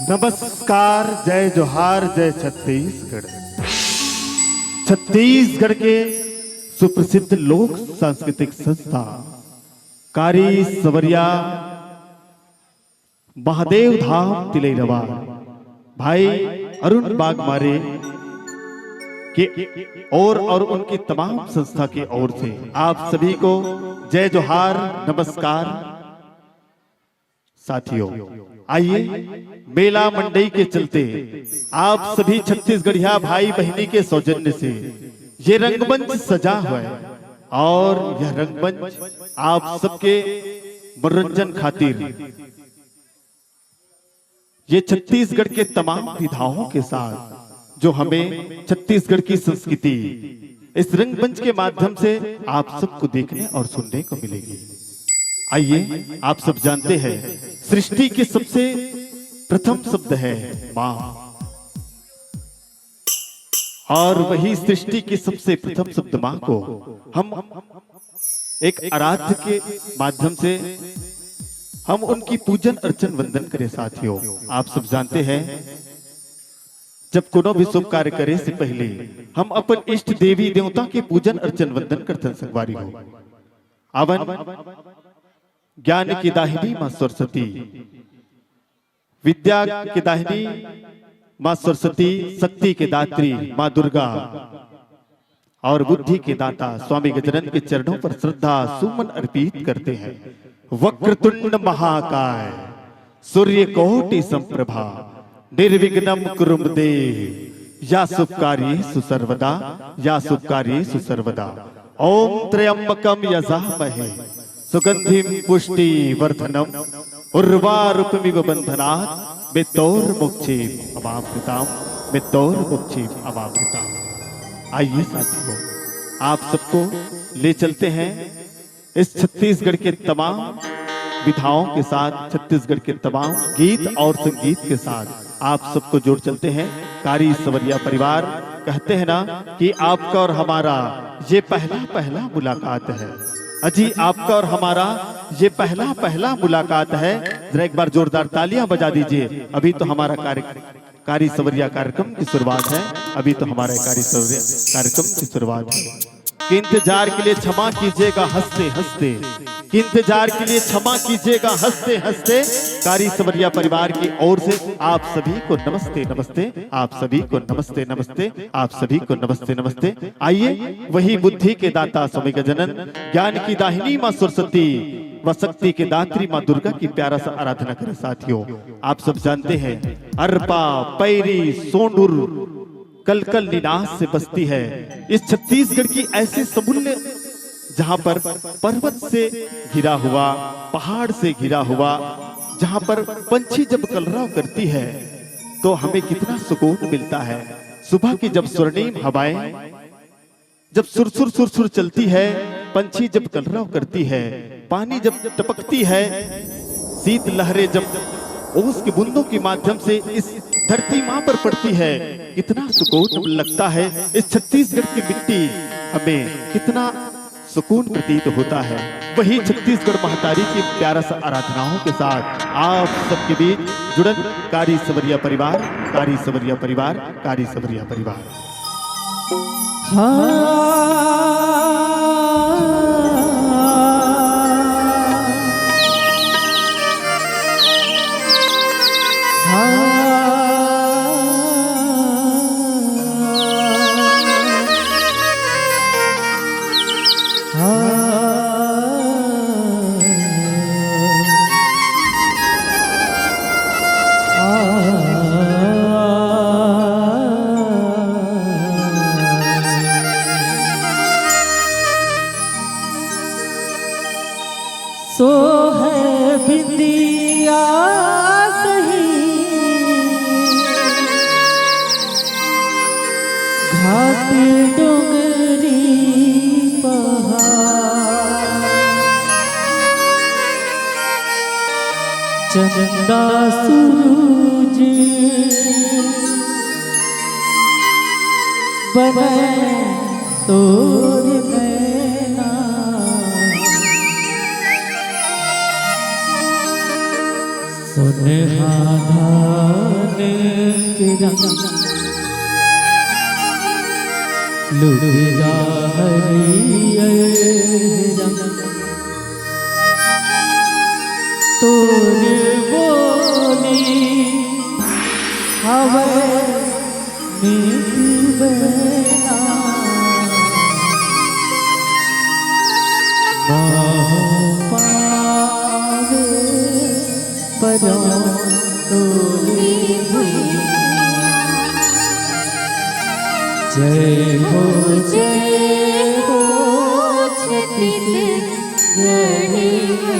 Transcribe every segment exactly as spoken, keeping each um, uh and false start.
नमस्कार, जय जोहार, जय छत्तीसगढ़। छत्तीसगढ़ के सुप्रसिद्ध लोक सांस्कृतिक संस्था कारी सवरिया महादेव धाम तिलैरवा भाई अरुण बागमारे के ओर और उनकी तमाम संस्था के ओर से आप सभी को जय जोहार, नमस्कार। साथियों, आइए, मेला मंडई के चलते आप सभी छत्तीसगढ़िया भाई बहिनी के सौजन्य से ये रंगमंच सजा हुआ है और यह रंगमंच आप सबके मनोरंजन खातिर ये छत्तीसगढ़ के तमाम विधाओं के साथ जो हमें छत्तीसगढ़ की संस्कृति इस रंगमंच के माध्यम से आप सबको देखने और सुनने को मिलेगी। आइए, आप सब जानते हैं, सृष्टि के सबसे प्रथम शब्द है माँ, और वही सृष्टि के सबसे प्रथम शब्द माँ को हम एक आराध्य के माध्यम से हम उनकी पूजन अर्चन वंदन करें। साथियों, आप सब जानते हैं, जब कोनो भी शुभ कार्य करे से पहले हम अपन इष्ट देवी देवता के पूजन अर्चन वंदन करथन संगवारी हो। आवन, ज्ञान की दाहिनी माँ सरस्वती, विद्या की दाहिनी माँ सरस्वती, शक्ति के दात्री माँ दुर्गा और बुद्धि के दाता स्वामी गजानन के चरणों पर श्रद्धा सुमन अर्पित करते हैं। वक्रतुंड महाकाय, सूर्य कोटि संप्रभा, निर्विघ्नम कुरुम देव, या शुभ कार्येषु सर्वदा, या शुभ कार्येषु सर्वदा। ओम त्र्यंबकम यजामहे सुगंधिम पुष्टि वर्धनम, उर्वारुकमिव बंधनात् मृत्योर्मुक्षेम अमामृताम, मृत्योर्मुक्षेम अमामृताम। आइए साथियों, आप सबको ले चलते हैं इस छत्तीसगढ़ के तमाम विधाओं के साथ, छत्तीसगढ़ के तमाम गीत और संगीत के साथ आप सबको जोड़ चलते हैं। कारी सवरिया परिवार, कहते हैं ना कि आपका और हमारा ये पहला पहला मुलाकात है। अजी, आपका और हमारा ये पहला पहला मुलाकात है। जरा एक बार जोरदार तालियां बजा दीजिए। अभी तो हमारा कार्य कारी सवरिया कार्यक्रम की शुरुआत है। अभी तो हमारे कारी सवरिया कार्यक्रम की शुरुआत है। कि इंतजार के लिए क्षमा कीजिएगा हंसते हंसते, कि इंतजार के लिए क्षमा कीजिएगा हंसते हंसते। कारी सवरिया परिवार की ओर से आप सभी को नमस्ते नमस्ते, आप सभी को नमस्ते नमस्ते, आप सभी को नमस्ते नमस्ते। आइए, वही बुद्धि के दाता स्वामी गजानन, ज्ञान की दाहिनी माँ सरस्वती व शक्ति के दात्री माँ दुर्गा की प्यारा सा आराधना करें। साथियों, आप सब जानते हैं, अरपा, पैरी, सोंडुर कलकल निनाद से बसती है। इस छत्तीसगढ़ की ऐसी समूल्य, जहां पर पर्वत से घिरा हुआ, पहाड़ से घिरा हुआ, जहां पर पंछी जब कलरव करती है तो हमें कितना सुकून मिलता है। सुबह की जब स्वर्णिम हवाएं जब सुरसुर सुरसुर चलती है, पंछी जब कलरव करती है, पानी जब टपकती है, शीत लहरें जब ओस की बूंदों के माध्यम से इस धरती माँ पर पड़ती है, कितना सुकून लगता है। इस छत्तीसगढ़ की मिट्टी हमें कितना सुकून प्रतीत होता है। वही छत्तीसगढ़ महतारी की प्यारा सा आराधनाओं के साथ आप सबके बीच जुड़न कारी सवरिया परिवार, कारी सवरिया परिवार, कारी सवरिया परिवार। हाँ। हाँ। हाँ। सोहे बिंदिया सही घाट डोंगरी पहाड़। चंदा सूरज बने तोर नैना। तोने हा धान के रंग लुगरा हरियर रंग, तोर बोली हवय मीठ बहना। महूँ पावे परों तोरे भुइयां। जय हो, जय हो छत्तीसगढ़ मैया।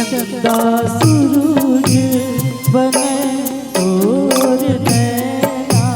चंदा सूरज बने तोर नैना।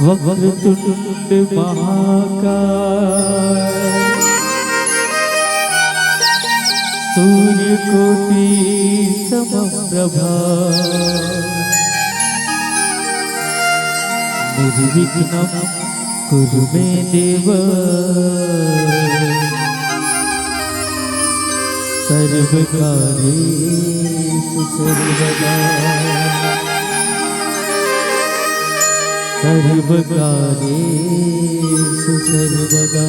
वक्रतुंड महाकाय, सूर्यकोटि समप्रभा, निर्विघ्नं कुरु मे देव, सर्वकार्येषु सर्वदा। सर्वकार्येषु सर्वदा।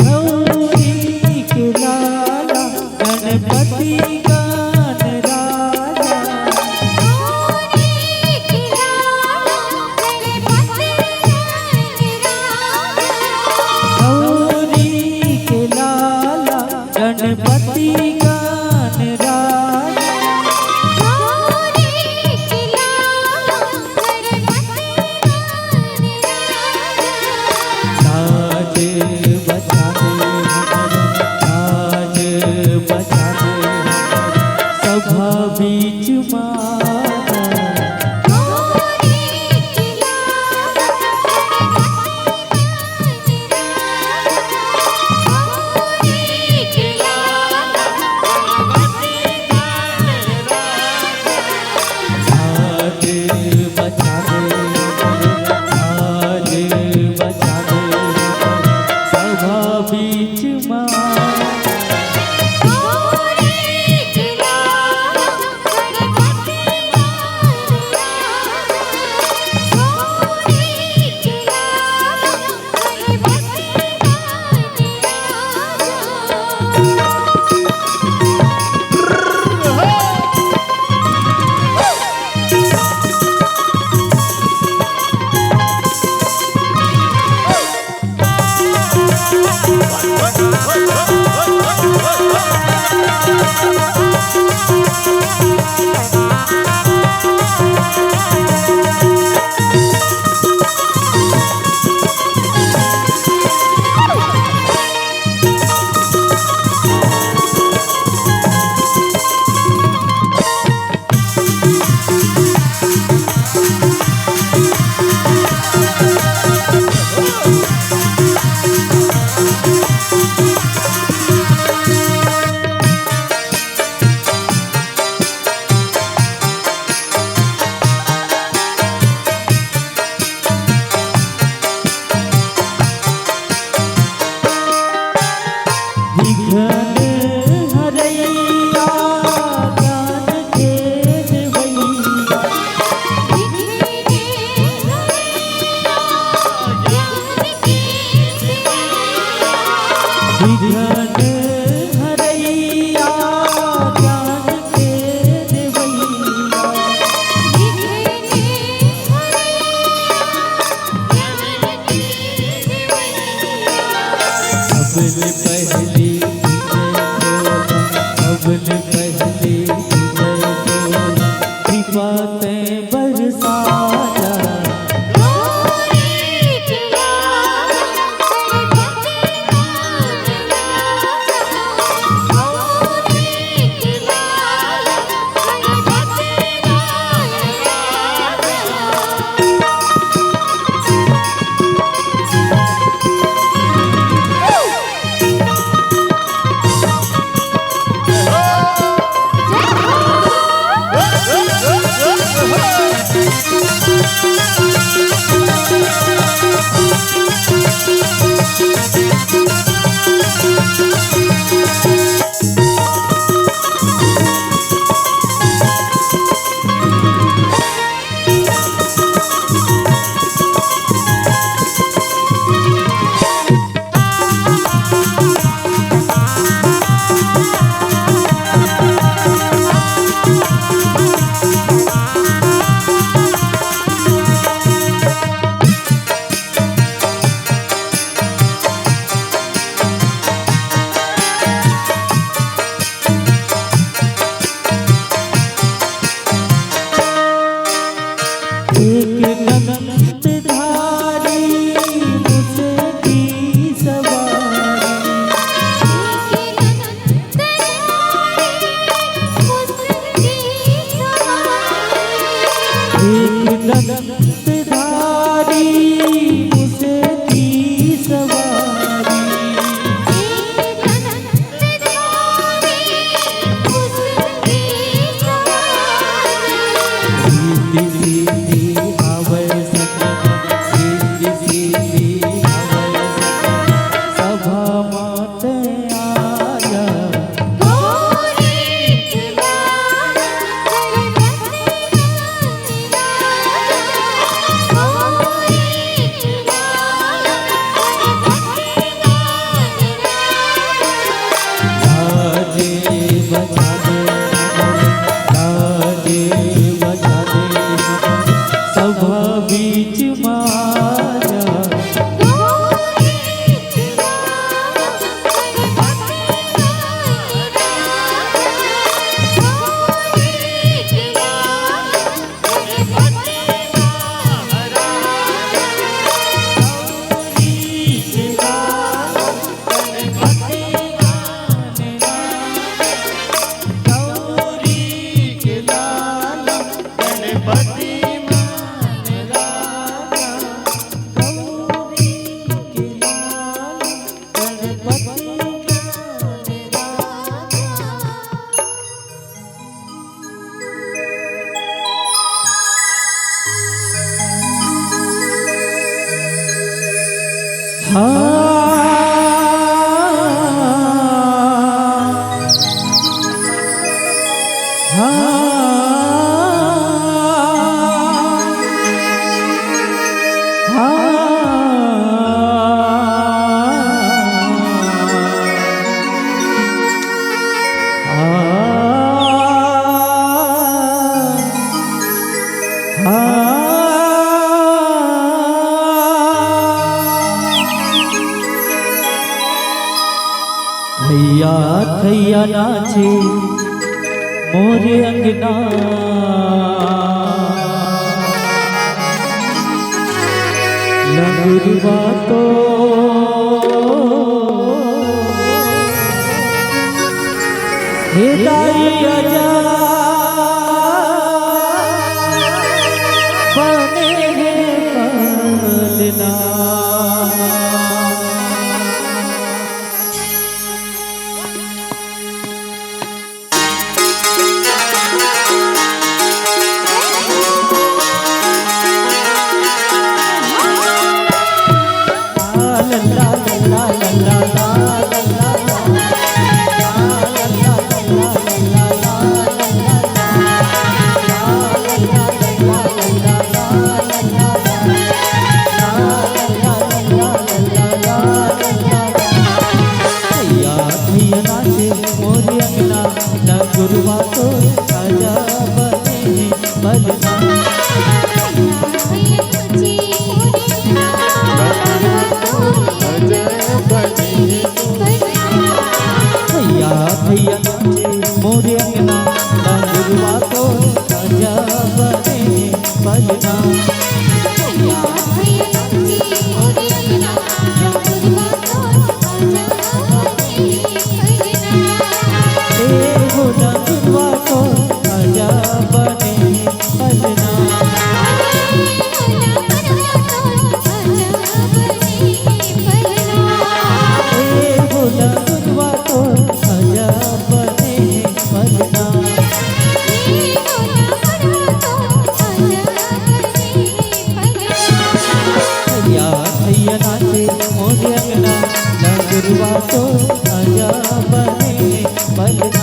गौरी के लाला गणपति गणराजा। गौरी के लाला गणपति गणराजा। लाज बचा दे हमर, लाज बचा दे हमर, सभा बीच मा। आज बचा दे, आज बचा दे, सभा बीच मा। एक दंतधारी मुसकी सवारी। सीधी सीधी आवै सखी, सीधी सीधी आवै सखी, सभा माते आया। लाजे बचा दे, लाजे बचा दे, सभा बीच माया। भैया थैया नाचे मोरे अंगना, लंगुरवा तो हे दाई आजा, बने हे पलना। भैया, भैया नाचे मोर अंगना, डंगुरवा तो आजा बने पलना। भैया, भैया नाचे मोर अंगना, डंगुरवा तो आजा बने पलना। ए हो डंगुरवा तो आजा बने पलना। ए हो डंगुरवा तो आजा बने पलना। भैया, भैया नाचे मोर अंगना, डंगुरवा तो आजा बने पलना।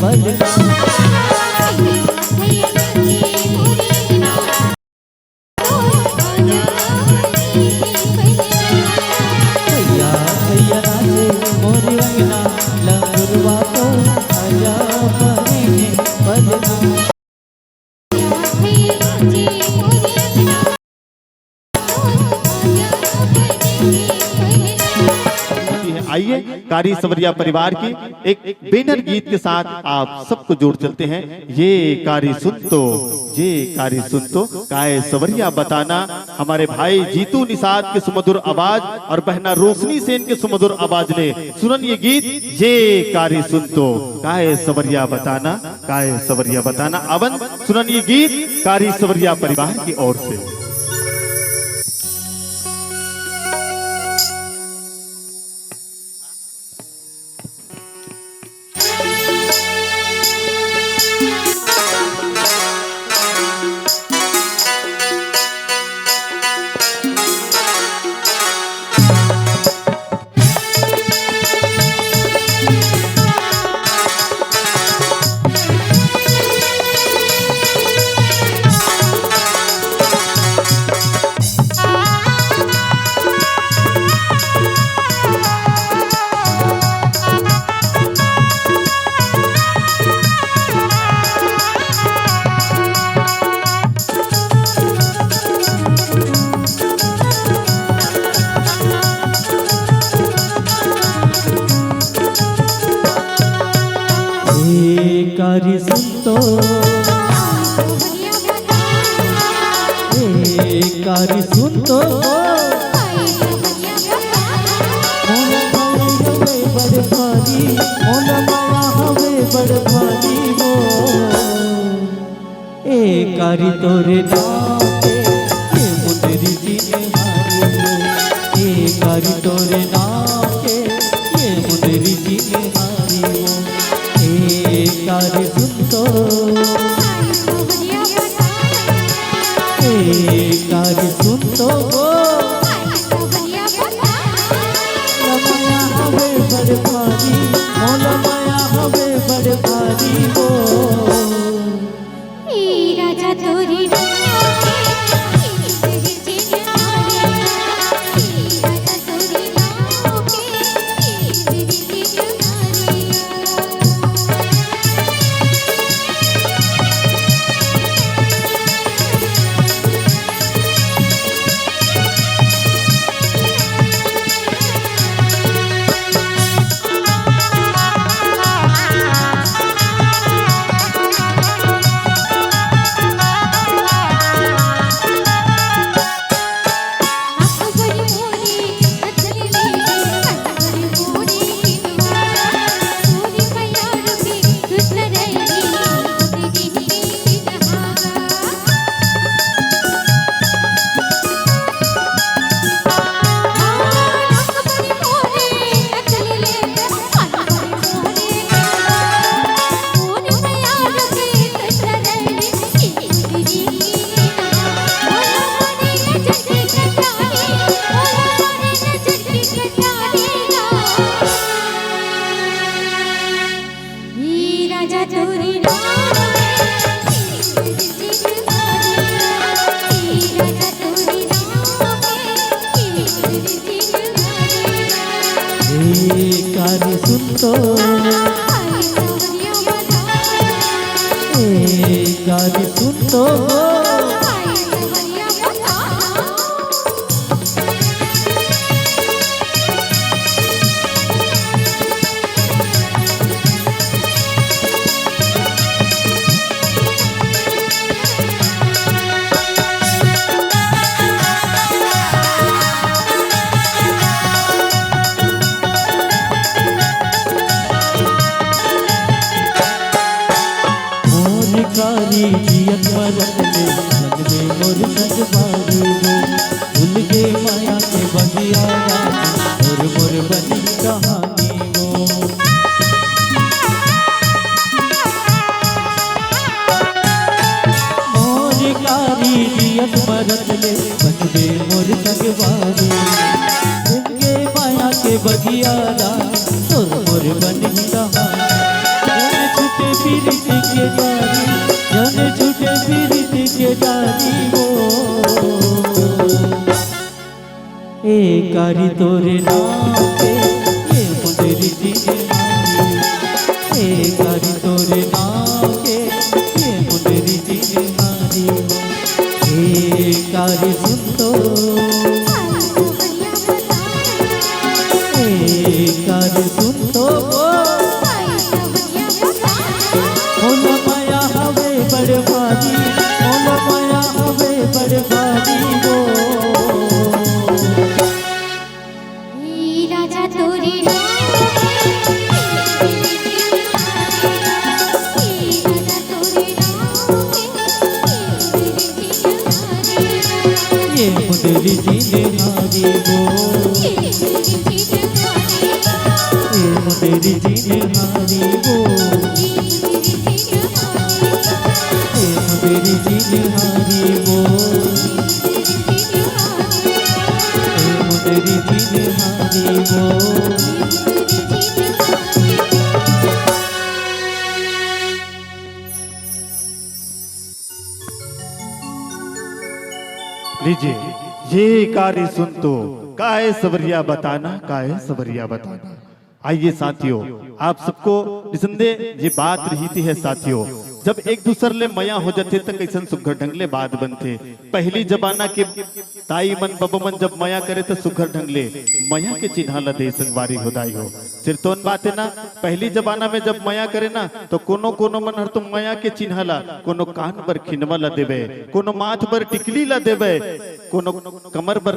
पलना। भैया, भैया नाचे मोर अंगना, लंगुरवा तो आजा बने पलना। आइए, कारी सवरिया परिवार की एक बेनर गीत के साथ आप सबको जोड़ चलते हैं। ये कारी सुन तो, ये कारी सुन तो, काय सवरिया बताना। हमारे भाई जीतू निषाद के सुमधुर आवाज और बहना रोशनी सेन के सुमधुर आवाज ले सुनन ये गीत, ये कारी सुन तो, काय सवरिया बताना, काय सवरिया बताना। अवन सुनन ये गीत कारी सवरिया परिवार की ओर से। ए कारी सुन तो, ए कारी सुन तो, मोला माया हवे बड़ भारी, मोला माया हवे बड़ भारी वो। ए कारी तोरे नाम के, ये मुंदरी चिन्हारी वो। ए कारी तोरे नाम के, ये मुंदरी चिन्हारी वो। ए कारी सुन तो, ए कारी सुन तो वो। मोला माया हवे बड़ भारी, मोला माया हवे बड़ भारी वो। ए राजा तोरी नाम के, ए राजा तोरी नाम के, ए कारी सुन तो, ए कारी सुन तो। मोर कारी जियत मरत ले, लगबे मोर संगवारी वो। भूल गे माया के बगिया राम, मोर, मोर बनी कहानी वो। मोर कारी जियत मरत ले, बनबे मोर संगवारी। भूल गे माया के बगिया राम, तोर मोर बनी कहानी। प्रीति के डारी, जन छूटे प्रीति के डारी वो। ए कारी तोरे नाम के, ये मुंदरी जिनहारी। ए कारी तोरे नाम के, ये मुंदरी जिनहारी। ए कारी सुन तो, ए कारी सुन तो, मोला मया हवे बड़ भारी, मोला मया हवे बड़ भारी वो। ए राजा तोरे नाम के, ए राजा तोरे नाम के, ये मुंदरी जिनहारी वो, ये मुंदरी जिनहारी वो, ये मुंदरी जिनहारी वो, ये मुंदरी जिनहारी वो। लीजिए, ये कारी सुन तो, काहे सवरिया बताना, काहे सवरिया बताना। आइए साथियों, आप सबको निसंदेह ये बात रहिथे साथियों, जब एक दूसर ले मया हो जाथे त कैसन सुघर ढंग ले बात बनथे। पहली जमाना के दाई मन, बबा मन जब मया करे त सुघर ढंग ले मया के चिन्हा ल दे संगवारी हो दाई हो। सिरतोन बात है ना, पहली जमाना में जब मया करे ना, तो कोनो कोनो मन हर तो मया के चिन्हा ला कोनो कान बर खिनवा ला देवे, कोनो माथ बर टिकली ला देवे, कोनो कमर बर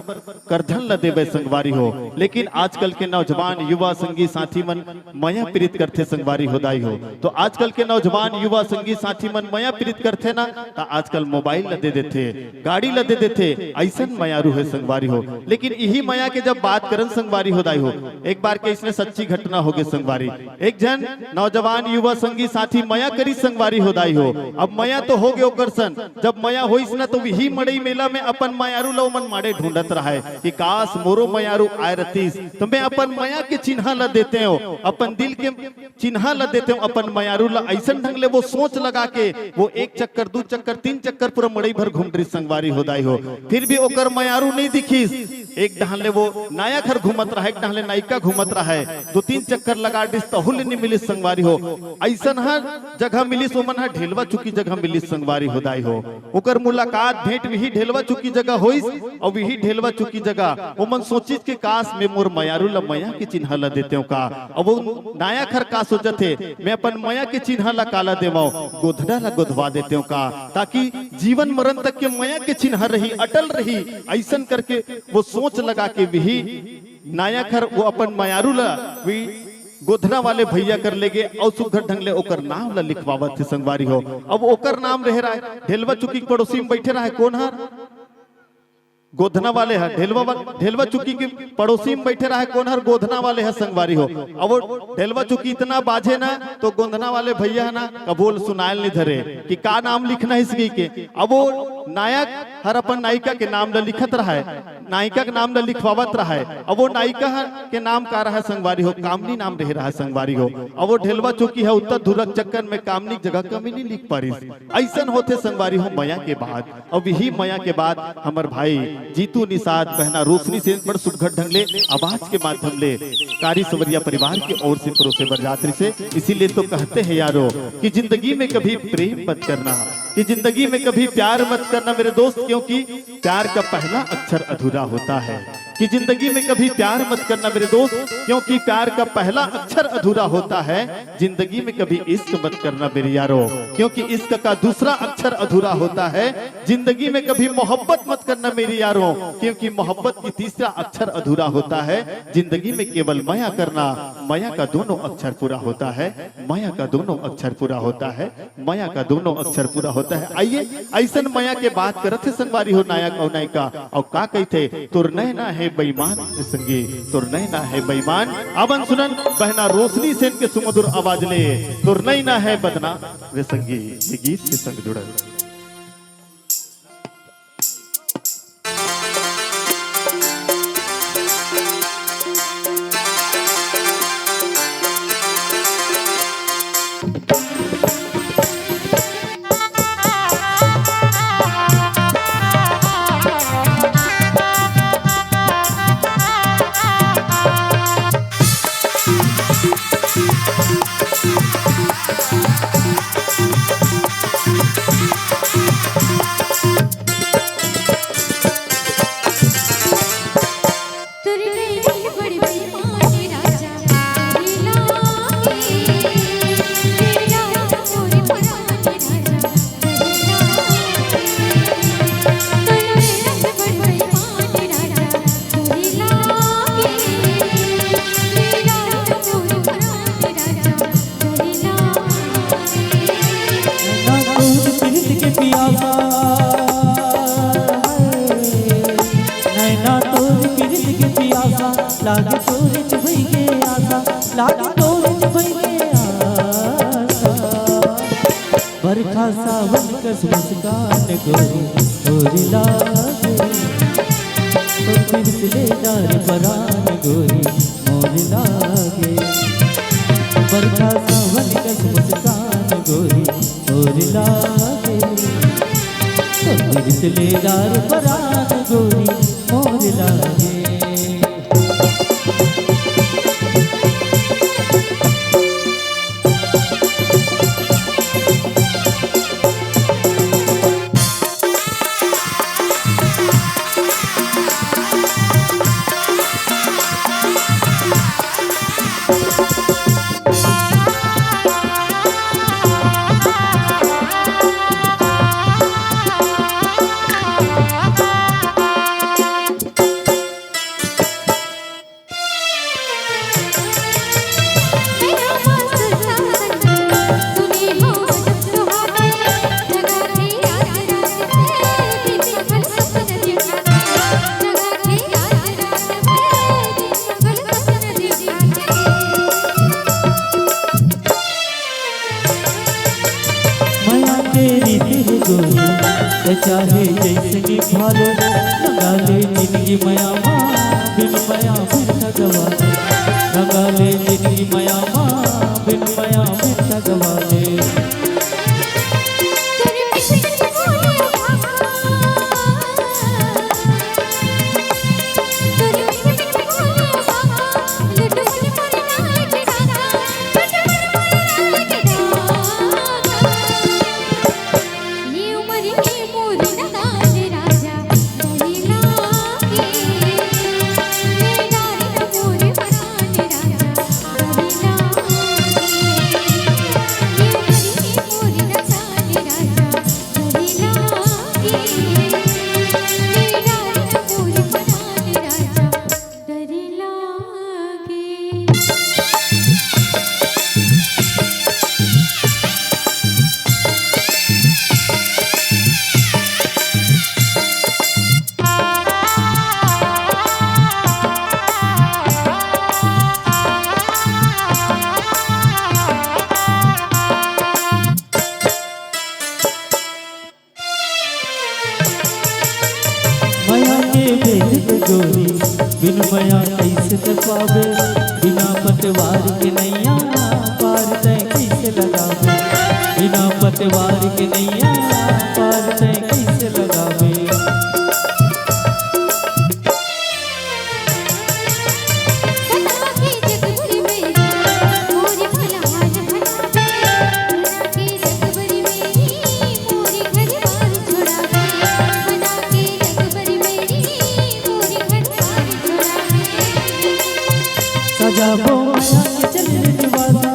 करधन ला देवे संगवारी हो। लेकिन आजकल के नौजवान युवा संगी साथी मन मया प्रीत करथे संगवारी हो दाई हो। तो आजकल के नौजवान युवा संगी साथी मन मया प्रीत करथे ना, त आजकल मोबाइल ला दे देथे, गाड़ी ला दे देथे, ऐसन मयारू है संगवारी हो। लेकिन इही मया के जब बात करन संगवारी हो दाई हो, एक बार के इसने सच्ची घटना हो गे संगवारी। एक झन नौजवान युवा संगी साथी मया करी संगवारी हो दाई हो। अब मया तो हो गे ओकर सन, जब मया होइस ना तो विही मड़ई मेला में अपन मयारू ला ओमन माड़े ढूंढत रहाय कि काश मोरो मयारू आय रतिस तो मैं अपन मया के चिन्हा ला देते हो, अपन दिल के चिन्हा ला देते हो अपन मयारू ला, ऐसन ढंग ले वो सोच लगा के वो एक चक्कर, दू चक्कर, तीन चक्कर पूरा मड़ई भर घूम रही संगवारी हो दाई हो। फिर भी ओकर मयारू नहीं दिखिस। एक डहान ले वो नायक हर घूमत रहा, एक डहान ले नायिका घूमत रहा है, दो तीन चक्कर लगा डिस तहु ले नहीं मिलिस संगवारी हो। ऐसन हर जगह मिलिस, ओमन हर ढेलवा चुकी जगह मिलिस संगवारी हो दाई हो। ओकर मुलाकात भेंट विही ढेलवा चुकी जगह होइस, अउ विही ढेलवा चुकी जगह ओमन सोचिस के काश में मोर मयारू ला मया के चिन्हा ला देते हो का। अब वो नायक हर का सोचत हे, मैं अपन मया के चिन्हा ला काला देवाओ, गोधना ला गोधवा देते हो का, ताकि जीवन मरण तक के मया के चिन्हा रही, अटल रही। ऐसन करके वो सोच लगा के विही नायक हर वो अपन मयारू ला भी गोधना वाले भैया कर लेगे अउ सुघर ढंग ले ओकर नाम ला लिखवावत हे संगवारी हो। अब ओकर नाम रहे रहा है, ढेलवा चुकी के पड़ोसी में बैठे रहा है, कौन हर? गोधना वाले ह। ढेलवा वा-, ढेलवा चुकी के पड़ोसी में बैठे रहा है, कौन हर? गोधना वाले ह संगवारी हो। अब वो ढेलवा चुकी इतना बाजे ना तो गोधना वाले भैया है ना कबोल सुनायल नहीं धरे कि का नाम लिखना है इसकी के। अब वो नायक हर अपन नायिका के नाम ला लिखत रहा है, नायिका के नाम ला लिखवावत रहा है। अब वो नायिका हर के नाम का रहा है संगवारी हो? कामनी नाम रहे रहा है संगवारी हो। अब वो ढेलवा चुकी है उत्तर धुरक चक्कर में कामनी के जगह कमी नहीं लिख पारिस। ऐसन होथे संगवारी हो मया के बात। अब यही मया के बात हमर भाई जीतू निषाद, बहना रोशनी सेन बड़ सुघर ढंग ले आवाज के माध्यम ले कारी सवरिया परिवार के ओर से परोसे बर जात रहिसे। इसीलिए तो कहते हैं यारो कि जिंदगी में कभी प्रेम मत करना, कि जिंदगी में कभी प्यार मत करना मेरे दोस्त, क्योंकि प्यार का पहला अक्षर अधूरा होता है। कि जिंदगी में कभी प्यार मत करना मेरे दोस्त, क्योंकि प्यार का पहला अक्षर अधूरा होता है। जिंदगी में कभी इश्क मत करना मेरे यारो, क्योंकि इश्क का दूसरा अक्षर अधूरा होता है। जिंदगी में कभी मोहब्बत मत करना मेरे यारो, क्योंकि मोहब्बत की तीसरा अक्षर अधूरा होता है। जिंदगी में केवल मया करना, मया का दोनों अक्षर पूरा होता है, मया का दोनों अक्षर पूरा होता है, मया का दोनों अक्षर पूरा होता है। आइए, ऐसन मया के बात करत हे संगवारी हो नायक अउ नायिका, अउ का कहिथे, तोर नैना है बेईमान रे संगी, तोर नैना है बेईमान। अबन सुनन बहना रोशनी सेन के सुमधुर आवाज ले, तोर नैना है बदनाम रे संगी, ये गीत के संग जुड़ल। लागे तोरे च भइगे आसा, लागे तोरे च भइगे आसा। बरखा सावन कस मुस्कान गोरी तोर लागे, ओ तिरतले डार परान गोरी मोर लागे। बरखा सावन कस मुस्कान गोरी तोर लागे, ओ तिरतले डार परान गोरी मोर लागे। मया के रीत हे गोरी, ते चाहे जइसे निभालो, लगा ले जिनगी मया मा, बिन मया बिन ठगवा ले। लगा ले जिनगी मया मा, बिन मया बिन ठगवा ले। मया के भेद गोरी, बिन मया कइसे त पाबे? बिना पतवार के नैया पार तैं कइसे लगाबे? बिना पतवार के नैया पार तैं कइसे लगाबे? सजाबो मया के चल रे निवासा,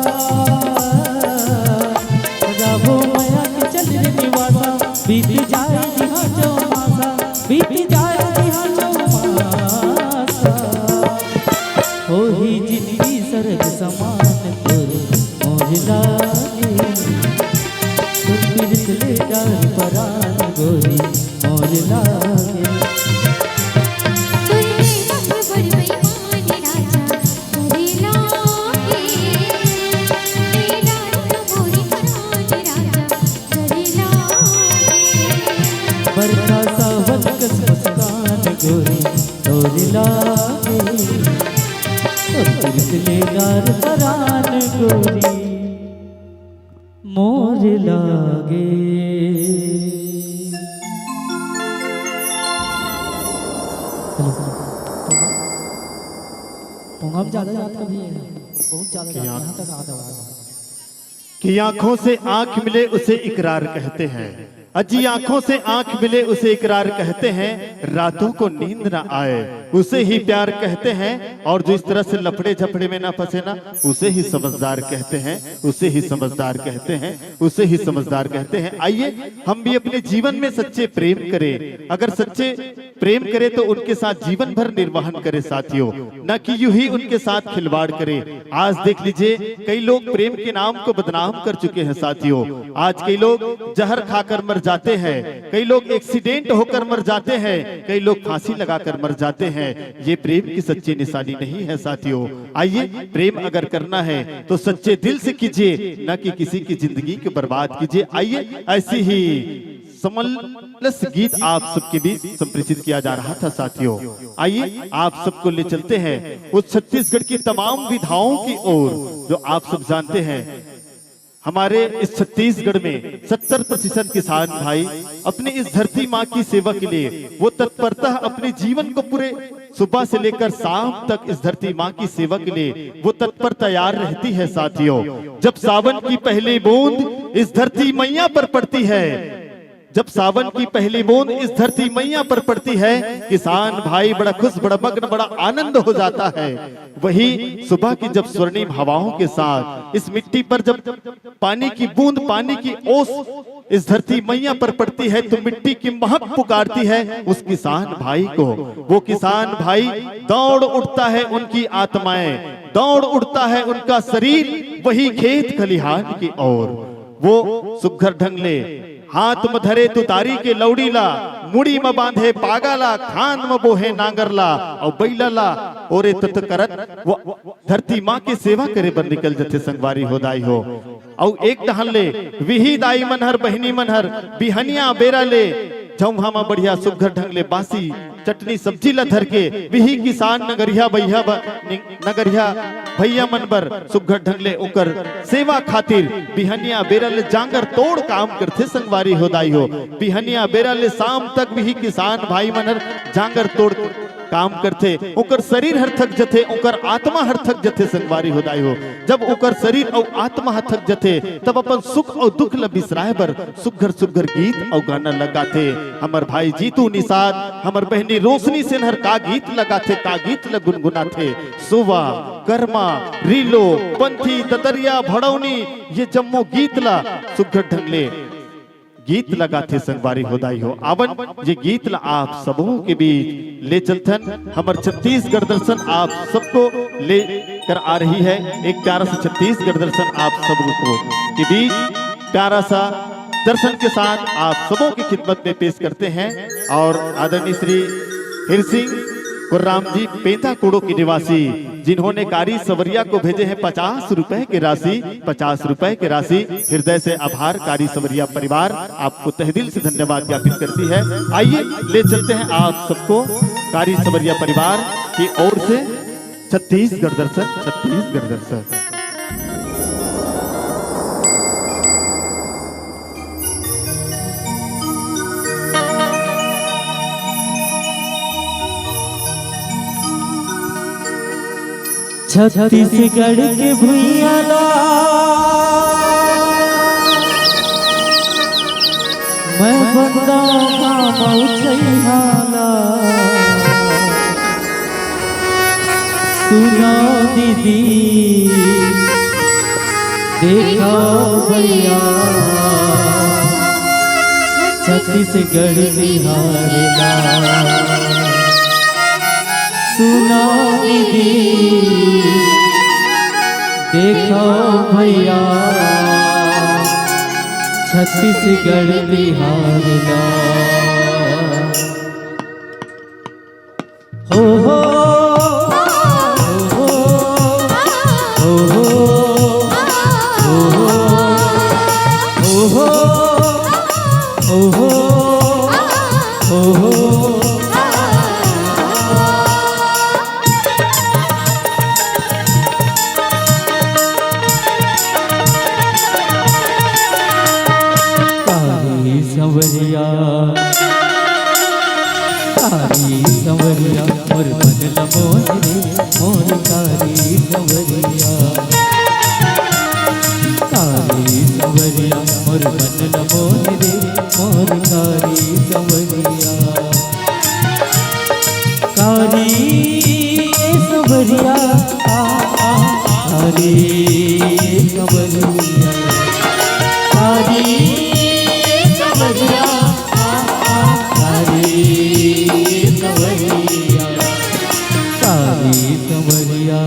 सजाबो मया के चल रे निवासा, बीत जाए जिहां चौमासा, बीत जाए जिहां चौमासा। होही जिनगी सरग समान तोर मोर लागे, तोर पिरत ले डार परान गोरी मोर लागे। बरखा सावन कस मुस्कान गोरी तोर लागे, ओ तिरतले डार परान गोरी मोर लागे। हेलो, पोंगा में ज्यादा जात का भी है, बहुत ज्यादा जात, यहाँ तक आ रहा है। कि आंखों से आंख मिले उसे इकरार कहते हैं, अजी आंखों से आंख मिले उसे इकरार कहते हैं, रातों को नींद ना आए उसे ही प्यार कहते हैं, और जो इस तरह से लफड़े झफड़े में ना फंसे ना उसे ही समझदार कहते हैं, उसे ही समझदार कहते हैं, उसे ही समझदार कहते हैं। आइए हम भी अपने जीवन में सच्चे प्रेम करें, अगर सच्चे प्रेम करें तो उनके साथ जीवन भर निर्वहन करें साथियों, न कि यूं ही उनके साथ खिलवाड़ करें। आज देख लीजिए, कई लोग प्रेम के नाम को बदनाम कर चुके हैं साथियों। आज कई लोग जहर खाकर मर जाते हैं, कई लोग एक्सीडेंट होकर मर जाते हैं, कई लोग फांसी लगाकर मर जाते हैं। ये प्रेम की सच्ची निशानी नहीं है साथियों। आइए, प्रेम अगर करना है तो सच्चे दिल से कीजिए, न कि किसी की जिंदगी को बर्बाद कीजिए। आइए, ऐसी ही समरस गीत आप सबके बीच संप्रेषित किया जा रहा था साथियों। आइए, आप सबको ले चलते हैं उस छत्तीसगढ़ की तमाम विधाओं की ओर जो आप सब जानते हैं। हमारे इस छत्तीसगढ़ में सत्तर प्रतिशत किसान भाई अपनी इस धरती माँ की सेवा के लिए वो तत्परता अपने जीवन को पूरे सुबह से लेकर शाम तक इस धरती माँ की सेवा के लिए वो तत्पर तैयार रहती है साथियों। जब सावन की पहली बूंद इस धरती मैया पर पड़ती है, जब सावन की पहली बूंद इस धरती मैया पर पड़ती है, किसान भाई बड़ा खुश, बड़ा मग्न, बड़ा आनंद हो जाता है। वही सुबह की जब स्वर्णिम हवाओं के साथ इस मिट्टी पर जब पानी की बूंद, पानी की ओस इस धरती मैया पर पड़ती है तो मिट्टी की महक पुकारती है उस किसान भाई को। वो किसान भाई दौड़ उठता है, उनकी आत्माएं दौड़ उठता है, उनका शरीर वही खेत खलिहान की ओर। वो सुघर ढंग ले हाथ म धरे तुतारी के लौड़ी ला, मुड़ी म बांधे पागा ला, खान म बोहे नांगर ला, अउ बइला ला ओरे तत करत वो धरती माँ के सेवा करे बर निकल जथे संगवारी हो दाई हो। अउ एक डहन ले विही दाई मन हर, बहिनी मन हर बिहनिया बेरा ले झौंहा म बढ़िया सुघर ढंग ले बासी चटनी सब्जी ला धर के विही किसान नगरिया भैया ब-, नि-, नगरिया भैया मन बर सुघर ढंग ले ओकर सेवा खातिर बिहनिया बेरा ले जांगर तोड़ काम करथे संगवारी हो दाई हो। बिहनिया बेरा ले शाम तक विही किसान भाई मन हर जांगर तोड़ काम करथे, ओकर शरीर हर थक जथे, ओकर आत्मा हर थक जथे संगवारी हो दाई हो। जब ओकर शरीर अउ आत्मा हर थक जथे, तब अपन सुख अउ दुख ल बिसराए बर सुघर सुघर गीत अउ गाना ल गाथे। हमर भाई जीतू निषाद, हमर बहिनी रोशनी सेन हर का गीत ल गाथे, का गीत ल गुनगुनाथे। सोवा, करमा, रीलो, पंथी, दतरिया, भड़ौनी, ये जम्मो गीत ल सुघर ढंग ले गीत ल गाथे संगवारी हो दाई हो। आवन ये गीत ल आप सबों के बीच ले चलथन। हमर छत्तीसगढ़ दर्शन आप सबको लेकर आ रही है। एक प्यारा सा छत्तीसगढ़ दर्शन आप सबों को के बीच प्यारा सा दर्शन के साथ आप सबों की खिदमत में पेश करते हैं। और आदरणीय श्री हिर सिंह कुर्राम जी, पेंदा कुड़ो के निवासी, जिन्होंने कारी सवरिया को भेजे हैं पचास रुपए की राशि, पचास रुपए की राशि। हृदय से आभार कारी सवरिया परिवार, आपको तहे दिल से धन्यवाद ज्ञापित करती है। आइए, ले चलते हैं आप सबको कारी सवरिया परिवार की ओर से छत्तीसगढ़ दर्शन, छत्तीसगढ़ दर्शन। छत्तीसगढ़ के भुइयां ला मैं बंदा मऊ छइहां ला। सुनो दीदी, देखो भैया, छत्तीसगढ़ बिहार ला। सुनो दीदी, देखो भैया, छत्तीसगढ़ बिहार ला। हो हो, हो हो, हो हो, हो हो, हो हो, हो हो, हो हो। कारी संवरिया, कारी संवरिया, मोर मन ल मोह रे, मोर कारी संवरिया। कारी संवरिया, मोर मन ल मोह रे, मोर कारी संवरिया। कारी ए संवरिया, आ, आ, कारी ए संवरिया। कारी ए संवरिया, आ, आ, कारी ए संवरिया। कारी संवरिया,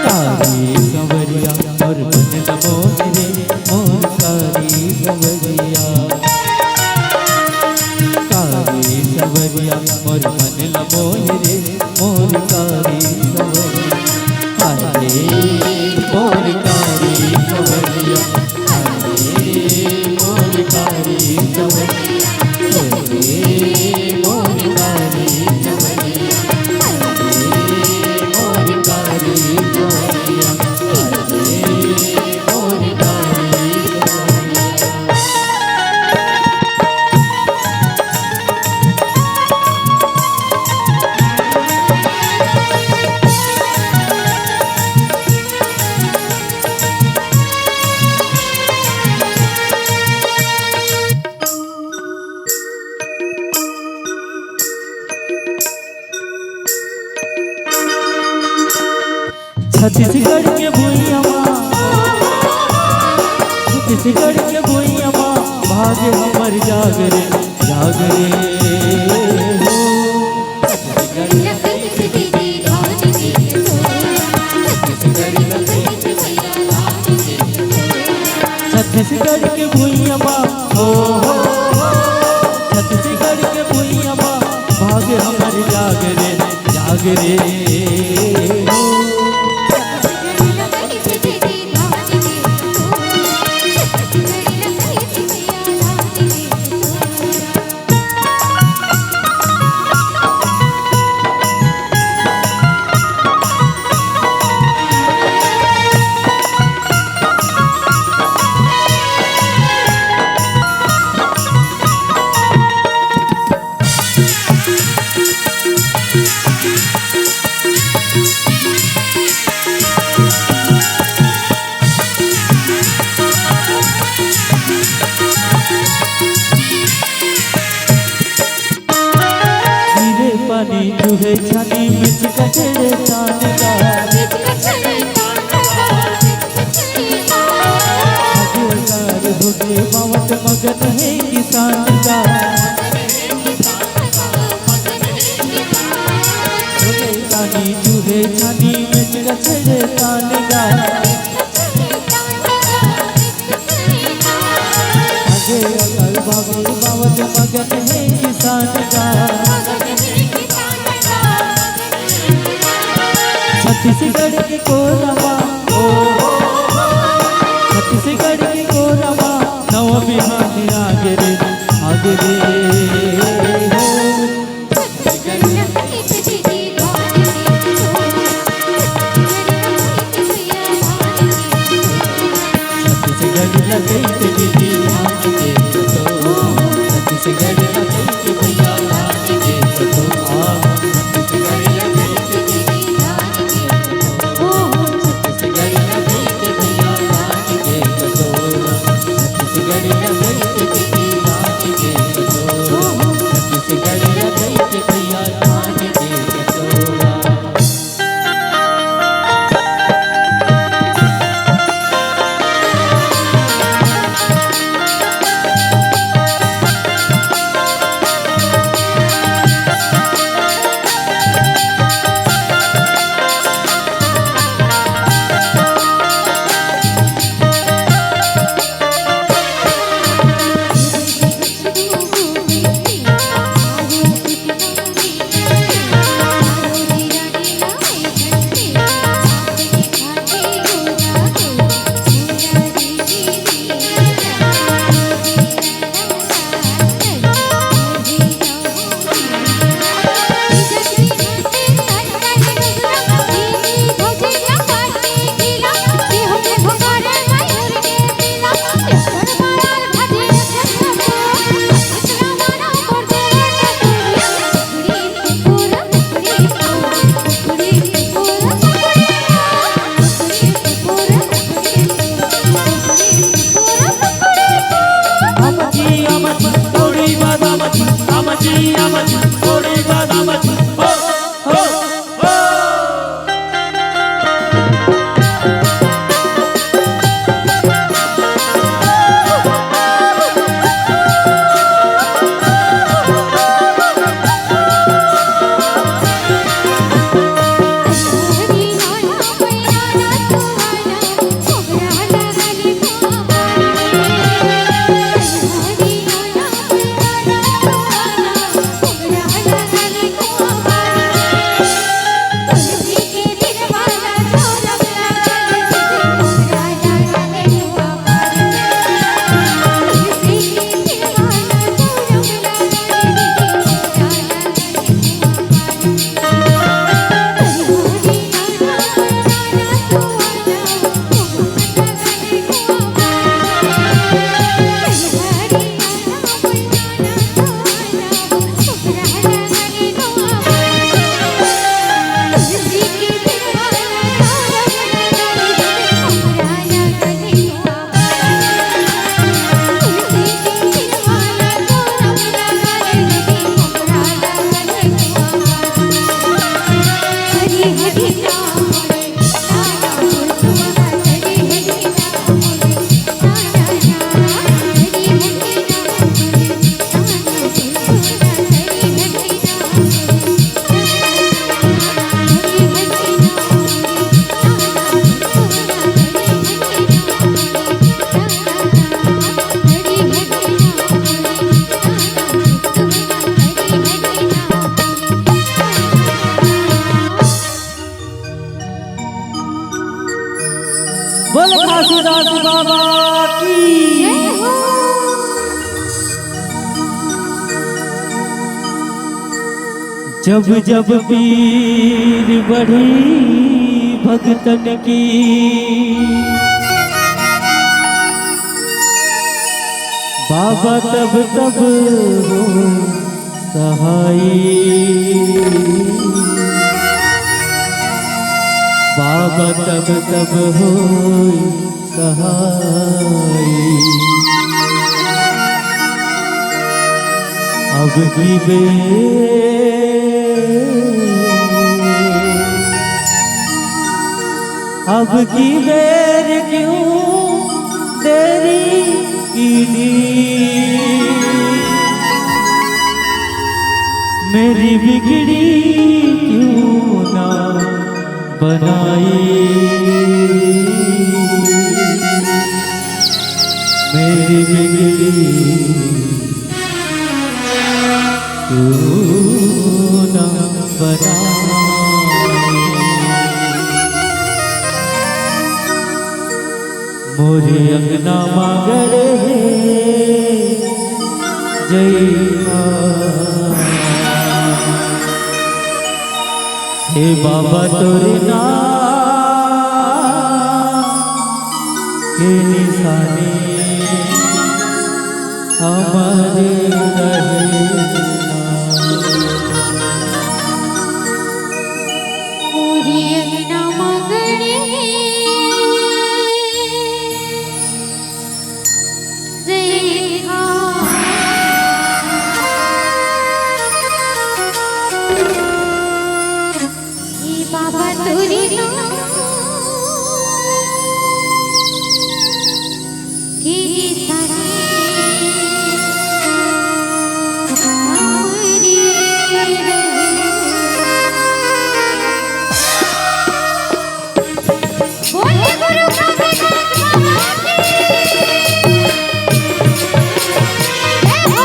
कारी संवरिया, मोर मन ल मोह रे, मोर कारी संवरिया। छत्तीसगढ़ के भुइयां मा, छत्तीसगढ़ के भुइयां मा, भाग हमर जाग रे, जाग रे हो। छत्तीसगढ़ के भुइयां मा, हो, हो, हो। छत्तीसगढ़ के भुइयां मा, भाग हमर जाग रे, जाग रे हो। गिरे पानी चुहे छानी, मिच कचड़े तान का। हथियार होके बावत मगन हे किसान का। गिरे पानी चुहे छानी, मिच कचड़े तान का। आगे अकल बाबू बावत मगन हे किसान का। छत्तीसगढ़ के कोरा मा, ओ, छत्तीसगढ़ के कोरा मा, नवा बिहान आगे रे, आगे रे हो। छत्तीसगढ़ लगई के दीदी भांग के तो, छत्तीसगढ़ लगई के भैया भांग के तो, आ, छत्तीसगढ़ लगई के दीदी भांग के तो, छत्तीसगढ़ लगई के भैया भांग के तो, छत्तीसगढ़ लगई के दीदी भांग के तो, छत्तीसगढ़ लगई के भैया भांग के तो। जब जब पीर बढ़ी भगतन की, बाबा तब तब हो सहाई। बाबा तब तब हो सहाई। अब की बेर, अब की बेर क्यों देरी कीनी, मेरी बिगड़ी क्यों ना बनाई। मेरी बिगड़ी तू ना बनाई। मोरे अंगना मांगड़ हे जय माँ। हे बाबा तोरे नाम के निशानी अमर रहे। मोरे अंगना मांगड़ हे जय माँ। हे बाबा तोरे नाम के निशानी अमर रहे। बोलिए गुरु काशीनाथ बाबा की। जय हो।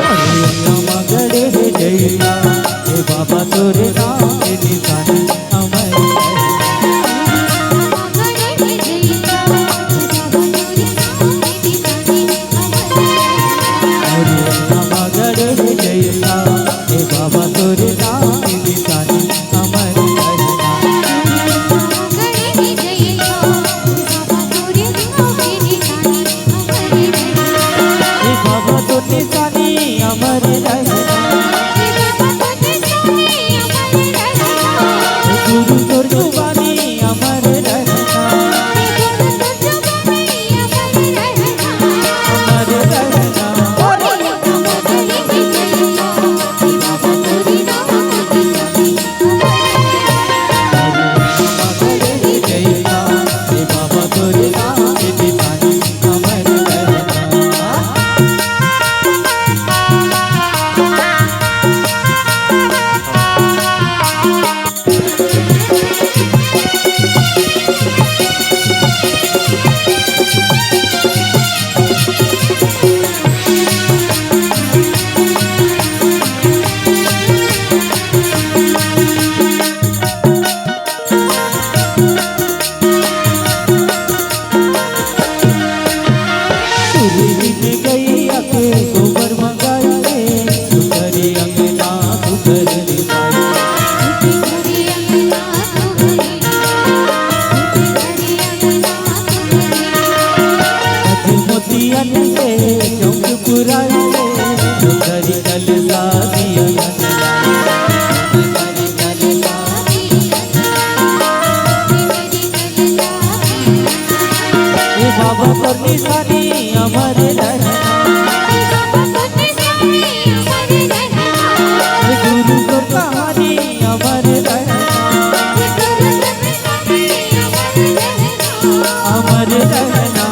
अरे नमगढ़ हे जैसा, हे बाबा तोरे नाम के निशानी अमर। अरे नमगढ़ हे जैसा, हे बाबा तोरे नाम के निशानी अमर रहना। हे बाबा तोर निशानी अमर रहना। गुरु तोर जुबानी अमर रहना। अमर रहना। ए बाबा तोर निशानी अमर रहना। ए गुरु तोर कहानी अमर रहना। अमर रहना।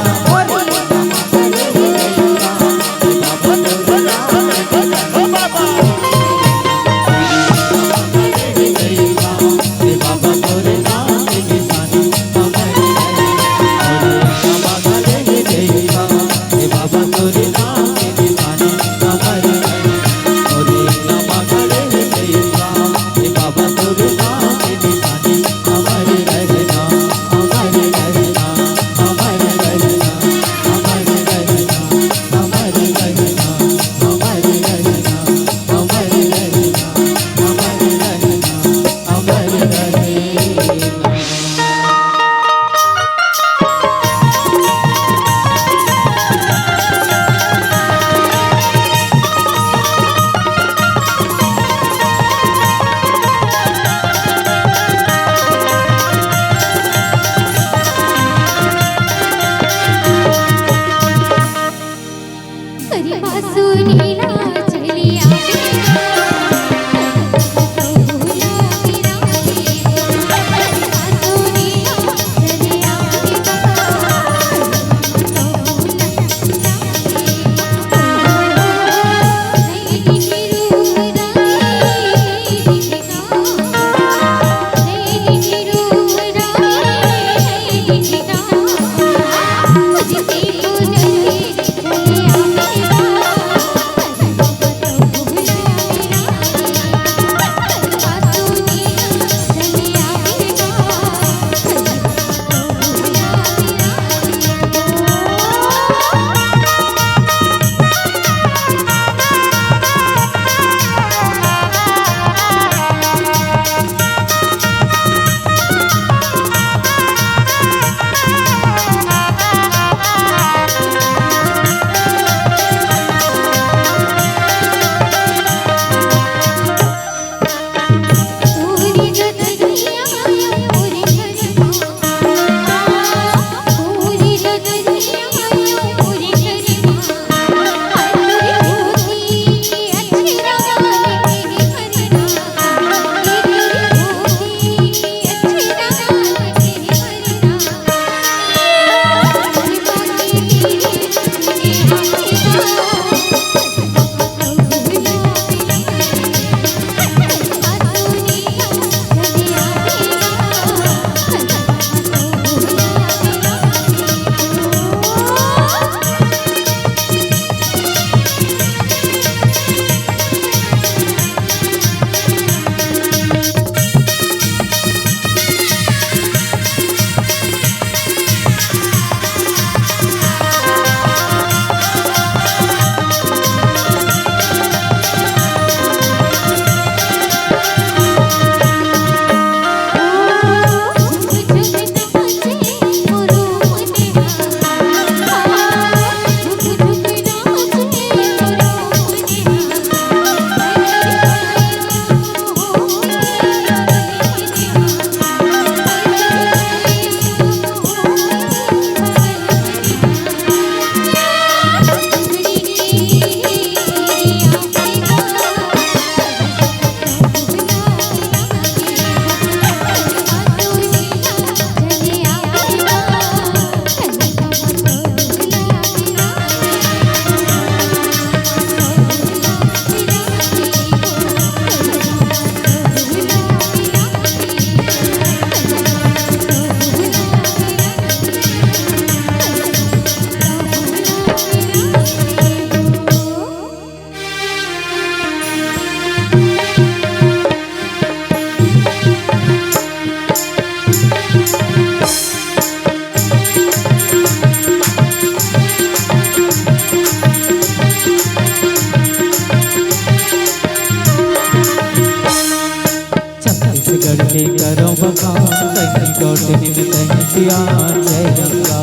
छत्तीसगढ़ के करौं बखान, तहीं गोठ दिन तहीं सियान, जय गंगा।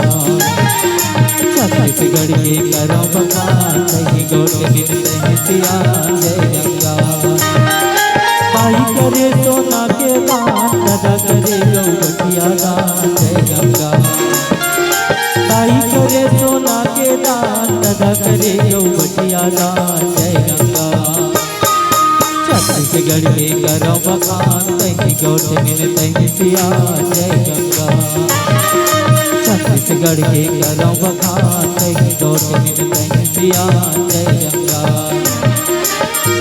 छत्तीसगढ़ के करौं बखान, तहीं गोठ दिन तहीं सियान, जय गंगा। भाई करे सोना के दान, दादा करे गौ बटिया दान, जय गंगा। भाई करे सोना के दान, दादा करे गौ बटिया दान, जय गंगा। छत्तीसगढ़ के करौं बखान, तहीं गोठ दिन तहीं सियान, जय गंगा। छत्तीसगढ़ के करौं बखान, तहीं गोठ दिन तहीं सियान, जय गंगा।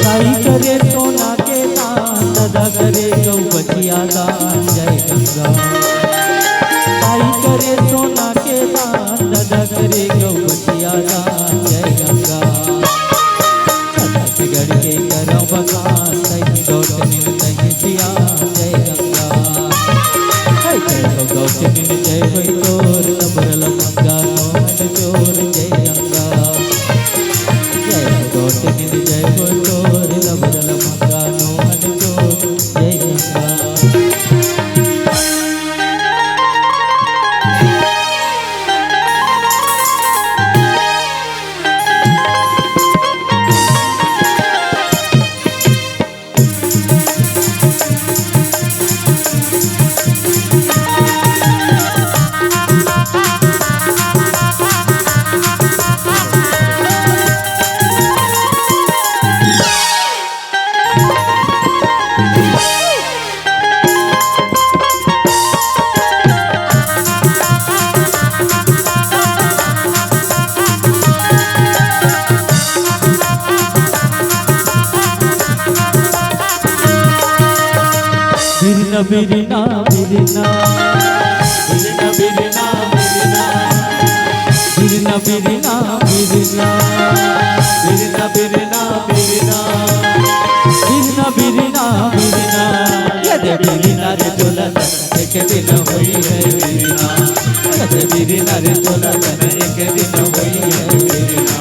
ताई करे सोना के दान, दादा करे गौ बटिया दान, जय गंगा। ताई करे सोना के दान, दादा करे गौ बटिया दान, जय गंगा। छत्तीसगढ़ के करौं बखान, तहीं गोठ दिन तहीं सियान, जय गंगा। हे जय हो गोठ दिन जय होई तोर, लबर लमंगा नोहन चोर, जय गंगा। जय हो गोठ दिन जय होई तोर, लबर लमंगा नोहन चोर, जय गंगा। बिरना बिरना, बिरना बिरना बिरना, बिरना बिरना बिरना, बिरना बिरना बिरना, बिरना बिरना बिरना। यदि बिरना रे चोला त एक दिन होई है बिरना, यदि बिरना रे चोला त एक दिन होई है बिरना।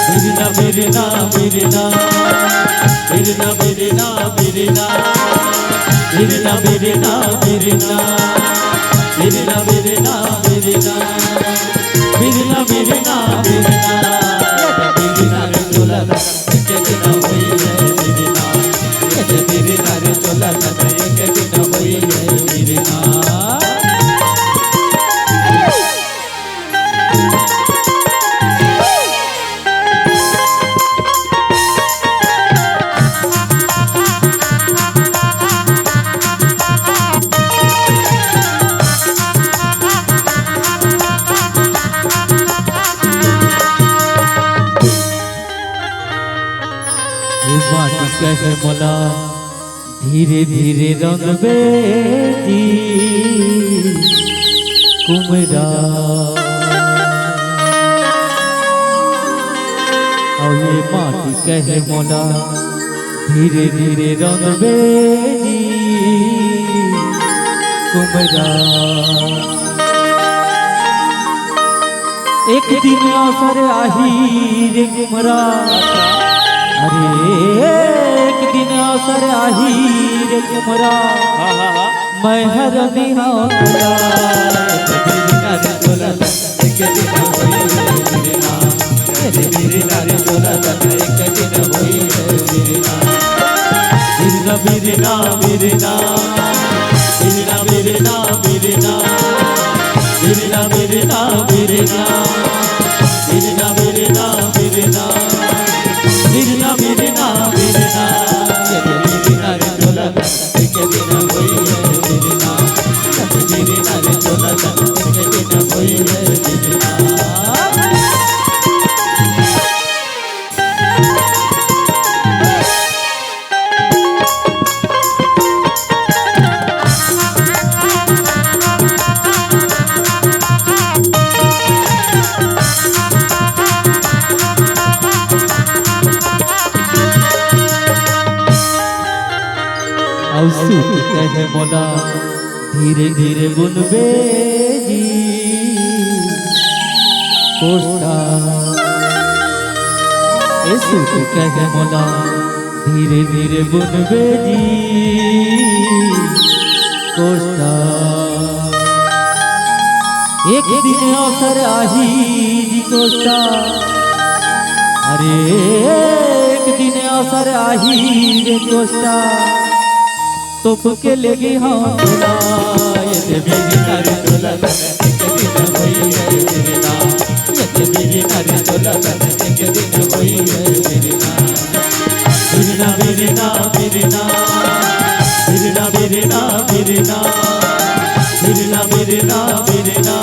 बिरना बिरना बिरना, बिरना बिरना बिरना, बिरना बिरना बिरना, बिरना बिरना बिरना, बिरना बिरना बिरना, बिरना रे चोला त एक दिन होई है बिरना, यदि बिरना रे चोला त एक दिन होई है बिरना। ये बात कहे मोला धीरे धीरे रंगबे जी कुमरा। अउ ये माटी कहे मोला धीरे धीरे रंगबे जी कुमरा। एक दिन असर आही रे कुमरा, अरे एक दिन असर आही रे कुमरा। हाँ, हाँ, हाँ। मैं हर निहां तोला, बिरना रे चोला त एक दिन होई है बिरना, यदि बिरना रे चोला त एक दिन होई है बिरना। बिरना बिरना बिरना, बिरना बिरना बिरना, बिरना बिरना बिरना, बिरना बिरना बिरना, बिरना बिरना बिरना। यदि बिरना रे चोला त एक दिन होई है बिरना, यदि बिरना रे चोला त एक दिन होई है बिरना। अउ सुख कहे मोला धीरे धीरे बुनबे जी कोसा। ए सुख कहे मोला धीरे धीरे बुनबे जी कोसा। एक दिन असर आही जी कोसा, अरे एक दिन असर आही रे कोसा। तोप के लेगी हम तोला, यदि बिरना रे चोला त एक दिन होई है बिरना, यदि बिरना रे चोला त एक दिन होई है बिरना। बिरना बिरना बिरना, बिरना बिरना बिरना, बिरना बिरना बिरना,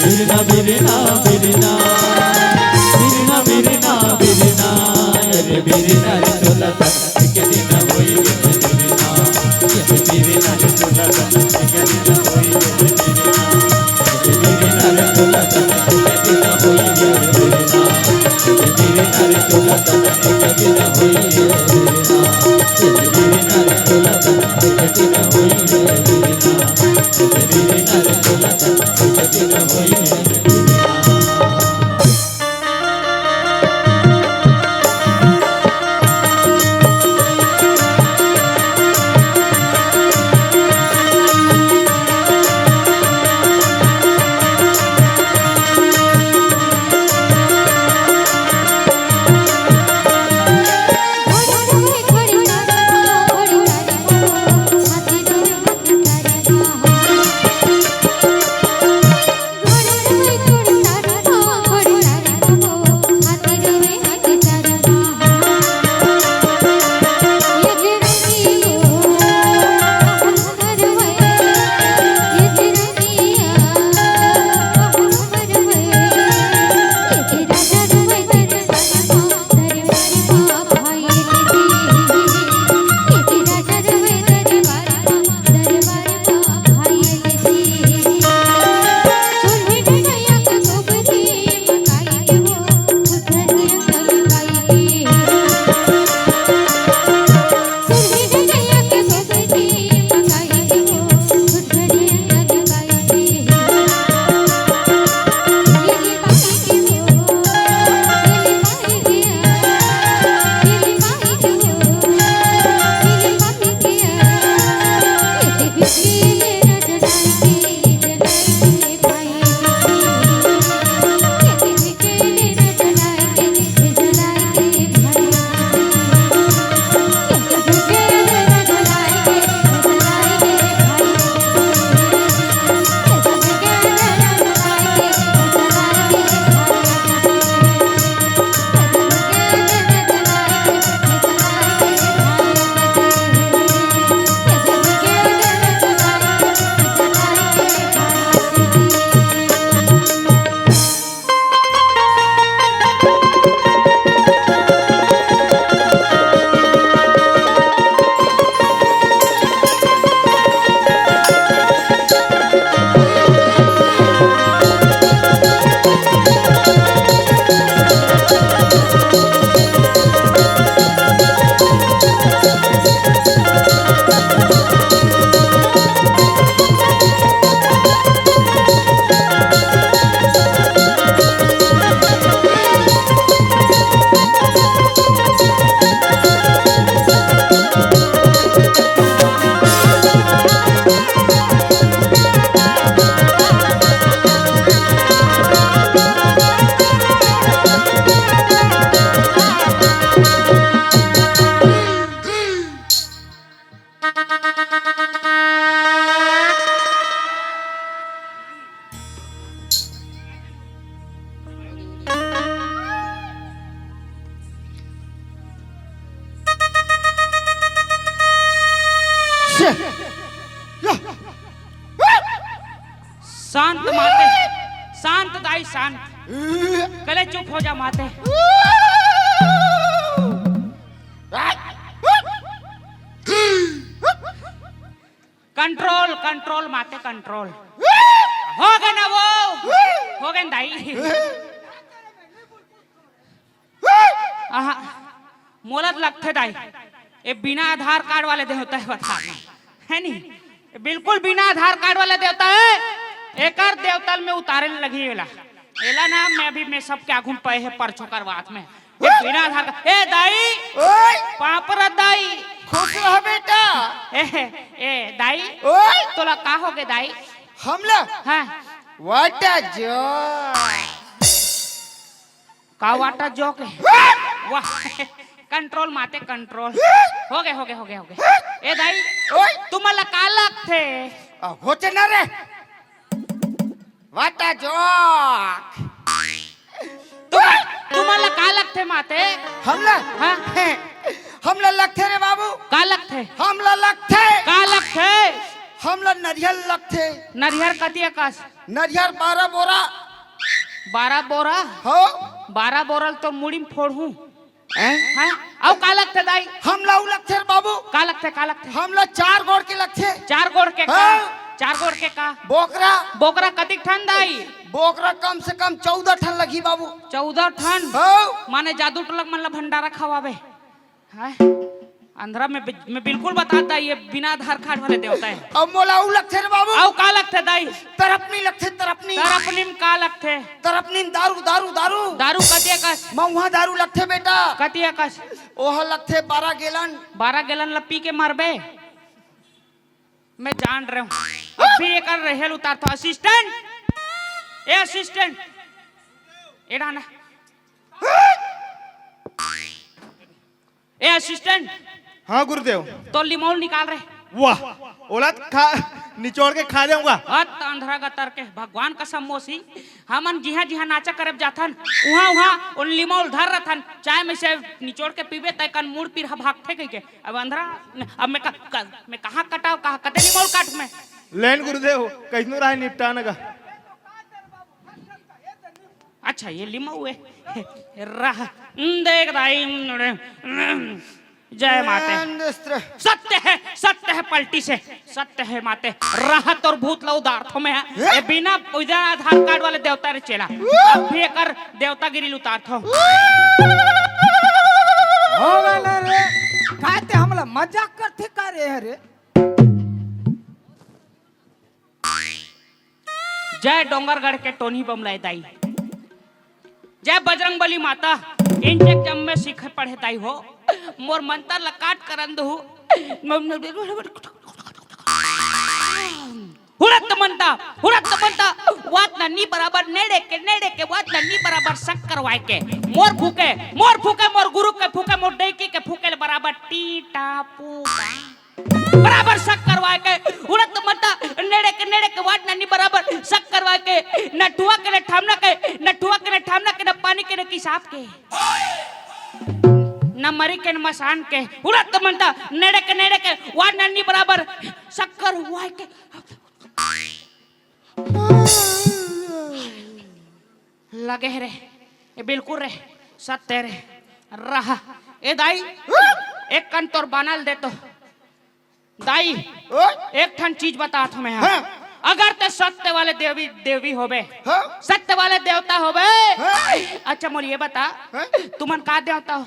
बिरना बिरना बिरना, बिरना बिरना बिरना। अरे बिरना रे चोला त एक दिन होई है बिरना, यदि बिरना रे चोला त एक दिन होई है बिरना। शांत माते, शांत दाई, शांत। कले चुप हो जा माते। कंट्रोल, कंट्रोल माते, कंट्रोल। हो गए ना वो, हो गए ना दाई। आहा, मोला त लगथे दाई, ये बिना आधार कार्ड वाले देवता हे, बता, है नी? ये बिल्कुल बिना आधार कार्ड वाले देवता हे। एकर देवता ल मैं उतारे ल लगही एला। एला ना, मैं अभी मैं सबके आगू म पए हे परछो करवात में। ये बिना आधार कार्ड, ए दाई, ओए! पाँव परत दाई। खुश रह बेटा। ए, ए दाई, ओए! तोला का होगे दाई? हमला? हाँ। वाटा जो। का वाटा जो के? वाह, कंट्रोल माते, कंट्रोल। हो गए, हो गए, हो गए, हो गए। ए दाई, ओए! तुमन ला का लगथे? आ, होचे ना रे। वाटा जो। तुम, तुमन ला का लगथे माते? हमला? हाँ। हमला लगथे रे बाबू। का लगथे? हमला लगथे। का लगथे? हमला नरियर लगथे। नरियर कति अकस? नरियर बारह बोरा। बारह बोरा? हो। बारह बोरा ल तो मुड़ी म फोड़हूँ। हैं? हाँ? अउ का लगथे दाई? हमला अउ लगथे रे बाबू। का लगथे, का लगथे? हमला चार गोड़ के लगथे। चार गोड़ के का? हाँ। चार गोड़ के का? बोकरा। बोकरा कतिक ठन दाई? बोकरा कम से कम चौदह ठन लगही बाबू। चौदह ठन? हाँ। माने जादू टोलक मन ला भंडारा खवाबे। हाय, अंधरा में बि-, मैं बिल्कुल बतात दाई, ये बिना आधार कार्ड वाले देवता हे। अब मोला अउ लगथे रे बाबू। अउ का लगथे दाई? तरपनी लगथे, तरपनी। तरपनी म का लगथे? तरपनी म दारू, दारू, दारू। दारू कति अकस? महुआ दारू लगथे बेटा। कति अकस? ओह लगथे बारह गैलन। बारह गैलन ला पी के मरबे। मैं जान रहे हूँ। अभी एकर रेहेल उतारथो। असिस्टेंट, ए असिस्टेंट, ए डाना। ए असिस्टेंट। हाँ गुरुदेव। तो लिमउल निकाल रे। वाह, ओला त खा, निचोड़ के खा जाऊंगा। अत अंधरा गतर के, भगवान कसम मोसी, हमन जिहाँ जिहाँ नाचा करे जाथन, उहाँ उहाँ ओन लिमउल धर रथन, चाय में से निचोड़ के पीबे, तय कन मुड़ पीढ़ा भागथे कहिके। अब अंधरा, अब मैं क-, क-, मैं कहाँ कटाव, कहाँ कते लिमउल काट मैं? लेन गुरुदेव, कइसनो राहे निपटा न गा। अच्छा, ये लिमउल हे। रह, देख दाई, जय माते। सत्य हे, सत्य हे पलटी से, सत्य हे माते। रह तोर भूत ला उतारथो मैं। ए? ए बिना, बिना आधार कार्ड वाले देवता रे चेला। अभी एकर देवतागिरी ल उतारथो। हो गए ना रे, का ते हमला मजाक करथे का रे, हरे? जय डोंगरगढ़ के टोनी बमलाई दाई, जय बजरंग बली माता, इंचक जम में सीखे पढ़े दाई हो, मोर मंतर ला काट करन दहू। हुड़त मंता, हुड़त मंता, वात नन्नी बराबर नेड़े के, नेड़े के वात नन्नी बराबर शक्कर वाय के, मोर फूके, मोर फूके, मोर गुरु के फूके, मोर डेकी के फूके ले बराबर टीटा पूका। बराबर शक करवाय के, उड़त मता, नेड़े के, नेड़े के वाट नन्नी बराबर शक करवाय के, न ठुआ के, न ठामना के, न ठुआ के, न ठामना के, न पानी के, न किसाब के, न मरी के, न मसान के, उड़त मता, नेड़े के, नेड़े के वाट नन्नी बराबर शक करवाय के। लगे हे रे, ए बिल्कुल रे, सत्य रे, रहा। ए दाई, एक कन तोर बाना ल दे तो। दाई, ओए! एक ठन चीज बतात हँव मैं हा। हाँ। अगर ते सत्य वाले देवी, देवी होबे, हाँ? सत्य वाले देवता होबे, हाँ? अच्छा, मोर ये बता, हाँ? तुमन का देवता हो?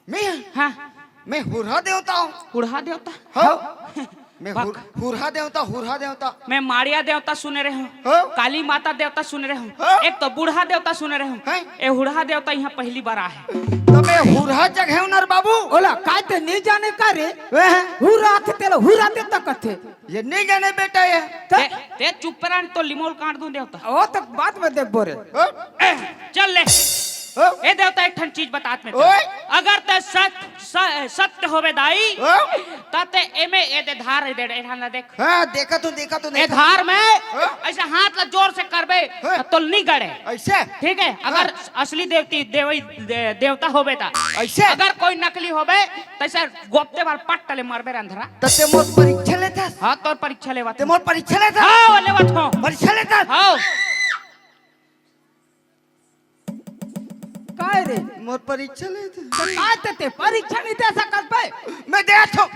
मैं? हाँ। मैं हुरहा देवता हूँ। हुरहा देवता? हाँ। मैं हुर-, बक। हुरहा देवता, हुरहा देवता। मैं माड़िया देवता सुने रहे हूँ, हाँ? काली माता देवता सुने रहे हूँ, हाँ? एक तो बूढ़ा देवता सुने रहे हूँ, हैं? ये हुरहा देवता यहाँ पहली बार आए। तो मैं हुरहा जगह हूँ ना रे बाबू। ओला, काय ते नहीं जाने का रे? वह? हुरहा थे, तेला हुरहा देवता कथे। ये नहीं जाने बेटा ये। ते, ते चुप रह, तो लिमोल काट दूं देवता। ओ, तक बात में देख बोरे। ओ? ए, चल ले। ओ? ए देवता, एक ठन चीज बतात में ओए? अगर ते सत-, स-, सत्य होबे दाई, ओ? त ते एमे ए दे धार ए दे, ए धार ला देख। हाँ, देखा तू, देखा तू, ए देखा। धार में ओ? ऐसे हाथ ला जोर से करबे, हाँ। त तोल नहीं गड़े। ऐसे? ठीक है, अगर हाँ। असली देवती, देवी, दे-, देवता होबे त। ऐसे? अगर कोई नकली होबे, तैसे गोपते बार पट्ट ले मरबे रे अंधरा। त ते मोर परीक्षा लेथस? हाँ, तोर परीक्षा लेवत ते हूँ। मोर परीक्षा लेथस? हाँ, वो लेवत हूँ। परीक्षा लेथस? हाँ। काय रे? मोर परीक्षा लेथस। त काय ते, ते परीक्षा नहीं दे सकत बे? मैं देत हूँ।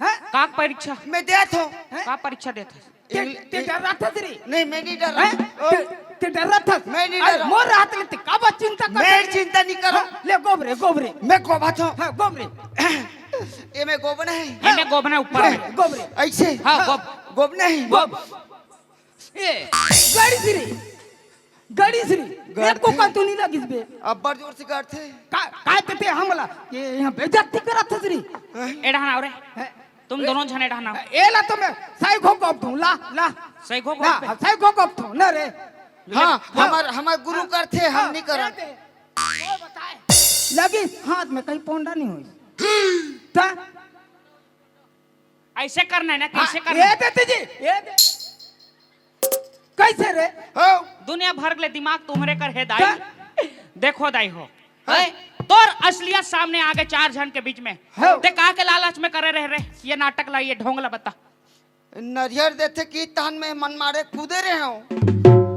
हैं? का परीक्षा? मैं देत हूँ। हैं? का परीक्षा देत हस? ते, इंग्लि-, ते डरथस रे? नहीं, मैं नहीं डर रहा। हैं? ओ। ते, ते डरथस? मैं नहीं अरे, डर रहा। मोर हाथ ले ते काबर चिंता कर मैं रहे? चिंता नहीं कर रहा। हाँ, ले गोबरे, गोबरे। मैं गोबा था। हाँ, गोबरे। ये मैं गोबना है। ये मैं गोबना ऊपर है। गोबरे, गोबरे। ऐसे? हाँ, हाँ, गोब। गोबना है। गोब। ए, गड़ी श्री। गड़ी श्री। गड़ एको थे। का तू नहीं लगिस बे। अब्बर जोर से गड़ थे। का, का ते, ते हमला? ये यहाँ बेइज्जती करथस रे। हैं? ए डहान आओ रे। हैं? तुम दोनों झने डहान आओ। एला तो मैं सैगो गोप दूं, ला, ला। सैगो गोप ला, दे। सैगो गोप दूं, ना रे। हाँ, हाँ। हमर, हमर गुरु करथे, हम हाँ, नहीं करन। ए दे। वो बताए। लगी हाथ में कहीं पोंडा नहीं होई। ता? ऐसे करना है ना, हाँ, कैसे करना ये है? देते जी, ये दे। कैसे रे? हो। दुनिया भर ले दिमाग तुम्हरे कर है दाई। का? देखो दाई हो। हाँ। हैं? तोर असलियत सामने आगे चार झन के बीच में। हो। ते का के लालच में करे रहे रे? ये नाटक ला, ये ढोंग ला बता। नरियर देथे कि तहन में मन मारे कूदे रहे हो।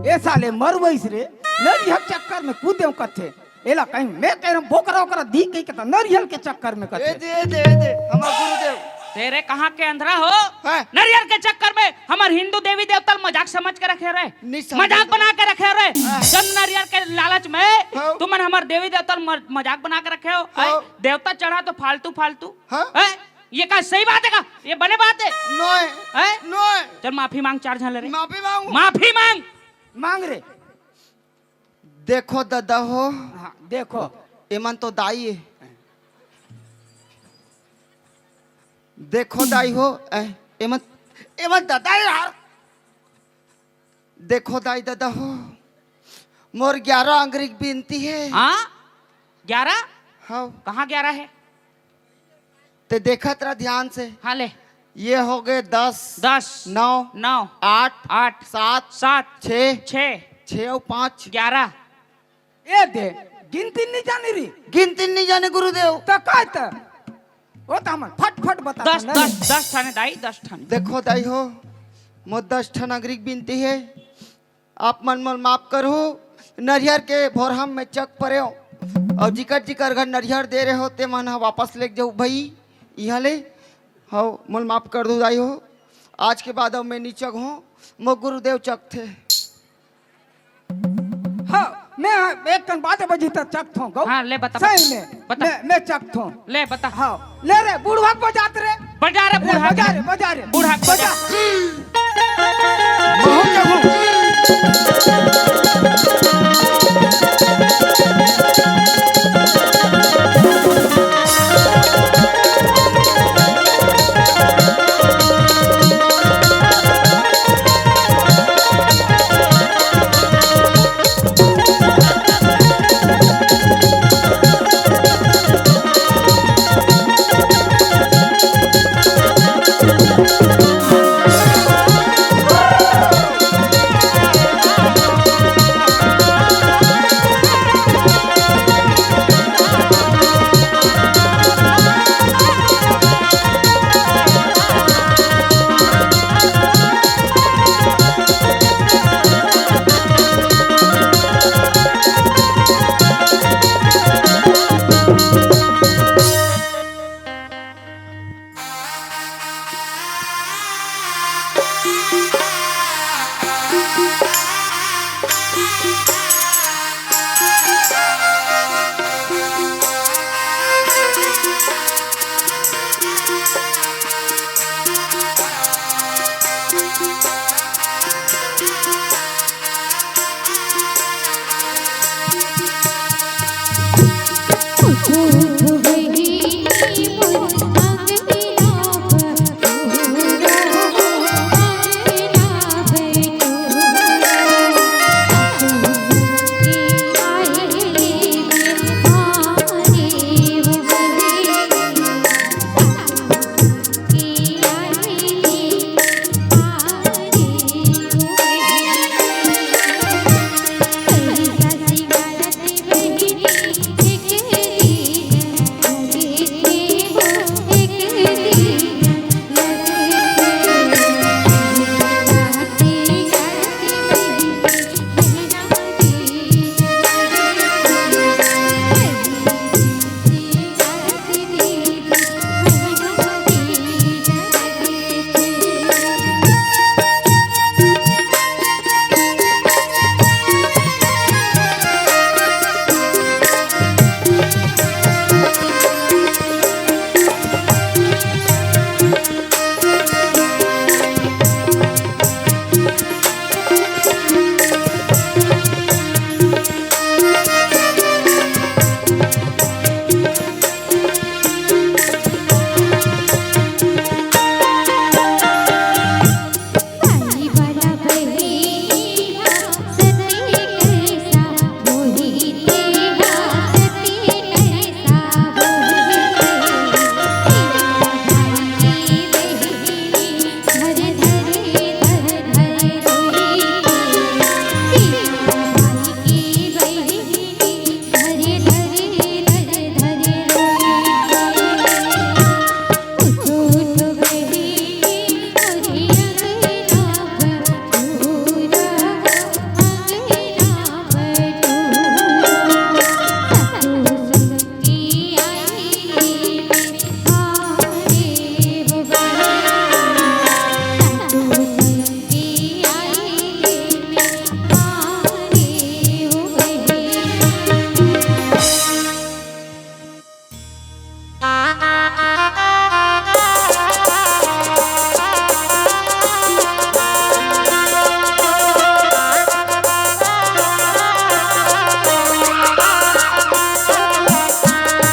ए साले मरवइस रे, नरियर चक्कर में कूदे हो कथे। एला कहीं मैं कह रहा हूँ, बोकरा ओकरा दी कही के त नरियर के चक्कर में कथे। ए दे, ए दे, ए दे, हमार गुरुदेव। तेरे कहाँ के अंधरा हो? हैं? नरियर के चक्कर में हमर हिंदू देवी देवता ल मजाक समझ के रखे रहे। नहीं समझ मजाक बना के रखे रहे। हाँ। जन नरियर के लालच में हाँ। तुमन हमर देवी देवता ल म-, मजाक बना के रखे हो। हाँ। हैं? देवता चढ़ा तो फालतू, फालतू। हाँ। हैं? ये का सही बात है का? ये बने बात है? नोय। हैं? नोय। चल माफी मांग चार झन ले रे। माफी मांगू। माफी मांग। मांग रे। देखो दादा हो। हाँ, देखो। एमन तो दाई है। देखो दाई हो, ए, एमन, एमन दादा है यार। देखो दाई दादा हो, मोर ग्यारह अंगरी के बिनती है। हाँ? ग्यारह? हाँ। कहाँ ग्यारह है? ते देखत रह ध्यान से। हाँ, ले। ये हो गए दस, दस, नौ, नौ, आठ, आठ, सात, सात, छः, छः, छः और पाँच। ग्यारह। ए दे, गिनती नहीं जाने री। गिनती नहीं जाने गुरुदेव। त काय त? वो त हमन फट फट बता दस, दे ना। दस, दस ठाने दाई, दस ठाने। देखो दाई हो, मोर दस ठन अंगरी के बिनती है। आप मन मोल माफ करहू, नरियर के भोरहम में चक परे हो, और जिकर जिकर घर नरियर दे रहे हो, ते मन ह वापस लेके जाऊ भाई, यहाँ ले। हो, मोल माफ कर दू दाई हो, आज के बाद अब मैं नी चघ हूँ, मोर गुरुदेव चघथे। हाँ, मैं एक कन बात बजी त चघथों गौ। हाँ, ले बता, सही बता। में, बता। मैं, मैं चघथों। ले बता। हाँ, ले रे, बुढ़वा के बजात रे। बजा रे, ले, बुढ़ा बजा के। रे, बजा रे। बुढ़ा के बजा। बजा। बहुत जगह।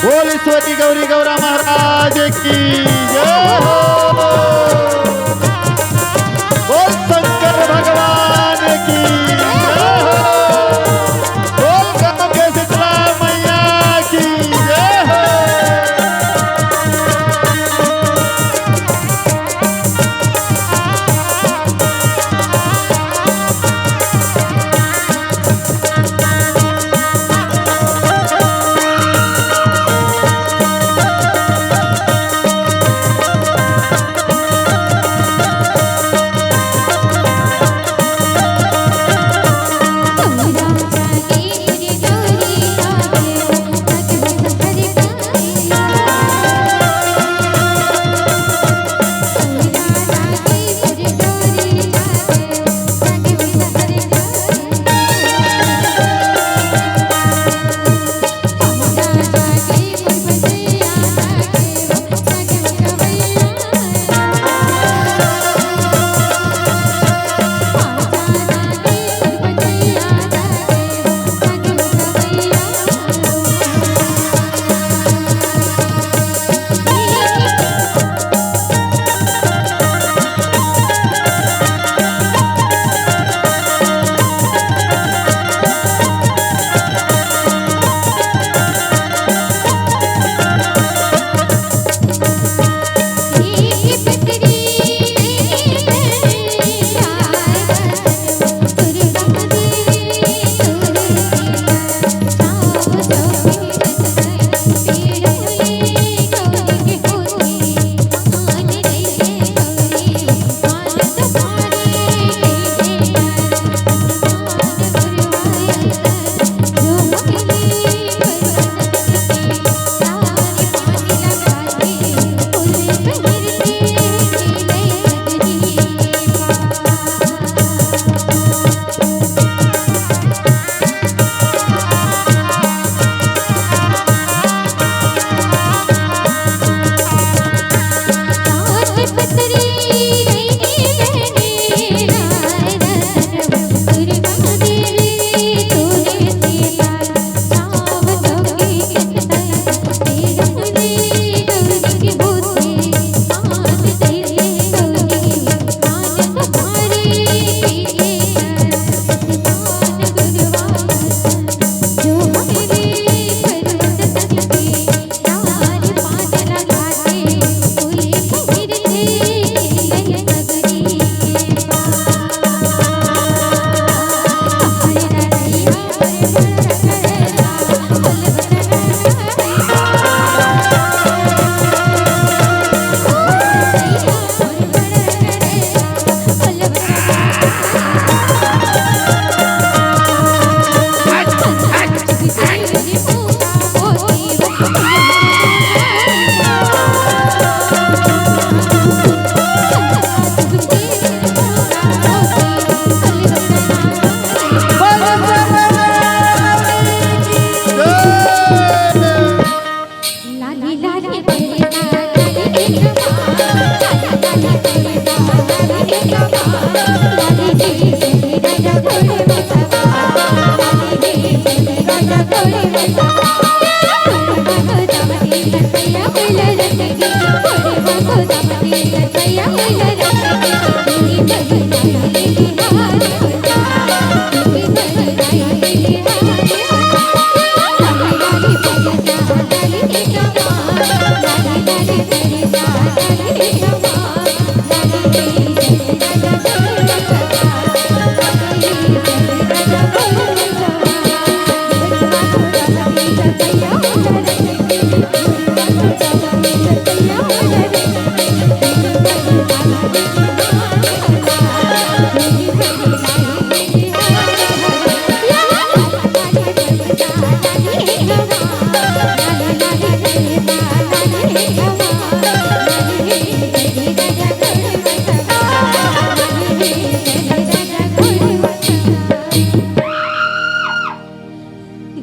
बोल ईश्वरी गौरी गौरा महाराज की जय हो। बोल शंकर भगवान की जय हो। बोल गाँव के शीतला मैया की जय हो।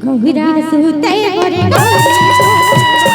घुघरा सुते मोरे गौरी।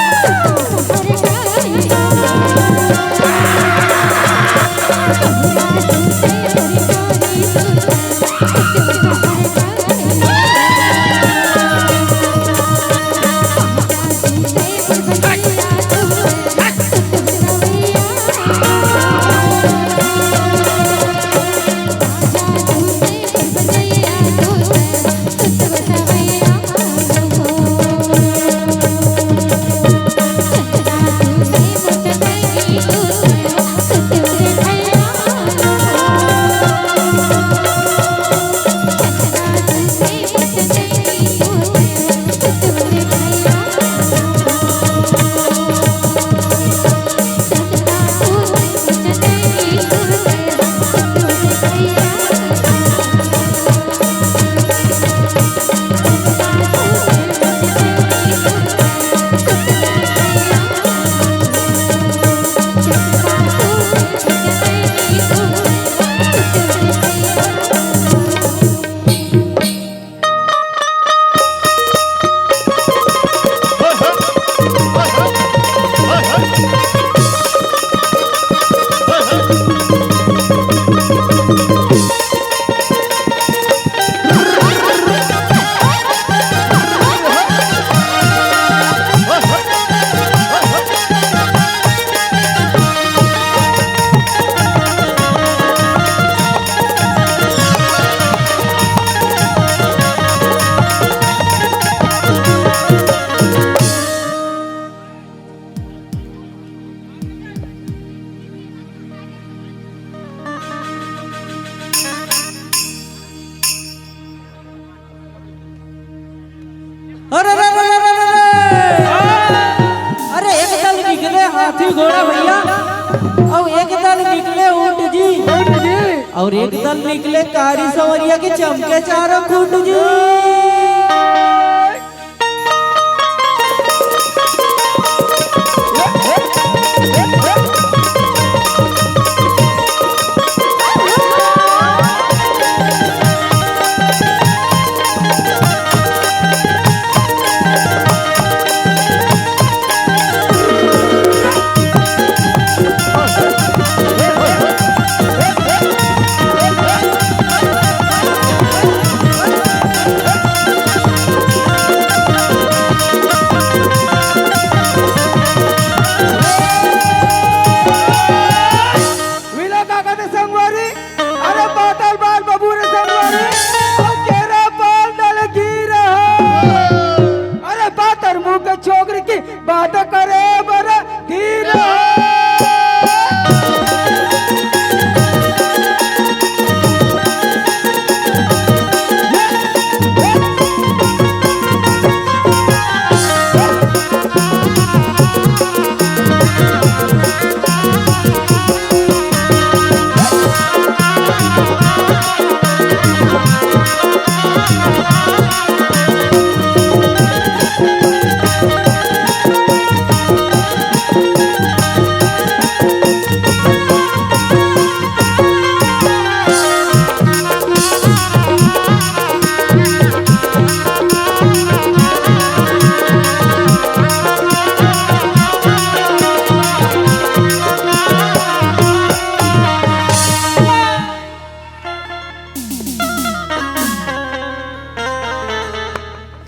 अरे, अरे, अरे, अरे, अरे, अरे। अरे, एक दल निकले हाथी घोड़ा भैया, अउ एक दल निकले ऊंट जी, ऊंट जी। अउ एक दल निकले कारी सवरिया के चमके चारों खूंट जी। मिला का कहते संगवारी? अरे पातर बाल बबू रे संगवारी, अउ केरा पाल दल गिर हो। अरे पातर मुंह के छोकरी के बात करे बर धीर हो।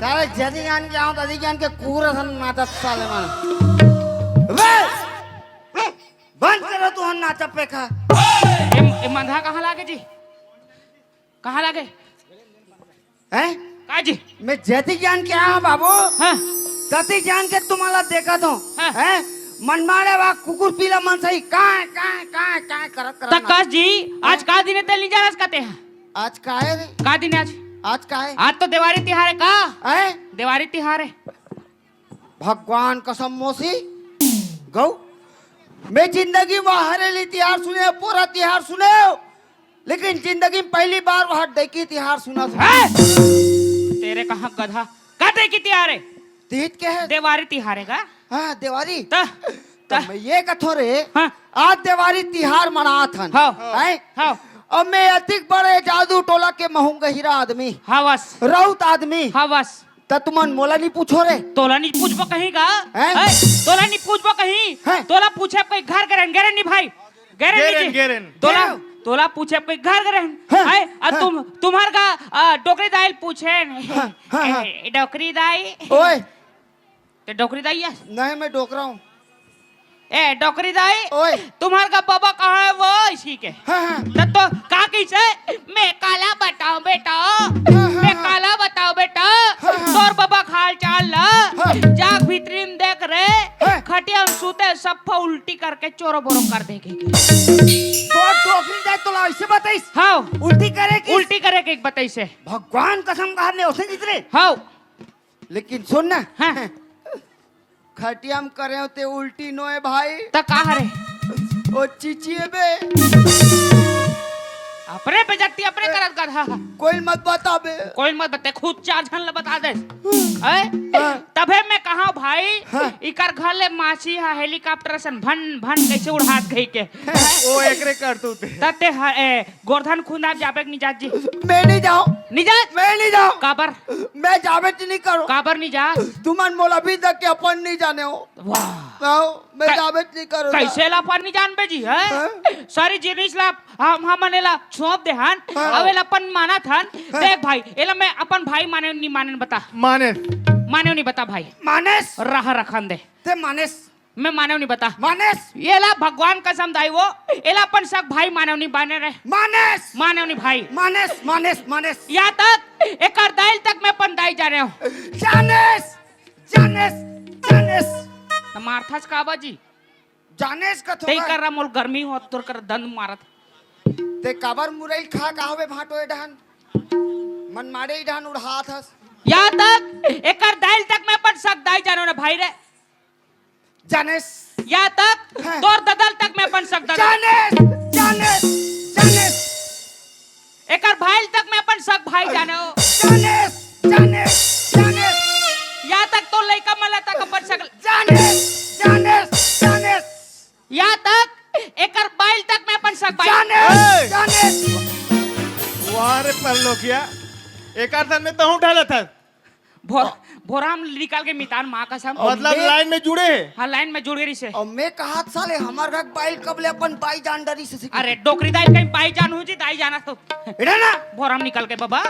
साले जदी जान के आओ, तदी जान के कूरा सन नाचत साले मन। बे! बंद करो तुहर नाचा पेखा। ए, ए मंधा कहाँ लागे जी? कहाँ लागे? हैं? का जी? मैं जैती जान के आया हूँ बाबू। हाँ। तती जान के तुम्हाला देखा दो। हाँ। हैं? मन मारे वा कुकुर पीला मन सही। काय, काय, काय, काय करत, करत त ना। कस जी, आज का दिन है तेल नहीं जा रहा कहते हैं? आज का है रे? का दिन है आज? आज का है? आज तो देवारी तिहार है का? हैं? देवारी तिहार है। भगवान कसम मोसी गौ, मैं जिंदगी में हरेली तिहार सुने, पूरा तिहार सुने, लेकिन जिंदगी में पहली बार वह डैकी तिहार सुना था। हैं? तेरे कहाँ गधा? का डैकी तिहार है? तीज के है? देवारी तिहार है का? हाँ, देवारी। त, त त मैं ये कथो रे, हाँ। आज देवारी तिहार मनात हन। हाँ। हैं? हाँ। अब मैं अतिक बड़े जादू टोला के महूंगा हीरा आदमी। हाँ बस। राउत आदमी। हाँ बस। त तुमन मोला नहीं पूछो रे। तोला नहीं पूछबो कहीं का? हैं? हैं? तोला नहीं पूछबो कहीं? हैं? तोला पूछे कोई घर गरन, गरन नहीं भाई। गरन नहीं गेरन, जी। गेरन। तोला, गेरन। तोला पूछे कोई घर गरन। हैं? हैं? आ हैं? तुम, तुम्हार का, आ, डोकरी दाइल पूछे नहीं। हाँ, हाँ, हाँ। ए, डोकरी दाई। ओए। ते डोकरी दाई है? नहीं, मैं डोकरा हूँ। ए, डोकरी दाई, ओए। तुम्हार का बाबा कहाँ है वो इसी के? हाँ, हाँ। त तो का कइसे? मैं काला बताऊं बेटा, हाँ, हाँ, मैं हाँ। काला बताऊं बेटा, हाँ, हाँ। तोर बाबा का हाल चाल ला, हाँ। जाग भीतरी में देख रे, हाँ। खटिया में सूते सफ्फा उल्टी करके चोरो बोरो कर देखे के। तो डोकरी दाई तोला ऐसे बताइस? हाँ। उल्टी करे के? उल्टी करे के बताइस है। भगवान कसम कहा मैं उसे जीत रे। हाँ। लेकिन सुन ना। हाँ। खटिया में करे होते उल्टी नोए भाई। त का हरे? ओ चीची है बे। अपने बेइज्जती अपने करत गधा। कोई मत बता बे। कोई मत बता, खुद चार झन ला बता दे। हैं? हाँ। तभे मैं कहा भाई, हाँ। इकर घर ले मासी हा helicopter सन भन भन कैसे उड़ात गई के। ओ एकरे करतूत हे। तते हा, ए, गोरधन खुंदाब जाबे के निजात जी? मैं नहीं जाऊँ। निजात? मैं नहीं जाऊँ। काबर? मैं जाबे च नहीं करो। काबर नहीं जा? तुमन मोला अभी तक के अपन नहीं जाने हो। वाह। आओ, मैं कै-, जाबे च नहीं करो। कैसे ला अपन नहीं जानबे जी, हैं? हैं? सारी जिनिस ला हम, हमन एला सौंप दे हन, हाँ। अब एला अपन मानत हन। हाँ। देख भाई, एला मैं अपन भाई माने नहीं माने बता। माने। माने नहीं बता भाई। मानेस। रहा रखन दे। ते मानेस। मैं मानेव नहीं बता। मानेस। एला भगवान कसम दाई वो, एला अपन सग भाई मानेव नहीं माने रे। मानेस। मानेव नहीं भाई। मानेस, मानेस, मानेस। यहाँ तक एकर दाइल तक मैं अपन दाई जाने हूँ। जानेस, जानेस, जानेस। त मारथस काबा जी? जानेस का ते थोड़ा। कर रहा मोल गर्मी हो तोर कर दंद मारत। ते काबर मुरैल खा का हवे भाटो ए डहन? मन मारे ई डहन उड़हात हस। यहाँ तक एकर दाइल तक मैं अपन सग दाई जानो ना भाई रे। जानेस। या तक हाँ। तोर ददल तक मैं अपन सग ददल। जानेस, जानेस, जानेस। एकर भाई तक मैं अपन सग भाई जाने हो। जानेस, जानेस, जानेस। या तक तो लइका मला तक अपन सग जानेस, जानेस, जानेस। या तक एकर बाइल तक मैं अपन सग बाइल। जानेस, ए! जानेस। वाह रे परलोकिया, एकर तन में तहूँ ढालत हस। भो-, भोराम निकल के मितान माँ कसम। मतलब मैं लाइन में जुड़े हे? हाँ, लाइन में जुड़ गई से। और मैं कहा साले हमार घर बाइल कब ले अपन बाई जान डरी से सीखी। अरे डोकरी दाई कहीं बाई जान हो जी, दाई जाना तो। एड़ा ना। भोराम निकल के बाबा,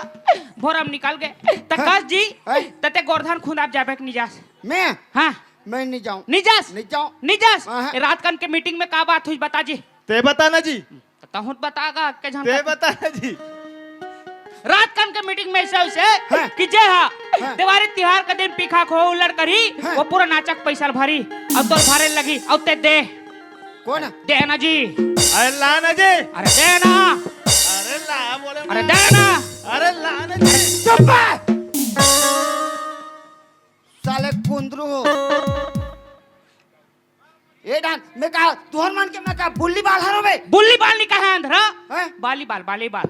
भोराम निकल के। हाँ। तकाश जी, हाँ। तते गोरधन खुंदाब जाबे के निजास। मैं? हाँ। मैं नहीं जाऊँ। निजास? नहीं जाऊँ। निजास? हाँ, हाँ। ए, रात कन के मीटिंग में का बात हुई बता जी। ते बता ना जी। त तहुत बतागा, के झन ते बता ना जी। रात कन के मीटिंग में ऐसे, ऐसे हाँ। कि जे हा हाँ। देवारी तिहार के दिन पीखा खो उल्लड़ करी, हाँ। वो पूरा नाचक पैसा भरी, अब तोर भरे लगी, अब ते दे। कौन? दे ना जी। अरे ला ना जी। अरे दे ना। अरे ला बोले अरे ना। दे ना। अरे ला ना जी। चुप बे। साले कुंदरू हो। ए डान, मैं कहा, तुहर मन के मैं कहा, बुल्ली बाल हरो बे? बुल्ली बाल नहीं कहा अंधरा। हैं? बाली बाल, बाली बाल।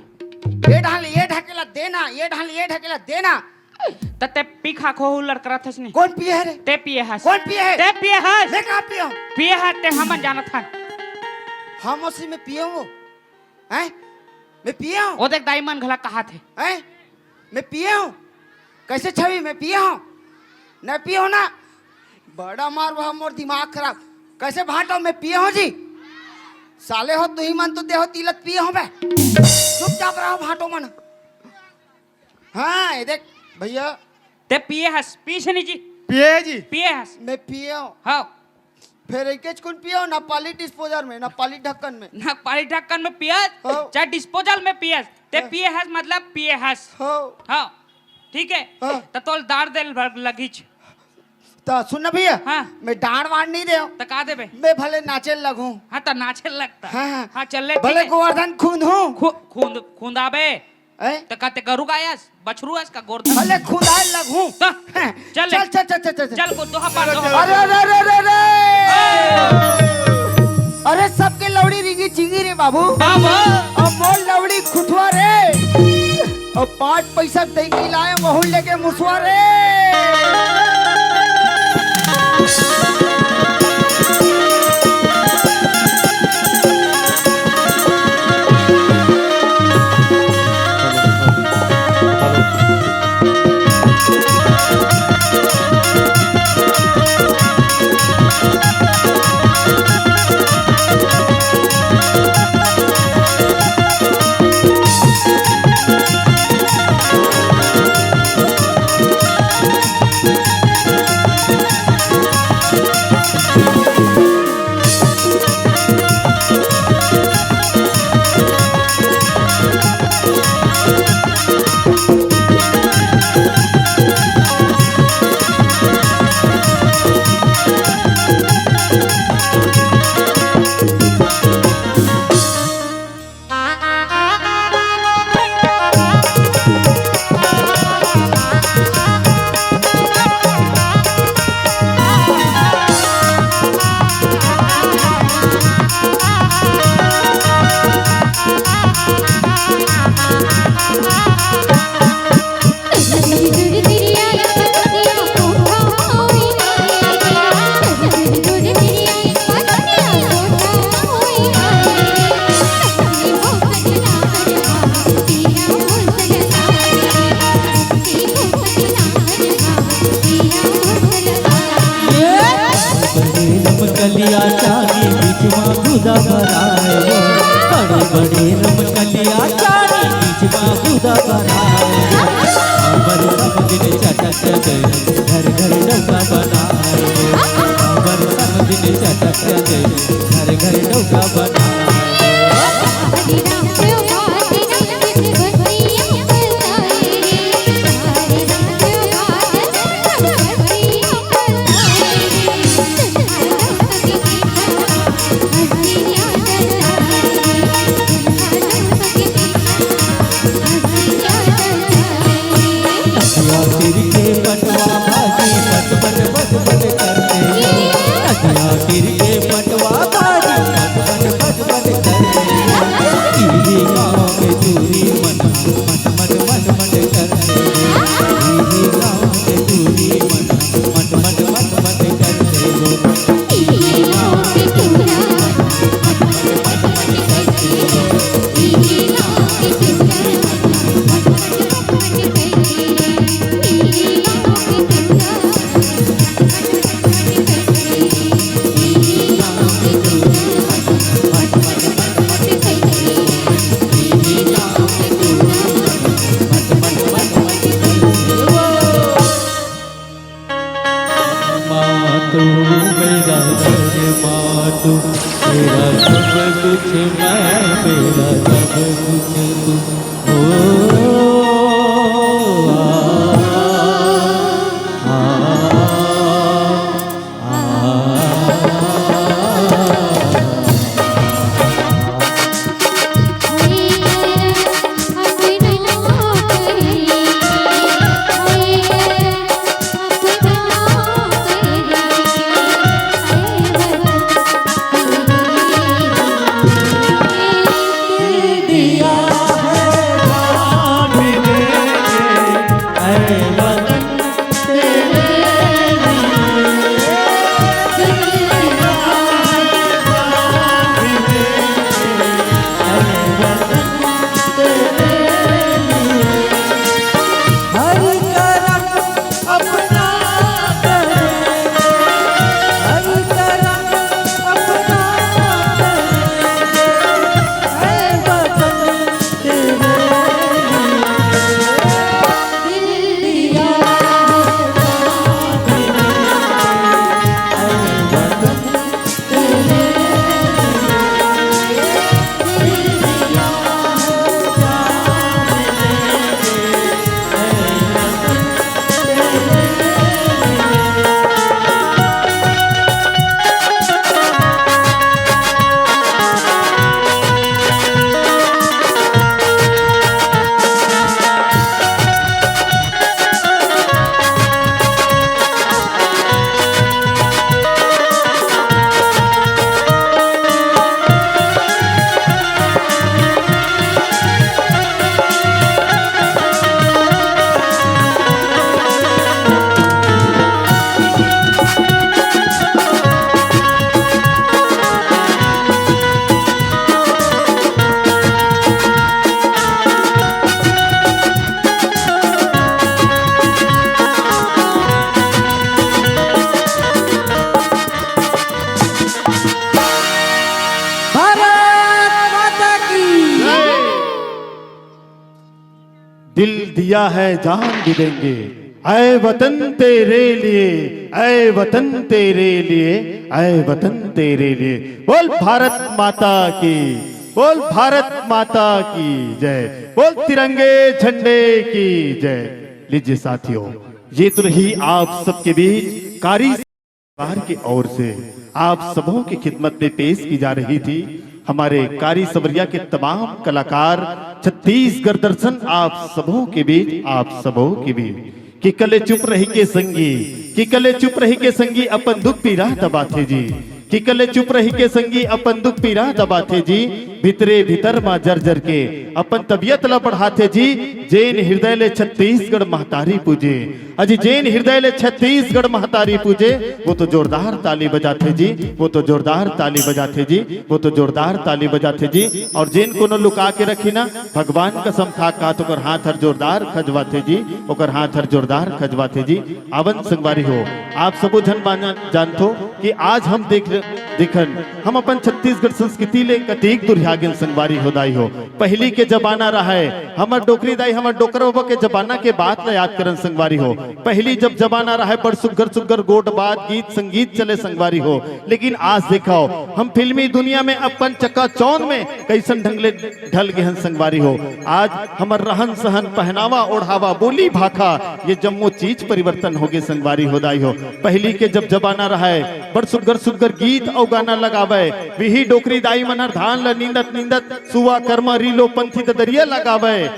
ए डान, ये ढकेला देना, ये डान, ये ढकेला देना। त ते पी खा खो हुल्लड़ करत हस नहीं। कौन पिए है रे? ते पिए हस। कौन पिए है? ते पिए हस। मैं कहाँ पिए हूँ? पिए हस ते हमन जानत हन। हम उसी में पिए हूँ। हैं? मैं पिए हूँ? वो देख दाई मन घला कहा थे। हैं? मैं पिए हूँ? कैसे छवि मैं पिए हूँ? नहीं पिए हूँ ना। बड़ा मार वह मोर दिमाग खराब। कैसे भाटो मैं पिए हूँ जी? साले हो तुही मन तो देहो तिलक पिए हूँ बे। चुपचाप रहो भाटो मन। हाँ, ये देख भैया। ते पिए हस, पीछे नहीं जी। पिए जी। पिए हस। मैं पिए हूँ। हाँ। फेर एकेच कुन पियो, ना पाली डिस्पोजल में, ना पाली ढक्कन में। ना पाली ढक्कन में पियस, हाँ। चाहे डिस्पोजल में पियस, ते हाँ। पिए हस मतलब पिए हस। हाँ। हाँ, ठीक है। हाँ। त तोल दार दे ल-, लगिच। त सुन ना भैया, हाँ। मैं डांड़ वांड़ नहीं दे। त का देबे? मैं भले नाचे लगूं। हाँ, त नाचे लगता। हाँ, हाँ। हाँ, चल ले, भले ठीक है। गोवर्धन खूंद हूँ। खु-, खूंद, खूंदाबे। हैं? त का ते गरु गायस, बछरू अस का गोवर्धन? भले खुंदाए लगूं। त चल ले। चल, चल, चल, चल, चल। चल, को दोहा पार, दोहा पार। अरे, अरे, अरे, अरे, अरे। अरे, सबके लौड़ी रिंगी चिंगी रे बाबू। बाबू। अब मोर लौड़ी खुठवा रे। अब पाँच पैसा दे के लाए, वहू लेके मुसवा रे। बड़े रमकलिया चानी बीच मा गुदा भराए वो। बड़े बड़े रमकलिया चानी बीच मा गुदा भराए वो। हमर समधिन चटक गए घर घर डौका बनाए वो। हमर समधिन चटक गए घर घर डौका बनाए वो। नदिया तीर के पटवा भाजी पट पट पट पट करते हो। नदिया तीर के पटवा भाजी पट पट पट पट करते हो। इही गाँव के टूरी मन मट मट मट मट करते हो। इही गाँव के टूरी मन मट मट मट मट करते हो। माँ तू मेरा सच, माँ तू मेरा सब कुछ, मैं तेरा सब कुछ, तू ओ, आ, आ, आ, आ। दिया है जान भी देंगे, ऐ वतन तेरे लिए, ऐ वतन तेरे लिए, ऐ वतन तेरे लिए। बोल भारत माता की, बोल भारत माता की जय, बोल तिरंगे झंडे की जय। लीजिए साथियों, ये तो रही आप सबके बीच कारी परिवार की ओर से आप सबों की खिदमत में पेश की जा रही थी हमारे कारी सवरिया के तमाम कलाकार। छत्तीसगढ़ दर्शन आप सबों के बीच, आप सबों के बीच। कि कले चुप रही के संगी, कि कले चुप रही के संगी अपन दुख पीरा दबाथे जी, कि कले चुप रही के संगी अपन दुख पीरा दबाथे जी। भीतरे भीतर मा जर जर के अपन तबियत ला बढ़ाथे जी। जेन हृदय ले छत्तीसगढ़ महतारी पूजे, अजी जेन हृदय ले छत्तीसगढ़ महतारी पूजे, वो तो जोरदार ताली बजाथे जी, वो तो जोरदार ताली बजाथे जी, वो तो जोरदार ताली बजाथे जी। और जेन कोनो लुका के रखी ना, भगवान कसम खा कहा तो ओकर हाथ हर जोरदार खजवाथे जी, ओकर हाथ हर जोरदार खजवाथे जी। आवन संगवारी हो, आप सबो झन माना जानथो कि आज हम देख, देखन हम अपन छत्तीसगढ़ संस्कृति ले कतीक दुरिहा गेन संगवारी हो दाई हो। पहली के जमाना रहय, हमर डोकरी दाई, हमर डोकरा बाबा के जमाना के बात ला याद करन संगवारी हो। पहली जब जमाना रहय, बड़ सुग्घर सुग्घर गोठ बात, गीत संगीत चले संगवारी हो। लेकिन आज देखव, हम फिल्मी दुनिया में अपन चकाचौंध में कइसन ढंग ले ढल गेहन संगवारी हो। आज हमर रहन सहन, पहनावा ओढ़ावा, बोली भाखा, ये जम्मो चीज परिवर्तन होगे संगवारी हो दाई हो। पहली के जब जमाना रहय, बड़ सुग्घर सुग्घर गीत अउ गाना लगावय, विही डोकरी दाई मन हर धान ल नींदत नींदत सुवा करमा रीलो पंथी ददरिया लगावय।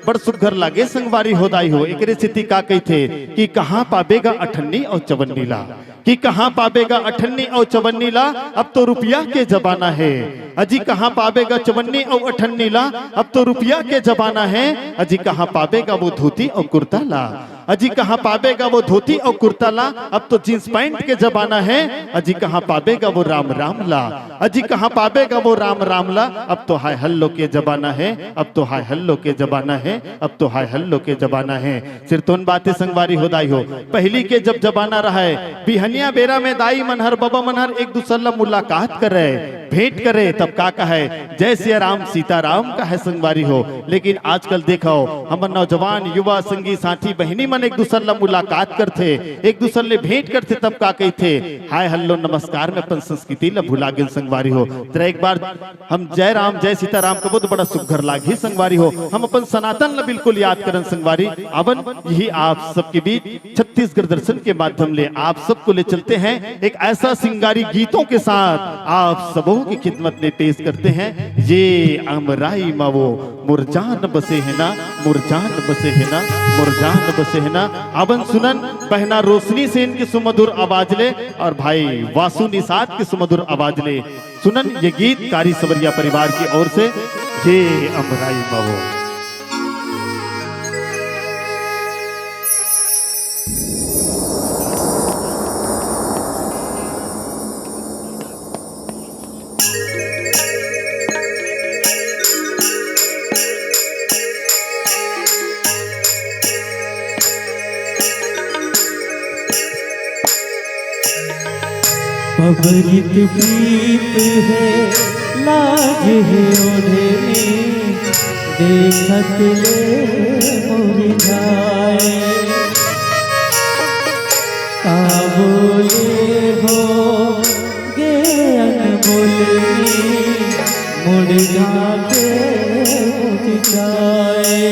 बड़ सुग्घर लागे संगवारी हो दाई हो। एकरे सेती का कहिथे कि कहाँ पाबे गा अठन्नी अउ चवन्नी ला, कि कहाँ पाबे गा अठन्नी अउ चवन्नी ला, अब तो रुपया के जमाना हे। अजी कहाँ पाबे गा चवन्नी अउ अठन्नी ला, अब तो रुपया के जमाना हे। अजी कहाँ पाबे गा वो धोती अउ कुर्ता ला, अजी कहाँ पाबे गा वो धोती अउ कुर्ता ला, अब तो जींस पैंट के जमाना हे। अजी कहाँ पाबे गा वो राम राम ला, अजी कहाँ पाबे गा वो राम राम ला, अब तो हाय हल्लो के जमाना हे, अब तो हाय हल्लो के जमाना हे, अब तो हाय हल्लो के जमाना हे। सिरतोन बाते संगवारी हो दाई हो, पहली के जब जमाना रहय, बिहनिया बेरा में दाई मन हर, बबा मन हर एक दूसर ला मुलाकात करय, भेंट करय, तब का कहय, जय सिया राम सीता राम कहय संगवारी हो। लेकिन आजकल देखव, हमर नौजवान युवा संगी साथी बहिनी मन एक दूसर ला मुलाकात करथे, एक दूसर ले भेंट करथे, तब का कहिथे, हाय हल्लो नमस्कार में अपन संस्कृति ला भुला गेन संगवारी हो। तेरा एक बार हम जय राम जय सीता राम कबो तो बड़ा सुघर लागही संगवारी हो। हम अपन सनातन ला बिल्कुल याद करन संगवारी। आवन यही आप सबके बीच छत्तीसगढ़ दर्शन के माध्यम ले आप सबको ले चलते हैं एक ऐसा सिंगारी गीतों के साथ, आप सबों की खिदमत में पेश करते हैं। ये अमराई मावो मुरजान बसे है ना, मुरजान बसे है ना, मुरजान बसे है ना। आवन सुनन बहना रोशनी सेन के सुमधुर आवाज ले और भाई वासु निषाद के सुमधुर आवाज ले सुनन ये गीत कारी सवरिया परिवार की ओर से। ये अमराई मावो। पबरित प्रीत हे, लाज हे ओढ़नी, देखत ले मुरझाए। का बोले हो गे अनबोलनी, मुड़ जाके मुरझाए।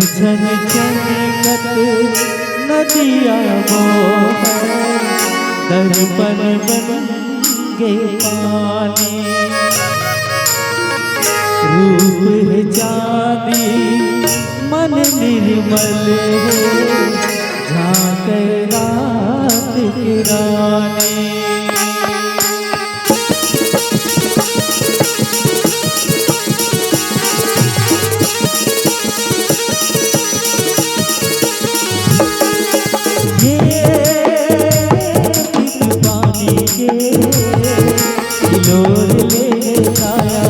झन झनकत नदिया मोहर, दर्पण बन गे पानी। रूप हे चांदी, मन निर्मल हे, झांके रात के रानी। ये पीत पानी के हिलोर ले साया,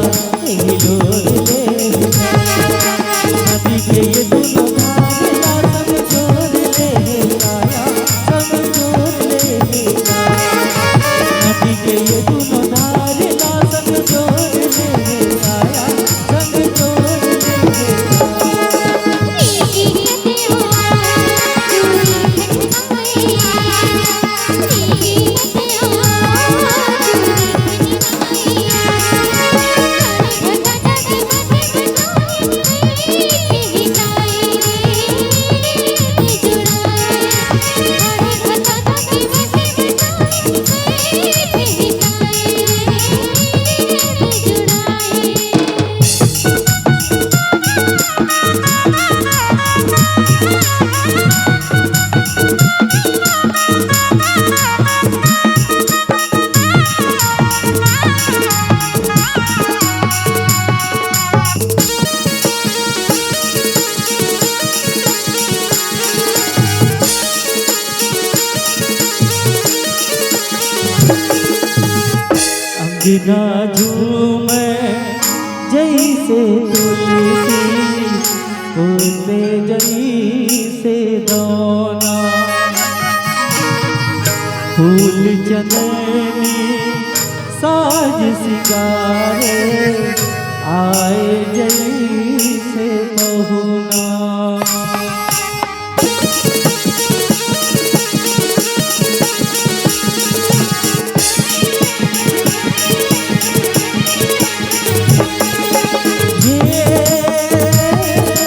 हिलोर ले साया। नदी के ये दोनों धार ला संग जोर ले साया, संग जोर ले साया। नदी के ये दोनों धार ला संग जोर ले साया, संग जोर ले साया। अंगना झूमे जैसे तुलसी, फूले जैसे दोना। फूल चंदनी साज सिंगारे, आए जैसे पहुना। ये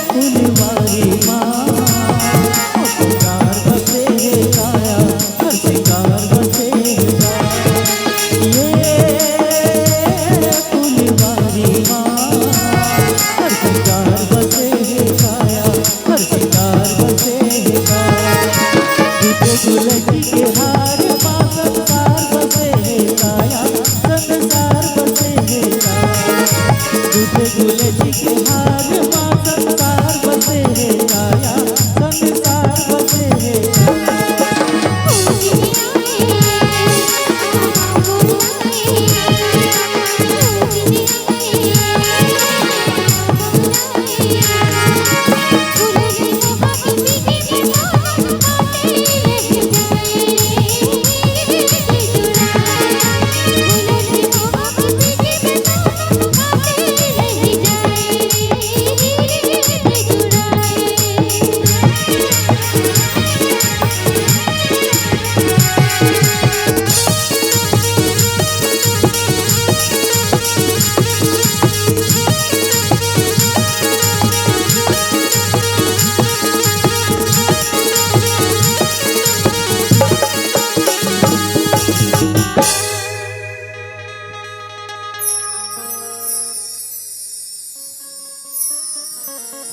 फुलवारी माँ, हर सिंगार बसे हे काया, हर सिंगार बसे हे काया। ये फुलवारी माँ, हर सिंगार बसे हे काया, हर सिंगार बसे हे काया। दूधे गुलरी के हार माँ, संसार बसे हे काया, संसार बसे हे काया। दूधे गुलरी के हार माँ, संसार बसे हे काया, संसार बसे हे काया।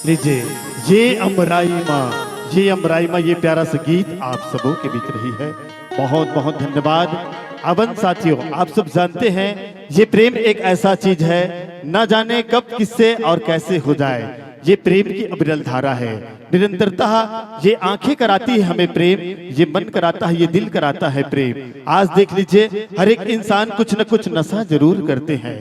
लीजिए, ये अमराई माँ, ये अमराई माँ, ये प्यारा सा गीत आप सबों के बीच रही है। बहुत बहुत धन्यवाद। अवन साथियों, आप सब जानते हैं, ये प्रेम एक ऐसा चीज है, ना जाने कब, किससे और कैसे हो जाए। ये प्रेम की अविरल धारा है, निरंतरता। ये आंखें कराती है हमें प्रेम, ये मन कराता है, ये दिल कराता है प्रेम। आज देख लीजिए, हर एक इंसान कुछ न कुछ नशा जरूर करते हैं।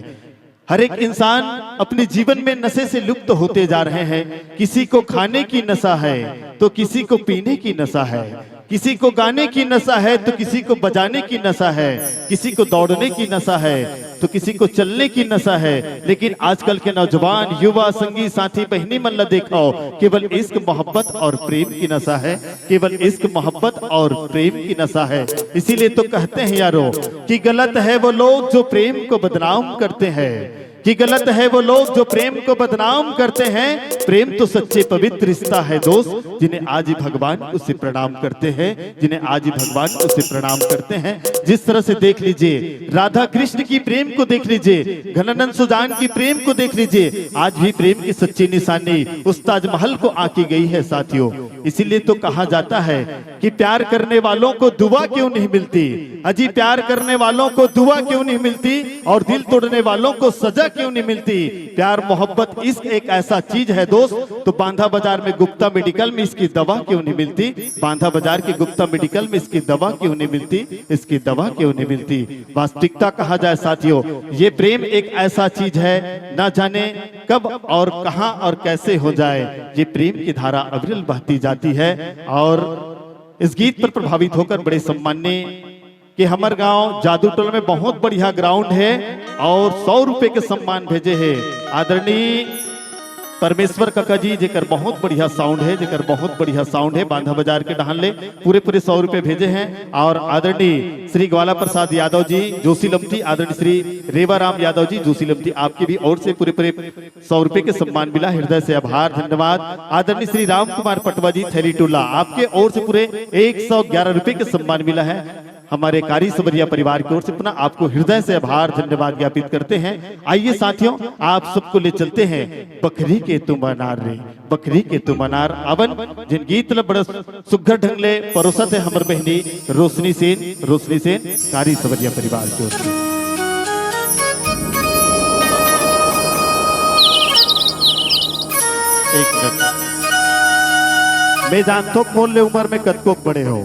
हर एक इंसान अपने जीवन में नशे से लुप्त होते जा रहे हैं। किसी को खाने की नशा है, तो किसी को पीने की नशा है, किसी को गाने की नशा है, तो किसी को बजाने की नशा है, किसी को दौड़ने की नशा है, तो किसी को चलने की नशा है। लेकिन आजकल के नौजवान, युवा, संगी, साथी, बहिनी मन ला देखो, केवल इश्क, मोहब्बत और प्रेम की नशा है, केवल इश्क, मोहब्बत और प्रेम की नशा है। इसीलिए तो कहते हैं यारो कि गलत है वो लोग जो प्रेम को बदनाम करते हैं। कि गलत है वो लोग जो प्रेम को बदनाम करते हैं। प्रेम तो सच्चे पवित्र रिश्ता है दोस्त, जिन्हें आज ही भगवान उसे प्रणाम करते हैं, जिन्हें आज ही भगवान उसे प्रणाम करते हैं। जिस तरह से देख लीजिए, राधा कृष्ण की प्रेम को देख लीजिए, घनानंद सुजान की प्रेम को देख लीजिए, आज भी प्रेम की सच्ची निशानी उस ताजमहल को आंकी गई है साथियों। इसीलिए तो कहा जाता है कि प्यार करने वालों को दुआ क्यों नहीं मिलती, अजी प्यार करने वालों को दुआ क्यों नहीं मिलती और दिल तोड़ने वालों को सजा क्यों नहीं मिलती। प्यार, मोहब्बत, इश्क एक ऐसा चीज है दोस्त, तो बांधा बाजार में गुप्ता मेडिकल में इसकी दवा क्यों नहीं मिलती, बांधा बाजार के गुप्ता मेडिकल में इसकी दवा क्यों नहीं मिलती, इसकी दवा क्यों नहीं मिलती। वास्तविकता कहा जाए साथियों, ये प्रेम एक ऐसा चीज है, ना जाने कब और कहां और कैसे हो जाए, ये प्रेम की धारा अविरल बहती जाती है। और इस गीत पर प्रभावित होकर बड़े सम्मान्य कि हमर गांव जादू टोला में बहुत बढ़िया ग्राउंड है और सौ रुपए के सम्मान भेजे है आदरणीय परमेश्वर काका जी, जेकर बहुत बढ़िया साउंड है, जेकर बहुत बढ़िया साउंड है, बांधा बाजार के डहान ले पूरे पूरे सौ रुपए भेजे हैं। और आदरणीय श्री ग्वाला प्रसाद यादव जी जोशी लमती, आदरणीय श्री रेवा राम यादव जी जोशी लमती, आपके भी ओर से पूरे पूरे सौ रुपए के सम्मान मिला, हृदय से आभार, धन्यवाद। आदरणीय श्री राम कुमार पटवा जी थैली टोला, आपके ओर से पूरे एक सौ ग्यारह रुपए के सम्मान मिला है। हमारे कारी सवरिया परिवार की ओर से पुनः आपको हृदय से आभार, धन्यवाद ज्ञापित करते हैं। आइए साथियों, आप सबको ले चलते हैं बखरी के तुम अनार रे, बखरी के तुम अनार। अवन जिन गीत ल बड़ा सुघर ढंग ले परोसत है हमर बहनी रोशनी सेन, रोशनी सेन कारी सवरिया परिवार की ओर से। एक मिनट। मैं जानथों मोर ले उम्र में कतकोक बड़े हो,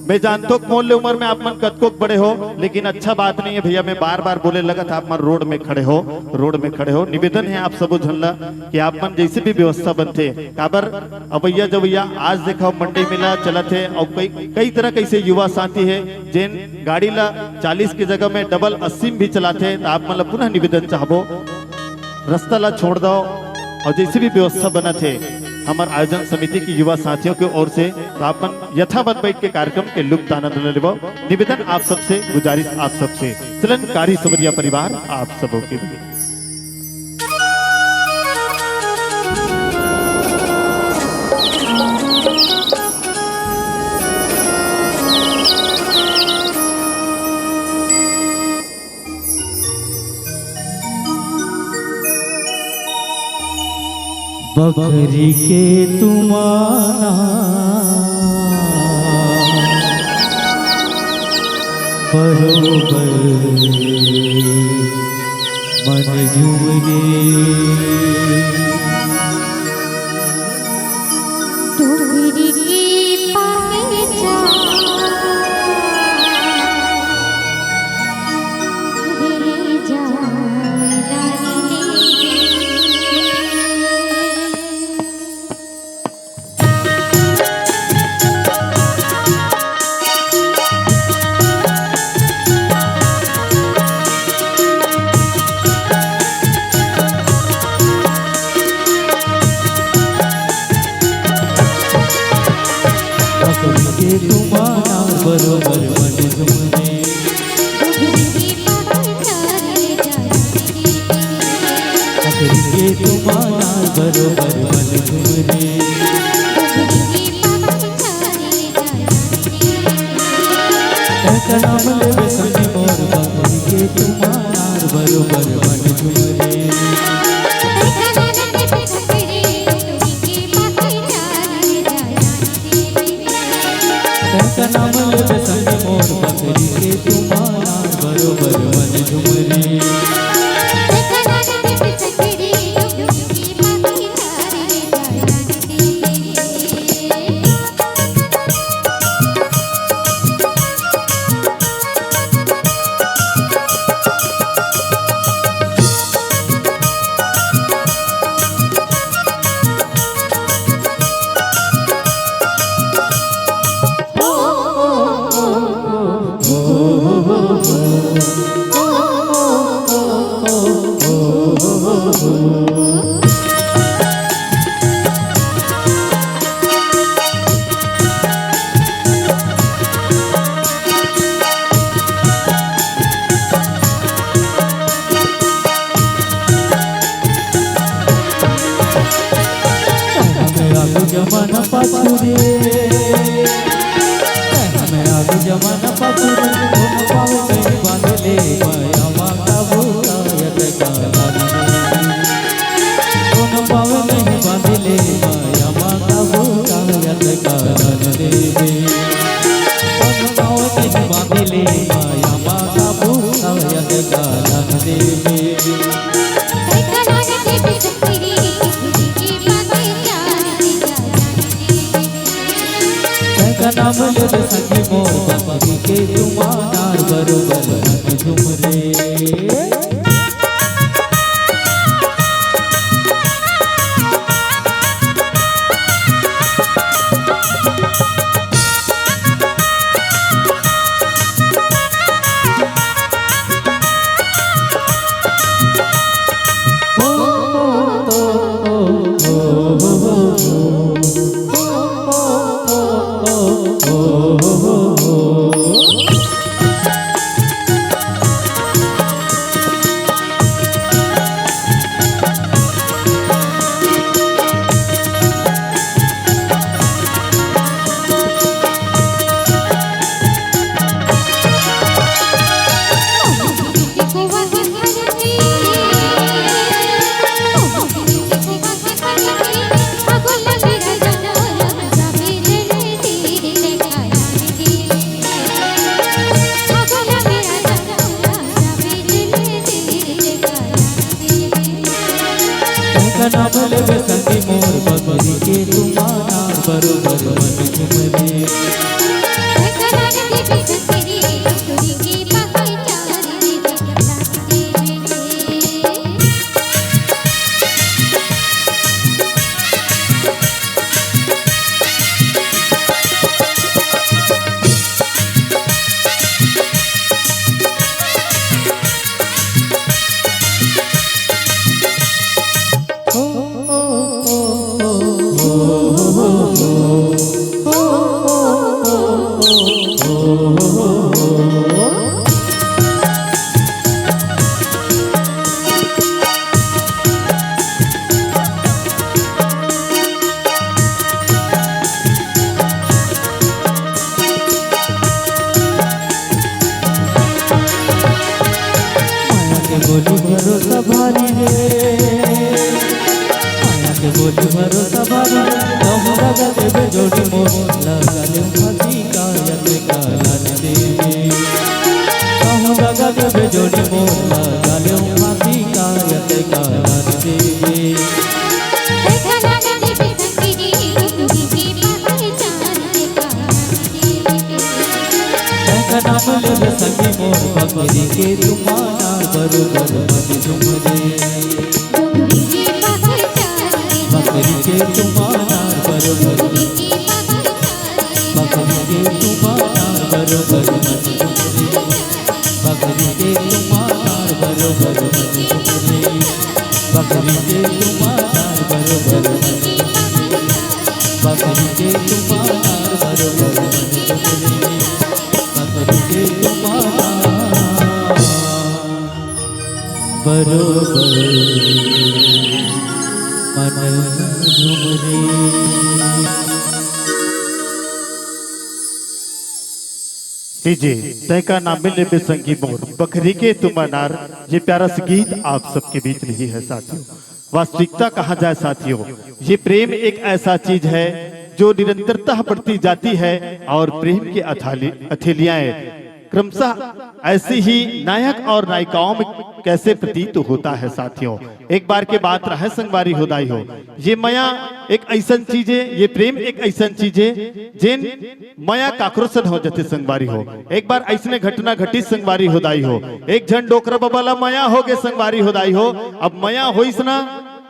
मैं जानथों मोर ले उम्र में आप मन कतकोक बड़े हो, लेकिन अच्छा बात नहीं है भैया, मैं बार बार बोले लगत आप मन रोड में खड़े हो, रोड में खड़े हो। निवेदन है आप सबो झन ला कि आप मन जैसे भी व्यवस्था बनथे, काबर अवैया जवैया आज देखा मंडी मेला चलत है और कई कई तरह कैसे युवा साथी है जेन गाड़ी ला चालीस के जगह में डबल अस्सी में भी चलाथे, तो आप मन ला पुनः निवेदन चाहबो, रास्ता ला छोड़ दो और जैसे भी व्यवस्था बनत है हमर आयोजन समिति की युवा साथियों की ओर से, तो आप मन यथावत बैठ के कार्यक्रम के लुप्त आनंद ले लेबो। निवेदन आप सबसे, गुजारिश आप सबसे, चलन कारी सवरिया परिवार आप सबों के लिए। बखरी के तुमाना बरोबर मन झूम गे। डोकरी के पहचान रे जान। पकड़ के तुम्हारा बरोबर मन झूमे। पकड़ के तुम्हारा बरोबर मन झूमे। ऐसा नाम लेवे संगी मोर, पकड़ के तुम्हारा बरोबर मन झूमे। ऐसा नाम लेवे संगी मोर, पकड़ के तुम्हारा बरोबर मन झूमे। पाछू रे, मैं आगू जमाना पाछू रे, धुन पावे नहीं बांध ले, माया माता भूता यत कालन देवी। धुन पावे नहीं बांध ले, माया माता भूता यत कालन देवी। धुन पावे नहीं बांध ले, माया माता भूता यत कालन देवी। तंका नाम लेबे संगी मोर, बकरी के तुमानार बरोबर मन झुमरे। तंका नाम लेबे संगी मोर, बकरी के तुमानार बरोबर मन झुमरे। माया के बोली भरोसा भारी रे, माया के बोली भरोसा भारी रे, कहूँ लगा देबे जोड़ी मोर, लगा ले फांसी का यत कालन देवी। कहूँ लगा देबे जोड़ी मोर, लगा ले फांसी का यत कालन देवी। तंका नाम लेबे संगी मोर, बकरी के तुमानार बरोबर मन झुमरे। बकरी के तुमानार बरोबर, बकरी के तुमानार बरोबर मन झुमरे। बकरी के तुमानार बरोबर मन झुमरे। बकरी के तुमानार बरोबर मन झुमरे। बकरी के तुमानार बरोबर मन झुमरे। बकरी के तुमानार बरोबर मन झुमरे। लीजिए, तंका नाम लेबे संगी मोर, बकरी के तुमानार, ये प्यारा सा गीत आप सबके बीच में ही है साथियों। वास्तविकता कहा जाए साथियों, ये प्रेम एक ऐसा चीज है जो निरंतरता बढ़ती जाती है और प्रेम की अथाली-, हथेलियां क्रमशः ऐसे ही नायक और नायिकाओं में कैसे प्रतीत होता है साथियों। एक बार के बात रहे संगवारी हो दाई हो, ये मया एक ऐसन चीज है, ये प्रेम एक ऐसन चीज है, जेन मया काकरो से हो जाते संगवारी हो। एक बार ऐसने घटना घटिस संगवारी हो दाई हो, एक झन डोकरा बबा ला मया हो गे संगवारी हो दाई हो। अब मया होइस ना,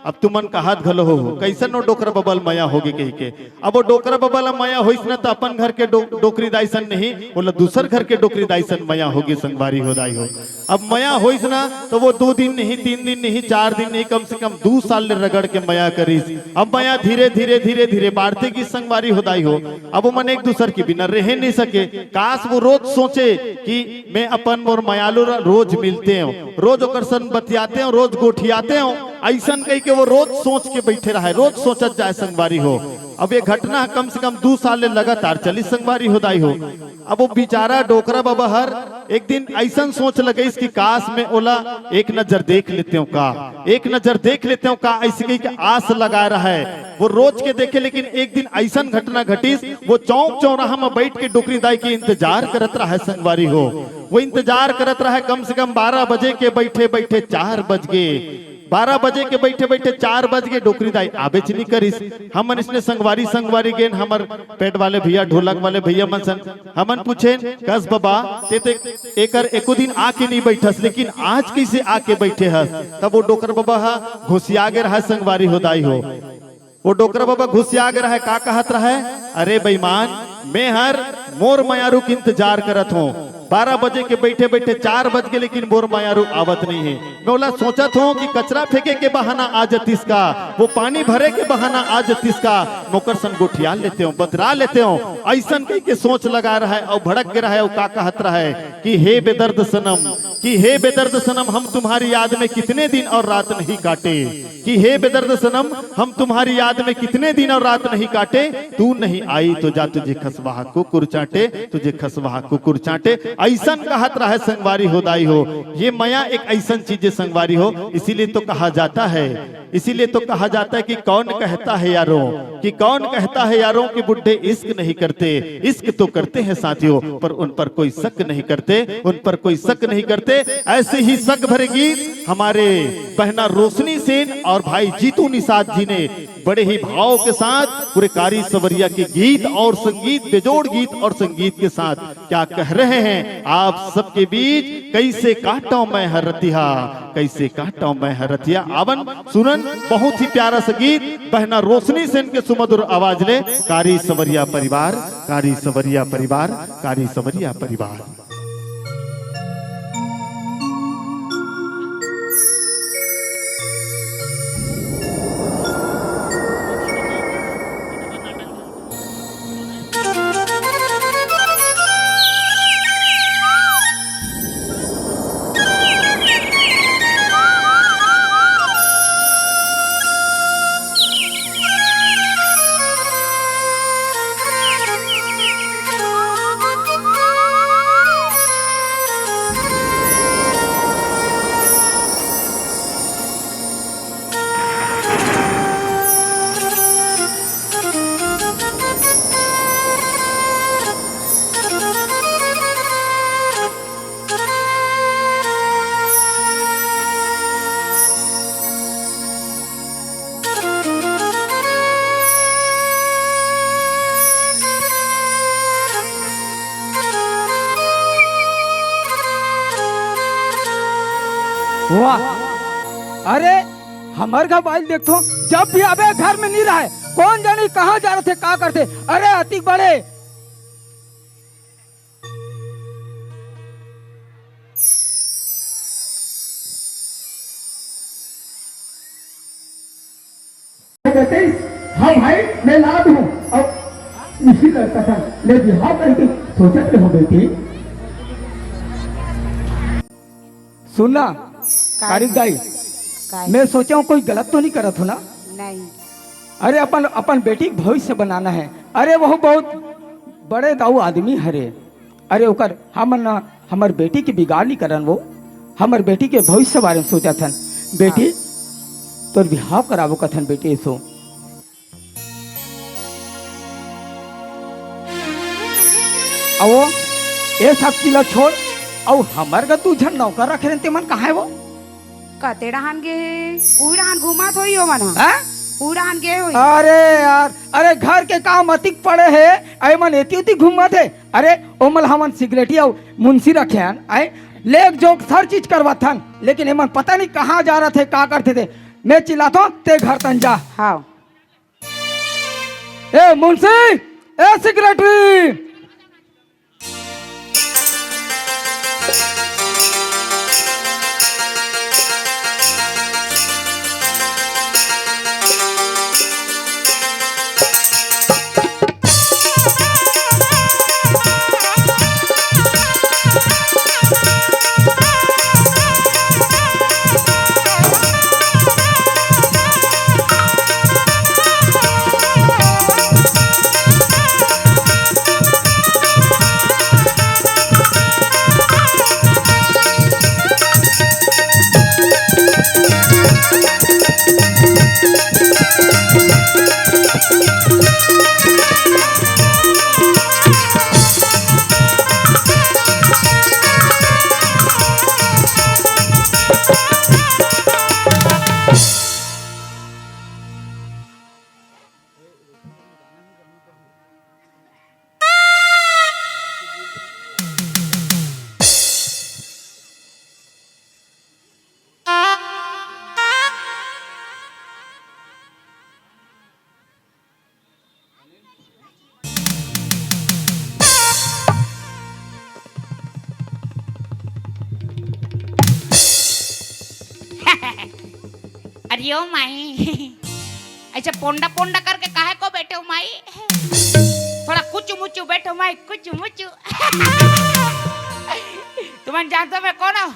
अब तुमन कहत घलो हो, "कैसन ओ डोकरा बबा ल मया हो गे?" कहि के। अब वो डोकरा बबा ला मया होइस ना, त अपन घर के डो-, डोकरी दाई सन नहीं, ओला दूसर घर के डोकरी दाई सन मया हो गे संगवारी हो दाई हो। अब मया होइस ना, त वो दू दिन नहीं, तीन दिन नहीं, चार दिन नहीं, कम से कम दू साल ले रगड़ के मया करिस। अब मया धीरे, धीरे, धीरे, धीरे बाढ़ते गिस संगवारी हो दाई हो। अब ओमन एक दूसर के बिना रहे नहीं सके। काश वो रोज सोचे कि मैं अपन मोर मयालू ला रोज मिलते हूँ, रोज ओकर सन बतियाते हूँ, रोज गोठियाते हूँ, ऐसन कहि के वो रोज सोच के बैठे रहे, रोज सोचत जाए संगवारी हो। अब ये घटना कम से कम दू साल ले लगातार चलिस संगवारी हो दाई हो। अब वो बेचारा डोकरा बाबा हर एक दिन अइसन सोच लगइस कि काश मैं ओला एक नजर देख लेतेंव का, एक नजर देख लेतेंव का, अइसे कहिके आस लगा रहय। वो रोज के देखे, लेकिन एक दिन अइसन घटना घटिस, वो चौक चौराहा म बइठ के डोकरी दाई के इंतजार करत रहय संगवारी हो। वो इंतजार करत रहय कम से कम बारह बजे के, बइठे बइठे चार बज गे। बारह बजे के बइठे बइठे चार बज गे, डोकरी दाई आबेच नइ करिस। हमन इसने संगवारी संगवारी गेन, हमर pad वाले भइया, ढोलक वाले भइया मन संग हमन पूछेन, कस बबा, ते ते एकर एको दिन आके नइ बइठस, लेकिन आज कइसे आके बइठे हस? तब वो डोकर बबा ह घुसिया गे रहय संगवारी हो दाई हो। वो डोकर बबा घुसिया गे रहय, का कहत रहय, अरे बेईमान, मैं हर मोर मयारू के इंतजार करत हों। बारह बजे के बइठे बइठे चार बज गे, लेकिन मोर मयारू आवत नइ हे। मैं ओला सोचत हों कि कचरा फेंके के बहाना आ जतिस का, वो पानी भरे के बहाना आ जतिस का, मैं ओकर संग गोठिया लेतेंव, बतरा लेतेंव। अइसन कहिके सोच लगा रहय अउ भड़क गे रहय अउ का कहत रहय कि हे बेदर्द सनम, कि हे बेदर्द सनम, हम तुम्हारी याद में कितने दिन और रात नहीं काटे, कि हे बेदर्द सनम, हम तुम्हारी याद में कितने दिन और रात नहीं काटे, तू नहीं आई तो जा तुझे खसवाह कुकुर चाटे, तुझे खसवाह कुकुर चाटे। अइसन कहत रहय संगवारी हो दाई हो। ये मया एक अइसन चीज हे संगवारी हो, इसीलिए तो कहा जाता है, इसीलिए तो कहा जाता है कि कौन कहता है यारों, कि कौन कहता है यारों कि बुड्ढे इश्क नहीं करते। इश्क तो करते हैं साथियों, पर उन पर कोई शक नहीं करते, उन पर कोई शक नहीं करते। ऐसे ही शक भरे गीत हमारे बहना रोशनी सेन और भाई जीतू निषाद जी ने बड़े ही भाव के साथ पूरे कारी सवरिया के गीत और संगीत, बेजोड़ गीत और संगीत के साथ क्या कह रहे हैं आप सबके बीच। कइसे काटों मैं हर रतिहा, कइसे काटों मैं हर रतिहा। आवन सुनन, बहुत ही प्यारा संगीत, बहना रोशनी सेन के सुमधुर आवाज ले, कारी सवरिया परिवार, कारी सवरिया परिवार, कारी सवरिया परिवार। वाह! अरे, हमर घर बाइल देखथो, जब भी आबे घर में नइ रहय, कोन जानी कहाँ जा रथे, का करथे। अरे, अतिक बड़े कहते, हाँ भाई, मैं लाद हूँ। और इसी लड़का था, मैं बिहाव करके सोचत रहो बेटी। सुन ना, कारिक दाई, काय? मैं सोचा हूँ कोई गलत तो नहीं करत हो ना? नहीं। अरे अपन, अपन बेटी के भविष्य बनाना है। अरे वो बहुत बड़े दाऊ आदमी हरे। अरे ओकर, हमन ना हमर बेटी के बिगाड़ नहीं करन वो, हमर बेटी के भविष्य बारे में सोचत हन। बेटी, हाँ। तोर बिहाव कराबो कथन बेटी सो। अवो, ए सब चीज ला छोड़, अउ हमर गा दू झन नौकर रखे रहन, तेमन कहाँ हे वो? कते डहान गे हे? उही डहान घूमत होही ओमन ह। हैं? उही डहान गे होही। अरे यार, अरे घर के काम अतिक पड़े हे, एमन एती उती घूमत हे। अरे ओमन हमन सिगरेटी अउ मुंशी रखे हन, आए लेक जोक हर चीज करवाथन, लेकिन एमन पता नहीं कहाँ जा रथे, का करथे ते। मैं चिल्लाथों, ते घर तन जा। हाँ। ए मुंशी, ए सेक्रेटरी। यो माई, ऐसे पोंडा पोंडा करके काहे को बैठे हो माई? थोड़ा कुचु मुचु बैठो माई, कुचु मुचु। तुमन जानते हो मैं कौन हूँ?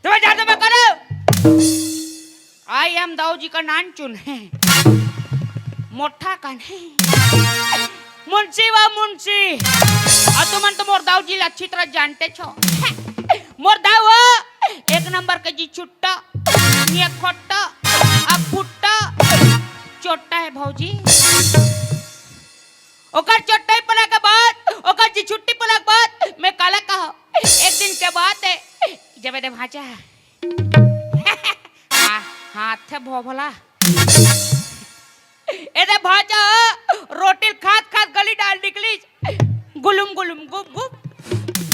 तुमन जानते हो मैं कौन हूँ? I am दाऊ जी का नानचुन, मोटा कन। मुंशी वा मुंशी, अउ तुमन तो मोर दाऊ जी ला अच्छी तरह जानते छो। मोर दाऊ वो एक नंबर के जी छुट्टा, ये खोट्टा, अब फुट्टा, चोट्टा है भौजी। ओकर चोट्टा ही पला के बाद, ओकर जी छुट्टी पला के बाद, मैं काला कहा, एक दिन के बात है, जब एदे भांचा, हा-, हाथ है भोभला। एदे भांचा, रोटी खात खात गली डाल निकली, गुलुम गुलुम गुप गुप,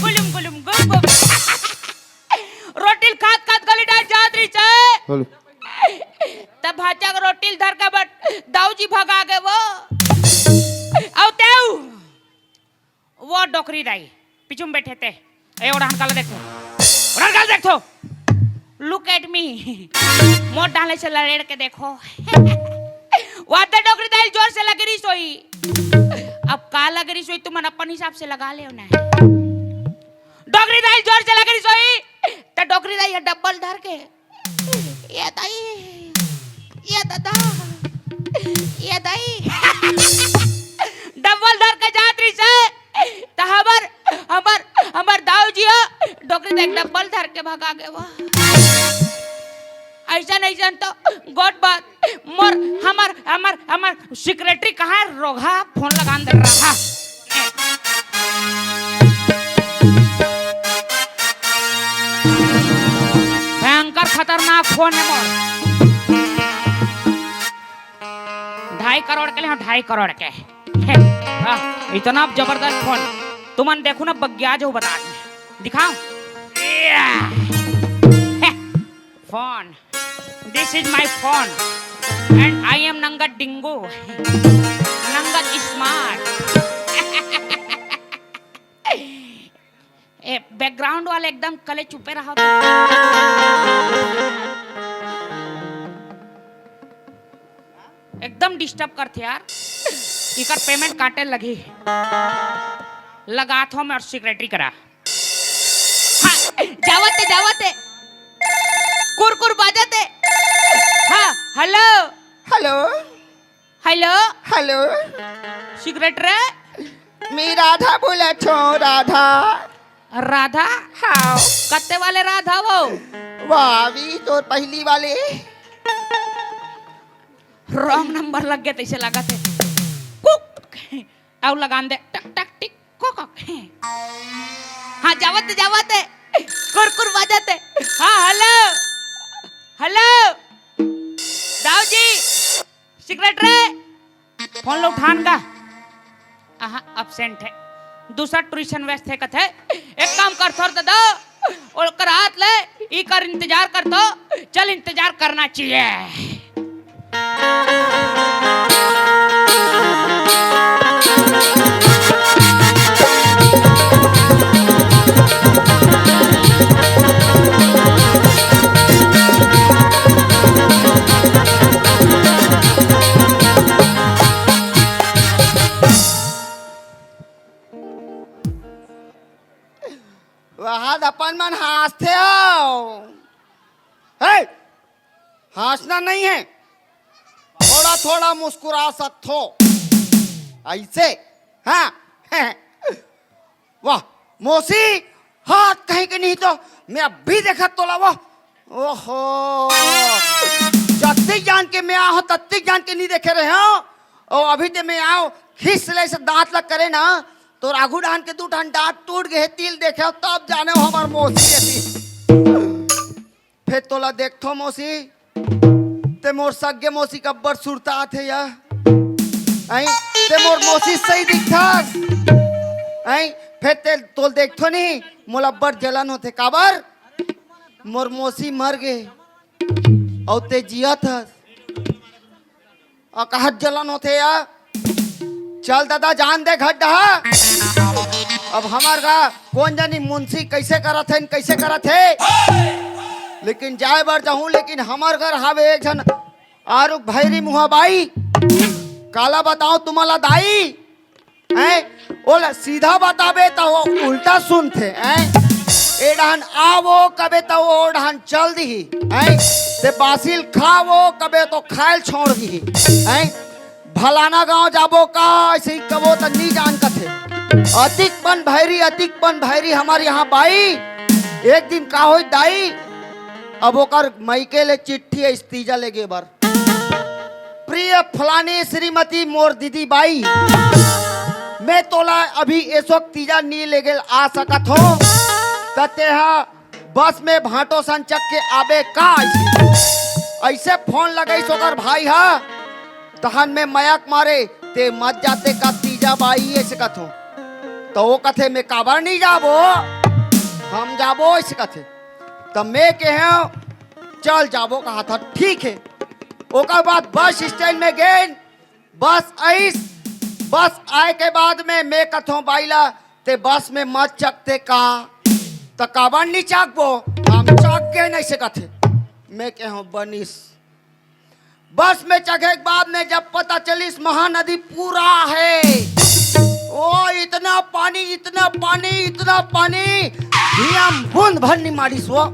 गुलुम गुलुम गुप गुप। रोटी खात खात गली डाल जात रही से। हेलो। तब भांचा के रोटी धर के बट दाऊ जी भगा गे वो। अउ तेऊ वो डोकरी दाई पीछू में बैठे थे। ए, ओढ़ान काला देखो, ओढ़ान काला देखो। Look at me। मोर डाले से लड़ेड़ के देखो। वाते डोकरी दाई जोर से लगे रही सोई। अब का लगे रही सोई, तुमन अपन हिसाब से लगा ले ना। डोकरी दाई जोर से लगे रही सोई, तो डोकरी दाई ये डब्बल धर के ये दाई, ये दादा, ये दाई। डबल धर के जात रही से, त हमर, हमर, हमर दाऊ जी ह, डोकरी देख डबल धर के भगा गे वो। ऐसन, ऐसन तो गोठ बात। मोर, हमर, हमर, हमर secretary कहाँ है? रोगहा फोन लगान दे रहा। भयंकर खतरनाक फोन है मोर। ढाई करोड़ के ले, हाँ, ढाई करोड़ के। हाँ, इतना जबरदस्त फोन। तुमन देखो ना, बग्या जो बता दे। दिखाओ। Phone. This is my phone and I am नंगत डिंगू, नंगत smart। ए, background वाले एकदम कले चुपे रहा तो। एकदम disturb करथे यार। इकर payment काटे लगी। लगात हो मैं और secretary करा। हाँ, जावत हे, जावत हे। कुरकुर बाजत हे। हाँ, hello। Hello। Hello। Hello। Secretary। मैं राधा बोलत हूँ, राधा। राधा? हाँ। कत्ते वाले राधा वो? वाह, अभी तो पहली वाले। Wrong number लग गया, तैसे लगा थे। कुक। अउ लगान दे, टक, टक, टिक, को, को। हाँ, जावत हे, जावत हे। कुरकुर बाजत हे। हाँ, hello। Hello। Dau ji, secretary। Phone लो उठान का। आहा, absent है। दूसरा tuition व्यस्त है कथे। एक काम कर थोर दादा, ओकर हाथ ले, इकर इंतजार कर तो, चल इंतजार करना चाहिए। वहाद अपन मन हाँसथे हो। हे! हाँसना नहीं है, थोड़ा थोड़ा मुस्कुरा सकथो ऐसे। हाँ। वाह, मौसी, हाथ कहीं के नहीं तो मैं अभी देखत तोला वो। ओहो, जत्ती जान के मैं आहो, तत्ती जान के नहीं देखे रहे हो। ओ, अभी ते मैं आओ, खिस ले से दांत लग करे ना, तो राघू डान के दू ठन दांत टूट गए, तिल देखे हो, तब जाने हो हमार मौसी ऐसी। फिर तोला देखथो मौसी, ते मोर सग्गे मौसी के अब्बड़ सुरता आथे या। आई, ते मोर मौसी सही दिखथस। आई, फेर ते तोल देखथो नहीं, मोला अब्बड़ जलन होथे। काबर? मोर मौसी मर गे, अउ ते जियत हस। अउ कहत जलन होथे या। चल दादा, जान दे घर डहा। अब हमर गा कोन जानी मुंशी कैसे करत हे, कैसे करत हे। लेकिन जाए बर जाहूं, लेकिन हमर घर हावे एक झन आरुग भैरी मुहा बाई। काला बताओ तुम्हारा दाई, हैं? ओला सीधा बताबे त वो उल्टा सुनथे, हैं? ए डहन आवो कबे त वो डहन चल दिही, हैं? ते बासिल खावो कबे तो खायल छोड़ दिही, हैं? फलाना गांव जाबो का, ऐसे ही कबो त नी जान कथे। अतिक पन भैरी, अतिक पन भैरी हमर यहाँ बाई। एक दिन का होई दाई, अब ओकर मइके ले चिट्ठी आइस तीजा लेगे बर। प्रिय फलानी श्रीमती मोर दीदी बाई, मैं तोला अभी एसोक तीजा नी लेगे आ सकत हो, त तेहा बस में भांटो सन चक के आबे का? ऐसे फोन लगाइस ओकर भाई हा, तहन में मयक मारे, ते मत जाते का तीजा बाई, ऐसे कथो। तो वो कथे, मैं काबर नहीं जाबो, हम जाबो, ऐसे कथे। त मैं कहे, चल जाबो कहा था, ठीक है। ओकर बाद बस स्टैंड में गेन, बस आइस, बस आए के बाद में मैं कथों बाई ला, ते बस में मत चकते का? त काबर नी चकबो, हम चक के नहीं सकत हे। मैं कहों बनिस। बस में चघे के बाद में जब पता चलिस महानदी पूरा है, ओ इतना पानी, इतना पानी, इतना पानी, हिया म बूंद भर नी मारिस वो।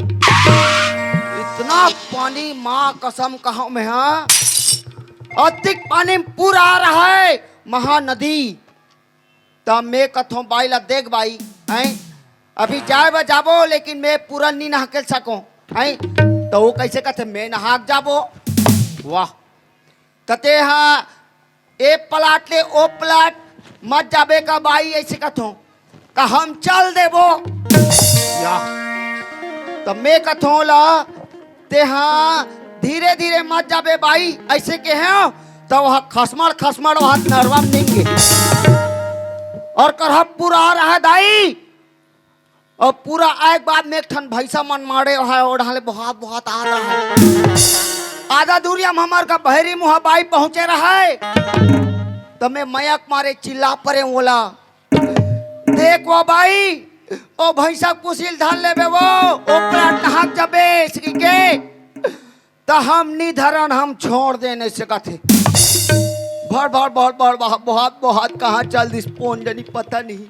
इतना पानी, माँ कसम कहों मैं, हाँ, अतिक पानी में पूरा आ रहा है महानदी। त मैं कथों बाई ला, देख बाई, हैं, अभी जाए बर जाबो, लेकिन मैं पूरा नी नहा के सकों, हैं। त वो कैसे कथे, मैं नहा के जाबो। वाह। त तेहा ए प्लाट ले ओ प्लाट मत जाबे का बाई, ऐसे कथों। त हम चल देबो। या। त मैं कथों ला, तेहा धीरे धीरे मत जाबे बाई, ऐसे कहे, त वह खसमड़ खसमड़ वह नरवा में निंगे। और करहा पूरा आ रहा है दाई। और पूरा आए के बाद में एक ठन भैंसा मन मारे है, ओढ़ा ले बहुत बहुत आ रहा है। आधा दूरिया में हमर का भैरी मुहा बाई पहुंचे रहा है। त मैं मयक मारे चिल्ला परे ओला, देख वो बाई, ओ भैंसा कुसिल धर लेबे वो, ओ प्लाट नहाक जाबे, इसकी के। त हम नी धरन, हम छोड़ देने से कथे। भर, भर, भर, भर, बहुत, बहुत, बहुत कहाँ चल दिस, फोन जनी पता नहीं।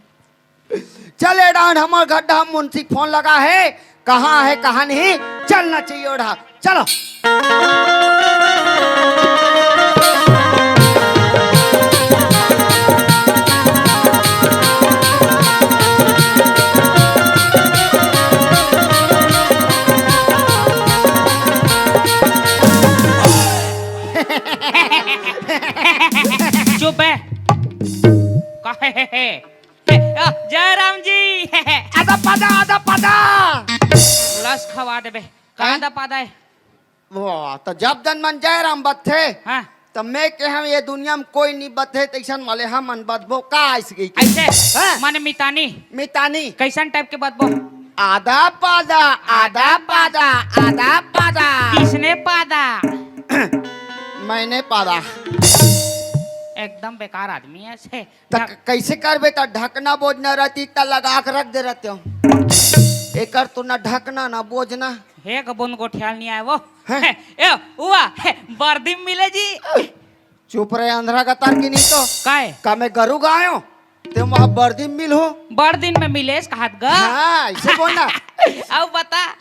चले डान, हमर गड्ढा मुंशी फोन लगा है, कहाँ है, कहाँ नहीं, चलना चाहिए ओढ़ा। चलो। चुप है। काहे है, है? जय राम जी। आधा पादा, आधा पादा। लस खवा देबे। का हैं? आधा पादा है? वाह, त जब दन मन जय राम बतथे, हाँ। त मैं कहे, ये दुनिया में कोई नहीं बतथे, तैसन वाले हम मन बतबो का आइस गई के? ऐसे? हाँ। माने मितानी? मितानी। कैसन टाइप के बतबो? आधा पादा, आधा पादा, आधा पादा। किसने पादा? मैंने पादा। एकदम बेकार आदमी है से। त ढक- क-, कैसे करबे त ढकना बोझना रहती त लगा के रख दे रहते हो। एकर तो ना ढकना ना बोझना। हे ग बोन गोठियाल नहीं आए वो। हैं? ए, हुआ, बर्दी में मिले जी। चुप रहे अंधरा का तार की नहीं तो। काय? का मैं गरु गायो? ते वहाँ बर्दी में मिल हो? बर्दी में मिलेस कहत ग। हाँ, ऐसे बोलना। अब बता।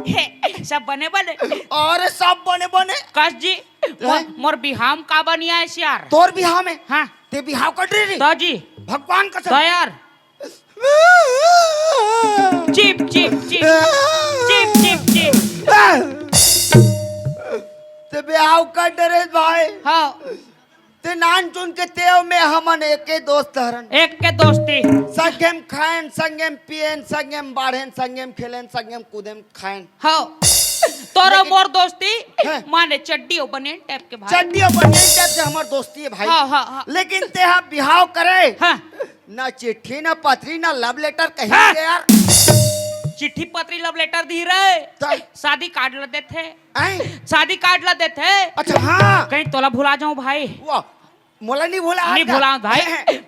हे, सब बने बने। अरे सब बने बने। कस जी, मोर, हैं? मोर बिहाम का बनिया है यार। तोर बिहाम है? हाँ। ते बिहाव कर रही? तो जी। भगवान कसम। तो यार। Chip, chip, chip. Chip, chip, chip. ते बिहाव कर डरे भाई। हाँ। ते नान चुन के तेव में हमन एके दोस्त हरन। एक के दोस्ती। संगेम खाएन, संगेम पिएन, संगेम बाढ़ेन, संगेम खेलेन, संगेम कूदेन खाएन। हाँ। तोरो लेकिन मोर दोस्ती हैं? माने चड्डी और बनियान टाइप के भाई। चड्डी और बनियान टाइप से हमर दोस्ती है भाई। हाँ, हाँ, हाँ। लेकिन तेहा बिहाव करे। हाँ। ना चिट्ठी, ना पत्री, ना लव लेटर कहीं हाँ। के यार। चिट्ठी पत्री लव लेटर दी रहे। तो? शादी कार्ड ल देथे। हैं? शादी कार्ड ल देथे। अच्छा, हाँ। कहीं तोला भुला जाऊं भाई। वाह। मोला नहीं भुला नहीं भुलाओ भाई।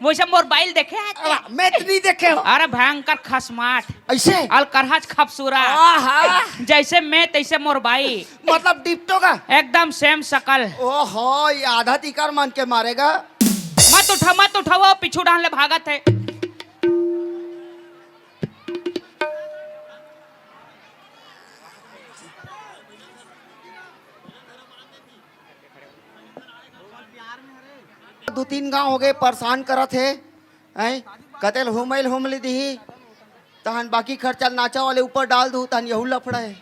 वैसे मोर बाई ल देखे हस? अरे, मैं तो नहीं देखे हो। अरे भयंकर खसमाट। ऐसे? अलकरहच खबसूरा। आहा। जैसे मैं तैसे मोर बाई। मतलब डिप्टो का? एकदम सेम शकल। ओहो, ये आधा तिकर मन के मारेगा। मत उठा, मत उठाओ, पीछू डाहन ले भागत हे। दू तीन गांव हो गए, परेशान करत हे, हैं? कतेल हुमैल हुमली दिही, तहन बाकी खर्चा नाचा वाले ऊपर डाल दू, तहन यहू लफड़ा हे।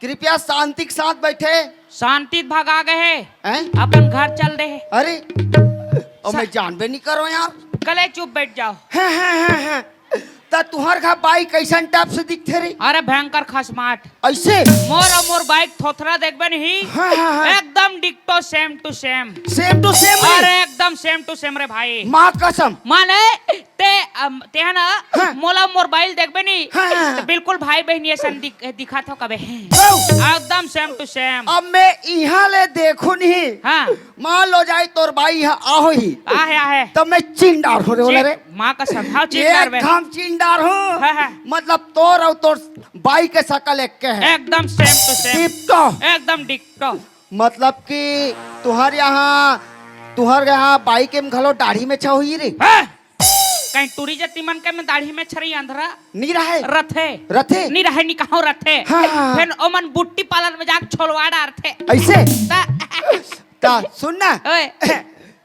कृपया शांति के साथ बैठे। शांति भगा गए हे। हैं? अपन घर चल दे हे। अरे, ओ, मैं जानबे नहीं करो यार। कले चुप बैठ जाओ। हैं, हैं, हैं, हैं। त तुहर घर बाई कैसन टाइप से दिखथे रे? अरे भयंकर खसमाट। ऐसे? मोर अउ मोर बाई के थोथरा देखबे नहीं। हाँ, हाँ, हाँ। एकदम डिक्टो same to same। Same to same रे? अरे एकदम same to same रे भाई। माँ कसम। माने ते, अम, ते हे ना, हाँ। मोला मोर बाई ल देखबे नहीं। हाँ, हाँ, हाँ। त बिल्कुल भाई बहिनी असन दिख-, दिखत हो कबे। गौ। एकदम same to same। अब मैं इहाँ ले देखूं नहीं। हाँ। मान लो जाए तोर बाई ह आहो ही। आहे, आहे। त मैं चिन डारहूं रे ओला रे। माँ कसम, हाँ, चिन डारबे। एकदम चिन डारहूं। हाँ, हाँ। मतलब तोर अउ तोर बाई के शकल एक्के हे। एकदम same to same। डिक्टो। एकदम डिक्टो। मतलब कि तुहर यहाँ, तुहर यहाँ बाई के घलो दाढ़ी मेछा होही रे? हाँ। कहीं टूरी जाति मन के में दाढ़ी मेछा रही अंधरा? नहीं रहे। रथे। रथे? नहीं रहे, नहीं कहो रथे। हाँ, हाँ, हाँ। फेन ओमन ब्यूटी पार्लर में जाके छोलवा डारथे। ऐसे? त- ता सुन ना। ओए।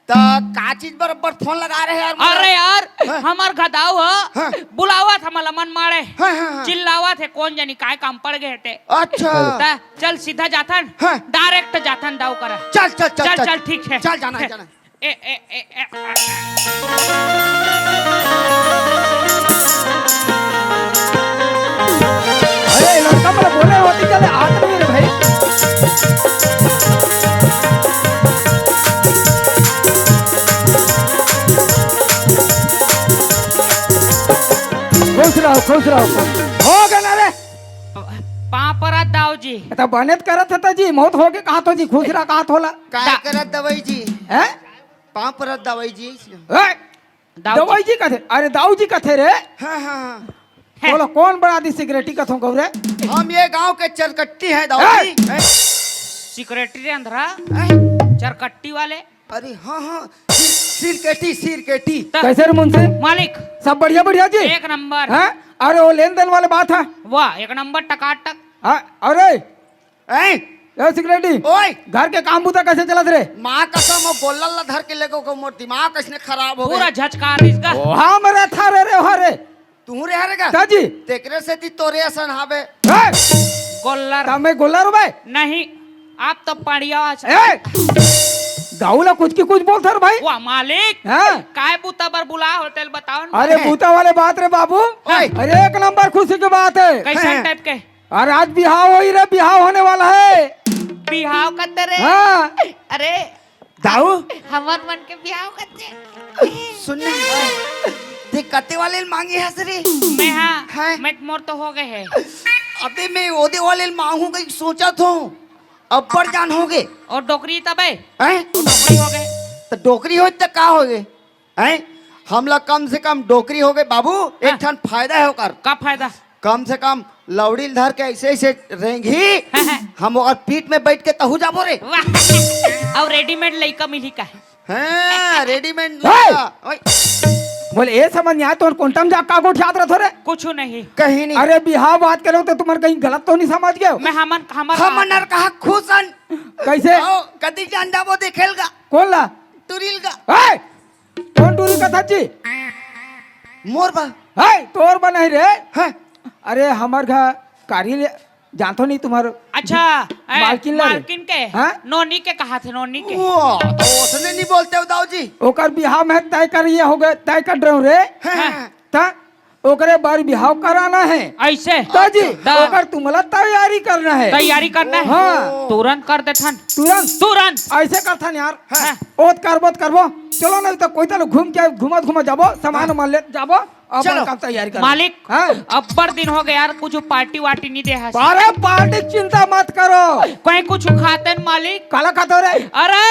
ता का चीज बरोबर फोन लगा रहे यार, मोला? अरे यार, हाँ। हमर घर दाऊ ह, हाँ। बुलावत हे हमला मन मारे। हाँ, हाँ, हाँ। चिल्लावत हे, कौन जानी काय काम पड़ गए हे ते। अच्छा। त चल सीधा जाथन, हाँ। Direct जाथन दाऊ करा। चल, चल, चल, चल, चल। चल, ठीक हे। चल, जाना हे, जाना हे। ए, ए, ए, ए, आ। अरे, लड़का मन बोले होती चले, आत नहीं रे भाई। खुश रहो, खुश रहो। हो गया ना रे? पाँव परत दाऊ जी। त बने त करत हे त जी, मौत होगे कहा तो जी, खुश रहा कहा थोला। काय दा- करत दवाई जी? हैं? पाँव परत दवाई जी। ए, दाऊ जी। दवाई जी कथे, अरे दाऊ जी कथे रे। हाँ, हाँ, हाँ। हैं। बोलो, कौन बड़ा दी सिगरेटी कथों गौरे? हम ये गांव के चरकट्टी हैं दाऊ ए! जी। हैं? सिगरेटी रे अंधरा, हैं? चरकट्टी वाले। अरे हाँ, हाँ, सिर, सिरकेटी, सिरकेटी। त- कैसे रे मुंशी? मालिक। सब बढ़िया, बढ़िया जी? एक नंबर। हैं? अरे वो लेन देन वाले बात हे? वाह, एक नंबर टकाटक। हाँ, अरे हैं? ए सिक्योरिटी, ओए! घर के काम बूता कैसे चलत रे? माँ कसम, वो गोल्लर ला धर के लेगो को मोर दिमाग कैसने खराब हो पूरा गए। झचका रही इसका। ओ, हम रथा रे रे, हो रे। तू रे हरे का? का जी? तेकरे से ती तोरे असन हावे। ए! गोल्लर। का मैं गोल्लर हूँ बे? नहीं, आप तो पड़िया असन। ए! दाऊ ला कुछ की कुछ बोलत हस भाई। वाह मालिक। हाँ। काय बूता बर बुला होटल बताओ ना। अरे बूता वाले बात रे बाबू। ओए। अरे एक नंबर खुशी की बात हे। कैसन हाँ। टाइप के? अरे आज बिहाव होही रे, बिहाव होने वाला हे। बिहाव कथे रे? हाँ। अरे दाऊ? हमर मन के बिहाव कथे। सुन ना, ते कते वाले ल मांगे हस रे? मैं हाँ, हैं? मैं मोर तो हो गए हे। अबे मैं ओदे वाले ल मांगू कहीं सोचत हूँ। अब्बड़ जान हो गए। अउ डोकरी तबे? हैं? अउ डोकरी हो गए। त डोकरी होय त का हो गए? हैं? हमला कम से कम डोकरी हो गए बाबू, हाँ। एक ठन फायदा हे ओकर। का फायदा? कम से कम लौड़ी ल धर के ऐसे ऐसे रेंगही, हाँ, हाँ। हम ओकर पीठ में बैठ के तहू जाबो रे। वाह। अउ रेडीमेड लइका मिलही का? हाँ, रेडीमेड हे! लइका। ओए। बोले, ए समझ नहीं आय, तोर कोंटा म जा का गोठियात रथो रे? कुछ नहीं। कहीं नहीं। अरे बिहाव बात करो तो तुमन कहीं गलत तो नहीं समझ गए हो? मैं हमन, हमर हमन हर कहा खुश हन। कैसे? आओ, कदी जान जाबो देखेल का? कौन ला? टुरी ल का। ए! कौन टुरी कथस जी? मोर बा। हे, तोर बा नहीं रे। हाँ। अरे, हमर घर कारी ले, जानथो नहीं तुम्हार अच्छा, ए, मालकिन ला रे। मालकिन के? हाँ? नोनी के कहाथे, नोनी के। वो, तो उसने नहीं बोलते हो दाऊ जी। ओकर बिहाव में तय कर ये हो गए, तय कर रहे हो रे। हाँ। हाँ। त ओकरे बर बिहाव कराना हे। ऐसे? त जी, त ओकर तुमला तैयारी करना हे। तैयारी करना हे? हाँ। तुरंत कर देथन। तुरंत? तुरंत। ऐसे करथन यार। हाँ। ओत करबो, त करबो। चलो नहीं तो कोई तलो घूम के, घूमत घूमत जाबो, सामान हाँ। उमान लेत जाबो। अपन चलो। काम तैयारी करो। मालिक, हाँ? अब्बड़ दिन हो गए यार, कुछ पार्टी वार्टी नहीं दे हस। अरे, पार्टी चिंता मत करो। कोई कुछ खाते न मालिक? काला खाते हो रे? अरे,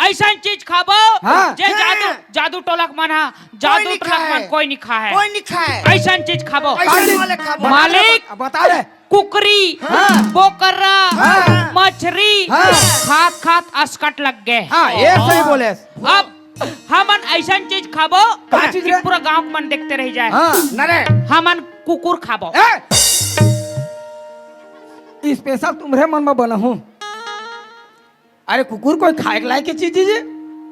ऐसा चीज खाबो, हाँ। जे जादू, जादू टोलक मन हा, जादू टोलक मन कोई नहीं खाए। कोई नहीं खाए। ऐसा चीज खाबो। ऐसा वाले खाबो। मालिक, बता रे। कुकरी, हाँ। बोकरा, हाँ। मछरी, हाँ। खात खात असकट लग गए। हाँ, ये सही बोले। अब हमन ऐसन चीज खाबो का चीज कि रे? पूरा गांव के मन देखते रह जाए। हाँ। न रे। हमन कुकुर खाबो। ए! स्पेशल तुम्हरे मन में बना हूँ। अरे कुकुर कोई खाए के लायक के चीज है?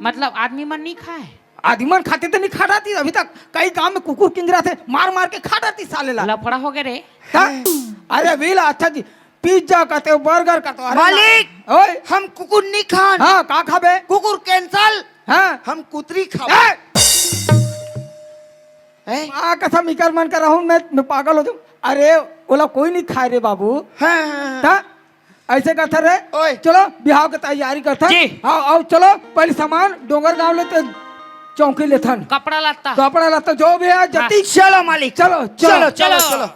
मतलब आदमी मन नहीं खाए? आदमी मन खाते तो नहीं खा डारती, अभी तक कई गांव में कुकुर किंजरा थे, मार मार के खा डारती साले ला। लफड़ा हो गए रे। हाँ? अरे वीला, अच्छा जी, पिज्जा कहते हो, बर्गर कहते हो, अरे मालिक, ना। ओए। हम कुकुर नहीं खान। हाँ, का खाबे? कुकुर कैंसल। हाँ। हम कुतरी खाबे। ए! ए! माँ कसम, इकर मन कर रहूं मैं, मैं पागल हो जाऊं। अरे, ओला कोई नहीं खाए रे बाबू। हाँ, हाँ, हाँ। ता? ऐसे करथन रे। ओए। चलो, बिहाव के तैयारी करथन। जी। हाँ, आओ, चलो, पहले सामान डोंगर गांव लेते, चौकी लेथन। कपड़ा लत्ता। कपड़ा लत्ता, जो भी है, हाँ। जल्दी। चलो, मालिक। चलो, चलो। चलो, चलो, चलो। चलो।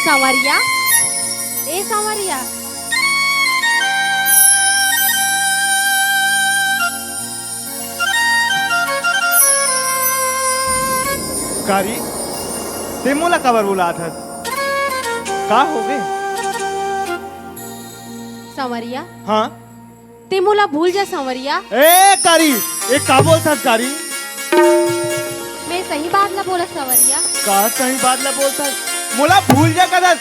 सांवरिया, ए सांवरिया। कारी, ते मोला काबर बुलात हस? का होगे? सांवरिया। हाँ? ते मोला भूल जा, सांवरिया। ए, कारी, ए, का बोलथस, कारी? मैं सही बात ला बोलत, सांवरिया। का सही बात ला बोलथस? मोला भूल जा कथस।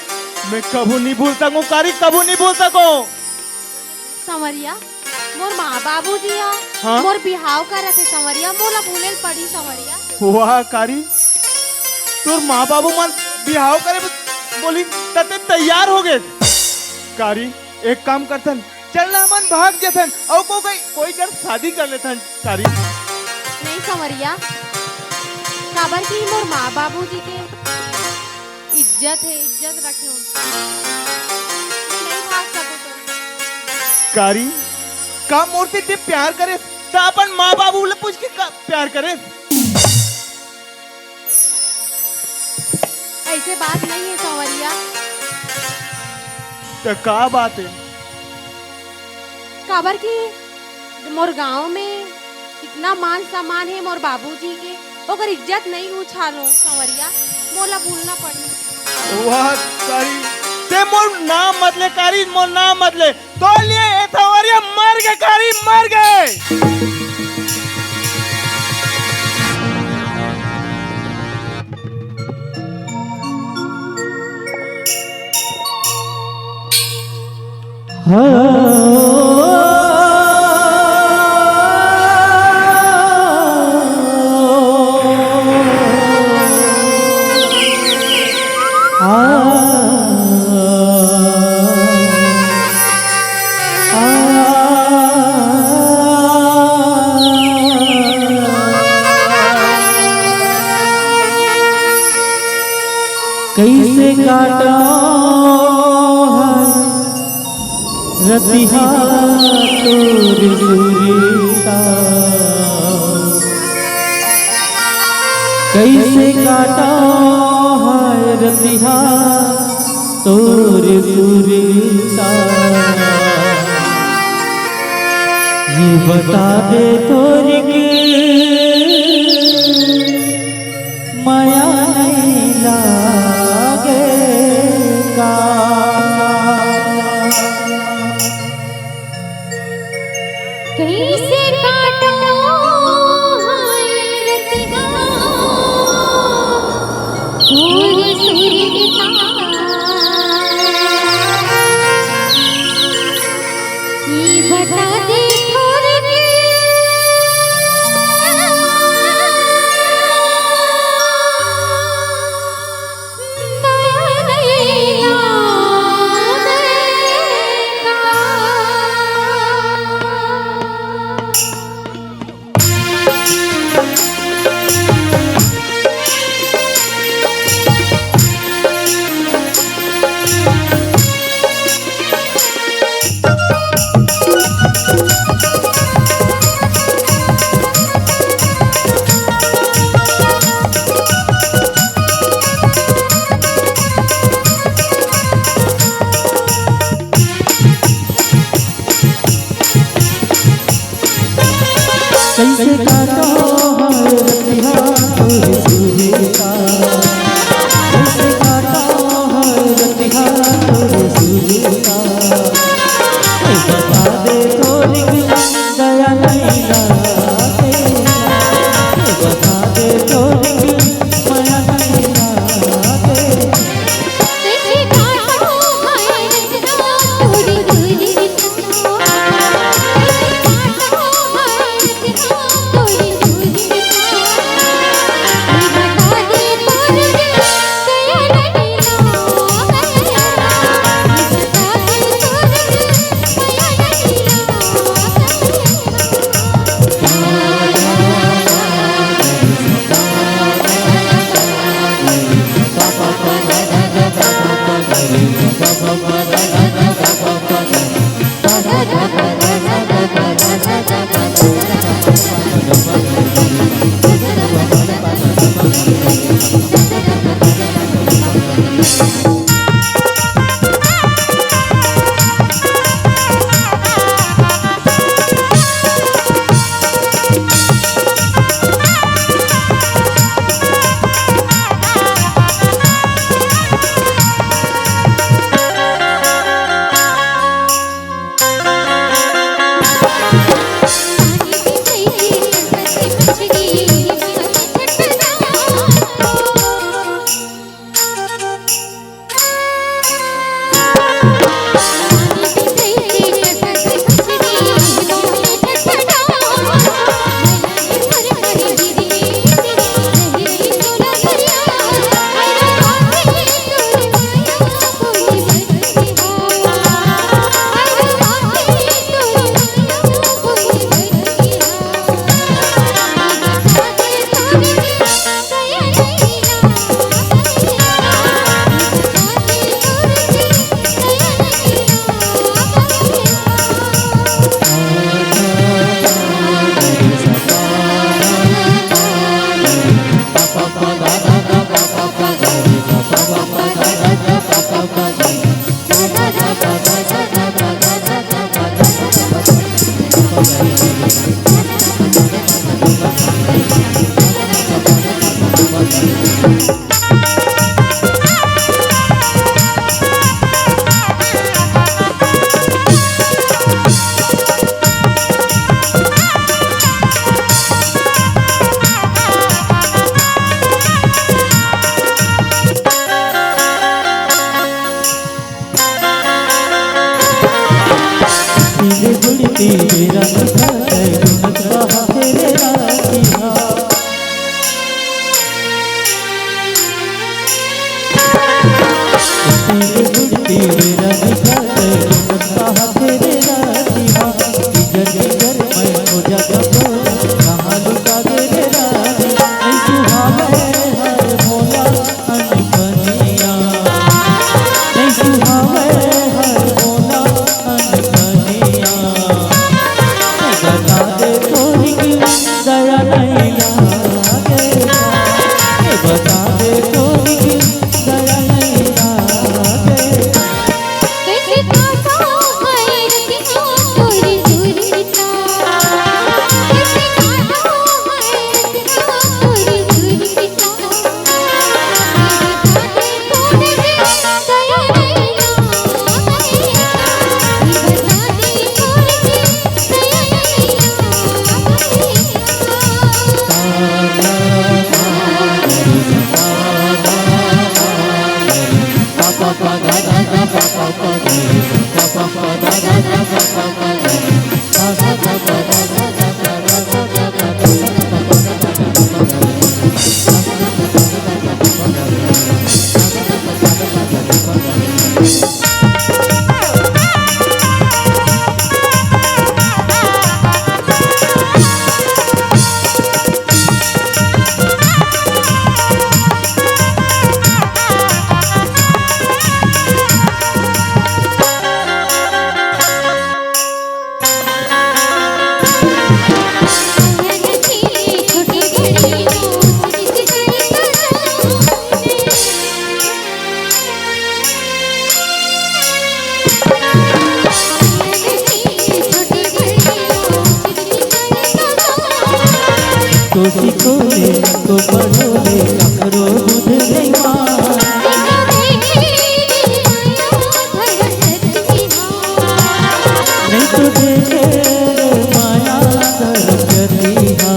मैं कभू नहीं भूल सकूं, कारी, कभू नहीं भूल सकूं। सांवरिया, मोर माँ बाबूजी हा, हाँ? मोर बिहाव करत हे, सांवरिया, मोला भूले ल पड़ी, सांवरिया। वाह, कारी, तोर माँ बाबू मन बिहाव करे बर बोलिस, त ते तैयार हो गे। कारी, एक काम करथन, चल ना, हमन भाग जथन, अउ को कोई, कोई कर शादी कर लेथन, कारी। नहीं, सांवरिया, काबर कि मोर माँ बाबूजी के इज्जत हे, इज्जत रखे हो। नहीं भाग सको तो। कारी, का मोर से ते प्यार करे, त अपन माँ बाबू ले पूछ के का प्यार करे? ऐसे बात नहीं है, सांवरिया। त का बात है? काबर कि मोर गांव में इतना मान सम्मान हे मोर बाबूजी के, ओकर इज्जत नहीं उछालो, सांवरिया, मोला भूलना पड़ी। वाह, कारी, ते मोर नाम मत ले, कारी, मोर नाम मत ले। तोर लिए ए सांवरिया मर गे, कारी, मर गे। कइसे काटो रतिहा तोर सुरता, कइसे काटो रतिहा तोर सुरता। ये बता दे तोर के मया नहीं लागे का। कइसे काटो हाय रतिहा तोर सुरता। तो सिखोले, तो पढ़ोले, ककरो बुध नहीं मान। नहीं तो देखे रे माया सरस्वती हा।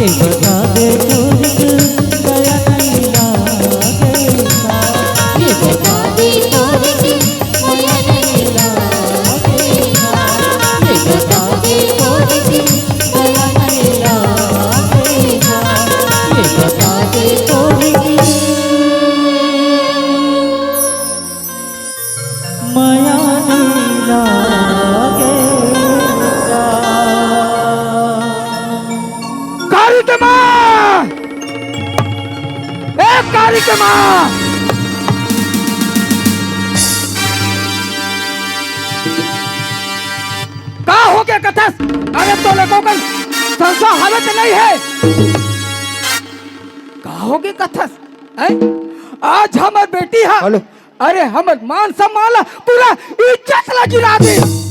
बता दे तोर के दया नहीं लागे का। ये बता दे तोर के दया नहीं लागे का। ये बता दे तोर के दया नहीं लागे का। ये बता दे तोर के मया नहीं लागे का। कारी के माँ! ए, कारी के माँ! का हो गया कथस? अरे, तो लोगों का संसा हालत नहीं है। का हो गया कथस? हैं? आज हमर बेटी हा, हेलो। अरे, हमर मान सम्मान ला, पूरा इज्जत ला गिरा दे।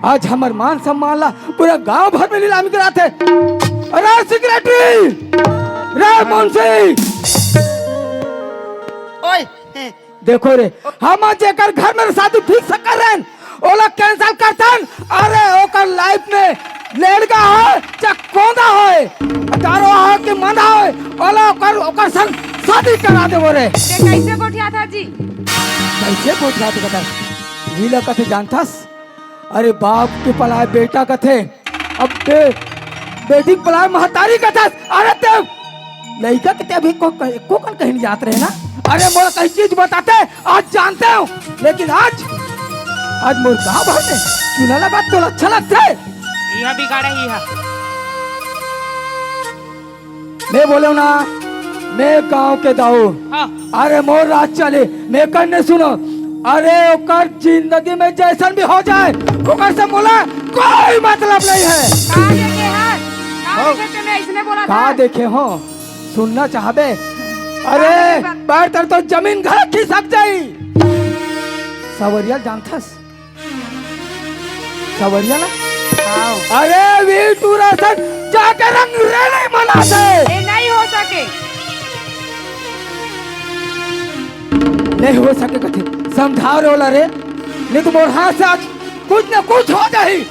आज हमर मान सम्मान ला पूरा गांव भर में नीलामी कराथे। अरे सेक्रेटरी, रे मुंशी, ओए, देखो रे, हम जेकर घर में शादी fix कर रहे हैं, ओला cancel करथन। अरे ओकर life में लेड़गा होय चाहे कोंदा होय, दारू होय कि मंदा होय, ओला ओकर, ओकर संग शादी करा देबो रे। ते कैसे गोठियाथा जी? कैसे गोठियाथा बता? नीला कथे जानथस? अरे बाप के पलाय बेटा कथे, अब बे-, बेटी के पलाय महतारी कथस। अरे ते लइका के ते अभी को, एको कन कहीं नहीं जात रहे ना। अरे मोला कहीं चीज बताते, आज जानते हो, लेकिन आज, आज मोर गाँव भर में चूल्हा लगा तो अच्छा लगता है। यह बिगाड़े ही है। मैं बोले ना, मैं गांव के दाऊ। हाँ। अरे मोर राज चले, मैं कन्ने सुनो। अरे ओकर जिंदगी में जैसन भी हो जाए, ओकर से मोला कोई मतलब नहीं है। का देखे हस? का हाँ। देखे तेने ऐसने बोला का था? देखे हो? सुनना चाहबे? अरे, का देखे बा- पैर तर तो जमीन घर खिसक जाई। सवरिया जानथस? सवरिया ना? हाँ। अरे वीर टूरा सन जाके रंग रेले मना दे। ए, नहीं हो सके। नहीं हो सके कथे, समझाव रे ओला रे, नहीं तो मोर हाथ से आज कुछ न कुछ हो जाही।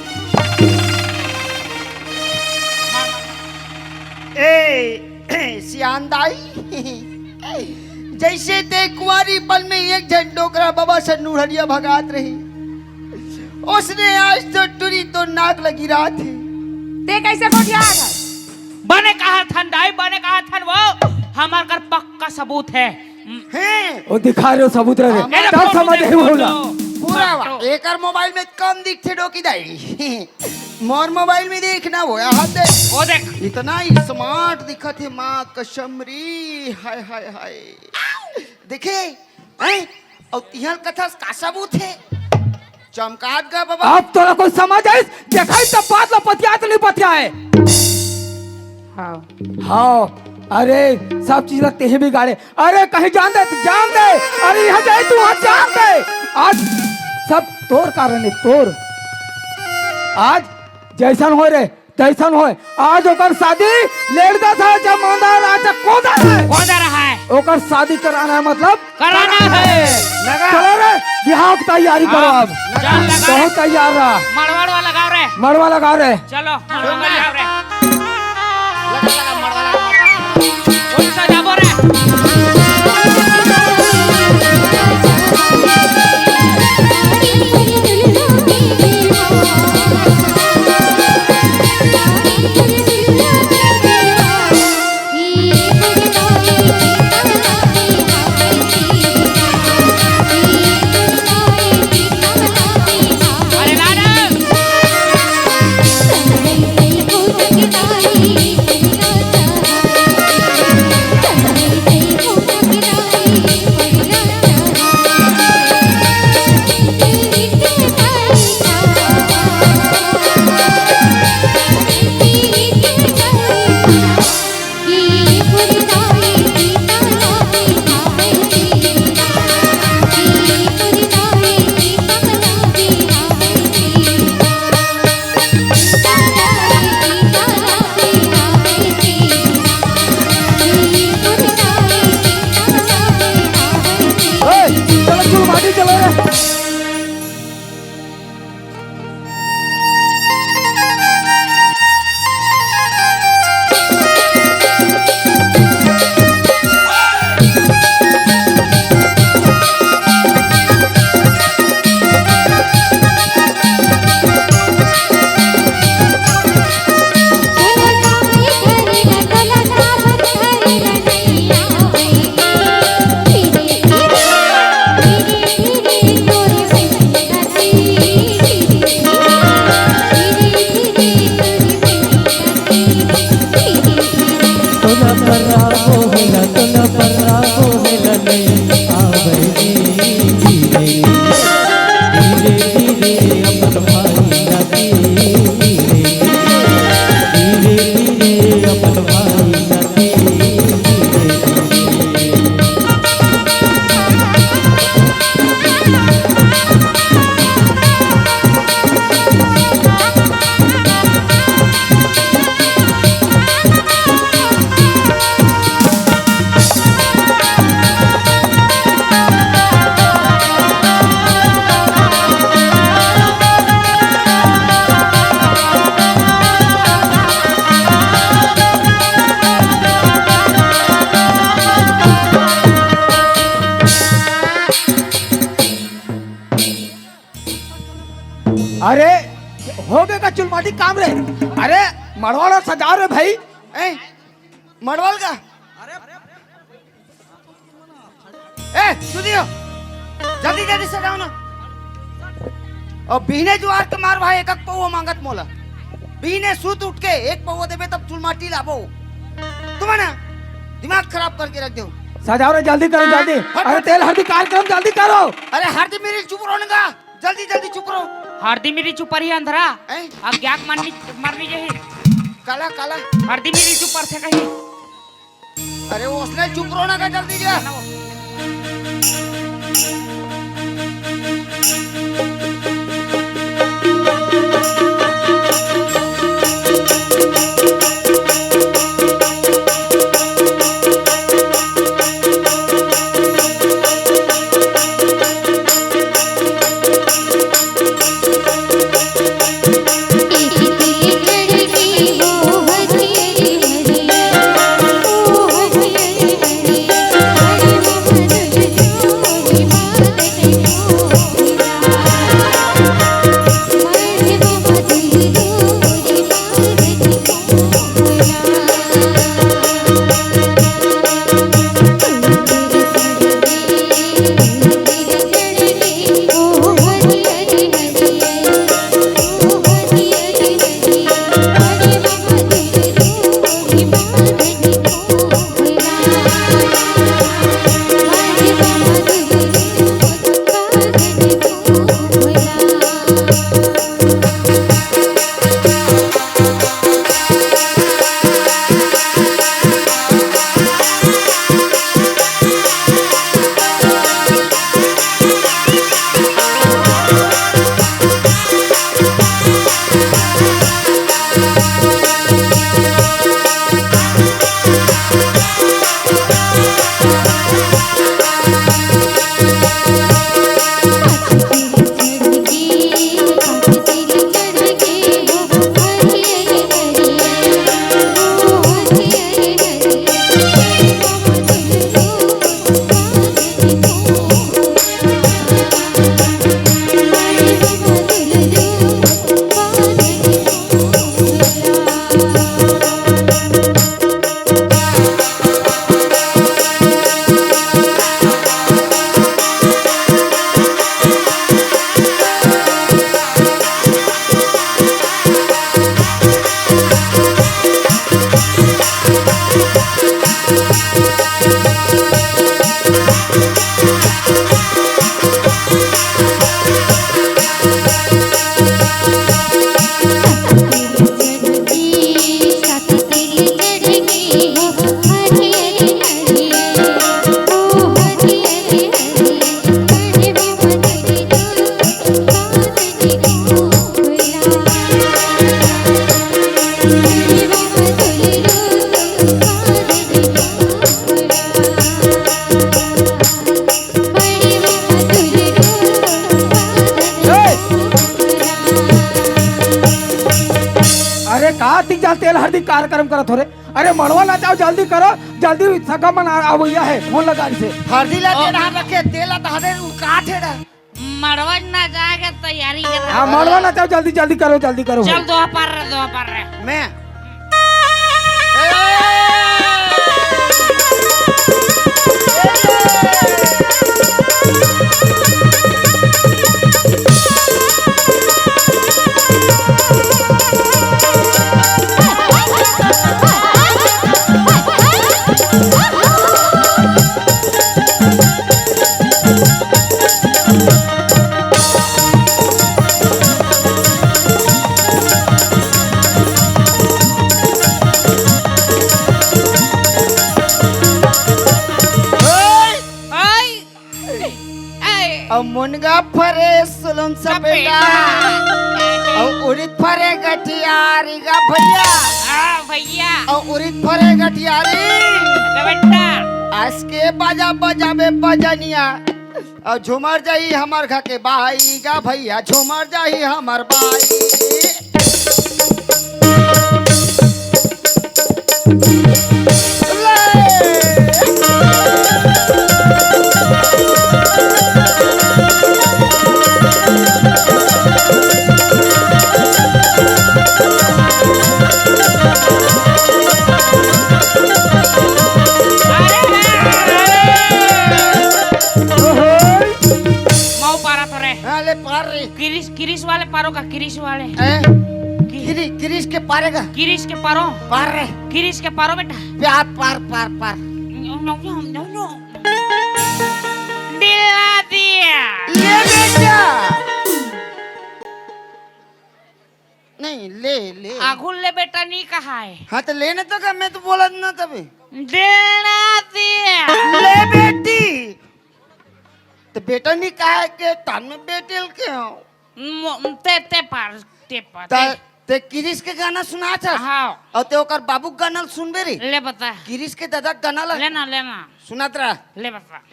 ए, सियान दाई, जैसे ते कुंवारी पन में एक झन डोकरा बबा से नुढ़रिया भगात रही, ओसने आज तो टुरी तो नाक लगी रात है। ते कैसे गोठियात हस? बने कहा थन दाई, बने कहा थन वो, हमार कर पक्का सबूत है। हैं? वो दिखा रहे हो सबूत रहे। हाँ, तब समझ नहीं होला। पूरा वा, एकर मोबाइल में कम दिखथे डोकी दाई। मोर मोबाइल में देख ना, वो यहाँ देख। वो देख। इतना smart दिखत हे, माँ कसम री, हाय, हाय, हाय। देखे, हैं? अउ तिहल कथस का सबूत हे? चमकात गा बाबा। अब तोला कोई समझ आइस? देखाई तब बात ला पतियात नहीं पतियाए। हाँ। हाँ, अरे सब चीज ला तेही बिगाड़े। अरे कहीं जान दे, जान दे। अरे यहाँ जाए तू वहाँ जान दे। आज सब तोर कारण है, तोर। आज जैसन होय रे, तैसन होय। आज ओकर शादी लेड़दा था, जब मांदा रहा, चाहे कोदा रहा। कोदा रहा है। ओकर शादी कराना है, मतलब कराना है। लगा। चलो रे, बिहाव की तैयारी करो हाँ। अब। चल, लगा। बहुत तैयार रहा। मड़वा लगाओ रे। मड़वा लगाओ रे। चलो, मड़वा लगाओ रे। लगा, लगा, मड़वा लगा, मड़वा। फूल सजाबो रे। अरे ला ना। अरे, हो गे का चुलमाटी काम रे? अरे, मड़वा ल सजाव रे भाई। ए, मड़वा ल का? ए, सुधियो, जल्दी जल्दी सजाव ना। अउ बिहने जुआर के मार भाई, एक एक पउवा मांगत मोला। बिहने सुत उठ के एक पउवा देबे तब चुलमाटी लाबो। तुमन ना दिमाग खराब करके रख देव। सजाव रे, जल्दी करो, हाँ, जल्दी। फट, अरे, फट। तेल हरदी कार्यक्रम जल्दी करो। अरे, हरदी मिरी चुप रहो ना। जल्दी, जल्दी चुप रहो। हरदी मिरी चुप रही अंधरा। हैं? अब ग्याक मरनी, मरनी जही। काला, काला। हरदी मिरी चुप पर से कही। अरे, वो उसने चुप रहो ना का, जल्दी जा। अरे का तीजा तेल हरदी कार्यक्रम करत हो रे? अरे मड़वा नचाव, जल्दी करो, जल्दी सगा मन आ-, आवइया हे, फोन लगा से। हरदी ला ओ। तेल हाथ रखे, तेल ला तहादे उकाट हे रे। मड़वा नचाय के तैयारी कर रहा हाँ, है। मड़वा नचाव, जल्दी, जल्दी करो, जल्दी करो चल भाई। दोहा पार रे, दोहा पार रे। मैं। ओए! ओए! अउ मुनगा फरे सुलम सपेटा। सपेटा। अउ उरिद फरे गठियारी गा भइया। हाँ, भइया। अउ उरिद फरे गठियारी। का बेटा? आज के बाजा बजाबे बजनिया। अउ झूमर जाही हमर घर के बाई गा भइया, झूमर जाही हमर बाई। किरिस वाले पारो का, किरिस वाले। ए? कि- किरि-, किरिस के पारे का? किरिस के पारो। पार रे। किरिस के पारो बेटा। प्यार पार, पार, पार। नो, नो, नो, नो, नो। दिला दिया। ले बेटा। नहीं, ले, ले। आगुल ले बेटा नहीं कहा है। हाँ, तो लेने तो का, मैं तो बोला ना तभी। देना दिया। ले बेटी। तो बेटा नहीं कहा है के तान में बेटे के हो। मो-, ते, ते पार, ते पार, ता-, ते। ते किरिस के गाना सुना था? हाँ। और ते ओकर बाबू के गाना सुनबे रे? ले बता। किरिस के दादा के गाना ला? लेना, लेना। सुनात रहा। ले बता।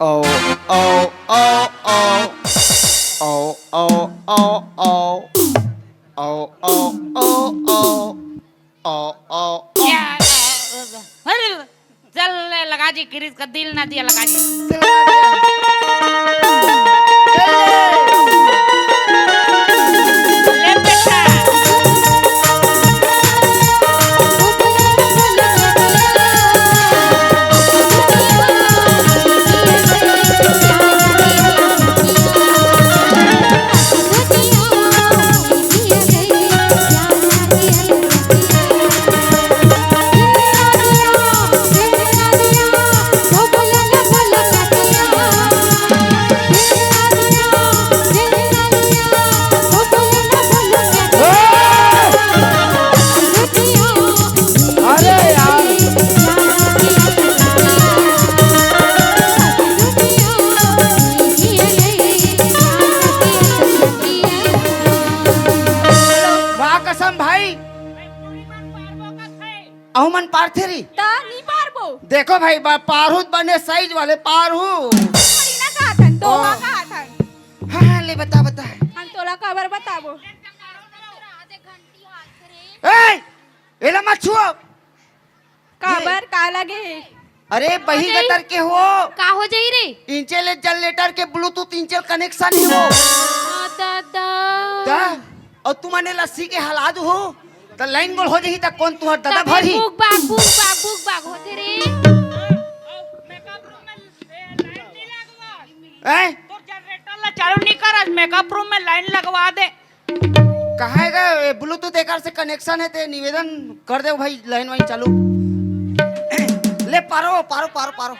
ओ, ओ, ओ, ओ। ओ, ओ, ओ, ओ। ओ, ओ, ओ, ओ। ओ, ओ, ओ। या, अरे, चल ले, लगा जी, किरिस का दिल ना दिया, लगा जी। ले बेटा। अरे यार। वाह कसम भाई। अहू मन पारथे री। त नी पारबो। देखो भाई, बा-, पारहू त बने साइज वाले पारहू। थोड़ी ना कहत हन, दोहा ओ। कहत हन। हाँ, हाँ, ले बता, बता। हम तोला काबर बताबो। ए, एला मत छुओ। काबर, ये का लगे हे? अरे, बही अरे। गतर के हो। का हो जाही रे? इंचे ले जनरेटर के ब्लूटूथ इंचे कनेक्शन हे वो। आ, दादा। दा, अउ तुमन लस्सी के हला दू हो, त लाइन गोल हो जाही, त कोन तुहर दादा अबे भरही? बुक बाग, बुक बाग, बुक बाग होथे रे। हैं? तोर जनरेटर ला चालू नहीं कर, आज मेकअप रूम में लाइन लगवा दे। कहाँ हे गा? ए, ब्लूटूथ एकर से कनेक्शन हे, ते निवेदन कर दे भाई, लाइन वाइन चालू। ले पारो, पारो, पारो, पारो।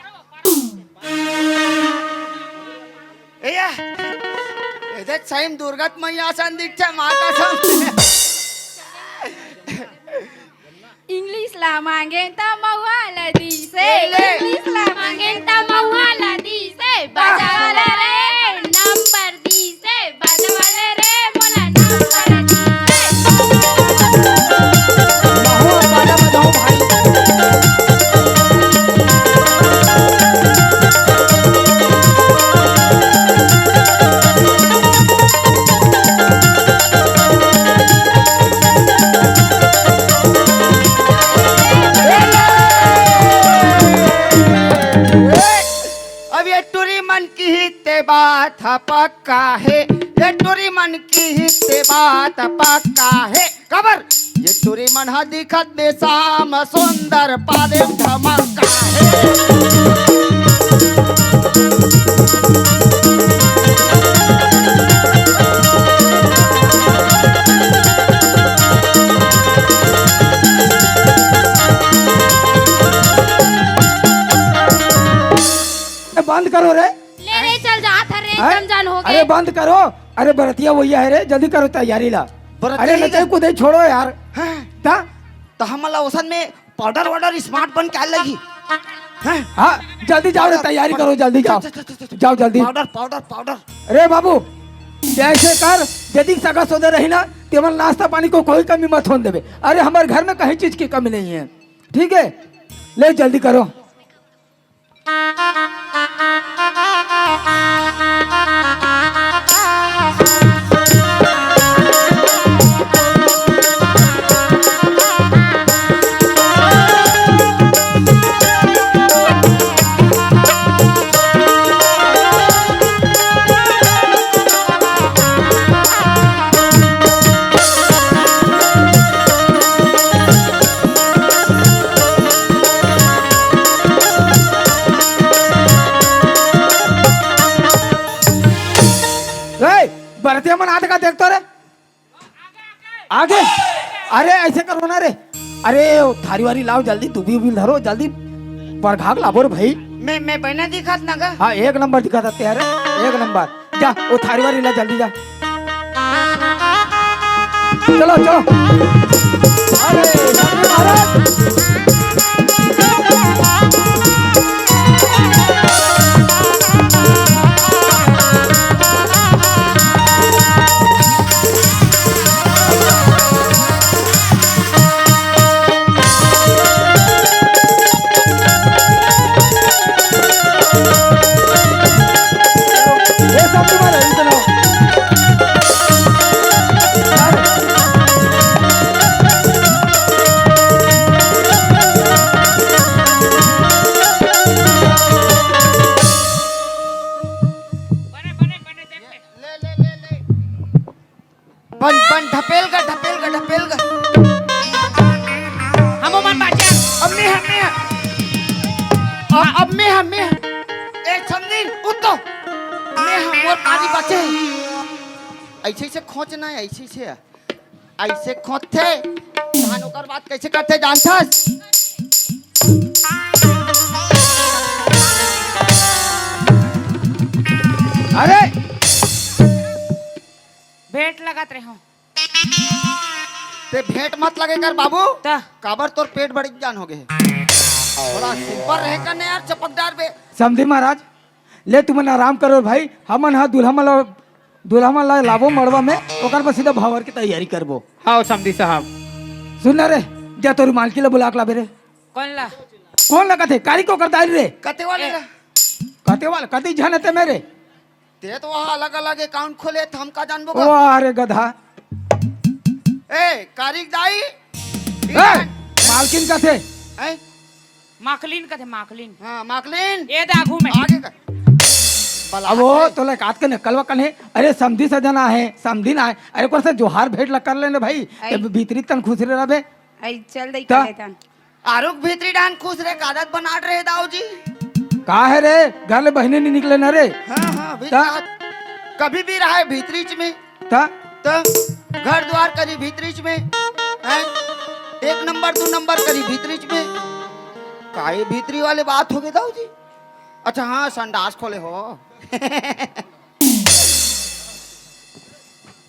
ए या, ए देख, सही में दुर्गत मैया असन दिखथे, माँ कसम। इंग्लिश ला मांगे त महुआ ला दीसे। ले, ले। इंग्लिश ला मांगे त महुआ ला दीसे। बाजा वाला रे, नंबर दीसे। बाजा वाले रे, मोला नंबर दीसे। महुआ बाजा बजाओ भाई। अब ये टुरी मन की ही ते बात ह पक्का हे, ये टुरी मन की ही ते बात पक्का हे। काबर? ये टुरी मन ह दिखत बेसाम सुंदर पादेम धमक्का हे। ए, बंद करो रे। ले रे, चल जात हन रे, हैं? एकदम जान हो अरे गे। बंद करो। अरे बरतिया वही हे रे, जल्दी करो तैयारी ला। बरतिया अरे ही नचई का? कूदई छोड़ो यार। हैं? ता? त हमन ला ओसन में पाउडर वाउडर स्मार्ट बन के आए लगही। हैं? हाँ, जल्दी जाओ रे, पाउडर, तैयारी पाउडर। करो, जल्दी चल, जाओ। चल, चल, चल, चल, चल। जाओ जल्दी। Powder, powder, powder. अरे बाबू, जैसे कर, यदि सगा सोदे रही ना, तेमन नाश्ता पानी को कोई कमी मत होन देबे। अरे हमर घर में कहीं चीज की कमी नहीं है, ठीक है? ले जल्दी करो। का देख तो रे। आगे। अरे, ऐसे करो ना रे। अरे, ओ थारी वारी लाओ जल्दी, दुबी उबी धरो जल्दी। परघाक लाबो रे भाई। मैं, मैं बहना दिखात ना गा? हाँ, एक नंबर दिखात हे यार, एक नंबर। जा, ओ थारी वारी ला जल्दी जा। चलो, चलो। अरे, महाराज। बन, बन, ढपेल गा, ढपेल गा, ढपेल गा। हम मन बाचे। अब मैं, अब मैं। अब, अब मैं, अब मैं। ए, समधिन, उठ तो। मैं, हम मोर पारी बाचे। ऐसे, ऐसे खोंच ना, ऐसे, ऐसे। ऐसे खोंचथे। धान ओकर बाद कैसे करथे, जानथस? अरे! भेंट लगत रहे हो। ते भेंट मत लगे कर बाबू। त? काबर तोर पेट बड़ी जान हो गए। थोड़ा सिंपल रहे कर ने यार, चपकदार बे। समधी महाराज, ले तुमन आराम करो भाई, हमन हा दूल्हा मन ला, दूल्हा मन ला लाबो मड़वा में, ओकर बाद सीधा भावर के तैयारी करबो। हाँ समधी साहब। सुन ना रे, जा तोर मालकिन ला बुला के लाबे रे। कौन ला? कौन ला कथे? कारीक ओकर दाई रे। कते वाले ए। ला? कते वाला? कते झन हे ते मेरे? ते तो वहाँ अलग-अलग account खोले, त हम का जानबो ओ, गा? अरे गधा। ए, कारीक दाई, ए, मालकिन कथे। हैं? माकलिन कथे, माकलिन। हाँ, माकलिन। ए दे आगू में। आगे का। बला अब वो के। तोला काट के नकलवा कने। अरे, समधी सजना हे, समधी ना हे। अरे, कोन सा जोहार भेंट ला कर लेने भाई। आई। ए, भीतरी तन खुश रहे बे। आई, चल दई त? करे तन। आरुग भीतरी डाहन खुश रहे, कादत बनाट रहे दाऊ जी। का हे रे, घर ले बहिनी नी निकले ना रे। हाँ, हाँ, भीतरी त? राहत। कभी भी रहे भीतरीच में। त? त घर द्वार करी भीतरीच में। हैं? एक नंबर, दू नंबर करी भीतरीच में। का ये भीतरी वाले बात हो गए दाऊ जी? अच्छा, हाँ, संडास खोले हो।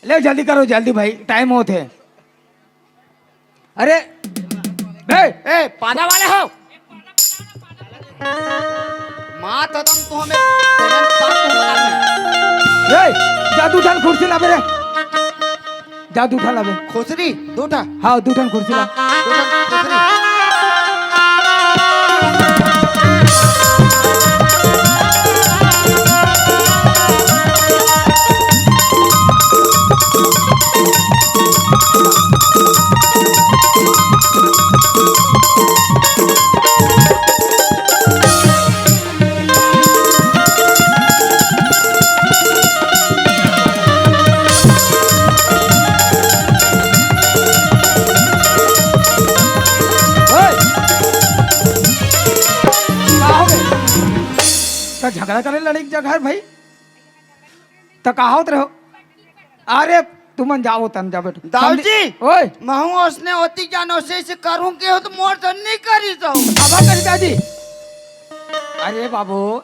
ले, जल्दी करो, जल्दी भाई, time होत हे। अरे, बे! ए, पादा वाले हो? माँ तदम तो हमें पेमेंट साथ तो लगा दे। ए, जा दू ठन खुर्सी लाबे रे। जा दू ठन लाबे। खुसरी, दू ठा। हाँ, दू ठन खुर्सी ला। दू ठन खुसरी। ओए! का हो गए? का झगड़ा करे लड़े एक जगह हे भाई? त का होत रहो? अरे, तुमन जाओ, तन जा बैठो। दाऊ जी, ओए। महूँ ओसने होती जानो से, से करूँ के हो तो मोर से नहीं करी तो। अब करी दादी। अरे बाबू,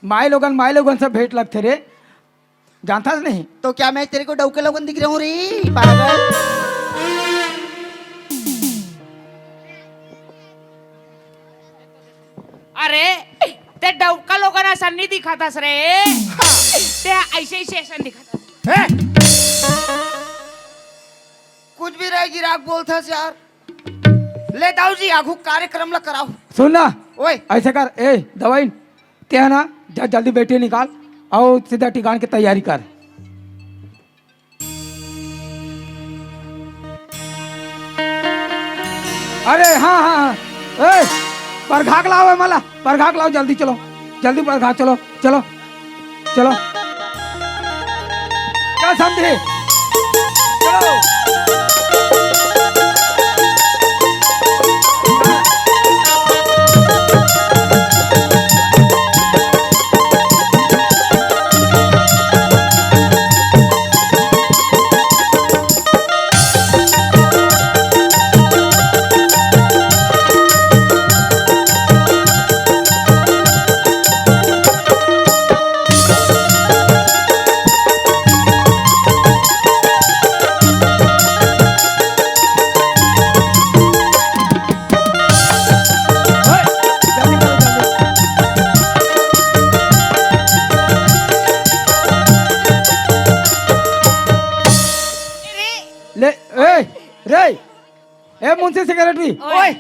माई लोगन, माई लोगन से भेंट लगथे रे। जानथस नहीं? तो क्या मैं तेरे को डौके लोगन दिख रहा हूँ रे, पागल? अरे, ते डौका लोगन असन नहीं दिखत हस रे। ते ऐसे, ऐसे असन दिखत हस। हैं? कुछ भी रहे, गिराक बोलथस यार। ले दाऊ जी, आगू कार्यक्रम ला कराओ। सुन ना, ओए। ऐसे कर, ए, दवाई, ते हे ना, जा जल्दी बेटी निकाल, अउ सीधा टिकान के तैयारी कर। अरे हाँ, हाँ, हाँ। ए, परघाक लाओ, ए, मला, परघाक लाओ, जल्दी चलो, जल्दी परघाक, चलो, चलो, चलो। क्या समझे? चलो। ले, ए, रे, ए, मुंशी सेक्रेटरी। ओए।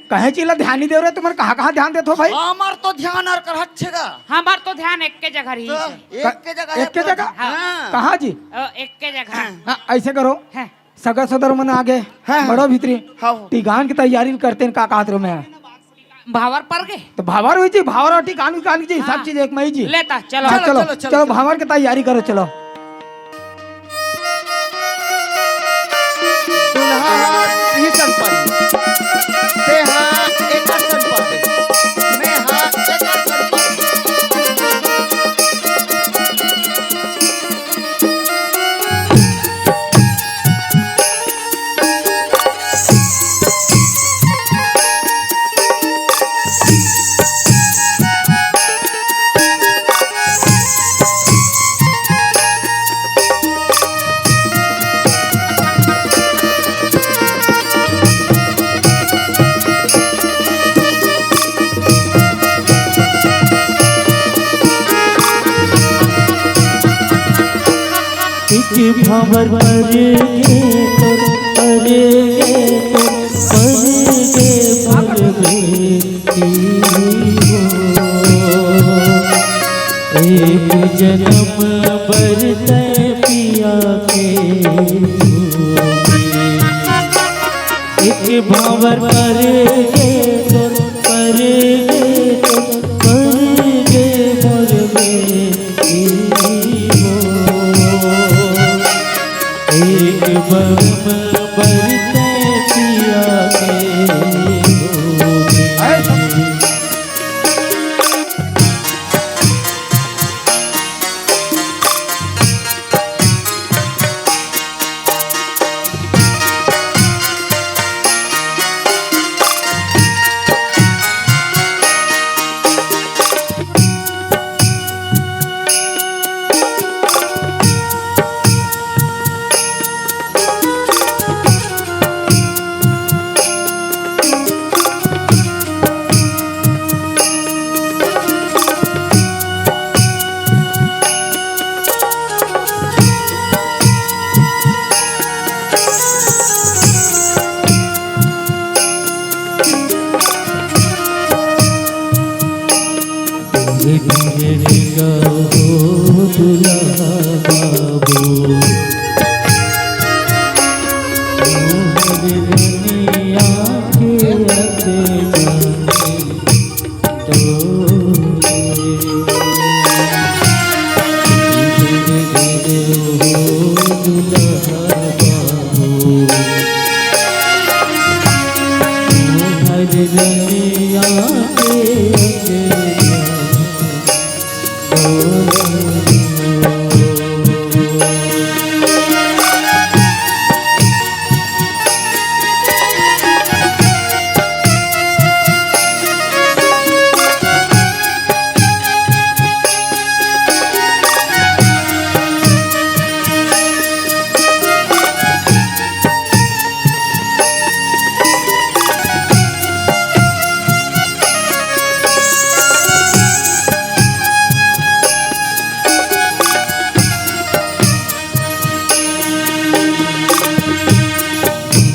कहे चीज ला ध्यान नहीं दे रहे, तुमन कहाँ, कहाँ ध्यान देत हो भाई? हमर तो ध्यान हर कर हच्छे गा। हमर तो ध्यान एक के जगह रही तो है। एक के जगह एक है के पूरा। जगह? हाँ। हाँ। कहाँ जी? ओ, एक के जगह। हाँ, ऐसे करो। हाँ। सगा सदर मन आगे, हाँ, हाँ। बड़ो भीतरी। हाँ, हाँ। टिकान की तैयारी करते हैं, का कहत रहो मैं? भावर पर गए? तो भावर हुई जी, भावर और टिकान विकान जी, सब हाँ। चीज एक में ही जी। लेता, चलो। हाँ, चलो, चलो, चलो, चलो, चलो। भावर की तैयारी करो, चलो। दूल्हा हा इही संग पाही। ते हा एकर संग पाही। मैं हा एकर संग पाही। एक भांवर पर गे तोर, पर गे तोर, पर गे पर बेटी हो। एक जनम बर तैं पिया के होगे। एक भांवर पर गे तोर, पर गे तोर, पर गे मोर बेटी हो। एक बरम बरते पिया के होगे।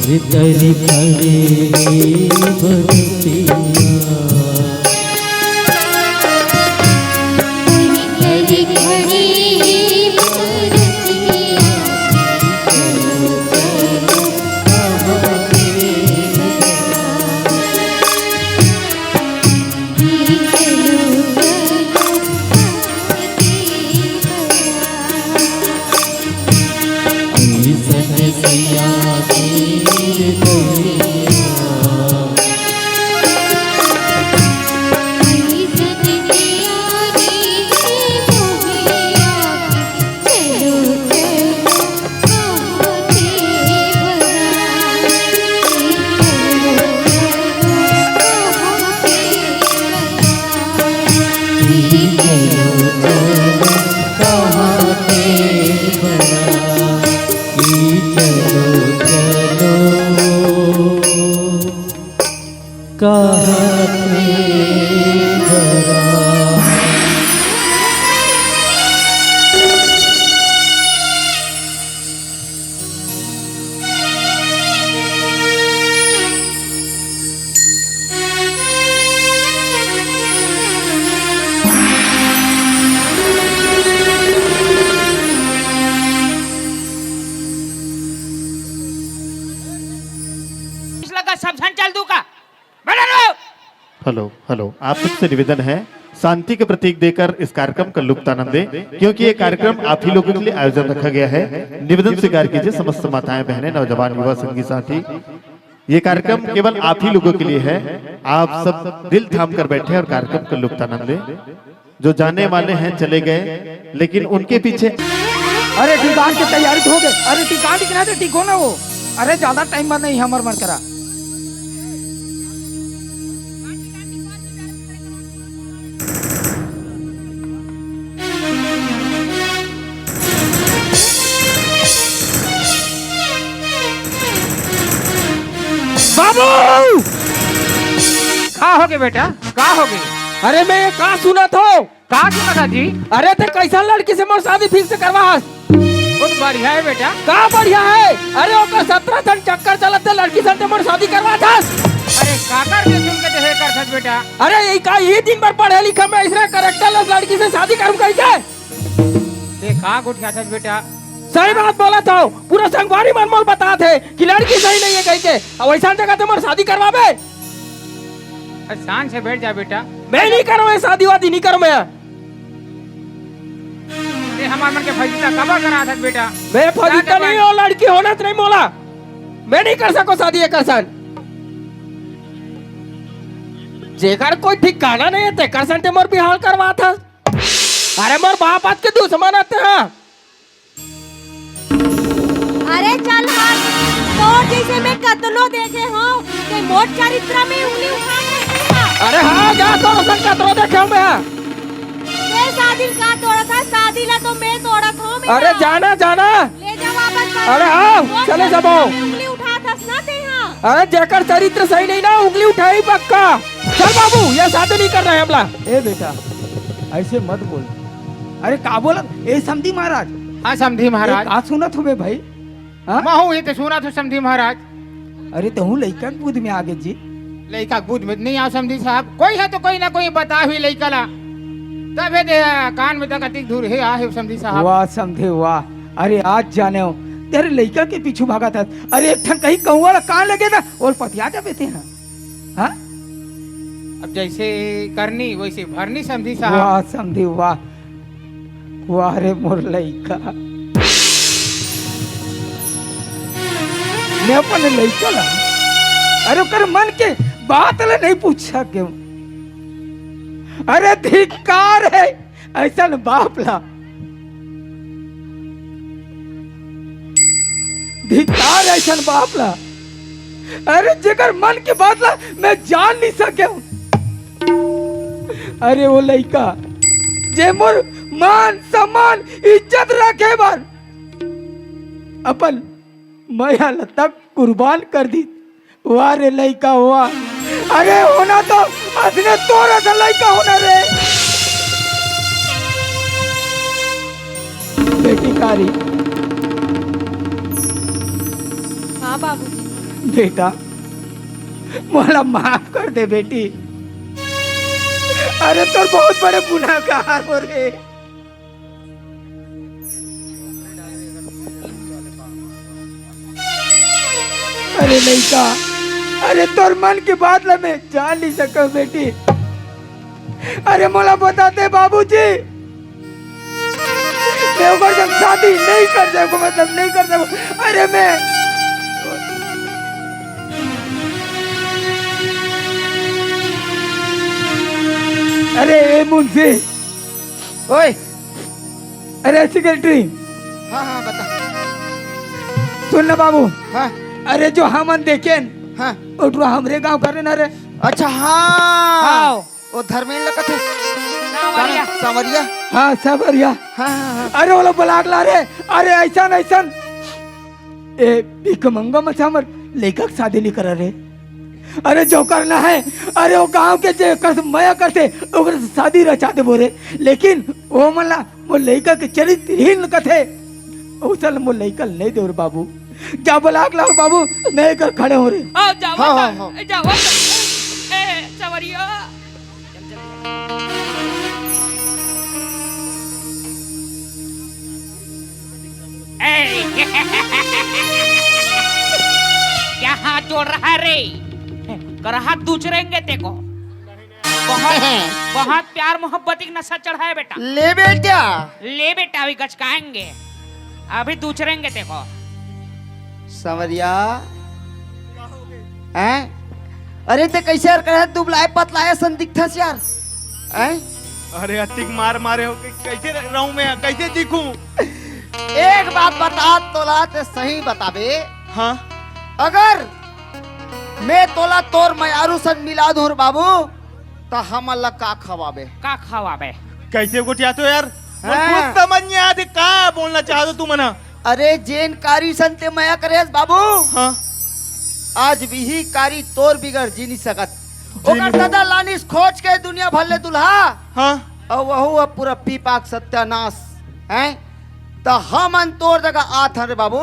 भीतरी खड़े हे बरतिया। त सब झन चल दू का? बने रहो। हेलो, हेलो, आप सबसे निवेदन है, शांति के प्रतीक देकर इस कार्यक्रम का लुत्फ आनंद दें, क्योंकि ये कार्यक्रम आप ही लोगों के लिए आयोजन रखा गया है। निवेदन स्वीकार कीजिए, समस्त माताएं, बहनें, नौजवान, युवा, संगी, साथी, ये कार्यक्रम केवल आप ही लोगों के लिए है। आप सब दिल थाम कर बैठे और कार्यक्रम का लुत्फ आनंद लें। जो जाने वाले हैं, चले गए, लेकिन उनके पीछे अरे, टिकान के तैयारी तो हो गए। अरे, टिकान दिखना तो टिको ना वो। अरे, ज्यादा टाइम मत नहीं, हमर मन करा। बाबू! का होगे बेटा? का होगे? अरे, मैं ये का सुनत हव? का सुनत हस जी? अरे, ते कैसन लड़की से मोर शादी फिक्स करवा हस? बहुत बढ़िया है बेटा। का बढ़िया है? अरे, ओकर सत्रह ठन चक्कर चलत हे, लड़की से ते मोर शादी करवा हस। अरे, काकर के सुन के ते हे करथस बेटा? अरे, ये का, ये दिन भर पढ़े लिखे में ऐसने characterless लड़की से शादी करूं कहिके? ते का गोठियाथस बेटा? सही बात बोलत हव, पूरा संगवारी मन मोला बतात हे कि लड़की सही नहीं है कहिके। अब वैसन जगह ते मोर शादी करवाबे? अरे शान से बैठ जा बेटा। मैं नहीं करंव ये शादी वादी, नहीं करंव मैं। ते हमर मन के फजीता काबर कराथस बेटा? मैं फजीता नहीं हंव, लड़की होना तो नहीं मोला। मैं नहीं कर सकंव शादी एकर सन। जेकर कोई ठिकाना नहीं है, तेकर सन ते मोर बिहाव करवाथस। अरे मोर बाप आज के दुश्मन आते हैं। अरे चल हट, तोर जैसे मैं कतनो देखे हंव, ते मोर चरित्र में उंगली उठा सकती है। अरे हाँ, जा तोर असन कतनो देखे हंव मैं। ये शादी का तोड़त हस, शादी ला तो मैं तोड़त हंव मैं। अरे जाना, जाना। ले जा वापस कर। अरे हाँ, मोर चले चरित्र जाबो। में उंगली उठाथस ना ते हाँ। अरे जेकर चरित्र सही नहीं ना, उंगली उठाही पक्का। चल बाबू, ये शादी नहीं करना है हमला। ए बेटा, ऐसे मत बोल। अरे का बोलत? ए समधी महाराज। हाँ समधी महाराज। ए का सुनत हवे भाई? हाँ? महू ही तो सुनत हंव समधी महाराज। अरे तहूँ लइका के बुध में आगे जी। लइका के बुध में नहीं आंव समधी साहब, कोई है तो कोई ना कोई बताही लइका ला। तभे दे कान में तक अतिक दूर हे आहे समधी साहब। वाह समधी वाह। अरे आज जानेंव, तेरे लइका के पीछू भागत हस। अरे एक ठन कहीं कौआ ला कान लगे ना, ओला पतिया जाबे ते हाँ। हाँ? अब जैसे करनी वैसे भरनी समधी साहब। वाह समधी वाह। वाह रे मोर लइका। मैं अपन लइका ला, अरे ओकर मन के बात ला नहीं पूछ सकेंव। अरे धिक्कार है ऐसन बाप ला। धिक्कार ऐसन बाप ला। अरे जेकर मन के बात ला मैं जान नहीं सकेंव। अरे वो लइका जे मोर मान सम्मान इज्जत रखे बर अपन मया ला तक कुर्बान कर दिस। वाह रे लइका वाह। अरे होना तो असने तोर असन लइका होना रे। बेटी कारी। हाँ बाबूजी। बेटा, मोला माफ कर दे बेटी। अरे तोर बहुत बड़े गुनाहगार हों रे। अरे लइका, अरे तोर मन के बात ला मैं जान नहीं सकेंव बेटी। अरे मोला बता दे बाबूजी, मैं ओकर संग शादी नहीं कर सकंव, मतलब नहीं कर सकंव। अरे मैं, अरे ए मुंशी, ओए, अरे सेक्रेटरी। हाँ, हाँ, बता। सुन ना बाबू। हाँ। अरे जो हमन देखेन, हाँ। ओ टुरा हमरे गांव के हरे ना रे। अच्छा, हाँ। हाँ। ओ धर्मेन ला कथे। सांवरिया। सांवरिया। हाँ, सांवरिया। हाँ, हाँ, हाँ। अरे ओला बुला के ला रे। अरे ऐसन, ऐसन। ए भिखमंगा मन से हमर लइका के शादी नहीं करा रे। अरे जो करना है, अरे वो गांव के जेकर से मया करथे, ओकर से शादी रचा देबो रे। लेकिन वो मन ला मोर लइका के चरित्रहीन कथे, ओसन मोर लइका ल नहीं देव रे बाबू। जा बुला के लाव बाबू, मैं एकर खड़े हों रे। आओ, जाओ, हाँ, हाँ, हाँ। जाओ, ए, सांवरिया। ए, जहाँ जोड़ रहा है रे, करहा दूचरेंगे तेको। बहुत, बहुत प्यार मोहब्बत की नशा चढ़ा है बेटा। ले बेटा। ले बेटा, अभी गचकाएंगे, अभी दूचरेंगे तेको। संवरिया, हैं? अरे ते कैसे यार करहा दुबलाए पतलाए सन दिखथस यार, हैं? अरे अतिक मार मारे हो कि कैसे रहूं मैं, कैसे दिखूं? एक बात बता तोला, ते सही बताबे। हाँ। अगर मैं तोला तोर मयारू सन मिला दूं रे बाबू, त हमन ला का खवाबे? का खवाबे? कैसे गोठियाथो यार? मोर हाँ। कुछ समझ नहीं आते, का बोलना चाहथो तुमन? अरे जेन कारी सन ते मया करेस बाबू, हाँ। आज भी ही कारी तोर बिगर जी नहीं सकत। जी ओकर नहीं। दादा लानिस खोज के दुनिया भर ले दुल्हा। हाँ। अउ वहू अब पूरा पीपाक सत्यानाश, हैं? त हमन तोर जगह आथन रे बाबू,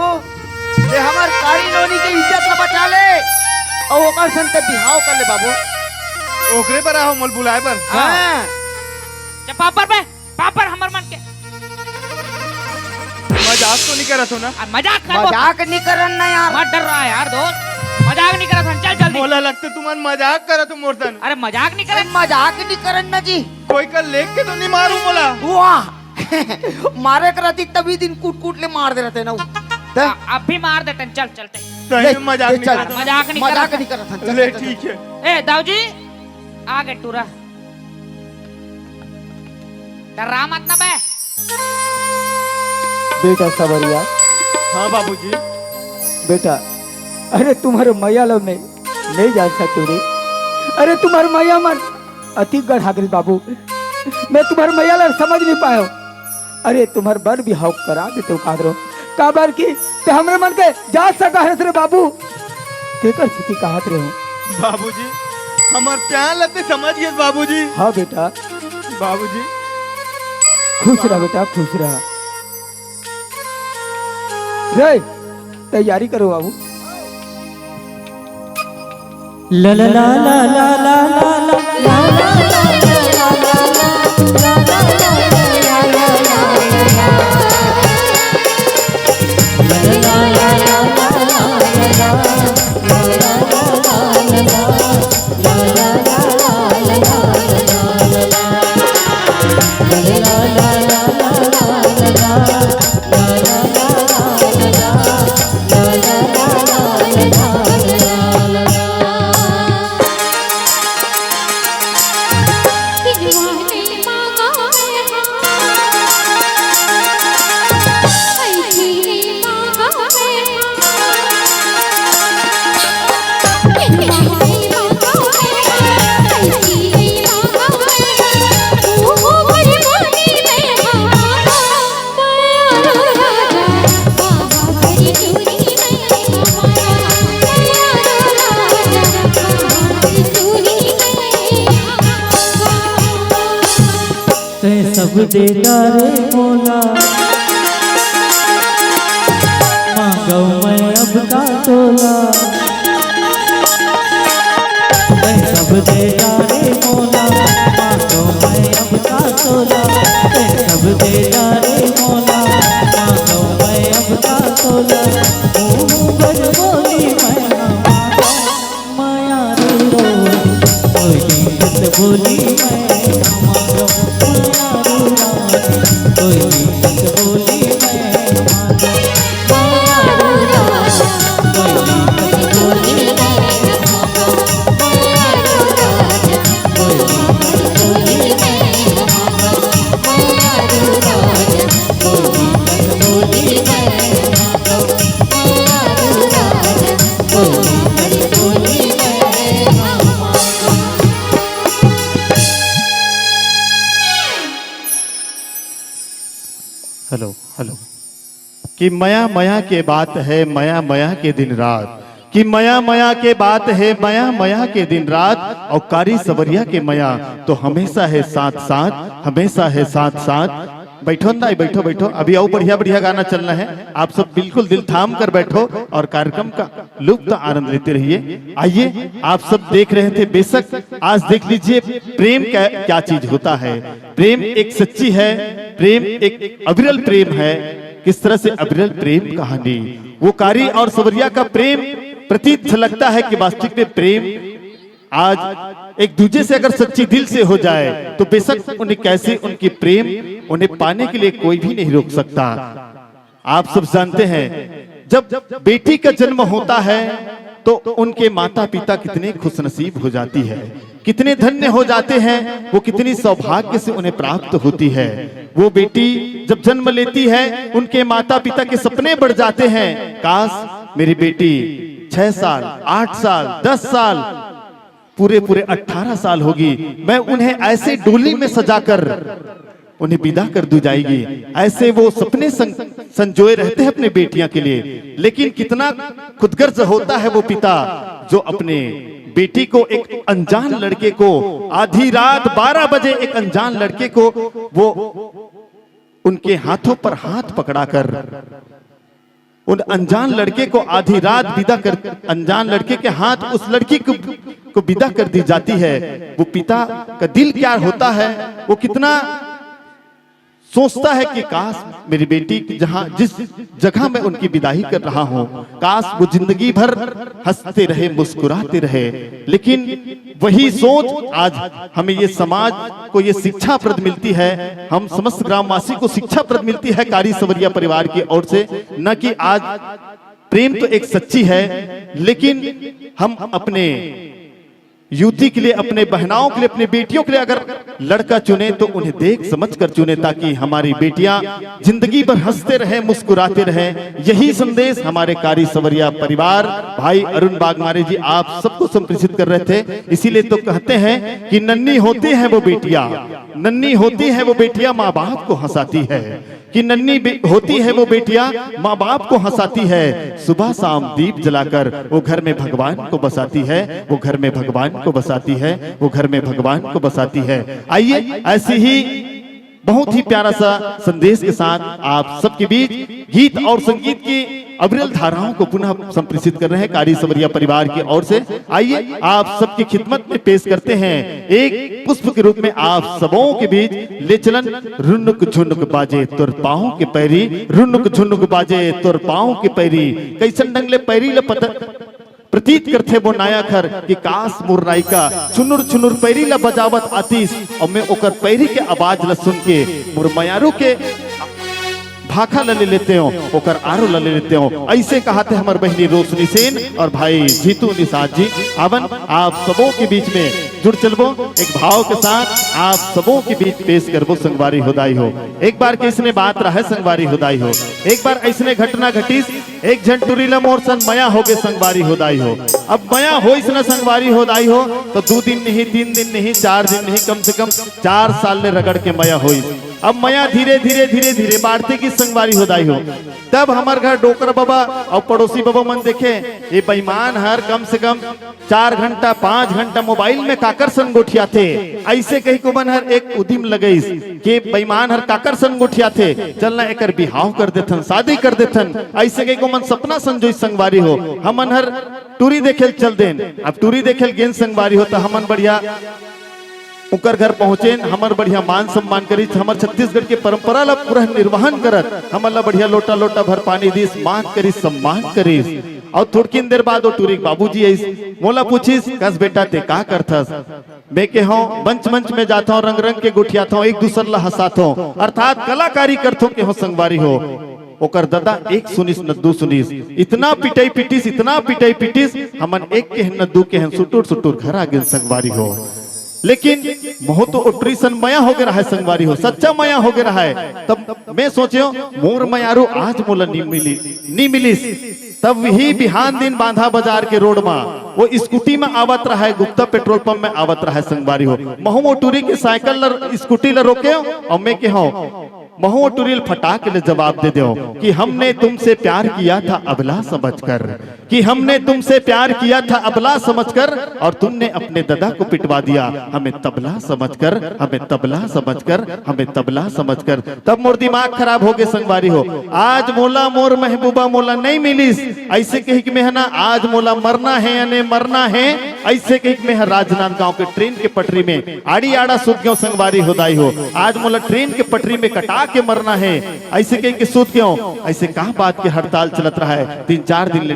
ते हमर कारी नोनी के इज्जत ला बचा ले, अउ ओकर संग ते बिहाव कर ले बाबू। ओकरे बर आहो मोल बुलाए बर। हाँ। हाँ। जा पापड़ बे, पापड़ हमर मन के। मजाक तो नहीं करत हो ना? आ, मजाक कर मजाक नहीं करन ना यार। मत डर रहा है यार दोस्त, मजाक नहीं करत हन, चल जल्दी। मोला लगते तुमन मजाक करत हो मोर सन। अरे मजाक नहीं करन। मजाक नहीं करन ना जी। कोई कर लेख के तो नहीं मारू मोला। वाह। मारे के रहती तभी दिन कूट कूट ले मार दे रहते ना। आ, अब भी मार देते हैं, चल चलते हैं। सही ले, में मजाक ले, नहीं चल। करत। मजाक नहीं मजाक करत। नहीं करत हन, चल, ले चल, चल। ठीक है। ए दाऊ जी, आगे टूरा। डरा मत ना बे। बेटा सवरिया। हाँ बाबूजी। बेटा, अरे तुम्हारे मैया लो मैं नहीं जान सकते रे। अरे तुम्हारे मैया मन अति गढ़ा गई बाबू, मैं तुम्हारे मैया ला समझ नहीं पायो। अरे तुम्हारे बर बिहाव करा देते हो कादरो, काबर की ते हमरे मन के जात सगा हरस रे बाबू, तेकर सेती कहत रहे हो। बाबूजी, हमर प्यार लते समझ गए बाबूजी। हाँ बेटा। बाबूजी। खुश रह बेटा, खुश रह। रे, तैयारी करो बाबू। तैं सब दे डारे मोला, मांगव मैं अब का तोला। तैं सब दे डारे मोला, मांगव मैं अब का तोला। तैं सब दे डारे मोला, मांगव मैं अब का तोला। मुंह भर बोली मैं ना मांगव। माया रे रो, कोई दिक्कत बोली मैं हमारो। माया रे रो, कोई दिक्कत बोली मैं हमारो। माया रे रो, कोई दिक्कत बोली मैं हमारो। माया रे रो, कोई दिक्कत बोली मैं हमारो। माया रे रो, कोई दिक्कत बोली मैं हमारो। माया रे रो, हेलो, हेलो। कि मया मया के बात है, मया मया के दिन रात, कि मया मया के बात है, मया मया के दिन रात, और कारी सवरिया के मया तो हमेशा है साथ साथ, हमेशा है साथ साथ। बैठो ताई, बैठो, बैठो, अभी अउ बढ़िया बढ़िया गाना चलना है। आप सब बिल्कुल दिल थाम कर बैठो और कार्यक्रम का लुत्फ आनंद लेते रहिए। आइए, आप सब देख रहे थे, बेशक आज देख लीजिए प्रेम क्या, क्या चीज होता है। प्रेम एक सच्ची है, प्रेम एक अविरल प्रेम है। किस तरह से अविरल प्रेम कहानी, वो कारी और सवरिया का प्रेम प्रतीत झलकता है कि वास्तविक में प्रेम आज एक दूजे से अगर सच्ची दिल से हो जाए तो बेशक उन्हें कैसे उनकी प्रेम उन्हें पाने के लिए कोई भी नहीं रोक सकता। आप सब जानते हैं, जब बेटी का जन्म होता है तो उनके माता पिता कितने खुशनसीब हो जाती है, कितने धन्य हो जाते हैं, वो कितनी सौभाग्य से उन्हें प्राप्त होती है। वो बेटी जब जन्म लेती है, उनके माता पिता के सपने बढ़ जाते हैं, काश मेरी बेटी छह साल, आठ साल, दस साल, पूरे पूरे अठारह साल होगी, मैं उन्हें ऐसे डोली में सजाकर उन्हें विदा कर दी जाएगी। ऐसे वो सपने सं-, संजोए रहते हैं अपने बेटियां के लिए। लेकिन कितना खुदगर्ज होता है वो पिता, जो अपने बेटी को, एक अनजान लड़के को, आधी रात बारह बजे एक अनजान लड़के को वो उनके हाथों पर हाथ पकड़ाकर उन अनजान लड़के को आधी रात विदा कर, अनजान लड़के के हाथ उस लड़की को, को विदा कर दी जाती है। वो पिता का दिल क्या होता है, वो कितना सोचता है कि काश मेरी बेटी की जहां, जिस जगह मैं उनकी विदाई कर रहा हूं, काश वो जिंदगी भर हंसते रहे, मुस्कुराते रहे। लेकिन वही सोच आज हमें, ये समाज को ये शिक्षा प्रद मिलती है, हम समस्त ग्रामवासी को शिक्षा प्रद मिलती है कारी सवरिया परिवार की ओर से। न कि आज प्रेम तो एक सच्ची है, लेकिन हम अपने युवती के लिए, अपने बहनाओं के लिए, अपने बेटियों के लिए अगर लड़का चुने तो उन्हें देख समझ कर चुने, ताकि हमारी बेटियां जिंदगी भर हंसते रहें, मुस्कुराते रहें। यही संदेश हमारे कारी सवरिया परिवार, भाई अरुण बागमारे जी आप सबको संप्रेषित कर रहे थे। इसीलिए तो कहते हैं कि नन्ही होती है वो बेटियां, नन्ही होती है वो बेटियां माँ बाप को हंसाती है, कि नन्ही बे-, होती है वो बेटियां माँ बाप को हंसाती है। सुबह शाम दीप जलाकर वो घर में भगवान को बसाती है, वो घर में भगवान को बसाती है, वो घर में भगवान को बसाती है। आइए, ऐसी ही बहुत ही प्यारा सा संदेश के साथ आप सबके बीच गीत और संगीत की अविरल धाराओं को पुनः संप्रेषित कर रहे हैं कारी सवरिया परिवार की ओर से। आइए, आप सबकी खिदमत में पेश करते हैं एक पुष्प के रूप में आप सबों के बीच ले चलन। रुनुक झुनुक बाजे तोर पाँव के पैरी, रुनुक झुनुक बाजे तोर पाँव के पैरी। कैसन ढंग ले पैरी ल पत-, प्रतीत करथे वो नायक हर कि काश मोर नायिका छुनुर छुनुर पैरी ल बजावत आतिस, अउ मैं ओकर पैरी के आवाज ल सुन के मोर मयारू के भाखा ल ले लेते हो, ओकर आरो ल ले लेते हो। ऐसे कहाथे हमर बहिनी रोशनी सेन और भाई जीतू निषाद जी। आवन, आप सबों के बीच में जुड़ चलबो एक भाव के साथ, आप सबों के बीच पेश करबो संगवारी हो दाई हो। एक बार के इसने बात रहे संगवारी हो दाई हो, एक बार ऐसने घटना घटिस, एक झन टुरी ल मोर सन मया होगे संगवारी हो दाई हो। अब मया होइस न संगवारी हो दाई हो, तो दू दिन नहीं, तीन दिन नहीं, चार दिन नहीं, कम से कम चार साल ले रगड़ के मया होइस। अब मया धीरे धीरे धीरे धीरे बाढ़ते गिस संगवारी हो दाई हो। तब हमर घर डोकरा बबा अउ पड़ोसी बबा मन देखे, ये बेईमान हर कम से कम चार घंटा, पांच घंटा मोबाइल में काकर संग गोठियाथे। ऐसे कहिके ओमन हर एक उदिम लगइस के बेईमान हर काकर संग गोठियाथे, चल ना एकर बिहाव कर देथन, शादी कर देथन। ऐसे कहिके ओमन सपना संजोइस संगवारी हो। हमन हर टूरी देखे ल चल देन। अब टूरी देखे ल गेन संगवारी हो, त हमन बढ़िया ओकर घर पहुंचेन, हमर बढ़िया मान सम्मान करिस, हमर छत्तीसगढ़ के परंपरा ला पूरा निर्वहन करत हमन ला बढ़िया लोटा लोटा भर पानी दिस, मान करिस, सम्मान करिस। अउ थोड़किन देर बाद वो टूरी के बाबूजी आइस, मोला पूछिस, "कस बेटा, ते का करथस?" मैं केहों, "मंच मंच में जाथों, रंग रंग के गोठियाथों, एक दूसर ला हंसाथों, अर्थात कलाकारी करथों," केहों संगवारी हो। ओकर ददा एक सुनिस न दू सुनिस, इतना पिटाई पिटिस, इतना पिटाई पिटिस, हमन एक केहन न दू केहन सुटुर सुटुर घर आ गेन संगवारी हो। लेकिन महू तो ओ टूरी सन मया होगे रहय संगवारी हो, सच्चा मया होगे रहय। तब मैं सोचेंव, मोर मयारू आज मोला नी मिली, नी मिलिस। तब वही बिहान दिन बांधा बाजार के रोड मा वो स्कूटी में आवत रहय, गुप्ता पेट्रोल पंप में आवत रहय संगवारी हो। महू ओ टूरी के साइकिल ल, स्कूटी ल रोकेंव अउ मैं केहों, महू ओ टूरी ल फटाक ले जवाब दे देंव कि हमने तुमसे प्यार किया था अबला समझकर, कि हमने तुमसे प्यार किया था अबला समझकर और तुमने अपने ददा को पिटवा दिया, हमें तबला समझकर, हमें तबला समझकर, हमें तबला समझकर। तब मोर दिमाग खराब होगे संगवारी हो। आज मोला मोर महबूबा मोला नहीं मिलिस, ऐसे कहिके मैं ह ना, आज मोला मरना है यानी मरना है, ऐसे कहिके मैं ह राजनांदगांव के ट्रेन के पटरी में आड़ी आड़ा सूत गेंव संगवारी हो दाई हो। आज मोला ट्रेन के पटरी में कटा के मरना है, ऐसे कहिके सूत गेंव। ऐसे का बात के हड़ताल चलत रहय, तीन चार दिन ले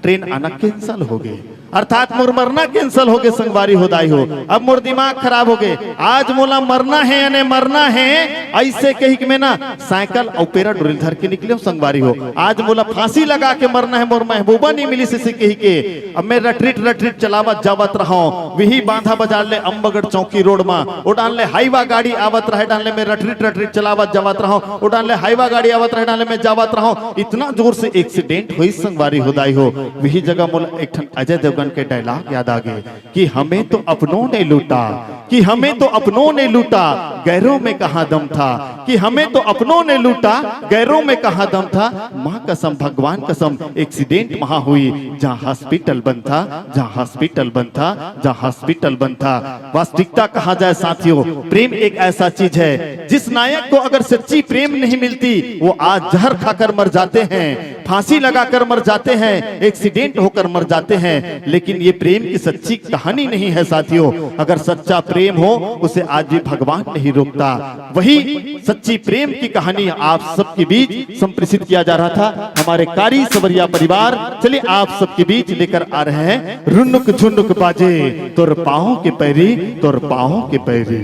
ट्रेन आना कैंसिल हो गे, अर्थात मोर मरना कैंसिल हो गे संगवारी हो दाई हो। अब मोर दिमाग खराब हो गे, आज मोला मरना हे याने मरना हे, अइसे कहिके मैं ना साइकिल अउ पैराडोल धर के निकले हंव संगवारी हो। आज मोला फांसी लगा के मरना हे, मोर महबूबा नहीं मिलिस अइसे कहिके। अब मैं रटरिट रटरिट चलावत जावत रहंव, विही बांधा बजार ले अम्बगढ़ चौकी रोड मा, ओ डाहन ले हाईवा गाड़ी आवत रहे, डाहन ले मैं रटरिट रटरिट चलावत जावत रहंव, ओ डाहन ले हाईवा गाड़ी आवत रहे, डाहन ले मैं जावत रहंव, इतना जोर से एक्सीडेंट होइस संगवारी हो दाई हो। विही जगह मोला एक ठन अजय देवगन के डायलॉग याद आ गे कि हमें तो अपनों ने लूटा, कि हमें तो अपनों ने लूटा, गैरों में कहाँ दम था, कि हमें तो अपनों ने लूटा, गैरों में कहाँ दम था। माँ कसम, भगवान कसम, एक्सीडेंट वहां होइस जहाँ हॉस्पिटल बंद था, जहाँ हॉस्पिटल बंद था, जहाँ हॉस्पिटल बंद था। वास्तविकता कहा जाए साथियों, प्रेम एक ऐसा चीज है, जिस नायक को अगर सच्ची प्रेम नहीं मिलती, वो आज जहर खाकर मर जाते हैं, फांसी लगाकर मर जाते हैं, एक्सीडेंट होकर मर जाते हैं, लेकिन ये प्रेम की सच्ची कहानी नहीं है साथियों। अगर सच्चा प्रेम हो, उसे आज भी भगवान नहीं रोकता। वही सच्ची प्रेम की कहानी आप सबके बीच संप्रेषित किया जा रहा था हमारे कारी सवरिया परिवार। चलिए, आप सबके बीच लेकर आ रहे हैं रुनुक झुनुक बाजे तोर पाँव के पैरी, तोर पाँव के पैरी।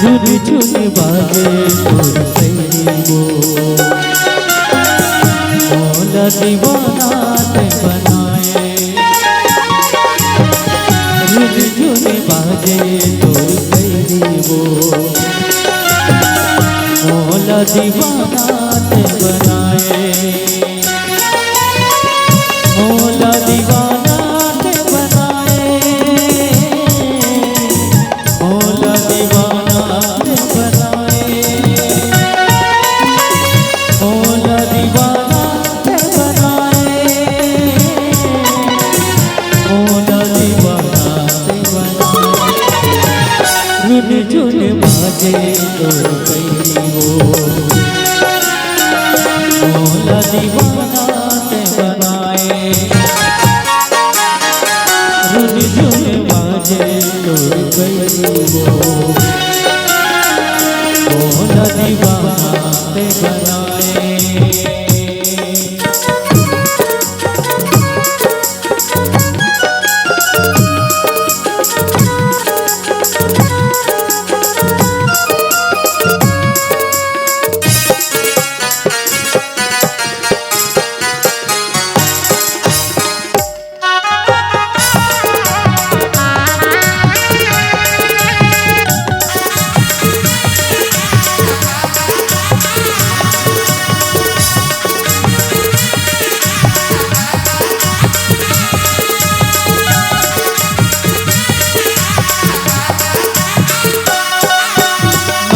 झुनझुन बाजे तोर पैरी वो, मोला दीवाना तैं बनाए। झुनझुन बाजे तोर पैरी वो, मोला दीवाना तैं बनाए। मोला दीवाना तैं बनाए, मोला दीवाना तैं बनाए, मोला दीवाना तैं बनाए, मोला दीवाना तैं बनाए। रुन झुन बाजे तोर पैरी वो, मोला दीवाना तैं बनाए। रुन झुन बाजे तोर पैरी वो, मोला दीवाना तैं बनाए।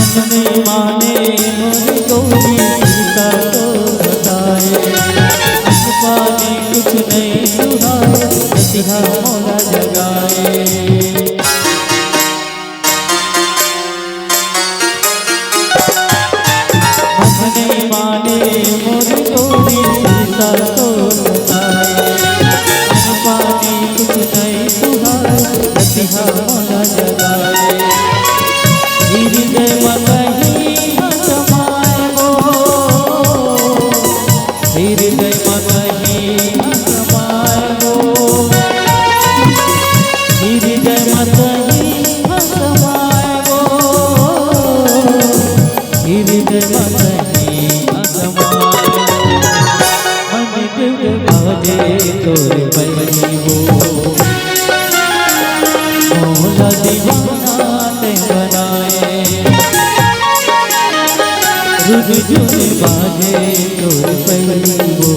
मन नहीं माने मोर गौरी, सीता तो बताए। अन्न पानी कुछ नहीं सुहाए, रतिहा मोला जगाए। मन नहीं माने मोर गौरी, सीता तो बताए। अन्न पानी कुछ नहीं सुहाए, रतिहा मोला जगाए। हृदय म कहीं न समाए वो, हृदय म कहीं न समाए वो, हृदय म कहीं न समाए वो, हृदय म कहीं न समाए वो। मन डुब बाजे तोर पैरी वो, मोला दीवाना तैं बनाए। रुन झुन बाजे तोर पैरी वो,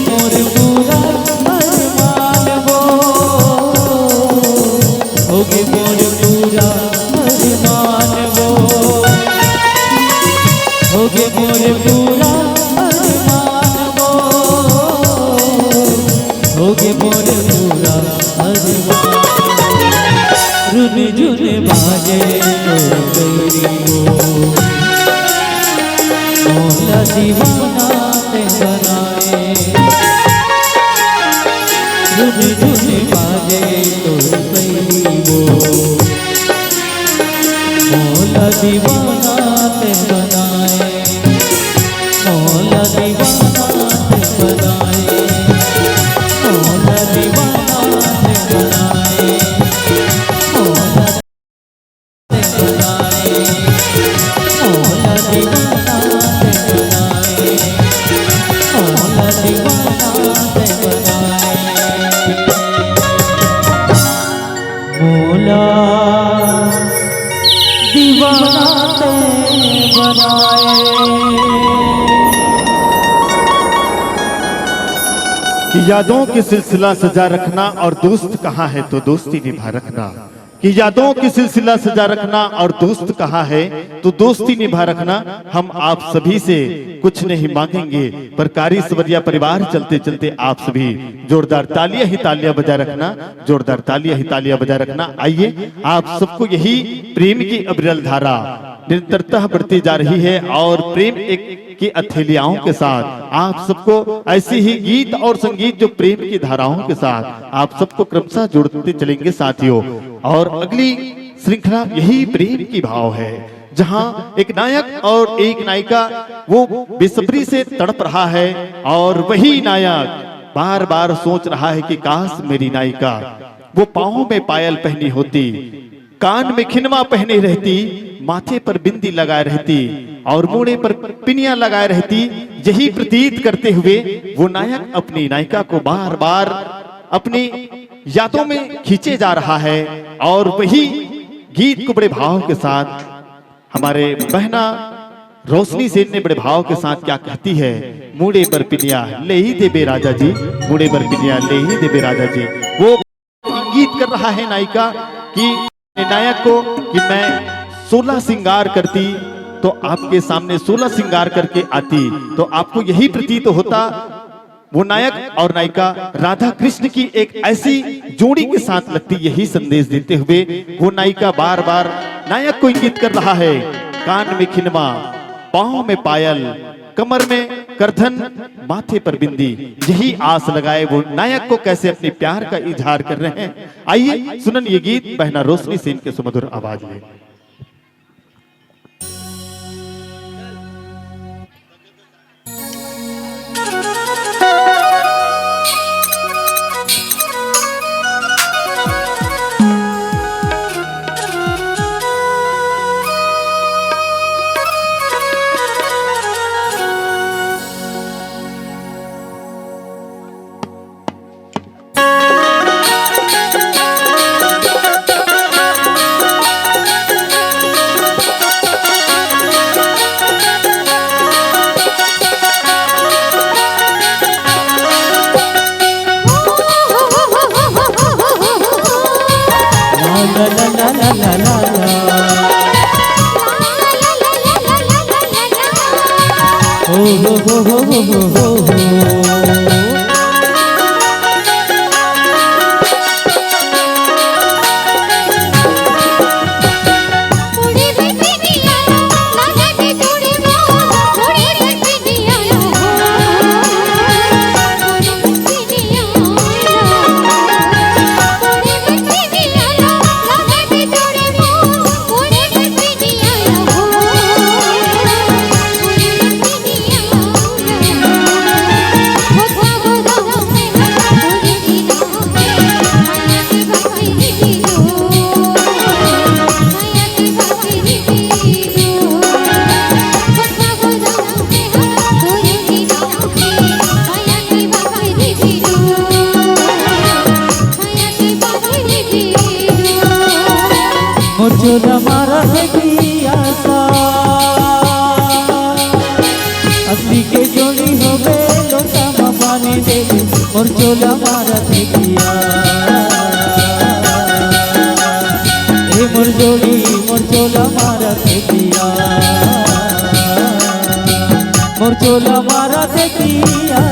मोर पूरा अरमान वो, होगे मोर पूरा अरमान वो, होगे मोर पूरा अरमान वो, होगे मोर पूरा अरमान। रुन झुन बाजे मोर गौरी वो, मोला दीवाना ते बनाए। रुन झुन बाजे तोर पैली वो, मोला दीवाना ते बनाए। मोला दीवाना ते बनाए। मोला दीवाना ते बनाए। मोला कि यादों की सिलसिला सजा रखना और दोस्त कहाँ है तो दोस्ती निभा रखना। कि यादों की सिलसिला सजा रखना और दोस्त कहाँ है तो दोस्ती निभा रखना। हम आप सभी से कुछ नहीं मांगेंगे, पर कारी सवरिया परिवार चलते चलते आप सभी जोरदार तालियां ही तालियां बजा रखना, जोरदार तालियां ही तालियां बजा रखना। आइए, आप सबको यही प्रेम की अविरल धारा निरंतरतः बढ़ती जा रही है और प्रेम एक की अथेलियाओं के साथ आप सबको ऐसे ही गीत और संगीत जो प्रेम की धाराओं के साथ आप सबको क्रमशः जोड़ते चलेंगे साथियों। और अगली श्रृंखला यही प्रेम की भाव है, जहां एक नायक और एक नायिका वो बेसब्री से तड़प रहा है और वही नायक बार बार सोच रहा है कि काश मेरी नायिका वो पाँव में पायल पहनी होती, कान में खिनवा पहने रहती, माथे पर बिंदी लगाए रहती और मूड़े पर पिनिया लगाए रहती। यही प्रतीत करते हुए वो नायक अपनी नायिका को बार बार अपनी यादों में खींचे जा रहा है। और वही गीत को बड़े भाव के साथ हमारे बहना रोशनी सेन ने बड़े भाव के साथ क्या कहती है, मूड़े पर पिनिया ले ही देबे राजा जी, मूड़े पर पिनिया ले ही देबे राजा जी। वो इंगित कर रहा है नायिका कि नायक को कि मैं सोलह श्रृंगार करती तो आपके सामने सोलह श्रृंगार करके आती तो आपको यही प्रतीत होता। वो नायक और नायिका राधा कृष्ण की एक ऐसी जोड़ी के साथ लगती, यही संदेश देते हुए वो नायिका बार बार नायक को इंगित कर रहा है। कान में खिनवा, पाँव में पायल, कमर में करधन, माथे पर बिंदी, यही आस लगाए वो नायक को कैसे अपने प्यार का इजहार कर रहे हैं। आइए सुनन ये गीत बहना रोशनी सेन के सुमधुर आवाज में। मोर चोला मारत हे पिया, हे मोर जोड़ी, मोर चोला मारत हे पिया, मोर चोला मारत हे पिया।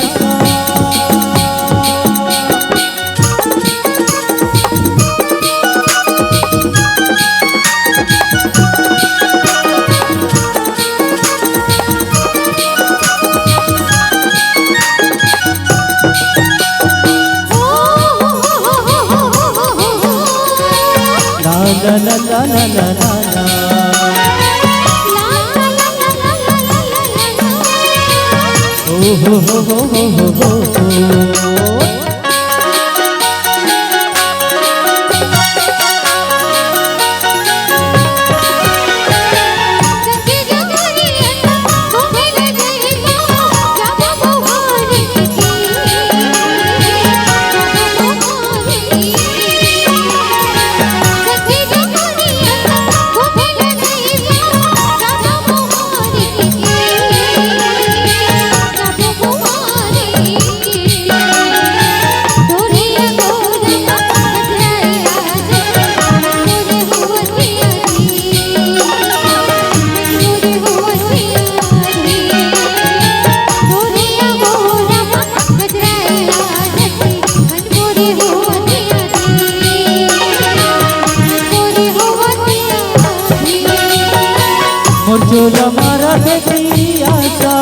मोर चोला मारा देखिया सा,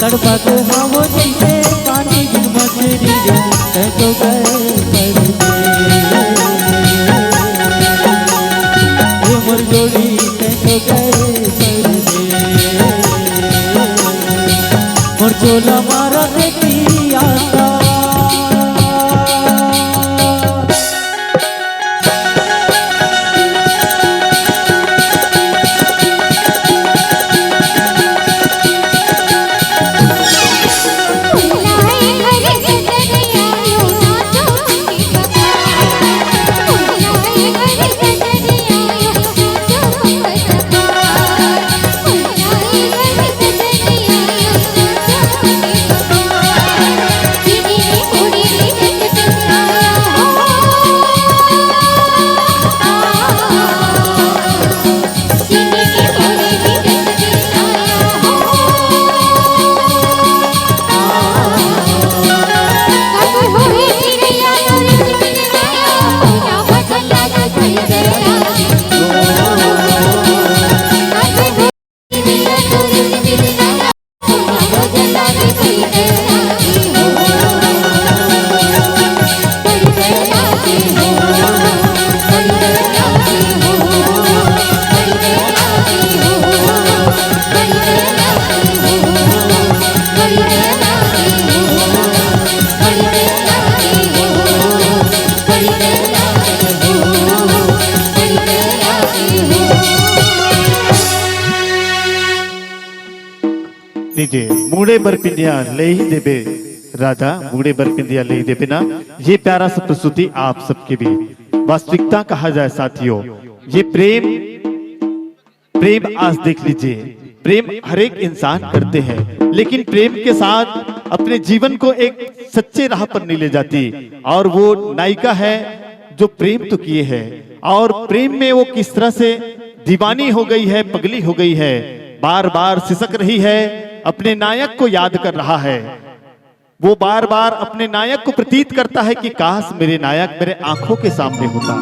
तड़पत हवो जैसे पानी बिन मछरी रे, तै तो गए परदेस। ए मोर जोड़ी, तै तो गए परदेस। मोर चोला मारा देखिया सा। दीजिए, मुड़े बर पिंदिया ले ही देबे राजा, मुड़े बर पिंदिया ले ही देबे ना। ये प्यारा सा प्रस्तुति आप सबके बीच। वास्तविकता कहा जाए साथियों, ये प्रेम, प्रेम आज देख लीजिए, प्रेम हर एक इंसान करते हैं, लेकिन प्रेम के साथ अपने जीवन को एक सच्चे राह पर नहीं ले जाती। और वो नायिका है जो प्रेम तो किए है और प्रेम में वो किस तरह से दीवानी हो गई है, पगली हो गई है, बार बार सिसक रही है, अपने नायक को याद कर रहा है। वो बार बार अपने नायक को प्रतीत करता है कि काश मेरे नायक मेरे आंखों के सामने होता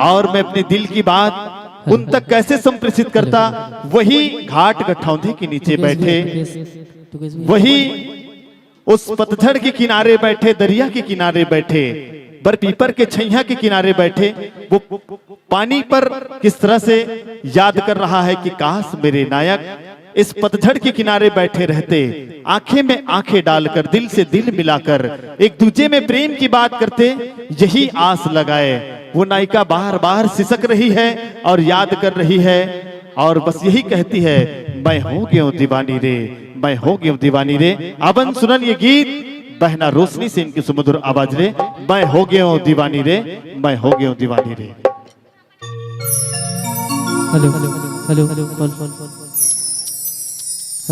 और मैं अपने दिल की बात उन तक कैसे संप्रेषित करता। वही घाट गठौंधे के नीचे बैठे, वही उस पतझड़ के किनारे बैठे, दरिया के किनारे बैठे, बरपीपर के छैया के किनारे बैठे, वो पानी पर किस तरह से याद कर रहा है कि काश मेरे नायक इस पतझड़ के किनारे बैठे रहते, आंखें में आंखें डालकर, दिल से दिल मिलाकर एक दूजे में प्रेम की बात करते, यही आस लगाए। वो नायिका बार बार सिसक रही है और याद कर रही है और बस यही कहती है, मैं हो गयो दीवानी रे, मैं हो गयो दीवानी रे। अबन सुनन ये गीत बहना रोशनी से इनकी सुमधुर आवाज रे, मैं हो गयो दीवानी रे, मैं हो गयो दीवानी रे। Hello, hello, hello, hello, hello.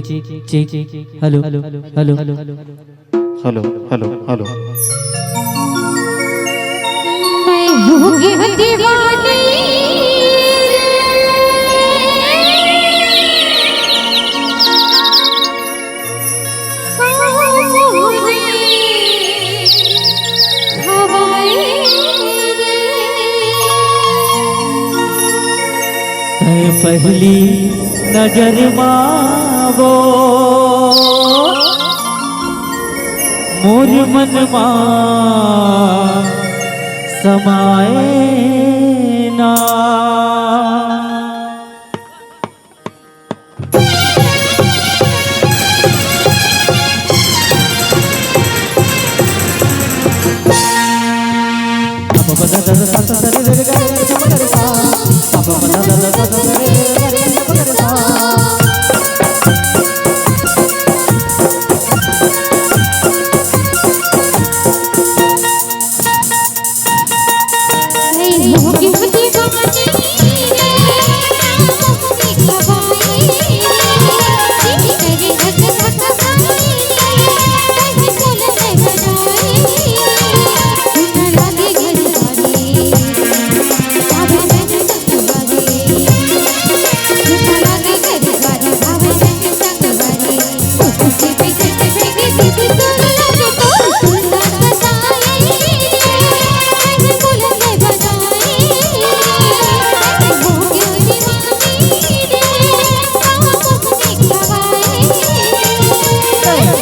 Check, check, check. Hello, hello, hello, hello. Hello, hello, hello. मैं हो गया दीवानी। तैं पहली नजर मा वो मोर मन मा समाए ना।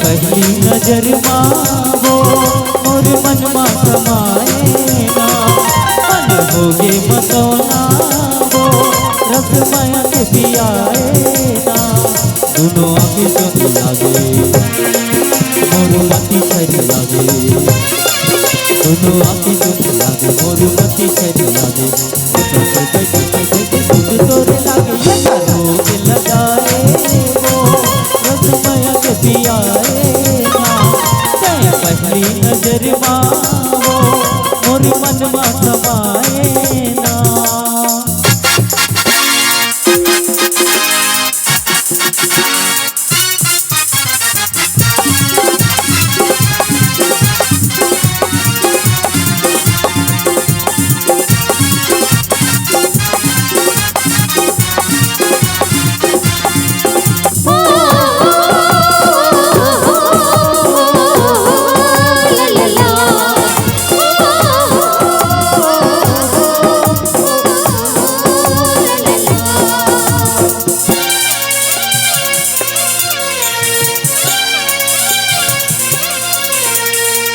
पहली नजर मा वो मोर मन मा समाए ना, मन होगे मतौना वो रस मया के पियाए ना। दुनो आँखी चोट लागे, मोर मती छाई लागे। दुनो आँखी चोट लागे, मोर मती छाई लागे। तोरे लागे ये कानो के लगाए वो, रस मया के पियाए ना। तैं पहली नजर मा वो, मोर मन मा समाए ना।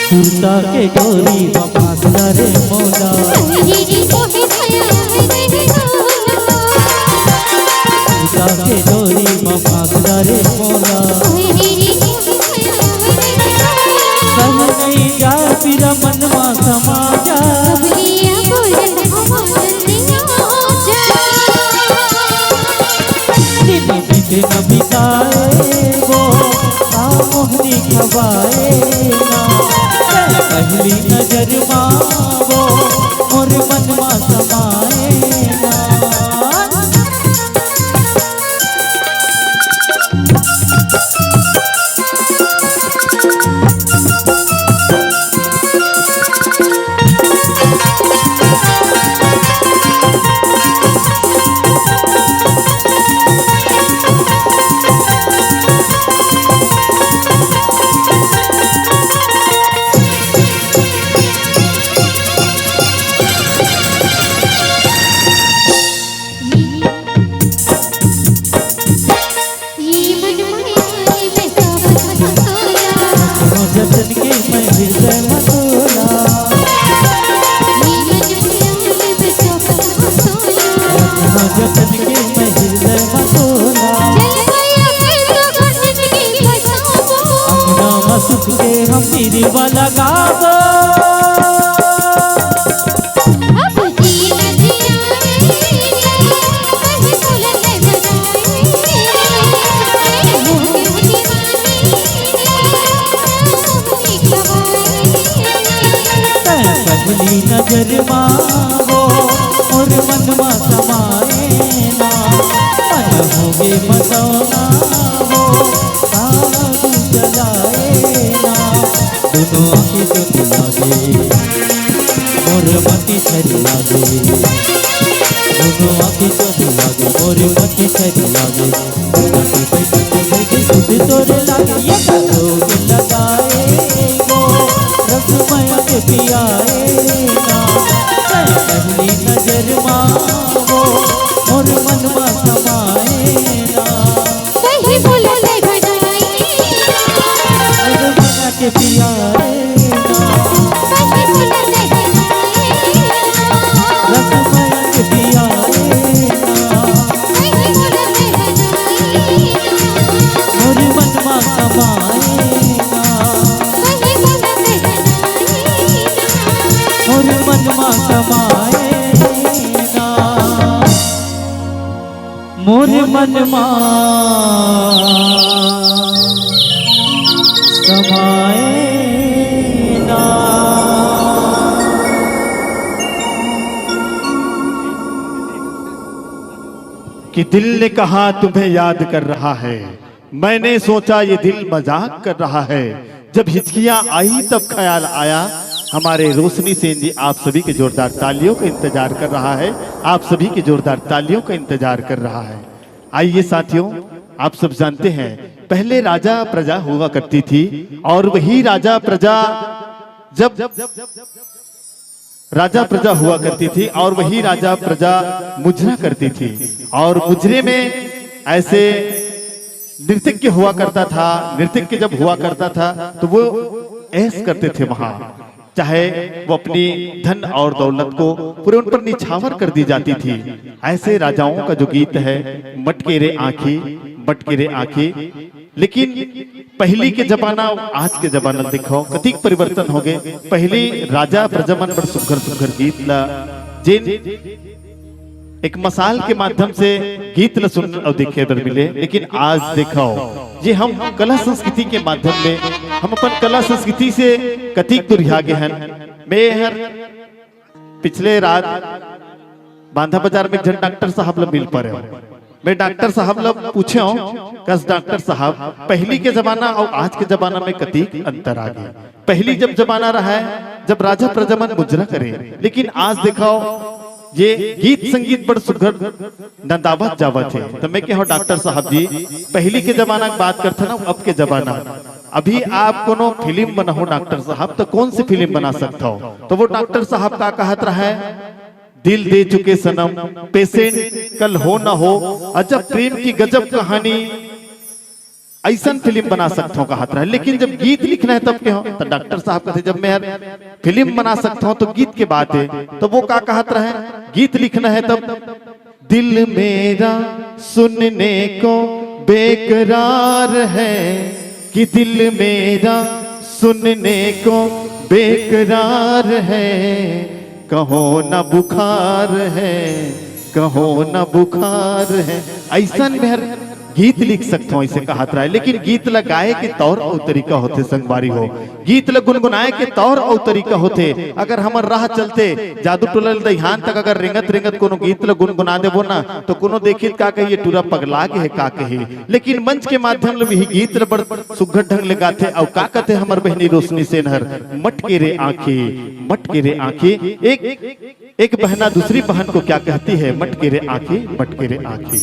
सुरता के डोरी म फांस रे मोला। सुरता के डोरी म फांस रे मोला। सह नहीं जा पीरा मन मा समा जा। दिन बीते न बिताए वो, आ मोहनी खवाए ना। पहली नजर मा वो, मोर मन मा समाए ना। पहली नजर मा वो मोर मन मा समाए ना, मन होगे मसौना वो साधु चलाए ना। दोनों आँखें चोट लागे, मोर मति छरी लागे। दोनों आँखें चोट लागे, मोर मति छरी लागे। नाचे पे नाचे पे के सुध तोरे लागे, ये का रोग लगाए वो, रसमय के पियाए ना। पहली नजर मा वो, मोर मन मा समाए ना। कहीं बोला नहीं भजाई। अरे मना के पिया रे ना। कहीं बोला नहीं भजाई। रसमय के पिया रे ना। कहीं बोला नहीं भजाई। मोर मन मा समाए ना। कहीं बोला नहीं भजाई। मोर मन मा समाए ना। मोर मन मा समाए ना। कि दिल ने कहा तुम्हें याद कर रहा है, मैंने सोचा ये दिल मजाक कर रहा है। जब हिचकियां आई तब ख्याल आया, हमारे रोशनी सेन जी आप सभी के जोरदार तालियों का इंतजार कर रहा है, आप सभी के जोरदार तालियों का इंतजार कर रहा है। आइए साथियों, आप सब जानते हैं पहले राजा प्रजा हुआ करती थी और वही राजा प्रजा जब राजा प्रजा हुआ करती थी और वही राजा प्रजा मुजरा करती थी और मुजरे में ऐसे नृत्यज्ञ हुआ करता था। नृत्यज्ञ जब हुआ करता था तो वो ऐश करते थे वहां, चाहे वो अपनी धन और दौलत को पूरे उन पर निछावर कर दी जाती थी। ऐसे राजाओं का जो गीत है मटकेरे आंखी, मटकेरे आंखी। लेकिन पहली के जमाना अउ आज के जमाना ल देखव, कतिक परिवर्तन होगे। पहली राजा प्रजा मन बड़ सुघर सुघर गीत ला जेन एक मसाल के माध्यम से गीत ला सुन अउ देखे बर मिले, लेकिन आज देखव, ये हम कला संस्कृति के माध्यम ले हम अपन कला संस्कृति से कतिक दुरिहा गे हन। मैं हर पिछले रात बांधा बाजार में एक झन डॉक्टर साहब ला मिल परे हंव। मैं डॉक्टर साहब ला पूछे हंव, कस डॉक्टर साहब, पहली के जमाना अउ आज के जमाना में कतिक अंतर आ गे? पहली जब जमाना रहा है, जब राजा प्रजा मन मुजरा करे, लेकिन आज देखव, ये गीत संगीत बड़ सुघर नंदावत जावत हे। त मैं कहे हंव, डॉक्टर साहब जी, पहली के जमाना के बात करथन ना, अब के जमाना, अभी आप कोनो फिल्म बनाहू डॉक्टर साहब, त कौन सी फिल्म बना सकथव? त वो डॉक्टर साहब का कहत रहा है, दिल दे चुके सनम, पेशेंट, कल हो ना हो, अजब प्रेम की गजब कहानी, अइसन फिल्म बना सकथव कहत रहा है। लेकिन जब गीत लिखना है तब के हो, त डॉक्टर साहब कहते, जब मैं हर फिल्म बना सकथव त गीत के बात है। त वो का कहत रहा है, गीत लिखना है तब, दिल मेरा सुनने को बेकरार है, कि दिल मेरा सुनने को बेकरार है, कहो ना बुखार है, कहो ना बुखार है। अइसन में हर गीत लिख सकथव, अइसे कहत रहा है। लेकिन गीत ला गाए के तौर अउ तरीका होथे संगवारी हो, गीत ला गुनगुनाए के तौर अउ तरीका होथे। अगर हमर राह चलते जादू टोला ले दइहान तक अगर रेंगत रेंगत कोनो गीत ला गुनगुना देबो ना, तो कोनो देखी त का कही, ये टूरा पगला गे हे का कही। लेकिन मंच के माध्यम ले भी गीत ला बड़ सुघर ढंग ले गाथे। अउ का कथे हमर बहिनी रोशनी सेन हर, मटके रे आंखी, मटके रे आंखी। एक, एक बहना दूसरी बहन को क्या कहती है, मटके रे आंखी, मटके रे आंखी।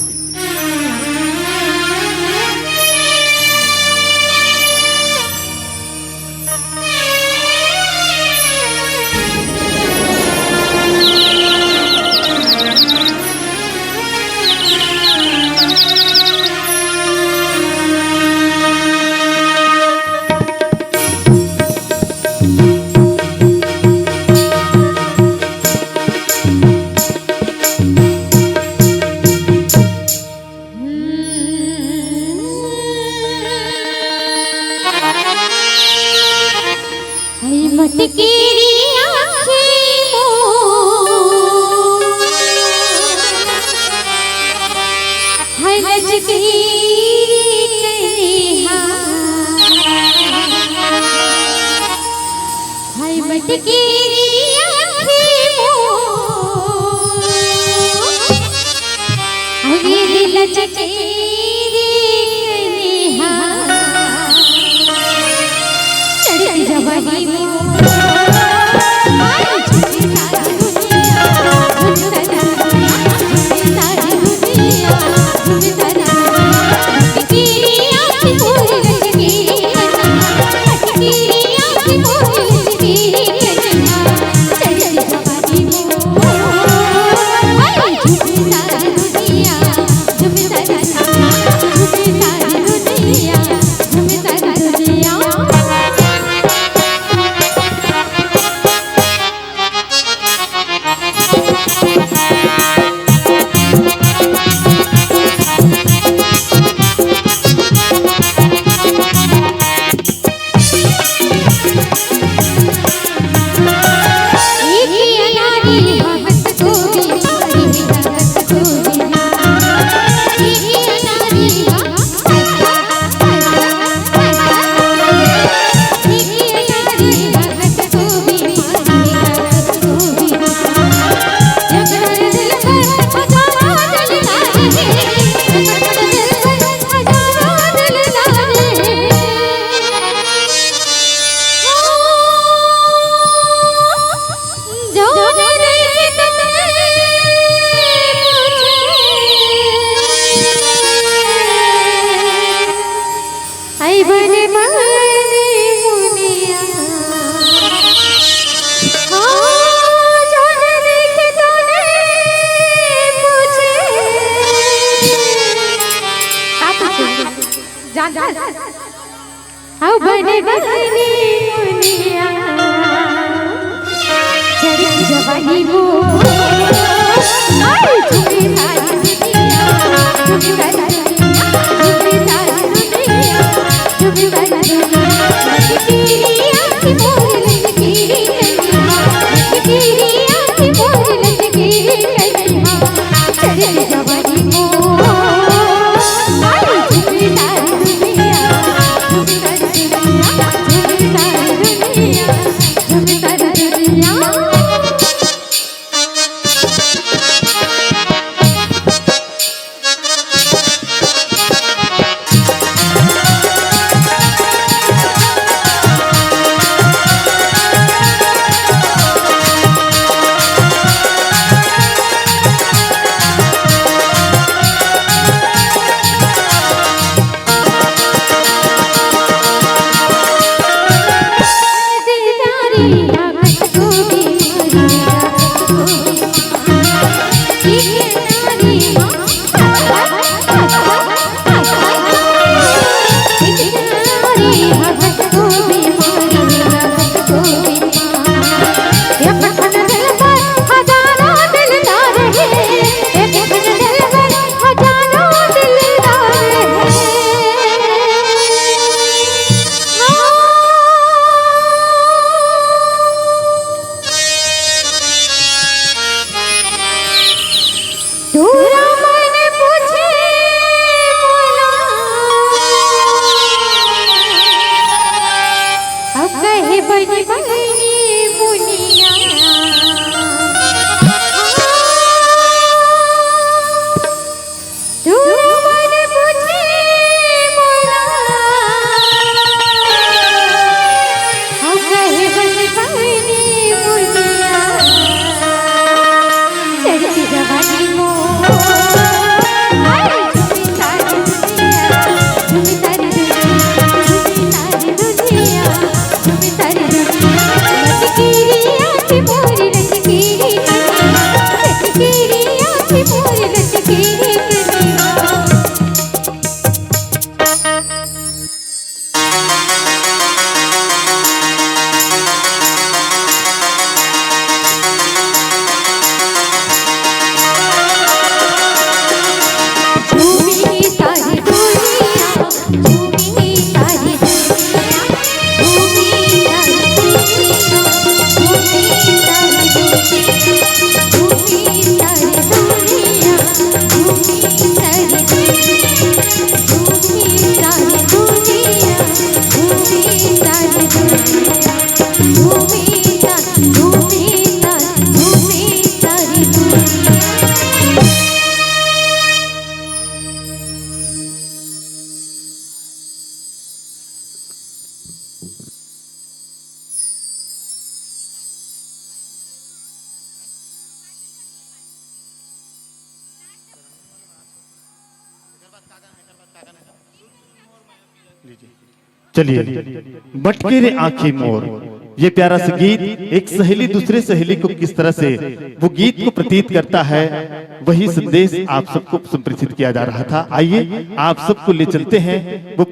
अउ बने बने मुनिया, चढ़ी जवानी मोर। आई झूमे सारी दुनिया, झूमे सारी दुनिया, झूमे सारी दुनिया, झूमे सारी दुनिया। लटकी रे आँखी मोर, लटकी रे कनिया, लटकी रे आँखी मोर, लटकी रे कनिया। चढ़ी जवानी मोर। आई झूमे सारी दुनिया, झूमे सारी दुनिया, झूमे सारी दुनिया, झूमे सारी दुनिया। तोरा मन पूछे मोला, अब कहे बनी बनी मुनिया। तोरा मन पूछे मोला, अब कहे बनी बनी मुनिया। चढ़ती जवानी मोर। हाय, झूमी सारी दुनिया, झूमी सारी दुनिया, झूमी सारी दुनिया, झूमी सारी दुनिया। लटकी रे आँखी मोरी, लटकी रे कनिया, लटकी रे आँखी मोरी, लटकी रे कनिया। चलिए, मटके रे आँखी मोर, ये प्यारा सा गीत एक सहेली दूसरे सहेली को किस तरह से वो गीत को प्रतीत करता है, वही संदेश आप सबको संप्रेषित किया जा रहा था। आइए, आप सबको ले चलते हैं वो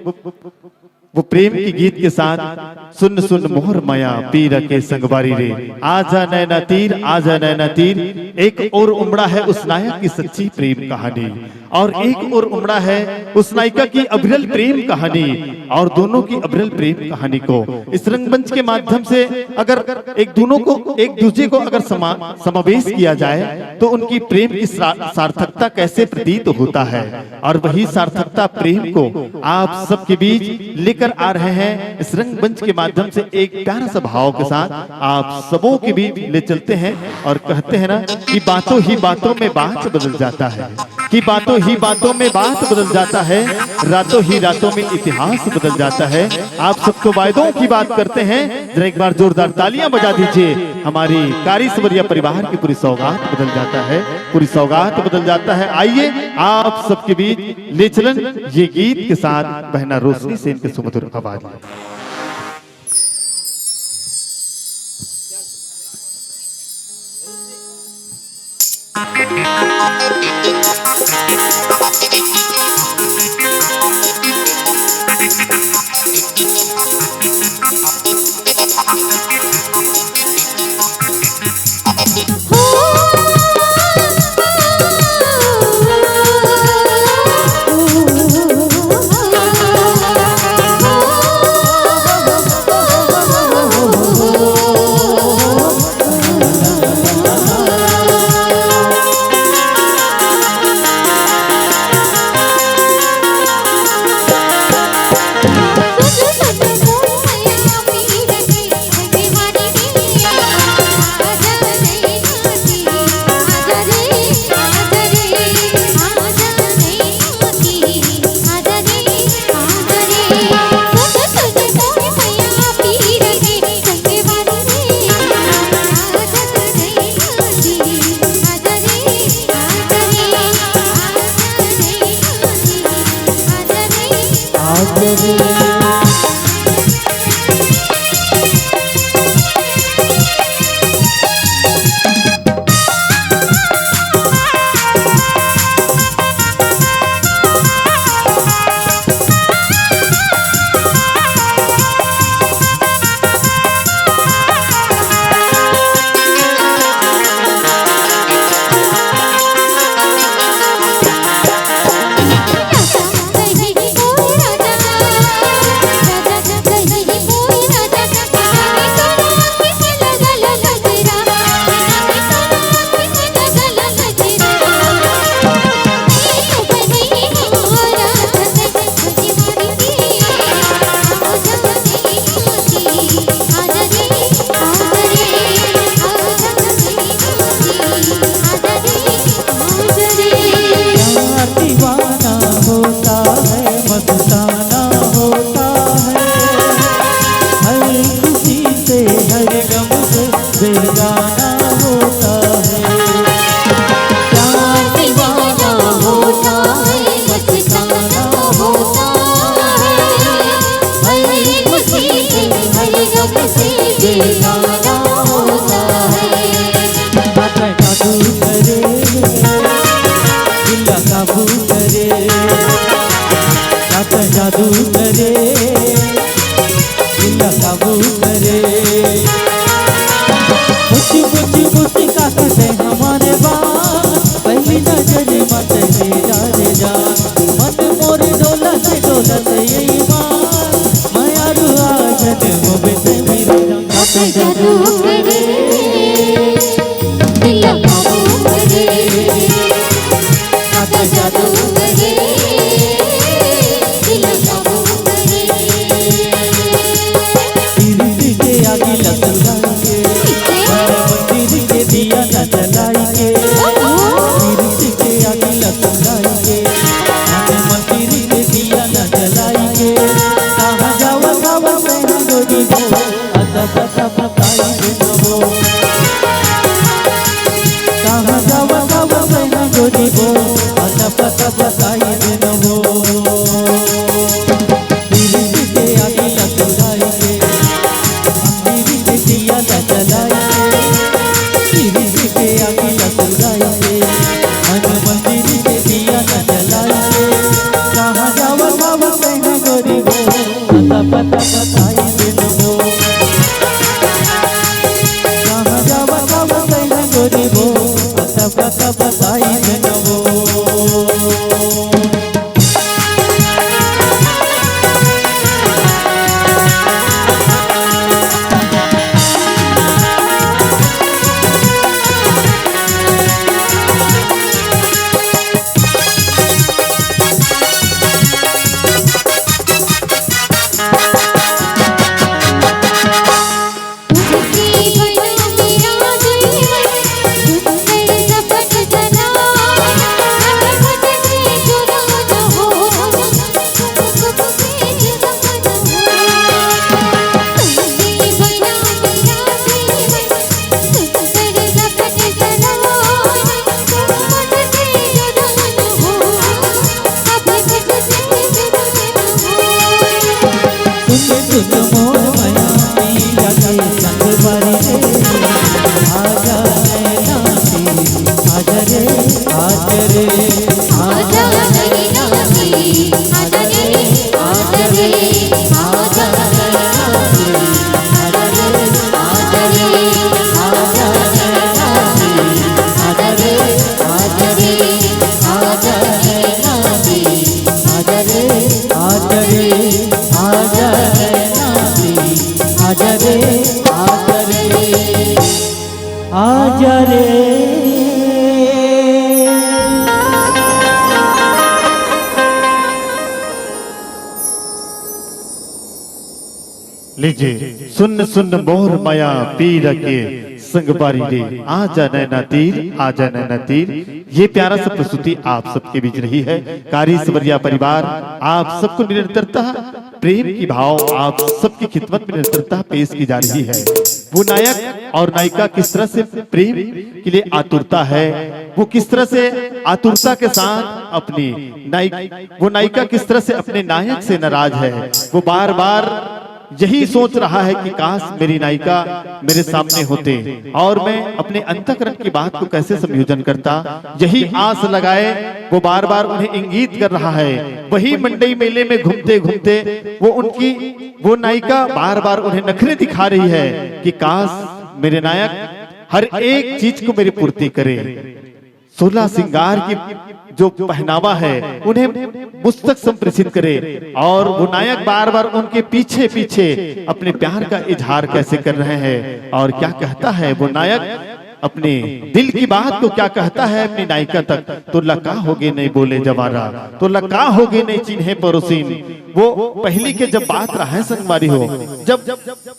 वो प्रेम के गीत के साथ। सुन सुन मोर मया पीरा के संगवारी रे, आजा नैना तीर, आजा नैना तीर। एक ओर उमड़ा है उस नायक की सच्ची प्रेम कहानी और एक ओर उमड़ा है उस नायिका की अविरल प्रेम कहानी। और दोनों की अविरल प्रेम कहानी को इस रंगमंच के माध्यम से अगर एक दोनों को, एक दूसरे को अगर समा-, समावेश किया जाए तो उनकी प्रेम की सा-, सार्थकता कैसे प्रतीत होता है। और वही सार्थकता प्रेम को आप सबके बीच लेकर आ रहे हैं इस रंगमंच के माध्यम से एक प्यारा सा भाव के साथ आप सबों के बीच ले चलते हैं और कहते हैं ना कि बातों ही बातों में बात बदल जाता है, कि बातों ही बातों में बात बदल जाता है, रातों ही रातों में इतिहास बदल जाता है। आप सबको वायदों की बात करते हैं, जरा एक बार जोरदार तालियां बजा दीजिए। हमारी कारी सवरिया परिवार की पूरी सौगात बदल जाता है, पूरी सौगात बदल जाता है। आइए, आप सबके बीच ले चलन ये गीत के साथ बहना रोशनी सेन के सुमधुर आवाज में। प्यार दीवाना होता है, मस्ताना होता है, हर खुशी से, हर गम से बेगाना होता है। प्यार दीवाना होता है, मस्ताना होता है, हर खुशी से, हर गम से बेगाना होता है। बातें जादू करे, दिल काबू करे, बातें जादू करे, दिल काबू करे। मुझ मुझ मुस्कात से हमारे बात, पहली नजर में तेरे जाने जा, मन मोर डोलत डोलत ये ईमान, मैं यारू आज जन्म में से मेरे जान। बातें जादू करे, दिल काबू करे, बातें जादू करे, दिल काबू करे। पीरित के आगी लसुलाई के, मन मंदिर के दिया न जलाई के। पीरित के आगी लसुलाई के, मन मंदिर के दिया न जलाई के। कहाँ जावा जावा मैं गोरी हो, अता पता बताई दे न वो। कहाँ जावा जावा मैं गोरी हो, अता पता बताई दे न वो। पीरित के आगी लसुलाई के, मंदिर के दिया न जलाई के। पीरित के आगी लसुलाई के, मन मंदिर के दिया न जलाई के। कहाँ जावा जावा मैं गोरी हो, अता पता बताई दे न वो। कहाँ जावा जावा मैं गोरी हो, अता पता बताई दे न वो। लीजिए, सुन सुन मोर मया पीर के संगवारी रे, आ जा नैना तीर, आ जा नैना तीर। ये प्यारा सा प्रस्तुति आप सबके बीच रही है। कारी सवरिया परिवार, आप सबको निरंतरता प्रेम की भाव आप सबकी खिदमत में निरंतरता पेश की जा रही है। वो नायक और नायिका किस तरह से प्रेम के लिए आतुरता है, वो किस तरह से आतुरता के साथ अपनी नायिक वो नायिका किस तरह से अपने नायक से नाराज है। वो बार बार यही सोच रहा है कि काश मेरी नायिका मेरे सामने होते और मैं अपने अंतःकरण की बात को कैसे संयोजन करता। यही आस लगाए वो बार बार उन्हें इंगित कर रहा है। वही मंडई मेले में घूमते घूमते वो उनकी वो नायिका बार बार उन्हें नखरे दिखा रही है कि काश मेरे नायक हर एक चीज को मेरी पूर्ति करे। सोलह सिंगार की जो पहनावा है उन्हें मुझ तक संप्रेषित करे। और वो नायक बार बार उनके पीछे पीछे अपने प्यार का इजहार कैसे कर रहे हैं और क्या कहता है वो नायक, अपने दिल की बात को क्या कहता है अपनी नायिका तक। तो लका होगे नहीं बोले जवारा, तो लका होगे नहीं चिन्हे परोसिन। वो पहली के जब बात रहा है संगवारी हो, जब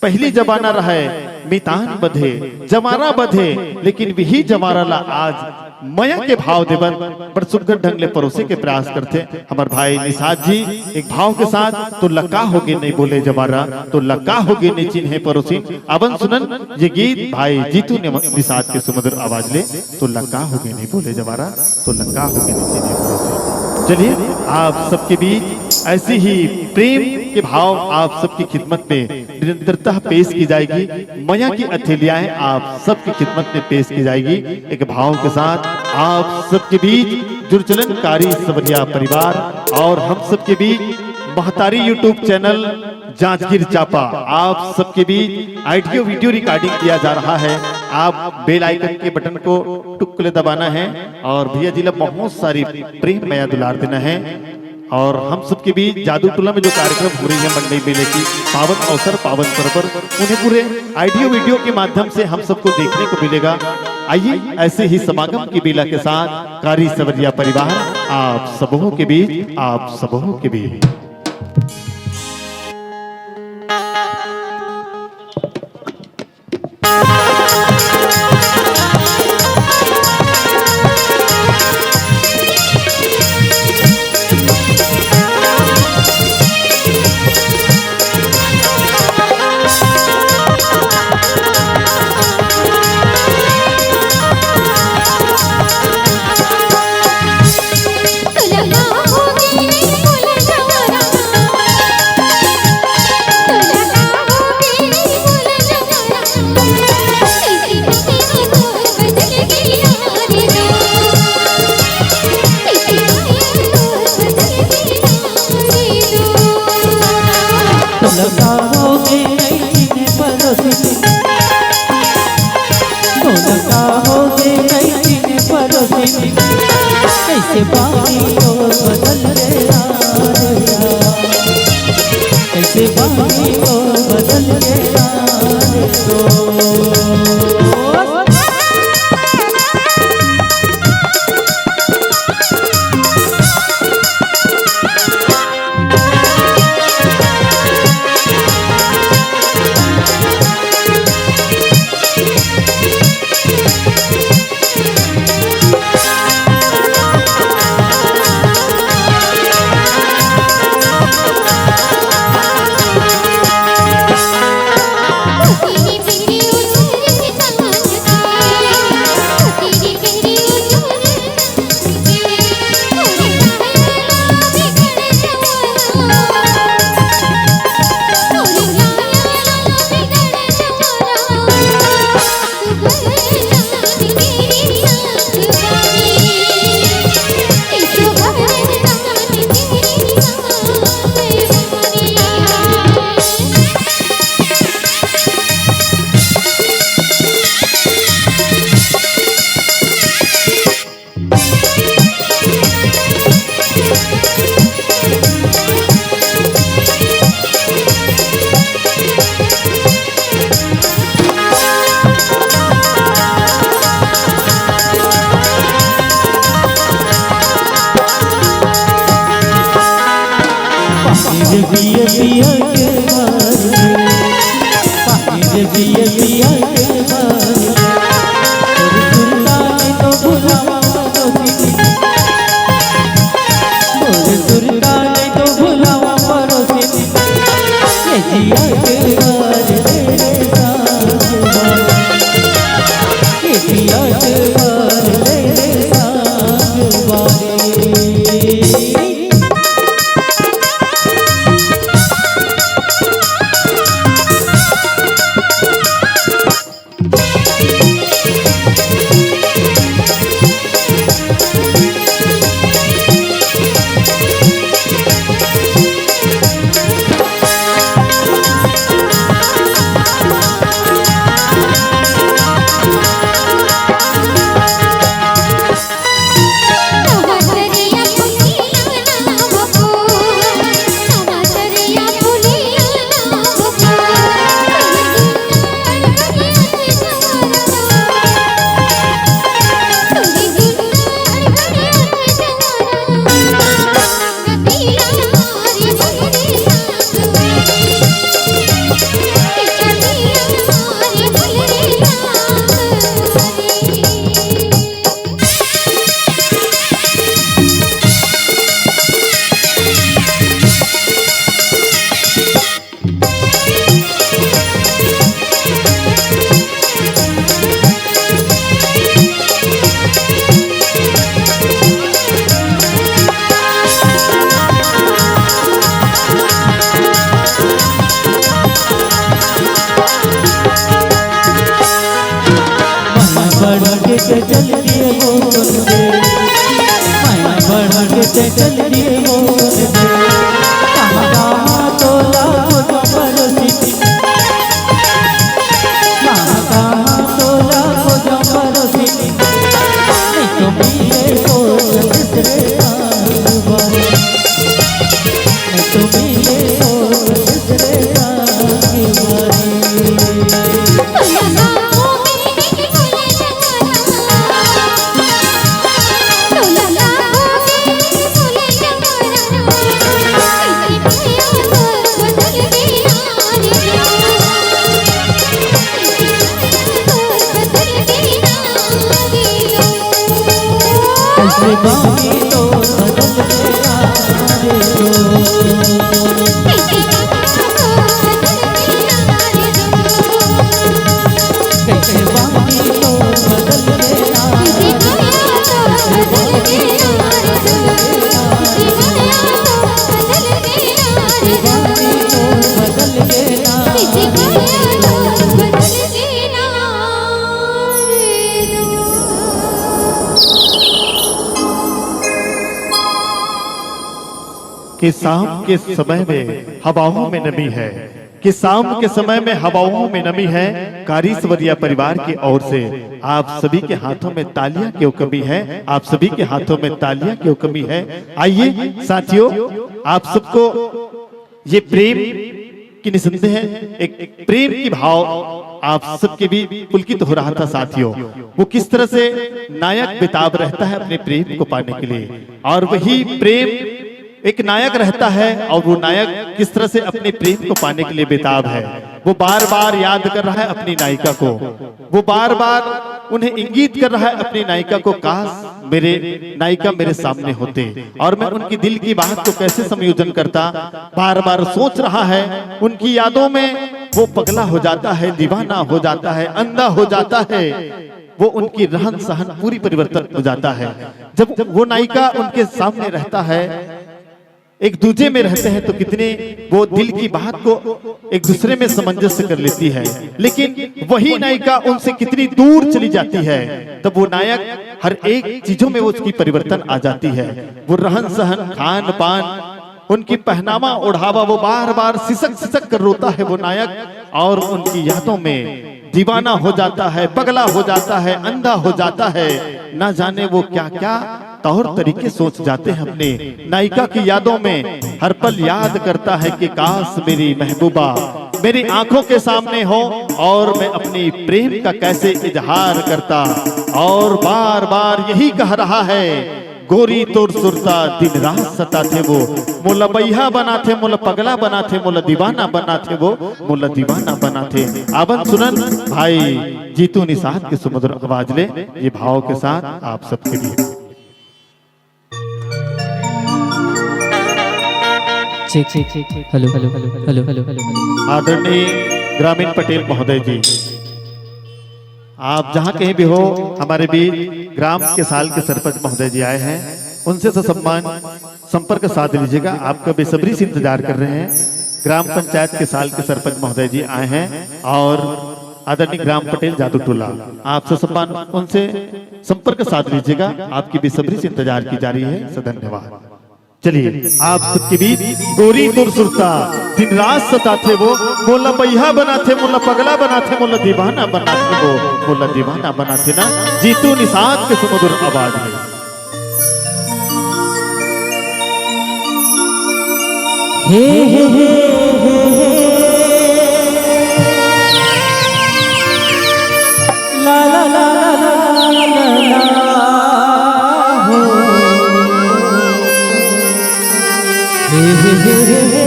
पहली जमाना रहा है मितान बधे, जमाना बधे, लेकिन वही जमाना ला आज मया के भाव देवन बड़ सुघर ढंग ले परोसे के प्रयास करथे हमर भाई निषाद जी। एक भाव के साथ तो लका होगे नहीं बोले जवारा, तो लका होगे नहीं चिन्हे परोसिन। अवन सुनन ये गीत भाई जीतू ने निषाद के सुमधुर आवाज ले। तो लका होगे नहीं बोले जवारा, तो लका होगे नहीं चिन्हे परोसिन। चलिए, आप सबके बीच ऐसी ही प्रेम के भाव आप सबकी खिदमत में निरंतरता पेश की जाएगी। मया की अथेलियाएं आप सबकी खिदमत में पेश की जाएगी। एक भाव के साथ आप सबके बीच जुड़चलन कारी सवरिया परिवार और हम सबके बीच महतारी YouTube चैनल जांजगीर चांपा, आप सबके बीच ऑडियो वीडियो रिकॉर्डिंग किया जा रहा है। आप बेल आइकन के बटन को टुक ले दबाना है और भैया जी ला बहुत सारी प्रेम मया दुलार देना है। और हम सबके बीच जादू टोला में जो कार्यक्रम हो रही है मंडई मेले की पावन अवसर, पावन पर्व पर, उन्हें पूरे ऑडियो वीडियो के माध्यम से हम सबको देखने को मिलेगा। आइए, ऐसे ही समागम की बेला के साथ कारी सवरिया परिवार आप सबों के बीच, आप सबों के बीच। पानी रे पिया पिया के मारे, पानी रे पिया पिया के मारे। तोर सुरता नइ तो भुलावा परोसिन, तोर सुरता नइ तो भुलावा परोसिन। ये जिया के मारे रे साथ बारे, ये जिया के मारे रे साथ बारे। मैं बढ़ के ते चल दिए वो बंदे, मैं बढ़ के ते चल दिए वो बंदे। कहाँ, कहाँ तोला को जो परोसी, कहाँ, कहाँ तोला को जो परोसी। नहीं तो मिले को दूसरे कारोबार, नहीं तो मिले को दूसरे कारोबार। कि शाम के समय में हवाओं में नमी है, कि शाम के समय में हवाओं में नमी है। कारीश्वरिया परिवार की ओर से आप सभी के हाथों में तालियां क्यों कमी है, आप सभी के हाथों में तालियां क्यों कमी है। आइए साथियों, आप सबको ये प्रेम की निसंदेह एक प्रेम की भाव आप सबके भी पुलकित हो रहा था साथियों। वो किस तरह से नायक बेताब रहता है अपने प्रेम को पाने के लिए, और वही प्रेम एक नायक रहता है और वो नायक किस तरह से अपने प्रेम को पाने के लिए बेताब है। वो बार बार याद कर रहा है अपनी नायिका को, वो बार बार उन्हें इंगित कर रहा है अपनी नायिका को, काश मेरे नायिका मेरे सामने होते और मैं उनकी दिल की बात को कैसे संयोजन करता। बार बार सोच रहा है उनकी यादों में। वो पगला हो जाता है, दीवाना हो जाता है, अंधा हो जाता है। वो उनकी रहन सहन पूरी परिवर्तन हो जाता है। जब वो नायिका उनके सामने रहता है, एक दूजे में रहते हैं तो कितने वो दिल की बात को एक दूसरे में सामंजस्य कर लेती है। लेकिन वही नायिका उनसे कितनी दूर चली जाती है, तब वो नायक हर एक चीजों में उसकी परिवर्तन आ जाती है। वो रहन सहन, खान पान, उनकी पहनावा ओढ़ावा, वो बार बार सिसक सिसक कर रोता है वो नायक, और उनकी यादों में दीवाना हो जाता है, पगला हो जाता है, अंधा हो जाता है। ना जाने वो क्या क्या तौर तरीके सोच जाते हैं अपने नायिका की यादों में। हर पल याद करता है कि काश मेरी महबूबा मेरी आंखों के सामने हो और मैं अपनी प्रेम का कैसे इजहार करता। और बार बार यही कह रहा है, गोरी तोर सुरता दिन रात सताथे वो, मोला बइहा बनाथे, मोला पगला बनाथे, मोला दीवाना बनाथे वो, मोला दीवाना बनाथे। आवन सुनन भाई जीतू निषाद के सुमधुर आवाज ले, ये भाव के साथ आप सबके लिए। Check, check, check, check. Hello, hello, hello, hello, hello, hello, hello. आदरणीय ग्रामीण पटेल महोदय जी, आप जहाँ कहीं भी हो, हमारे बीच ग्राम के साल के सरपंच महोदय जी आए हैं, उनसे ससम्मान संपर्क साध लीजिएगा। आपका बेसब्री से इंतजार कर रहे हैं। ग्राम पंचायत के साल के सरपंच महोदय जी आए हैं और आदरणीय ग्राम पटेल जादू टोला, आप ससम्मान उनसे संपर्क साध लीजिएगा। आपकी बेसब्री से इंतजार की जा रही है। सधन्यवाद। चलिए, आप सबके बीच गोरी तोर सुरता दिन रात सताथे वो, मोला बइहा बनाथे, मोला पगला बनाथे, मोला दीवाना बनाथे वो, मोला दीवाना बनाथे ना, जीतू निषाद के सुमधुर आवाज में। हे, हे, हे, हे, हे। ला, ला, ला, ला, ला, ला, ला, हो। हे, हे, हे, हे, हे।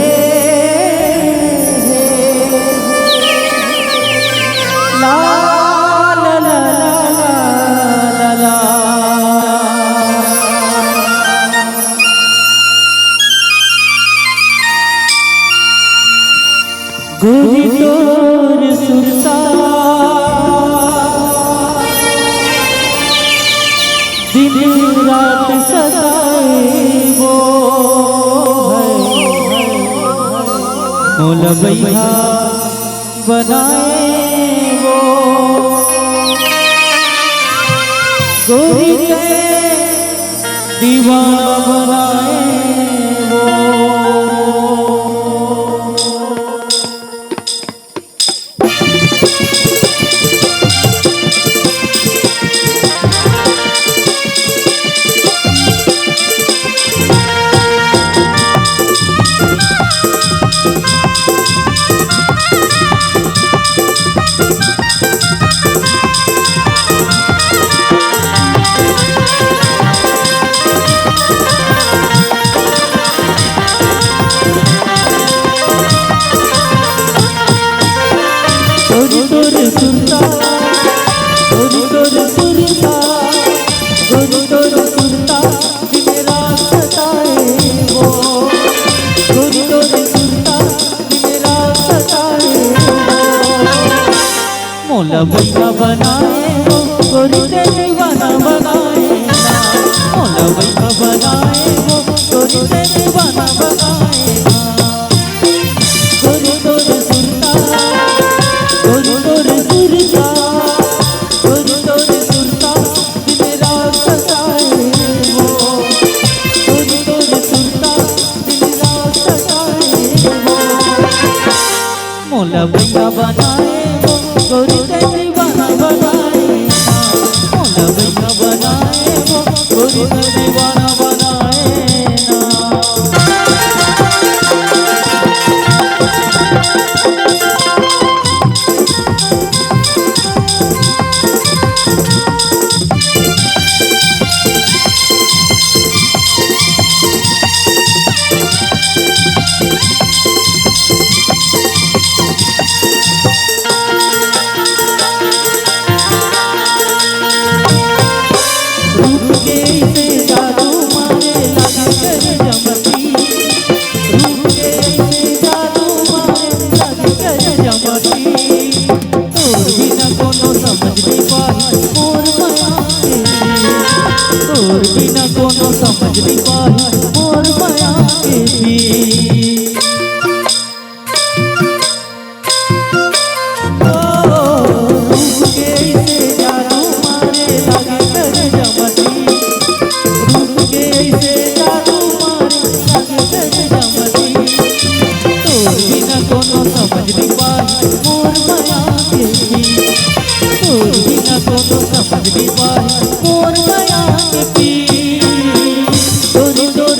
ला, ला, ला, ला, ला, ला। गोरी तोर सुरता दिन रात सताए वो है, मोला बइहा बनाए वो। गोरी के दीवाना बनाए वो। तोर तोर सुरता, तोर तोर सुरता, तोर तोर सुरता, दिन रात सताए वो। तोर तोर सुरता, दिन रात सताए वो। मोला बइहा बनाए वो, गोरी के दीवाना बनाए ना। मोला बइहा बनाए वो, गोरी के दीवाना बनाए ना। गोरी तोर सुरता, गोरी तोर सुरता, गोरी तोर सुरता, दिन रात सताए वो। गोरी तोर सुरता, दिन रात सताए वो। मोला बइहा बनाए वो, गोरी के दीवाना बनाए ना। मोला बइहा बनाए वो, गोरी के दीवाना बनाए ना। रूप के से जादू मारे लग कर जमती, रूप के से जादू मारे लग कर जमती। तोर बिना कोनो समझ नहीं पाए मोर मया के पीर। तोर बिना कोनो समझ नहीं पाए मोर मया के पीर। ओ, रूप के से जादू मारे लगे कर जमती। रूप के से जादू मारे लगे कर जमती। तोर बिना कोनो समझ नहीं पाए मोर मया के पीर। तोर बिना कोनो समझ नहीं पाए मोर मया के पीर। तोर, तोर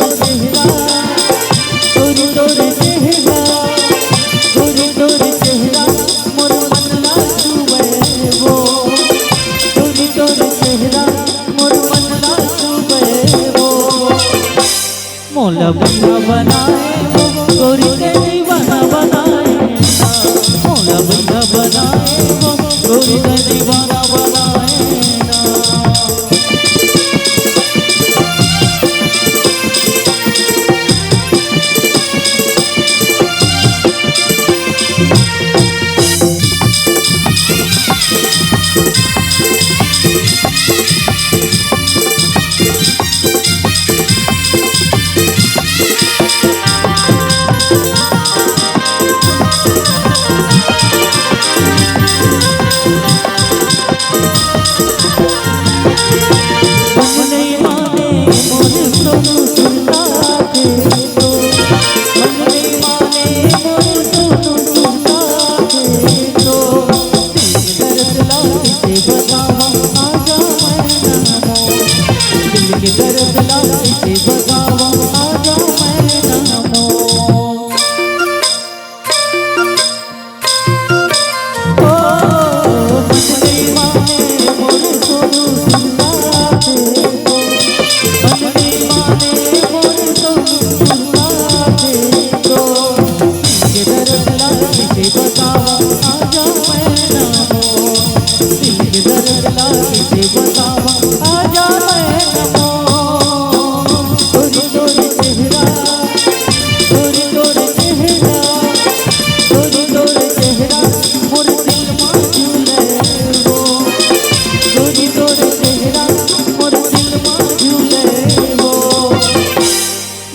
भैया बनाए वो गोरी के दीवाना बनाए ना, मोला भैया बनाए वो गोरी के दीवाना बनाए ना।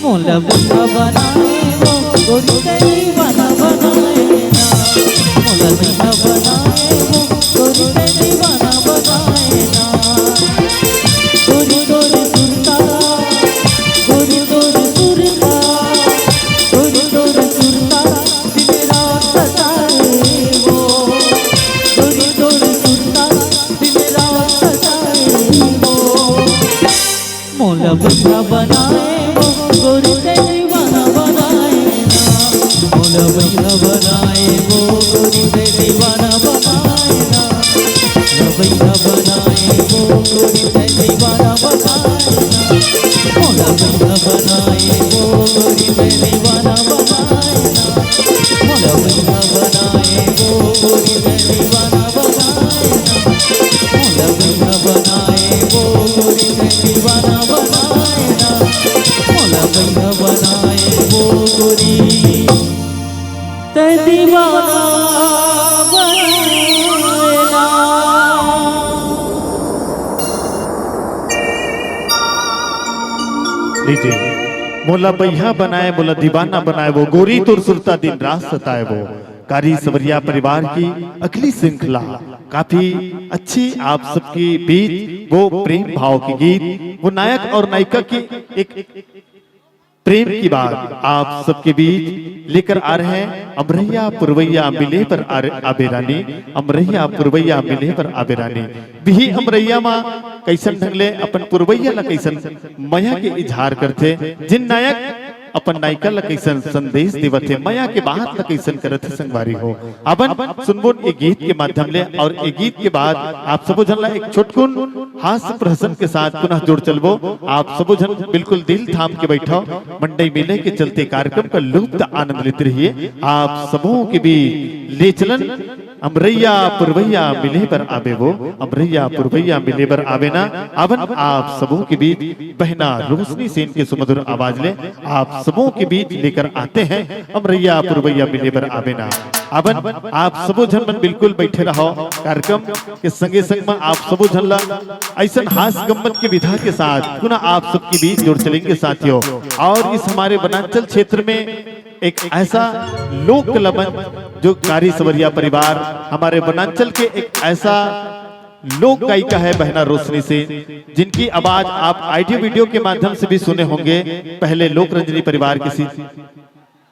मोला भैया बनाए वो गोरी के दीवाना बनाए ना, मोला भैया बनाए वो गोरी के दीवाना बनाए ना। गोरी गोरी सुरता, गोरी गोरी सुरता, गोरी गोरी सुरता, दिन रात सताए वो। गोरी गोरी सुरता, दिन रात सताए वो। मोला भैया बनाए वो गोरी के दीवाना बनाए ना, मोला भैया बनाए वो गोरी के दीवाना बनाए ना, मोला भैया बनाए वो गोरी के दीवाना बनाए ना, मोला भैया बनाए वो गोरी के दीवाना बनाए ना, मोला भैया बनाए वो गोरी के दीवाना बनाए ना, मोला भैया बनाए वो गोरी के दीवाना बनाए ना, मोला भैया बनाए वो गोरी के दीवाना बनाए ना। लीजिए, मोला भैया बनाए, मोला दीवाना बनाए वो, गोरी तोर सुरता दिन रात सताए वो। कारी सवरिया परिवार की अगली श्रृंखला काफी अच्छी आप सबके बीच, वो प्रेम भाव के गीत, वो नायक और नायिका की एक प्रेम की बात आप सबके बीच लेकर आ रहे हैं। अमरैया पुरवैया मिले बर आर-, आबे रानी, अमरैया पुरवैया मिले बर आबे रानी। बिही अमरैया मा कैसन ढंग ले अपन पुरवैया ला कैसन मया के इजहार करथे, जिन नायक अपन नायिका ला कैसन संदेश देवत हे, मया के बात ला कैसन करत हे संगवारी हो। अपन सुनबोन ए गीत के माध्यम ले, और ए गीत के बाद आप सबो झन ला एक छोटकुन हास्य प्रहसन के साथ पुनः जोड़ चलबो। आप सबो झन बिल्कुल दिल थाम के बैठव। मंडई मिले के चलते कार्यक्रम का लुप्त आनंद लेते रहिए। आप सबों के बीच ले चलन अमरैया पुरवैया मिले बर आबे वो, अमरैया पुरवैया मिले बर आबे ना। अबन आप सबों के बीच बहना रोशनी सेन के सुमधुर आवाज ले आप सबों के बीच लेकर आते हैं अमरैया पुरवैया मिले बर आबे ना। अबन आप सबो झन मन बिल्कुल बैठे रहो, कार्यक्रम के संगे संग में आप सबो झन ला ऐसन हास गम्मत के विधा के साथ पुनः आप सबके बीच जोड़ चलेंगे साथियों। और इस हमारे वनांचल क्षेत्र में एक ऐसा लोक कला मंच जो कारी सवरिया परिवार हमारे वनांचल के एक ऐसा लोक गायिका है बहना रोशनी सेन, जिनकी आवाज आप ऑडियो वीडियो के माध्यम से भी सुने होंगे पहले लोक रंजनी परिवार के सी-,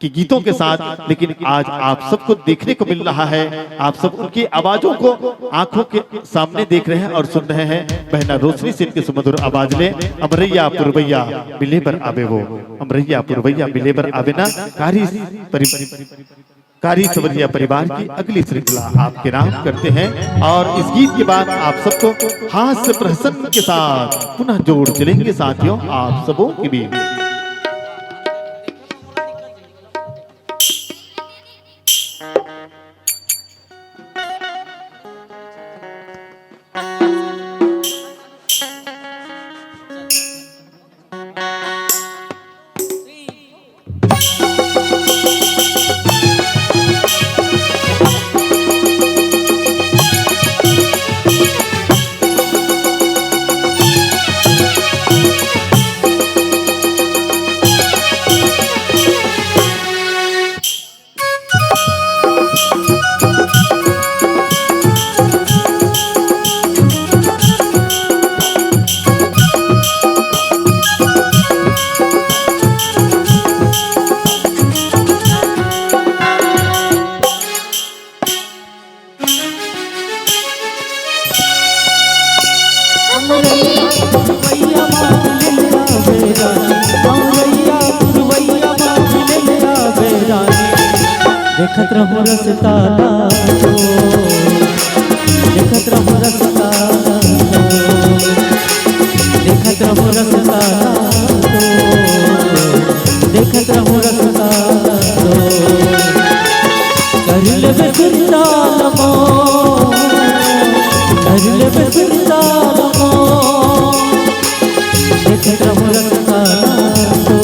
के गीतों के साथ, लेकिन आज आप सबको देखने को मिल रहा है, आप सब उनकी आवाजों को आंखों के सामने देख रहे हैं और सुन रहे हैं। बहना रोशनी सेन के सुमधुर आवाज ले अमरैया पुरवैया मिले बर आबे वो, अमरैया पुरवैया मिले बर आबे ना। कारी परि-, कारी सवरिया परिवार की अगली श्रृंखला आपके नाम करते हैं और इस गीत के बाद आप सबको हास्य प्रहसन के साथ पुनः जोड़ चलेंगे साथियों आप सबों के बीच। देखत रहूं रसता ला तो, देखत रहूं रसता ला तो, देखत रहूं रसता ला तो, देखत रहूं रसता ला तो। कर लेबे सुरता ला मोर, कर लेबे सुरता ला मोर। देखत रहूं रसता ला तो,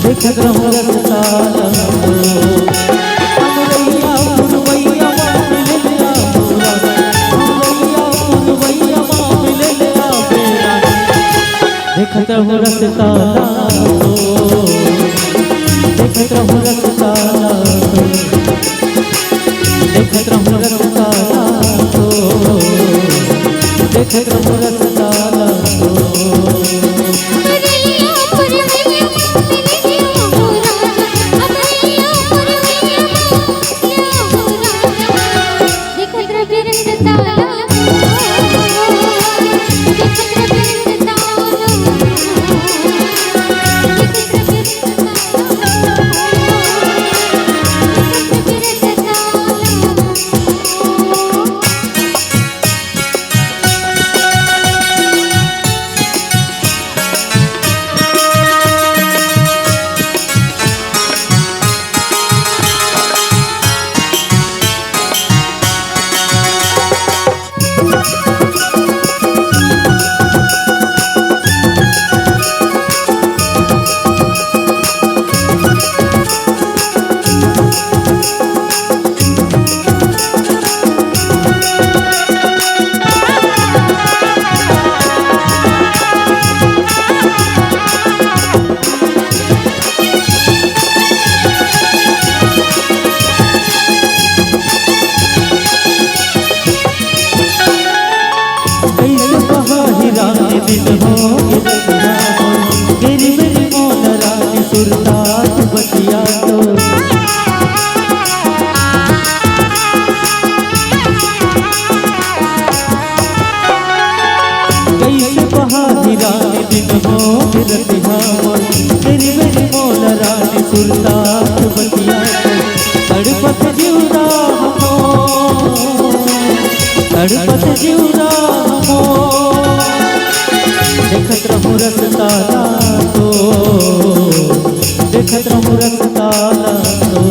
देखत रहूं रसता ला तो। हमरैया पुरवैया मा मिले ले आ बेरा, हमरैया पुरवैया मा मिले ले आ बेरा। देखत रहूं रसता ला तो, देखत रहूं रसता ला तो। देखत रहूं रसता ला तो, देखत रहूं रसता ला तो। कइसे बहा ही रानी दिन हो गे रतिहा हो, गिरी मेरी मोला रानी सुरता तू बतिया तो। कइसे बहा ही रानी दिन हो गे रतिहा हो, गिरी मेरी मोला रानी सुरता तू बतिया तो। तड़पत जिउरा हमो, तड़पत जिउरा हमो। देखत रहूं रसता ला तो, देखत रहूं रसता ला तो।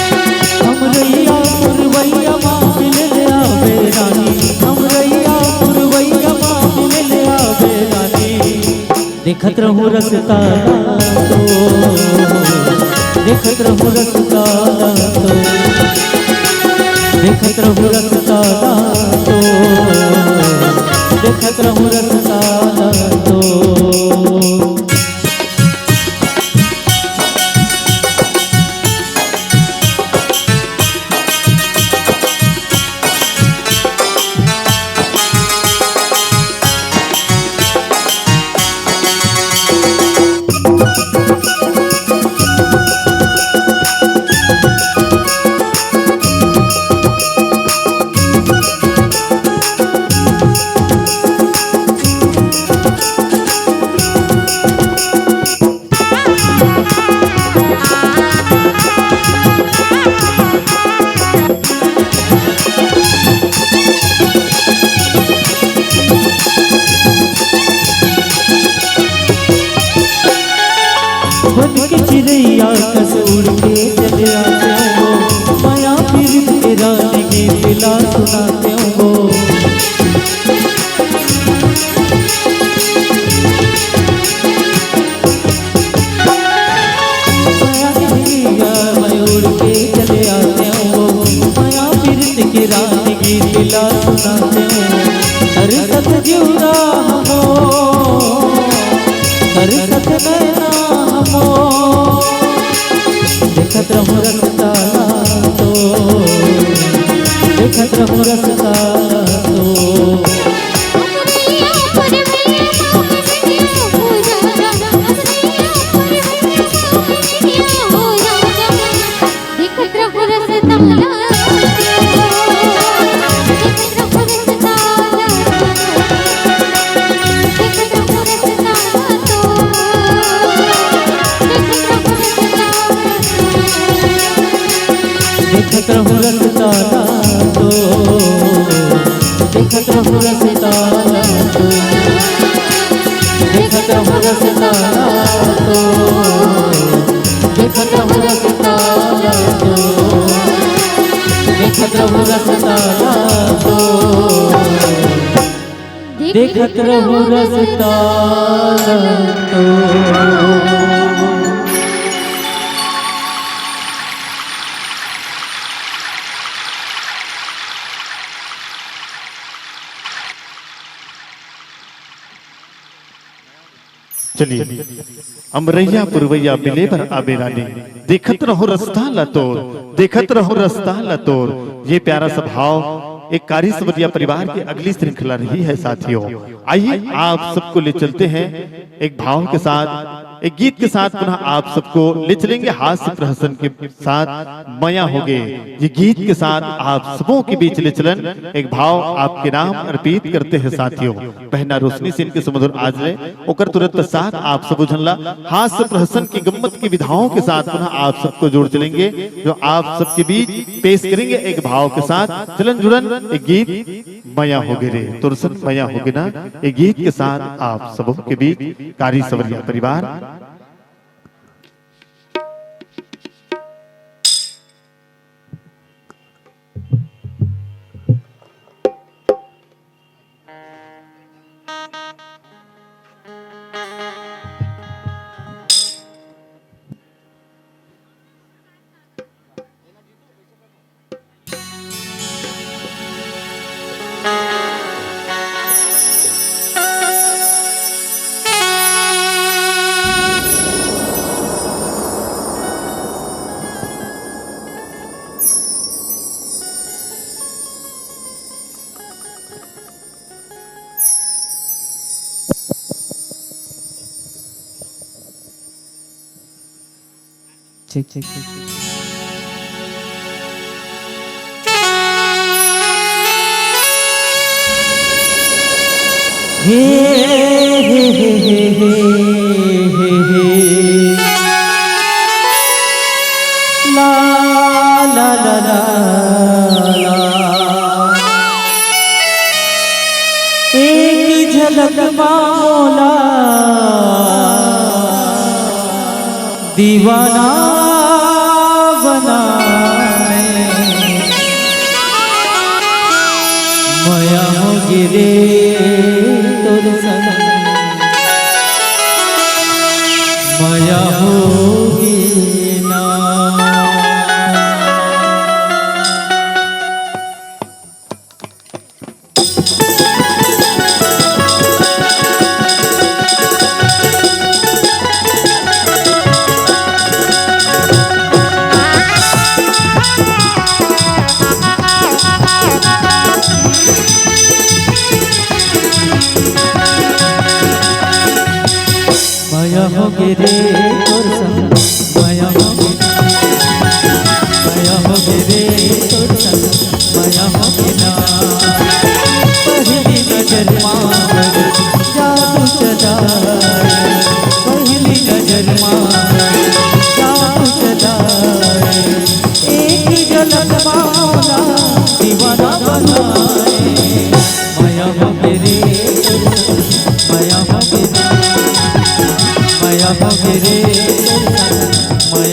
हमरैया पुरवैया मा मिले ले आबे रानी, हमरैया पुरवैया मा मिले ले आबे रानी। देखत रहूं रसता ला तो, देखत रहूं रसता ला तो, देखत रहूं रसता ला तो, देखत रहूं रसता ला तो। आकाश उड़ के चले आते हो, मया पीरित के रानी गीत ला सुनाते हो। मया पीरित के चले आते हो, मया पीरित के रानी गीत ला सुनाते हो। अरे सतजियो राम हो, अरे सत नैना हो, देखत रहूं रसता ला तो, देखत रहूं रसता ला तो। देखत रहूं रसता ला तो, देखत रहूं रसता ला तो, देखत रहूं रसता ला तो, देखत रहूं रसता ला तो, देखत रहूं रसता ला तो, देखत रहूं रसता ला तो। चलिए, अमरैया पुरवैया मिले बर आबे रानी, देखत रहूं रसता ला तोर, देखत रहूं रसता ला तोर। ये प्यारा सा भाव एक कारी सवरिया परिवार की अगली श्रृंखला रही है साथियों। आइए, आप सबको ले चलते हैं एक भाव के साथ, एक गीत के साथ पुनः आप सबको ले चलेंगे हास्य प्रहसन के साथ। मया होगे, ये गीत के साथ आप सबों के बीच ले चलन एक भाव आपके नाम अर्पित करते हैं साथियों। बहना रोशनी सिंह के सुमधुर आवाज ले, ओकर तुरंत पश्चात आप सब झन ला हास्य प्रहसन की गम्मत की विधाओं के साथ पुनः आप सबको जोड़ चलेंगे, जो आप सबके बीच पेश करेंगे एक भाव के साथ। चलन जुड़न एक गीत मया होगे रे, तोर संग मया होगे ना, एक गीत के साथ आप सबों के बीच कारी सवरिया परिवार। ठीक, ठीक, ठीक, ठीक। हे, हे, हे। ला, ला, ला, ला, ला। एक झलक मा मोला दीवाना बना ले। मया होगे रे तोर संग, मया होगे ना। मया होगे रे तोर संग, मया होगे, मया होगे रे तोर संग, मया होगे ना। पहिली नजर मा जादू चलाए, पहिली नजर मा जादू चलाए, एक झलक मा मोला दीवाना बनाए। मया होगे रे तोर संग, मया होगे, मया होगे रे तोर संग, मया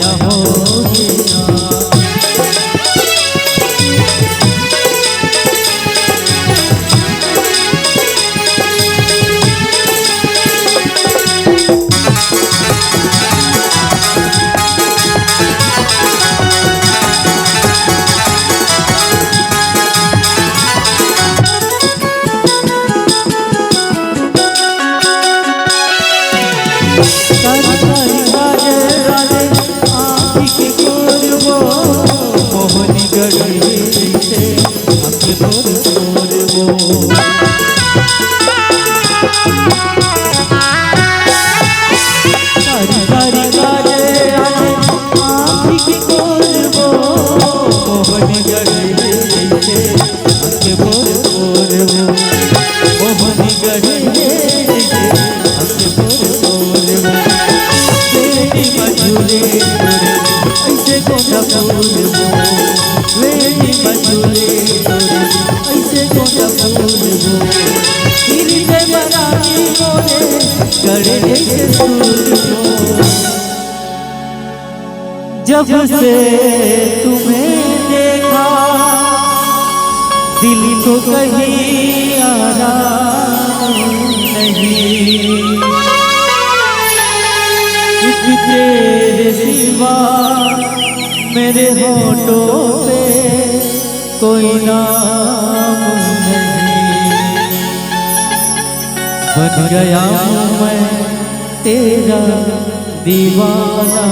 जब से तुम्हें देखा, दिल को कहीं आराम नहीं। एक तेरे सिवा मेरे होठों पे कोई नाम नहीं। बन गया हूँ मैं तेरा दीवाना।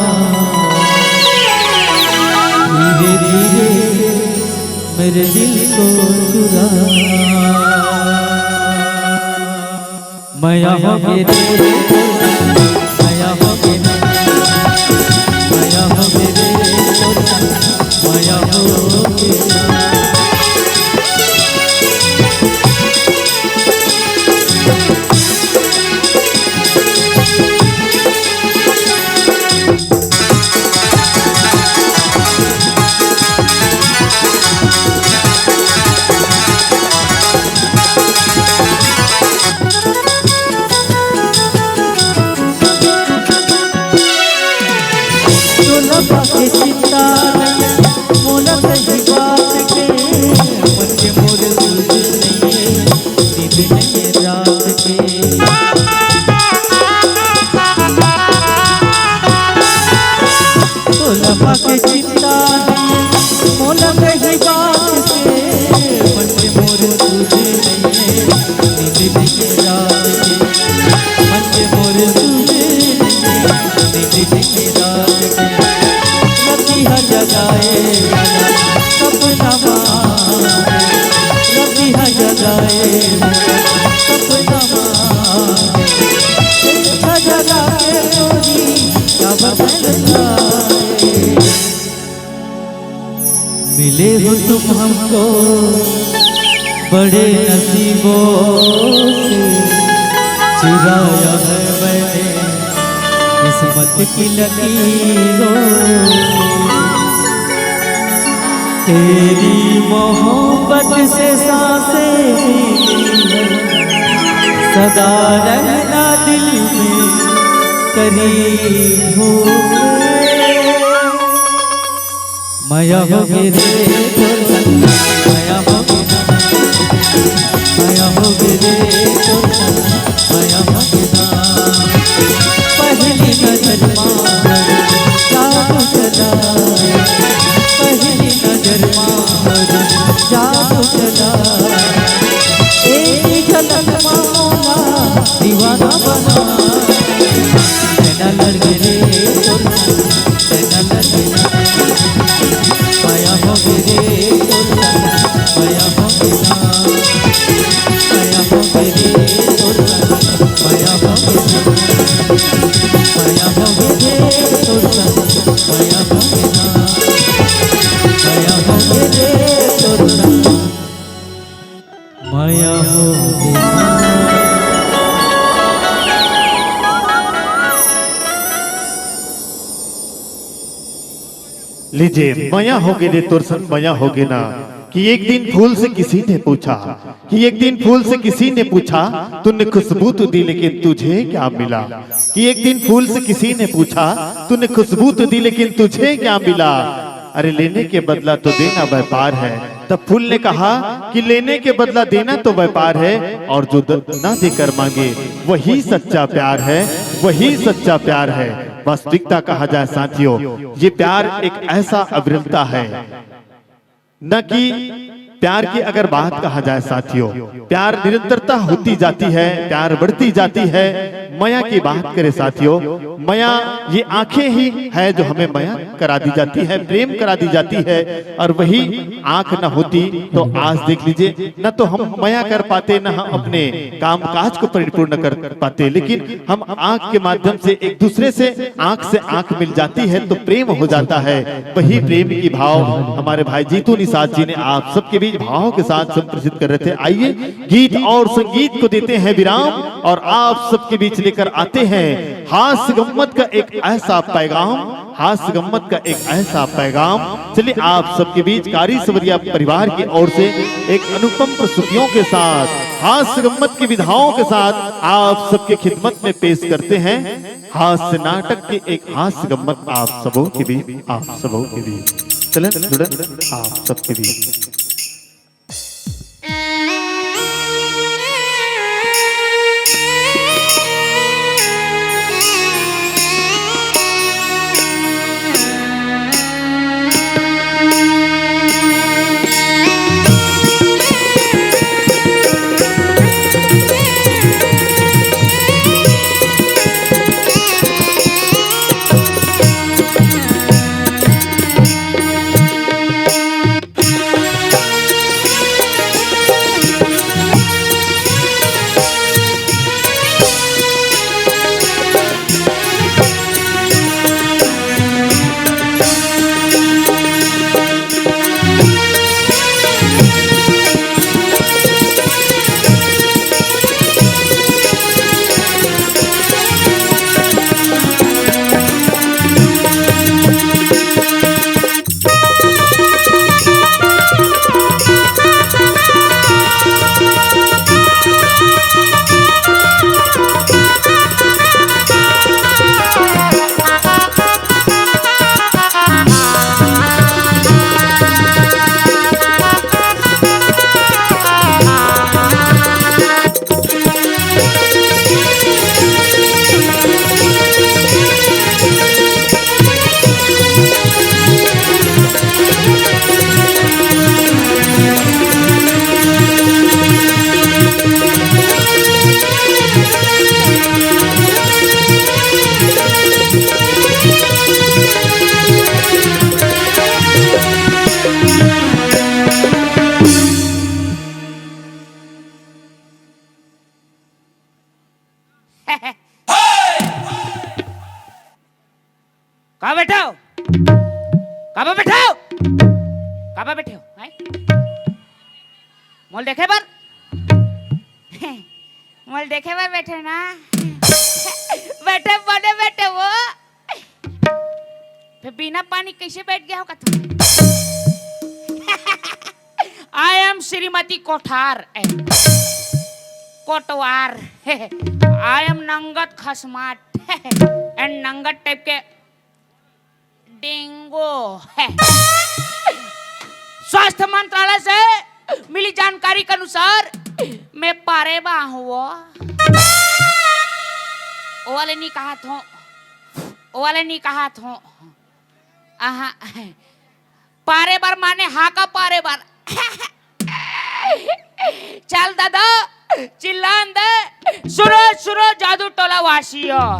धीरे धीरे मेरे दिल को चुरा। मया हो गे रे, मया हो गे रे, मया हो गे रे, मया हो गे रे। मिले हो तुम हमको बड़े नसीबों से, चुराया है मैंने किस्मत की लकीरों से। तेरी मोहब्बत से सांसें, सदा रहना दिल में करीब हो। मया हो गे रे तोर संग, मया हो गे ना, मया हो गे रे तोर संग, मया हो गे ना। पहली नजर मा जादू चला, पहली नजर मा जादू चला। एक झलक मा मोला दीवाना बना। नैना लड़ गे रे तोर संग, मया हो गे ना। लीजिए, मया हो गे रे तोर संग, मया हो गे ना। कि एक दिन फूल से किसी ने पूछा, कि एक दिन फूल से किसी ने पूछा, "तूने खुशबू तो दी, लेकिन तुझे क्या मिला?" कि एक दिन फूल से किसी ने पूछा, "तूने खुशबू तो दी, लेकिन तुझे क्या मिला?" अरे, लेने के बदला तो देना व्यापार है। तब फूल ने कहा कि लेने के बदला देना तो व्यापार है, और जो द-, ना देकर मांगे, वही सच्चा प्यार है, वही सच्चा प्यार है। वास्तविकता कहा जाए साथियों, ये प्यार एक ऐसा अविरलता है, न कि प्यार की अगर बात कहा जाए साथियों, प्यार निरंतरता होती जाती है, प्यार बढ़ती जाती है। मया की बात करें साथियों, मया ये आंखें ही है जो हमें मया करा दी जाती है, प्रेम करा दी जाती है। और वही आंख न होती तो आज देख लीजिए, न तो हम मया कर पाते, न हम अपने काम काज को परिपूर्ण कर पाते, लेकिन हम आंख के माध्यम से एक दूसरे से, आंख से आंख मिल जाती है तो प्रेम हो जाता है। वही प्रेम की भाव हमारे भाई जीतू निषाद जी ने आप सबके बीच भावों के साथ संप्रेषित कर रहे थे। आइए, गीत और संगीत को देते हैं विराम और आप सबके बीच लेकर आते हैं हास्य गम्मत का एक ऐसा पैगाम, हास्य गम्मत का एक ऐसा पैगाम। चलिए, आप सबके बीच कारी सवरिया परिवार की ओर से एक अनुपम प्रस्तुतियों के साथ, हास्य गम्मत की विधाओं के साथ आप सबके खिदमत में पेश करते हैं हास्य नाटक के एक हास्य गम्मत आप सबों के बीच, आप सबों के बीच। चलन जुड़न आप सबके बीच। का बैठे हो? काबर बैठे हो? काबर बैठे हो? हैं? मोल देखे बर? मोल देखे बर बैठे ना? बैठे बने बैठे वो। फिर बिना पानी कैसे बैठ गया होगा तू? I am श्रीमती कोठार, ए, कोटवार। I am नंगत खसमाट and नंगत type के डेंगू। स्वास्थ्य मंत्रालय से मिली जानकारी के अनुसार मैं पारे बा हूँ वो। ओ वाले नहीं कहा थो, ओ वाले नहीं कहा थो। आहा, पारे बर माने हाका पारे बर। चल दादा, चिल्लान दे। सुनो, सुनो, जादू टोला वासियों,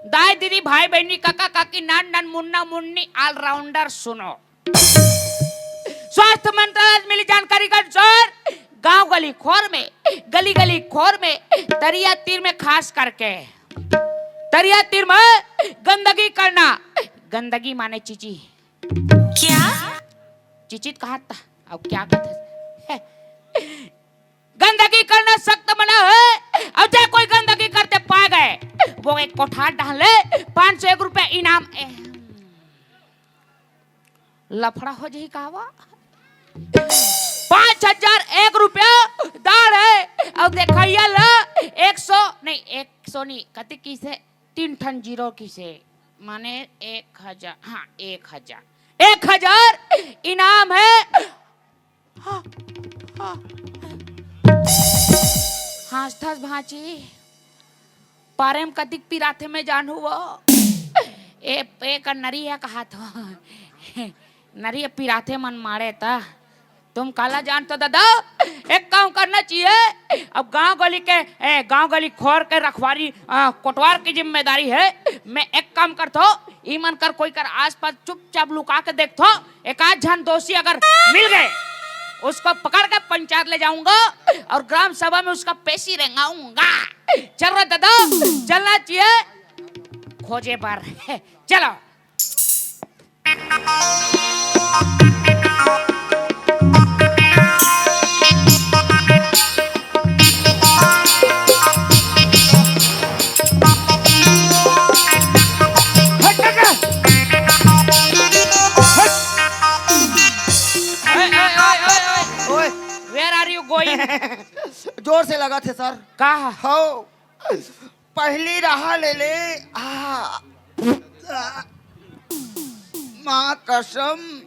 दाई दीदी, भाई बहनी, काका काकी, नान नान, मुन्ना मुन्नी, ऑलराउंडर, सुनो। स्वास्थ्य मंत्रालय से मिली जानकारी के अनुसार गांव गली खोर में, गली गली खोर में, दरिया तीर में, खास करके दरिया तीर में गंदगी करना, गंदगी माने चीची। क्या? चीची तो कहा था, अब क्या कहते हैं? गंदगी करना सख्त मना है, और जे कोई गंदगी करते पाए गए, वो एक कोठार डाल ले, पाँच सौ एक रुपया इनाम। ए, लफड़ा हो जाई का वो? पाँच हजार एक रुपया दान हे। अउ देखइया ला एक सौ नहीं, एक सौ नहीं, कति किसे? तीन ठन जीरो किसे, माने एक हजार। हाँ, एक हजार, एक हजार इनाम हे। हाँ, हाँ। हाँसथस भांची, पारे म कतिक पिराथे मैं जानहूं वो। ए, ए कर नरी हे कहाथों। नरी पिराथे मन माड़े त। तुम काला जानथो दादा, एक काम करना चाहिए। अब गांव गली के, ए, गांव गली खोर के रखवारी, आ, कोटवार की जिम्मेदारी हे। मैं एक काम करथों, ई मन कर कोई कर आसपास चुपचाप लुका के देखथों, एक आध झन दोषी अगर मिल गए, उसको पकड़ के पंचायत ले जाऊंगा अउ ग्राम सभा में उसका पेशी रेंगाऊंगा। चल रे दादा, चलना चाहिए खोजे बर। चलो। हट, हट। हट। ओए, ओए, ओए, ओए, ओए। ओए। Where are you going? जोर से लगाथे सर। का? हव। पहली राहा ले ले। आ, आ, माँ कसम।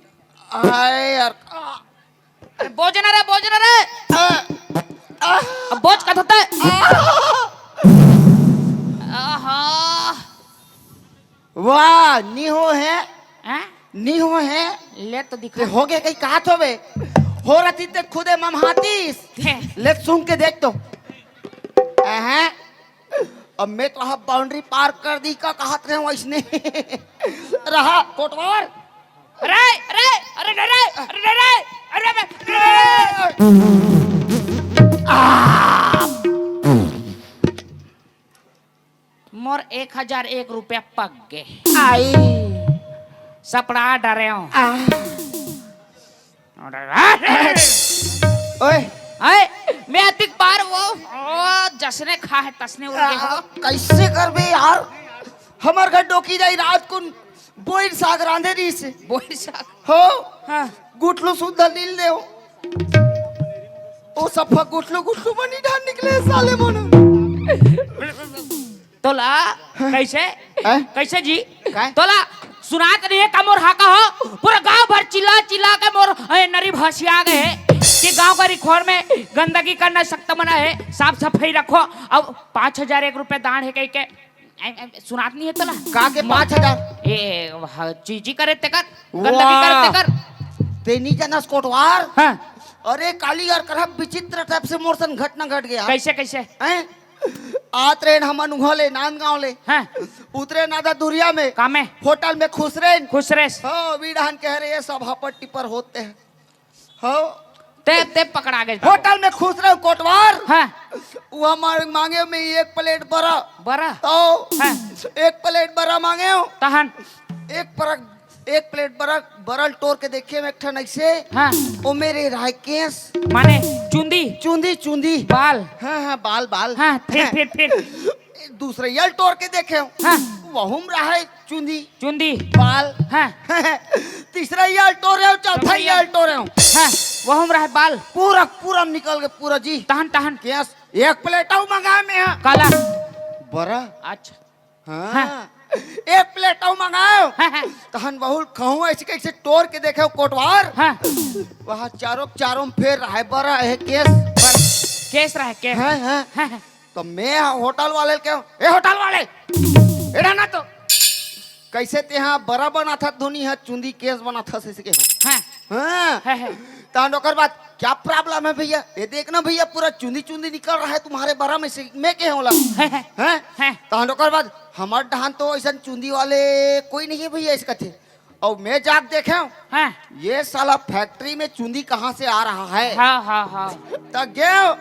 आय यार। आ, अरे बोज ना रे, बोज ना रे। आ, आ, अब बोज का होता है? आ। आहा। वाह, नी हो हे। हैं? नी हो हे। ले तो दिखा। ते हो गे कहीं कहाथों बे। हो रही ते खुदे ममहातीस। ले सूंघ के देख तो। अहं। अब मैं तो हा boundary पार कर दी का कहात रहे हूँ इसने। रहा कोटवार। अरे, अरे, अरे, अरे, अरे, अरे, अरे, अरे, अरे। मोर एक हजार एक रुपया पक गे। आई। सपड़ा डरे हूँ। आ। ओए। आए, मैं अतिक बार वो, ओ, जसने खा है, तसने उड़ गए हो। आ, कैसे करबे यार? हमर घर डोकी दाई रात कुन बोइर साग रांधे रहिस। बोइर साग? हो। हाँ। गुठलू सुद्धा लील देव। ओ सफा गुठलू, गुठलू बनी ढान निकले साले मन। तोला कैसे? हैं? कैसे जी? काय? तोला सुनात नहीं है का मोर हाका हो? पूरा गांव भर चिल्ला चिल्ला के मोर, ए, नरी भसिया गए है कि गांव का रिखोर में गंदगी करना सख्त मना है, साफ सफाई रखो। अब पाँच हजार एक रुपया दान है कह के, ए, ए, सुनात नहीं है तोला? का के पाँच हजार? ए, ह-, चीची करे तेकर, गंदगी करे तेकर। ते नी जानस कोटवार? हाँ। अरे काली यार, करहा विचित्र type से मोर सन घटना घट गया। कैसे, कैसे? हैं? आत रहेन हमन उहाँ ले, नांदगांव ले। हाँ। उतरेन आधा दुरिया में। का में? होटल में खुसरेन। खुसरेस। हाँ, वीर डहान कहे रे, ये सब हापर टिपर होते हैं। हाँ। ते, ते पकड़ा गए। होटल में खुसरेन कोटवार। हाँ। उहाँ मार-, मांगे में एक plate बरा। बरा? तो हाँ। एक plate बरा मांगे हो। तहन? एक परक एक plate बरा, बरा ल टोर के देखे में एक ठन ऐसे, हाँ। ओ मेरे राय केस। माने चुंदी? चुंदी, चुंदी। बाल? हाँ, हाँ, बाल, बाल। हाँ, फिर, फिर, फिर? दूसरइया ल टोर के देखे हूँ। हाँ। वहू म राहय चुंदी। चुंदी। बाल। हाँ। तीसरइया ल टोरे हूँ, चौथइया ल टोरे हूँ। हाँ, वहू म राहय बाल। पूरा, पूरा निकल के पूरा जी। तहन, तहन। केस, एक plate अउ मंगाय में हा। काला? बरा। अच्छा। हाँ। हाँ। एक plate अउ मंगायो। हाँ, हाँ। तहन वहू ल कहूँ ऐसे कैसे टोर के देखे कोटवार। हाँ। वहाँ चारों, चारों म फेर राहय बरा हे केस। बरा, केस राहय, केस। हाँ, हाँ। हाँ, हाँ। तो मैं होटल वाले ल कहूँ, "ए होटल वाले, एड़ा ना तो। कैसे तेहा बरा बनाथस धुन हा चुंदी केस बनाथस?" ऐसे कहूँ। हाँ। हाँ। हाँ, हाँ। तहन ओकर बाद, "क्या problem है भैया? ये देखना भैया, पूरा चुंदी चुंदी निकल रहा है तुम्हारे बरा में से।" मैं कहे ओला। हैं? हैं? हैं? तहन ओकर बाद, "हमर डहान तो ऐसन चुंदी वाले कोई नहीं है भैया," ऐसे कथे। अउ मैं जाके देखे हूँ, हाँ। "ये साला factory में चुंदी कहाँ से आ रहा है?" हाँ, हाँ, हाँ। त गेंव,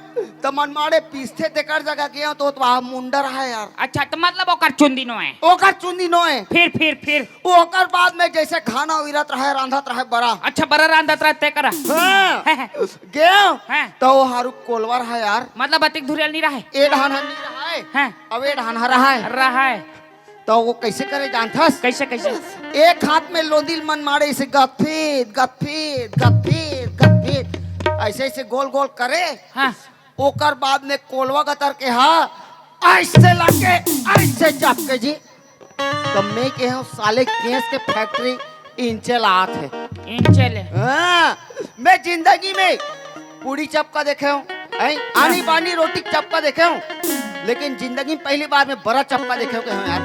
त मनमाड़े पीसथे तेकर जगह गेंव, तो, तो वहाँ मुंडा रहा है यार। अच्छा, तो मतलब ओकर चुंदी नोहे। ओकर चुंदी नोहे। फिर, फिर, फिर? ओकर बाद में जैसे खाना उइरत रहे, रांधत रहे बरा। अच्छा, बरा रांधत रहे तेकर। हाँ। हैं, हैं। गेंव, हैं। तो वो हारू कोलवर है यार। मतलब अतिक धुरियल नहीं रहे। ए डहान ह नहीं रहे। हैं। अब ए डहान ह रहे। रहे। तो वो कैसे करे जानथस? कैसे, कैसे? एक हाथ में लोंदी ल मनमाड़े इसे गफित, गफित, गफित, गफित। ऐसे ऐसे गोल गोल करे। हाँ। ओकर बाद में कोलवा गतर के हा ऐसे लाके ऐसे चपके जी। तो मैं कहे हूँ साले केस के फैक्ट्री इंचे लात हे। इंचे ले। हाँ, मैं जिंदगी में पूड़ी चपका देखे हूँ, हैं? आनी बानी रोटी चपका देखे हूँ, लेकिन जिंदगी में पहली बार मैं बड़ा चपका देखे हूँ, कहे हूँ यार।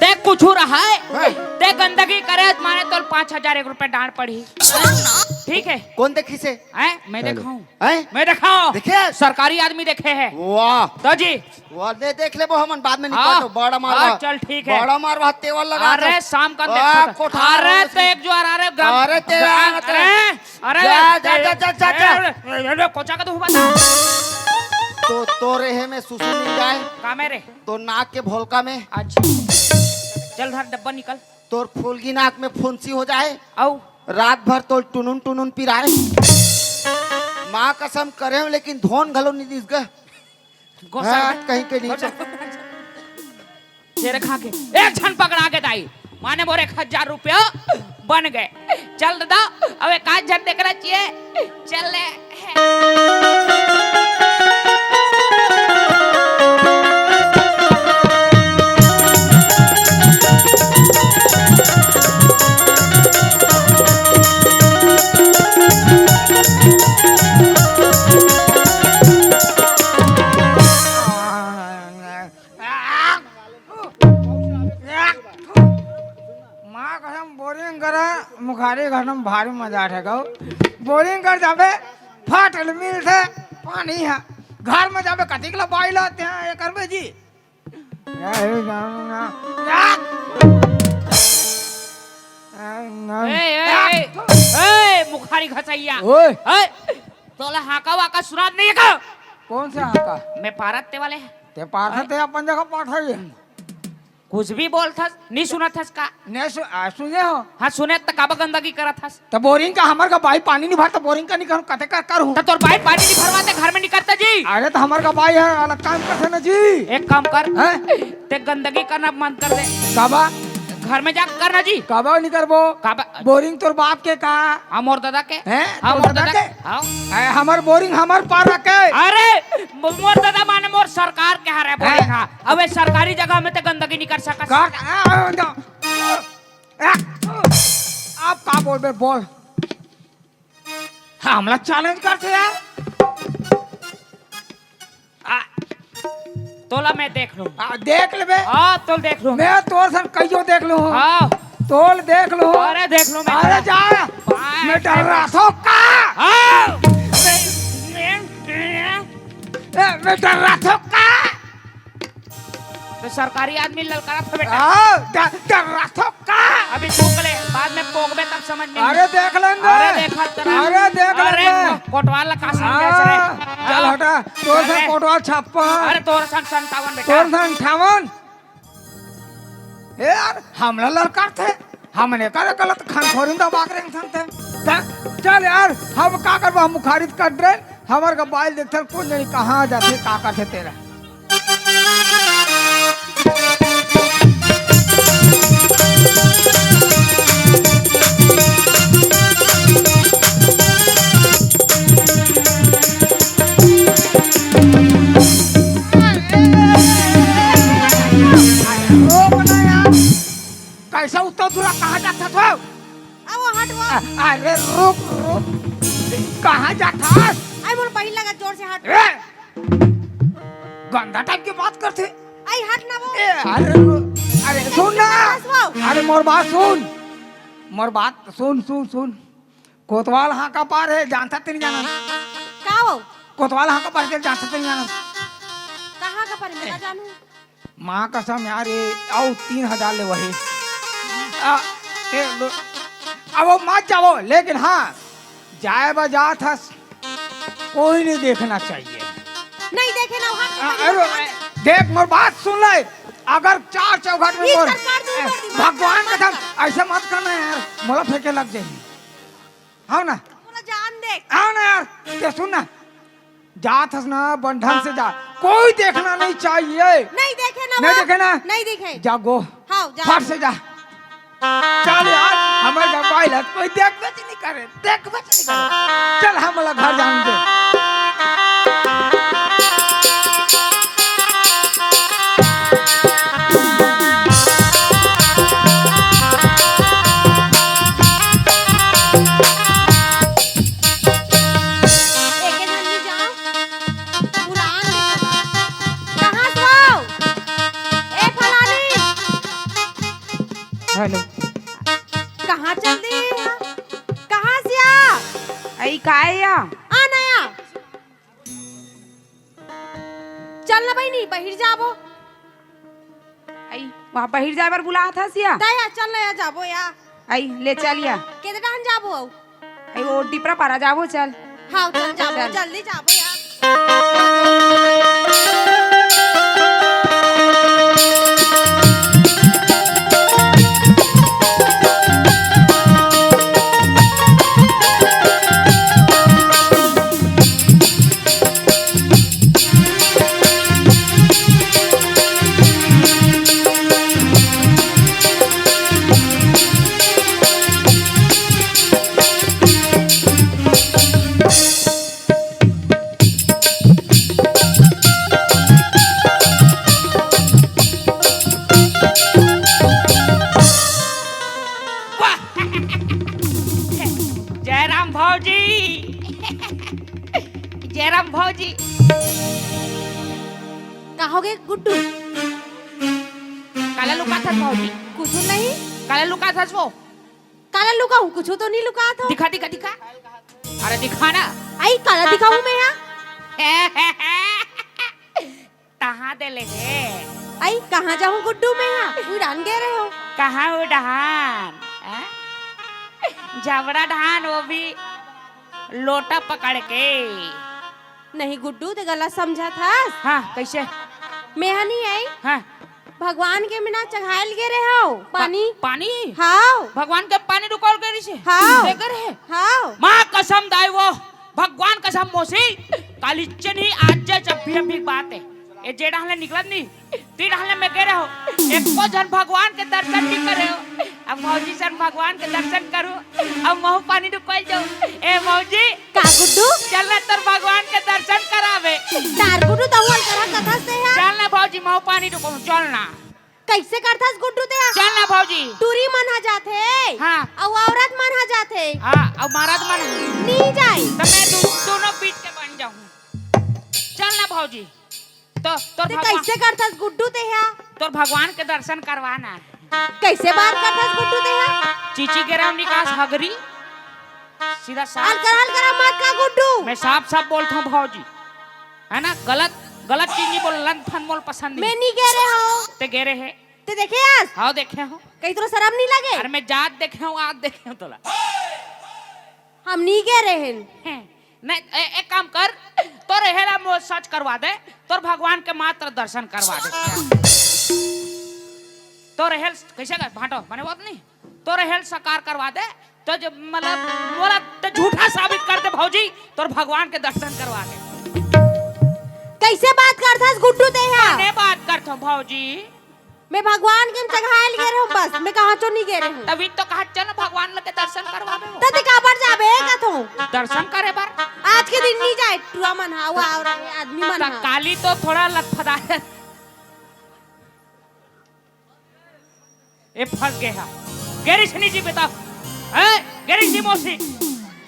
ते कुछ रहा है? हाँ। ते गंदगी करे माने तो पाँच हजार एक रुपया डांड पड़ी। ठीक है। कौन देखी से? हैं? मैं चलो। देखाऊं? हैं? मैं देखाऊं? देखे? सरकारी आदमी देखे है। वाह। तो जी। वाह, दे, देख लेबो हमन बाद में निकाल हाँ। दो। बड़ा मारवा। हाँ, चल ठीक है। बड़ा मारवा तेवर लगा अरे, दो। शाम का वाह, देखो तो। कोठा अरे, वाला तो एक जो आ रहा, अरे, ग्राम अरे, तेरा ग्राम, आंगन अरे, अरे, जा, जा, ए, जा, जा, जा, ए, जा। अरे, अरे, अरे, कोचा का तो हुआ था। तो तोरे हे में सुसु नहीं जाए। का में रे? तो नाक के भोलका में। अच्छा। चल धर डब्बा निकल। तोर फुलगी नाक में फुंसी हो जाए। आऊ। रात भर तोर टुनुन टुनुन पिराए। माँ कसम करे हूँ, लेकिन धोन घलो नहीं दिस ग। गोसा हाँ, कहीं के नीचे। तेरे खा के एक झन पकड़ा के दाई, माने मोर एक हजार रुपया बन गए। चल दादा, अब एक आध झन देखना चाहिए। चल ले। माँ कसम, बोरिंग करा, मुखारी घर में भारी मजा आथे गो। बोरिंग कर जाबे, फट ले मिलथे पानी ह। घर में जाबे, कतिक ला बाई ला तें ये करबे जी। ए, ए, ए, ए, मुखारी घसैया। ओए। ए, तोला हाका वाका सुनात नहीं है का? कौन से हाका? मैं पारत ते वाले। ते पारत ते अपन जगह पारत है। कुछ भी बोलथस, नहीं सुनत हस का? नहीं सु-, आ, सुने हो? हाँ, सुने त काबर गंदगी करत हस? त बोरिंग का हमर का बाई पानी नहीं भरता, बोरिंग का नहीं करूँ, कते कर, करूँ? त तोर बाई पानी नहीं भरवाते, घर में नहीं करता जी? अरे, त हमर का बाई है, अलग काम करते ना जी। एक काम कर, हैं? ते गंदगी करना बंद कर दे। काबा? घर में जा करना जी। काबा नहीं करबो? काबा? बोरिंग तोर बाप के का? हाँ, मोर दादा के। हैं? हाँ, तोर मोर दादा दादा के? के? हाँ। ए, हमर बोरिंग हमर पार रखे। अरे, मो-, मोर दादा माने मोर सरकार के हरे बोरिंग हैं? हाँ। अबे सरकारी जगह में ते गंदगी नहीं कर सकस। का, आ, आ, आ, आ, आप का बोलबे, बोल। हाँ, हमला चैलेंज करथे यार। आ, तोला मैं देख लूँ। आ, देख लेबे। हाँ, तोल देख लूँ। मैं तोर सन कहियो देख लूँ। हाँ। तोल देख लूँ। अरे, देख लूँ मैं अरे, तोला। जा। बाय, मैं बाय। डर्राथों का। हाँ। मैं, मैं, मैं ए, मैं डर्राथों का। तो सरकारी आदमी ललकारत हे बेटा। हाँ, ड-, डर्राथों का। अभी थूक ले, बाद में पोगबे तब समझ में अरे, देख लेंगे। अरे, देखा तेरा। अरे, देख अरे, लेंगे। को-, कोटवाल का समझे हाँ, रे। चल हाँ। हटा, तोर से अरे। कोटवाल छप्पन। अरे, तोर सन संतावन बेटा। तोर सन अंठावन। ए यार, हमला ललकारथे, हमने करे गलत खान थोड़ी दबा के रेंग सकते। त-, चल यार, हम का करबो, हम मुखारित कर रहे, हमर का बाइल देखथन, कोन जनी कहाँ जाथे, का करथे तेरा। रोक ना यार। कैसे उत्तर दूरा कहाँ जात हस? आ वो हट वो। अ-, अरे रुक, रुक। कहाँ जात हस? आई मोर बहिन लगा जोर से हट। ए! गंदा टाइप के बात करथे। आई हट ना वो। ए, अरे रुक। अरे सुन ना। हंस वो। अरे मोर बात सुन। मोर बात सुन, सुन, सुन। कोतवाल हाँका पार हे, जानथस ते नहीं जानस? का वो? कोतवाल हाँका पार हे, जानथस ते नहीं जानस? कहाँ का पार हे, मैं का जानूँ? माँ कसम यार, ये अउ तीन हजार ले वही। आ, ए, लो, अब वो मत जावो, लेकिन हाँ, जाए बर जात हस, कोई नहीं देखना चाहिए। नहीं देखे ना, वहाँ आ, अरे, देख, मोर बात सुन ले, अगर चार चौखट में इस मोर, सरकार दूर ए, कर दी, भगवान मत कसम, कर। ऐसे मत करना यार, मोला फेंके लग जाही। हाँ ना? पूरा जान दे। हाँ ना यार, ते सुन ना, जात हस ना, बन ढंग से जा, कोई देखना नहीं चाहिए। नहीं देखे ना नहीं वो? देखे ना? नहीं देखे। जा गो। हाँ, जा। फट से जा। चल यार, हमर जब बाइल हस, कोई देख बेच नहीं करे, देख बच नहीं करे। चल, हमला घर जान दे। एके झन नहीं जाओ, पुरान। कहाँ से हो? ए फलानी। हेलो। कहाँ चल दी? कहाँ से आ? अई, काय या? आ ना या। चल ना बहिनी, बहिर जाबो। अई, वहाँ बहिर जाए बर बुलात हस या? ता या, चल ना या, जाबो या। अई, ले चल या। केदे डहन जाबो अउ? अई, वो डिपरा पारा जाबो, चल। हाँ, चल जाबो, चल। जल्दी जाबो या। वाह! जयराम भौजी, जयराम भौजी। का होगे गुड्डू? काला लुकाथस भौजी? कुछु नहीं। काला लुकाथस वो? काला लुकाहूँ, कुछु तो नहीं लुकाथों। दिखा, दिखा, दिखा। अरे दिखा ना। अई, काला दिखाहूँ मैं हा? तहाँ दे ले हे। अई, कहाँ जाहूँ गुड्डू मैं हा? उड़ान गे रहे हो। कहाँ उड़ान? हैं? जबड़ा डहान, वो भी लोटा पकड़ के। नहीं गुड्डू, ते गलत समझत हस। हाँ, कैसे? मैं हा नहीं आई। हाँ। भगवान के में ना चघायल गे रहे हो पानी। पानी? हाँ। भगवान के पानी डुकायल गे रहिसे? हाँ। दे गे रहे? हाँ। माँ कसम दाई वो, भगवान कसम मौसी, काली चनी आज जे जब भी अभी बात है। ये जे डहले निकलत नहीं, ती डहले में गे रहे हो। एको झन भगवान के दर्शन नहीं करे हो। अब भौजी सन भगवान के दर्शन करूँ। अब महू पानी डुकायल जाऊँ। ए भौजी, का गुड्डू? चल ना तोर भगवान के दर्शन कराबे। तार गुड्डू तहुअल करा कथा से है। चल ना भौजी, महू पानी डुकाहूँ, चल ना। कैसे करथस गुड्डू ते हा? चल ना भौजी। टूरी मन हा जाथे। हाँ। अउ औरत मन हा जाथे। हाँ, अउ मरद मन हा। नी जाए। तो मैं दो-, दोनों बीच के बन जाहूँ। चल ना भौजी। तो तोर ते भगवान कैसे करथस गुड्डू ते हा? तोर भगवान के दर्शन करवाना। कैसे बात करथस गुड्डू ते हा? चीची गे रहे हो निकास हगरी, सीधा साफ। हल्का हल्का मत का गुड्डू। मैं साफ साफ बोलता हूँ भौजी, है ना? गलत, गलत चीज नहीं बोल, लन फन मोल पसंद नहीं। मैं नहीं गे रहे हो। ते गे रहे है। ते देखे हस? हाँ, देखे हो। कहीं तोला शर्म नहीं लगे? अरे मैं जात देखे हूँ, आज देखे हूँ तोला। हम नहीं गे रहे हैं। हैं। नहीं, ए-, एक काम कर, तोर रहेला मोर सच करवा दे, तोर भगवान के मात्र दर्शन करवा दे। तोर रहेल कैसे कर भाटो, मने बात नहीं, तोर रहेल साकार करवा दे, तो जब मतलब मोला तो झूठा साबित कर दे भौजी, तोर भगवान के दर्शन करवा दे। कैसे बात करथस गुड्डू ते हा? मने बात करथो भौजी। मैं भगवान के चघायल गे रहूं, बस मैं कहां चो नहीं गे रहूं। तभी तो कहा चल भगवान लगे दर्शन करवाबे हो। त ते काबर जाबे कथो? दर्शन करे बर। आज के दिन नहीं जाए, टुरा मन हा, वो और आदमी मन का-, हा। काली तो थोड़ा लथपथाए। ए फंस गए हा। गे रहिस नहीं जी बेटा। ए, गे रहिस नहीं मौसी।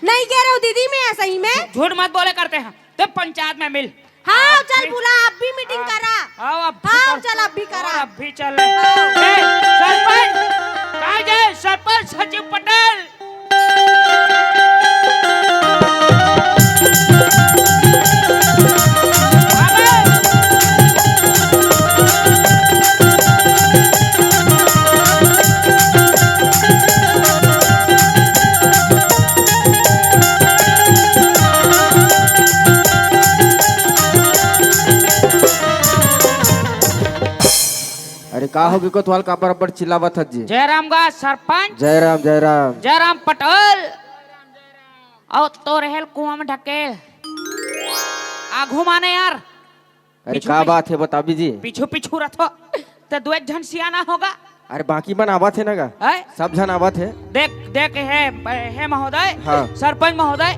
नहीं गे रहूं दीदी मैं सही में। झूठ मत बोले करते हैं। ते पंचायत में मिल। हाँ, अभी चल बुला, अब भी मीटिंग करा। आओ, अब भी हाँ, चल। चल, अब भी करा। और अब भी चल। हाँ। ए, सरपंच, कहाँ गए? सरपंच सचिव पटेल। अरे का होगे कोतवाल, काबर अब्बड़ चिल्लावत हस जी? जयराम गा सरपंच। जयराम, जयराम। जयराम पटेल। अउ तोर हेल कुआं में ढकेल। आघू माने यार। अरे पीछू का पीछू। बात हे बताबे जी? पीछू पीछू रथो। त दू एक झन सियाना होगा। अरे बाकी मन आवत हे ना गा? हैं? सब झन आवत हे। देख, देख, हे, हे महोदय, हाँ। सरपंच महोदय,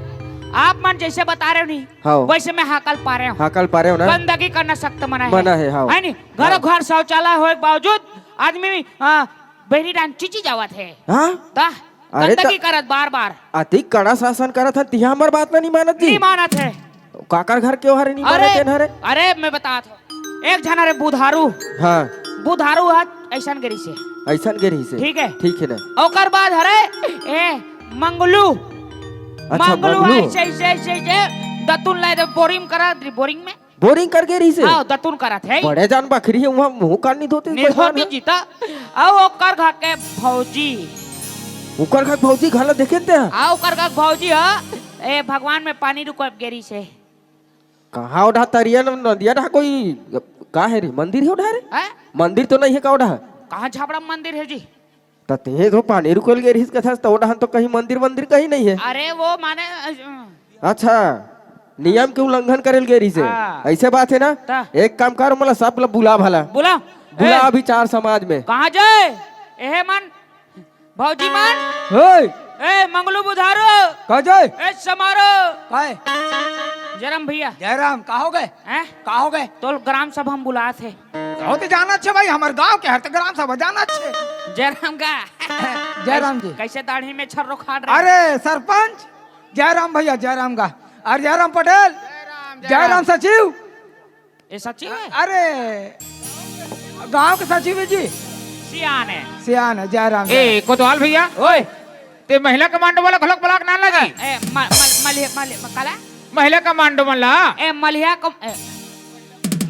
आप मन जैसे बता रहे हो नहीं, हाँ। वैसे मैं हाकल पा रहे हूँ। हाकल पा रहे हो ना? गंदगी करना सख्त मना है। मना है, हाँ। है नहीं? घरों हाँ। घर शौचालय होए के बावजूद आदमी, आ, बहरी डान चिची जावत है। हाँ? ता, अरे गंदगी त करत बार बार। अति कड़ा शासन करत हन, तिहा हमर बात ला नहीं मानत जी। नहीं मानत है। काकर घर के ओहर नहीं अरे, मानत हन रे? अरे, मैं बतात हूँ। एक झन हरे बुधारू। हाँ। बुधारू ह ऐसन गे रहिसे। ऐसन गे रहिसे। ठीक है। ठीक है ना। ओकर बाद हरे, ए, मंगलू। अच्छा, मंगलू मंगलू। ऐसे, ऐसे, ऐसे, ऐसे, दतुन लाए दे बोरिंग करा, बोरिंग में। बोरिंग कर गे रहिसे? हाँ, दतुन करत है। बड़े जान बखरी है, वहाँ मुँह कान नहीं धोते, नहीं भगवान धोते है। जीता। आओ, ओकर घर के भौजी। ओकर घर के भौजी घला देखे ते? आओ, ओकर घर के भौजी ह, ए, भगवान में पानी रुक गे रहिसे। कहाँ ओढ़ा तरिया न-, नदिया डहा कोई का है रे? मंदिर है ओढ़ा रे? हैं? मंदिर तो नहीं है का ओढ़ा? कहाँ छापड़ा में मंदिर है जी? त तेहे तो पानी रुकल गे रहिस कथस, त ओढ़ा तो कहीं मंदिर वंदिर कहीं नहीं है। अरे वो माने, अ, अच्छा, नियम के उल्लंघन करेल गे रहिस है। हाँ। ऐसे बात है ना? त? एक काम कर, मला सब ला बुला भला। बुला। बुला ए, अभी चार समाज में। कहाँ जाए? एहे मन भौजी मन। ओए। ए, मंगलू बुधारो। का जाए? ए, समारो। काय? जयराम भैया। जयराम, का हो गए? हैं? का हो गए? तोल ग्राम सभा में बुलात हे। हो तो जाना छे भाई, हमर गांव के हर तो ग्राम सभा जाना छे। जयराम का। जयराम जी। कैसे दाढ़ी में छर्रो खाड़ रहे? अरे सरपंच, जयराम भैया, जयराम का। अरे जयराम पटेल, जयराम, जयराम जयराम। सचिव। ए सचिव है? अरे, गांव के सचिव है जी। सियान है। सियान है, जयराम, ए, जयराम। कोतवाल भैया। ओए। ते महिला कमांडो वाला घलोक ब्लॉक ना लगी। ए, म-, मल-, मलिया, मलिया, काला? महिला कमांडो मन ला। ए, मलिया कम-, ए,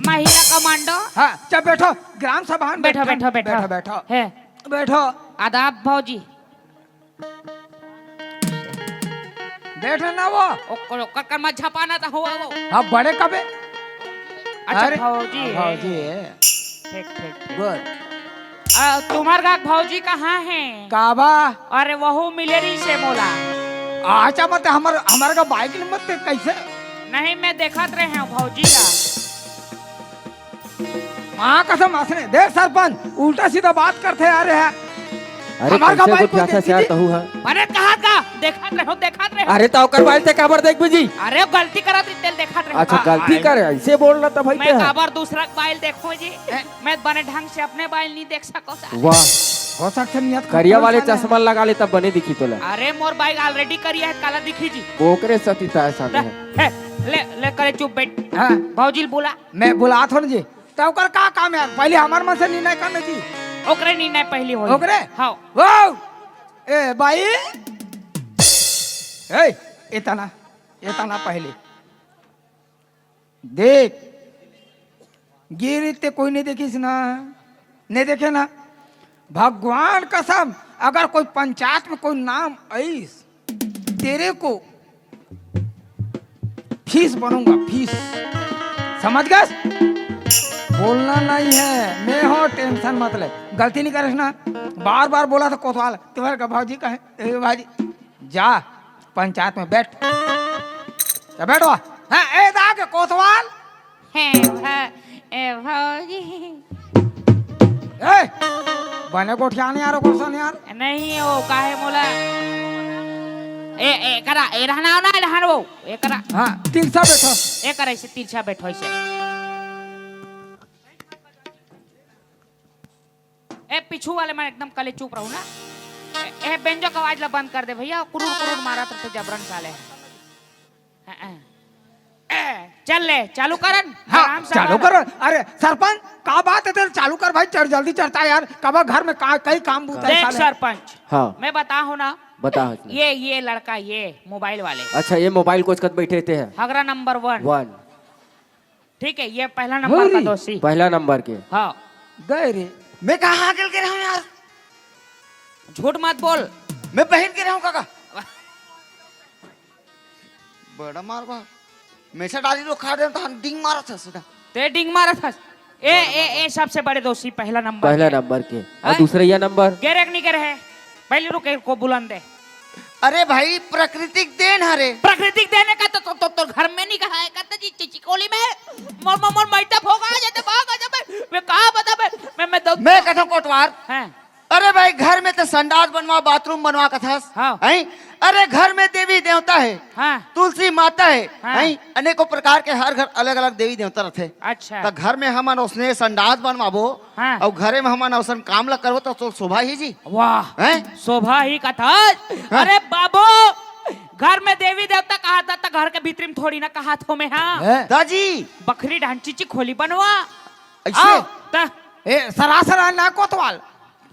महिला कमांडो। हाँ, चल बैठो, ग्राम सभा में बैठो, बैठो, बैठो, बैठो। बैठो, बैठो। है। बैठो। आदाब भौजी। बैठ ना वो। ओकर, ओकर कर मत झपाना त हुआ वो। हाँ, बड़े कबे। अच्छा, अरे, भौजी है। भौजी है। ठीक, ठीक, ठीक। गुड। आ, तुम्हार गाँव भौजी कहाँ है? काबा? अरे, वहू मिले रहिसे मोला। अच्छा, मत हमर, हमर का बाइक नंबर ते कैसे? नहीं, मैं देखत रहे हूँ भौजी ला। माँ कसम, असने देख सरपंच, उल्टा सीधा बात करथे यार, है। अरे, हमार का कैसे बाइक को गोठियाथस देखी यार जी? तहू ह? अरे, कहाँ का? देखत रहो, देखत रहो। अरे, त ओकर बाइक ते काबर देखबे जी? अरे, गलती करत रही, तेल देखत रहो। अच्छा, हाँ, गलती हाँ। करे, ऐसे बोलना त भाई मैं ते ह। काबर दूसरा के बाइल देखो जी? हैं? मैं बने ढंग से अपने बाइल नहीं देख सको सर। वाह। हो सकथे नियत करिया वाले चश्मा लगा ले, तब बने दिखी तोला। अरे, मोर बाइक already करिया है, काला दिखी जी? ओकरे सती ताय सामने है। है, ले, ले करे चुप बैठ। हाँ। भौजी ल बुला। मैं बुलात हूँ जी। त ओकर का काम है? पहले हमार मन से निर्णय करने जी। ओकरे निर्णय पहली होई। ओकरे? हाँ। वो! ए, बाई! ए, इतना, इतना पहले। देख, गिरी ते कोई नहीं देखिस ना, नहीं देखे ना। भगवान कसम, अगर कोई पंचायत में कोई नाम आइस, तेरे को फीस बनूंगा, फीस। समझ गए? बोलना नहीं है, मैं हो, टेंशन मत ले। गलती नहीं करे ना, बार बार बोला था कोतवाल, तुम्हारे का भौजी कहे, ए भाजी, जा पंचायत में बैठ। जा बैठ वहाँ। हाँ, ए दा के कोतवाल। हे भा-, ए भौजी। ए, बने गोठियाने यार, ओकर सन यार। नहीं, वो काहे मोला। ए, ए, करा, ए, रहना हो ना, रहन वो। ए, करा। हाँ, तिरछा बैठो। ए, करा, ऐसे तिरछा बैठो, ऐसे। ए, पीछू वाले मन एकदम कले चुप रहो ना। ए, ए, बेंजो के आवाज ला बंद कर दे भैया, कुरुर कुरुर मारत रहिथे जबरन साले। हाँ, हाँ। ए, चल ले, चालू करन। हाँ, आराम से चालू आराम। कर। अरे सरपंच, का बात है तेरे? चालू कर भाई, चल जल्दी चलता है यार, कब घर में का, कई काम बूता है देख साले। सरपंच, हाँ। मैं बता हूँ ना। बता हूँ इसमें। ये, ये लड़का, ये मोबाइल वाले। अच्छा, ये मोबाइल को उसकत बैठे थे हैं। हगरा नंबर वन। वन। ठीक है, ये पहला नंबर का अरे। दोषी। पहला नंबर के। हाँ। गए रे। मैं कहाँ हाकल के रहूँ यार? झूठ मत बोल। मैं बहन के रहूँ काका। बड़ा मार बा। मैं से डाली लो खा दे तो हम डिंग मारा था सीधा। ते डिंग मारा था। ए, ए, ए, सबसे बड़े दोषी पहला नंबर पहला के। नंबर के। और हैं? दूसरा यह नंबर। गेरे के नहीं गेरे है। पहले रुक, एक को बुलंद है। अरे भाई, प्राकृतिक देन हरे। प्राकृतिक देन है का तो, तो, तो, तो घर में नहीं कहा है, कहते जी, चि-, चिकोली में। मोर, मोर, मोर, मैटा भोग आ जाते, भाग आ जाते, मैं, मैं कहा बता, मैं, मैं, मैं दो मैं कहता हूँ कोटवार। हैं। अरे भाई, घर में तो संडास बनवा, बाथरूम बनवा कथस। हाँ। हैं? अरे, घर में देवी देवता है, हाँ। तुलसी माता है, हाँ। हैं? अनेकों प्रकार के, हर घर अलग-अलग देवी देवता रथे। अच्छा। त घर में हमन ओसने संडास बनवाबो, हाँ। अउ घरे में हमन ओसन काम ला करबो, त तो शोभा ही जी। वाह। हैं? शोभा ही कथस। हाँ। अरे बाबू, घर में देवी देवता कहात, त घर के भीतरी में थोड़ी ना कहात हों मैं, हाँ। हैं? दाजी। बखरी डांची ची खोली बनवा। ऐसे? हाँ, त ए, सरासर ना कोतवाल।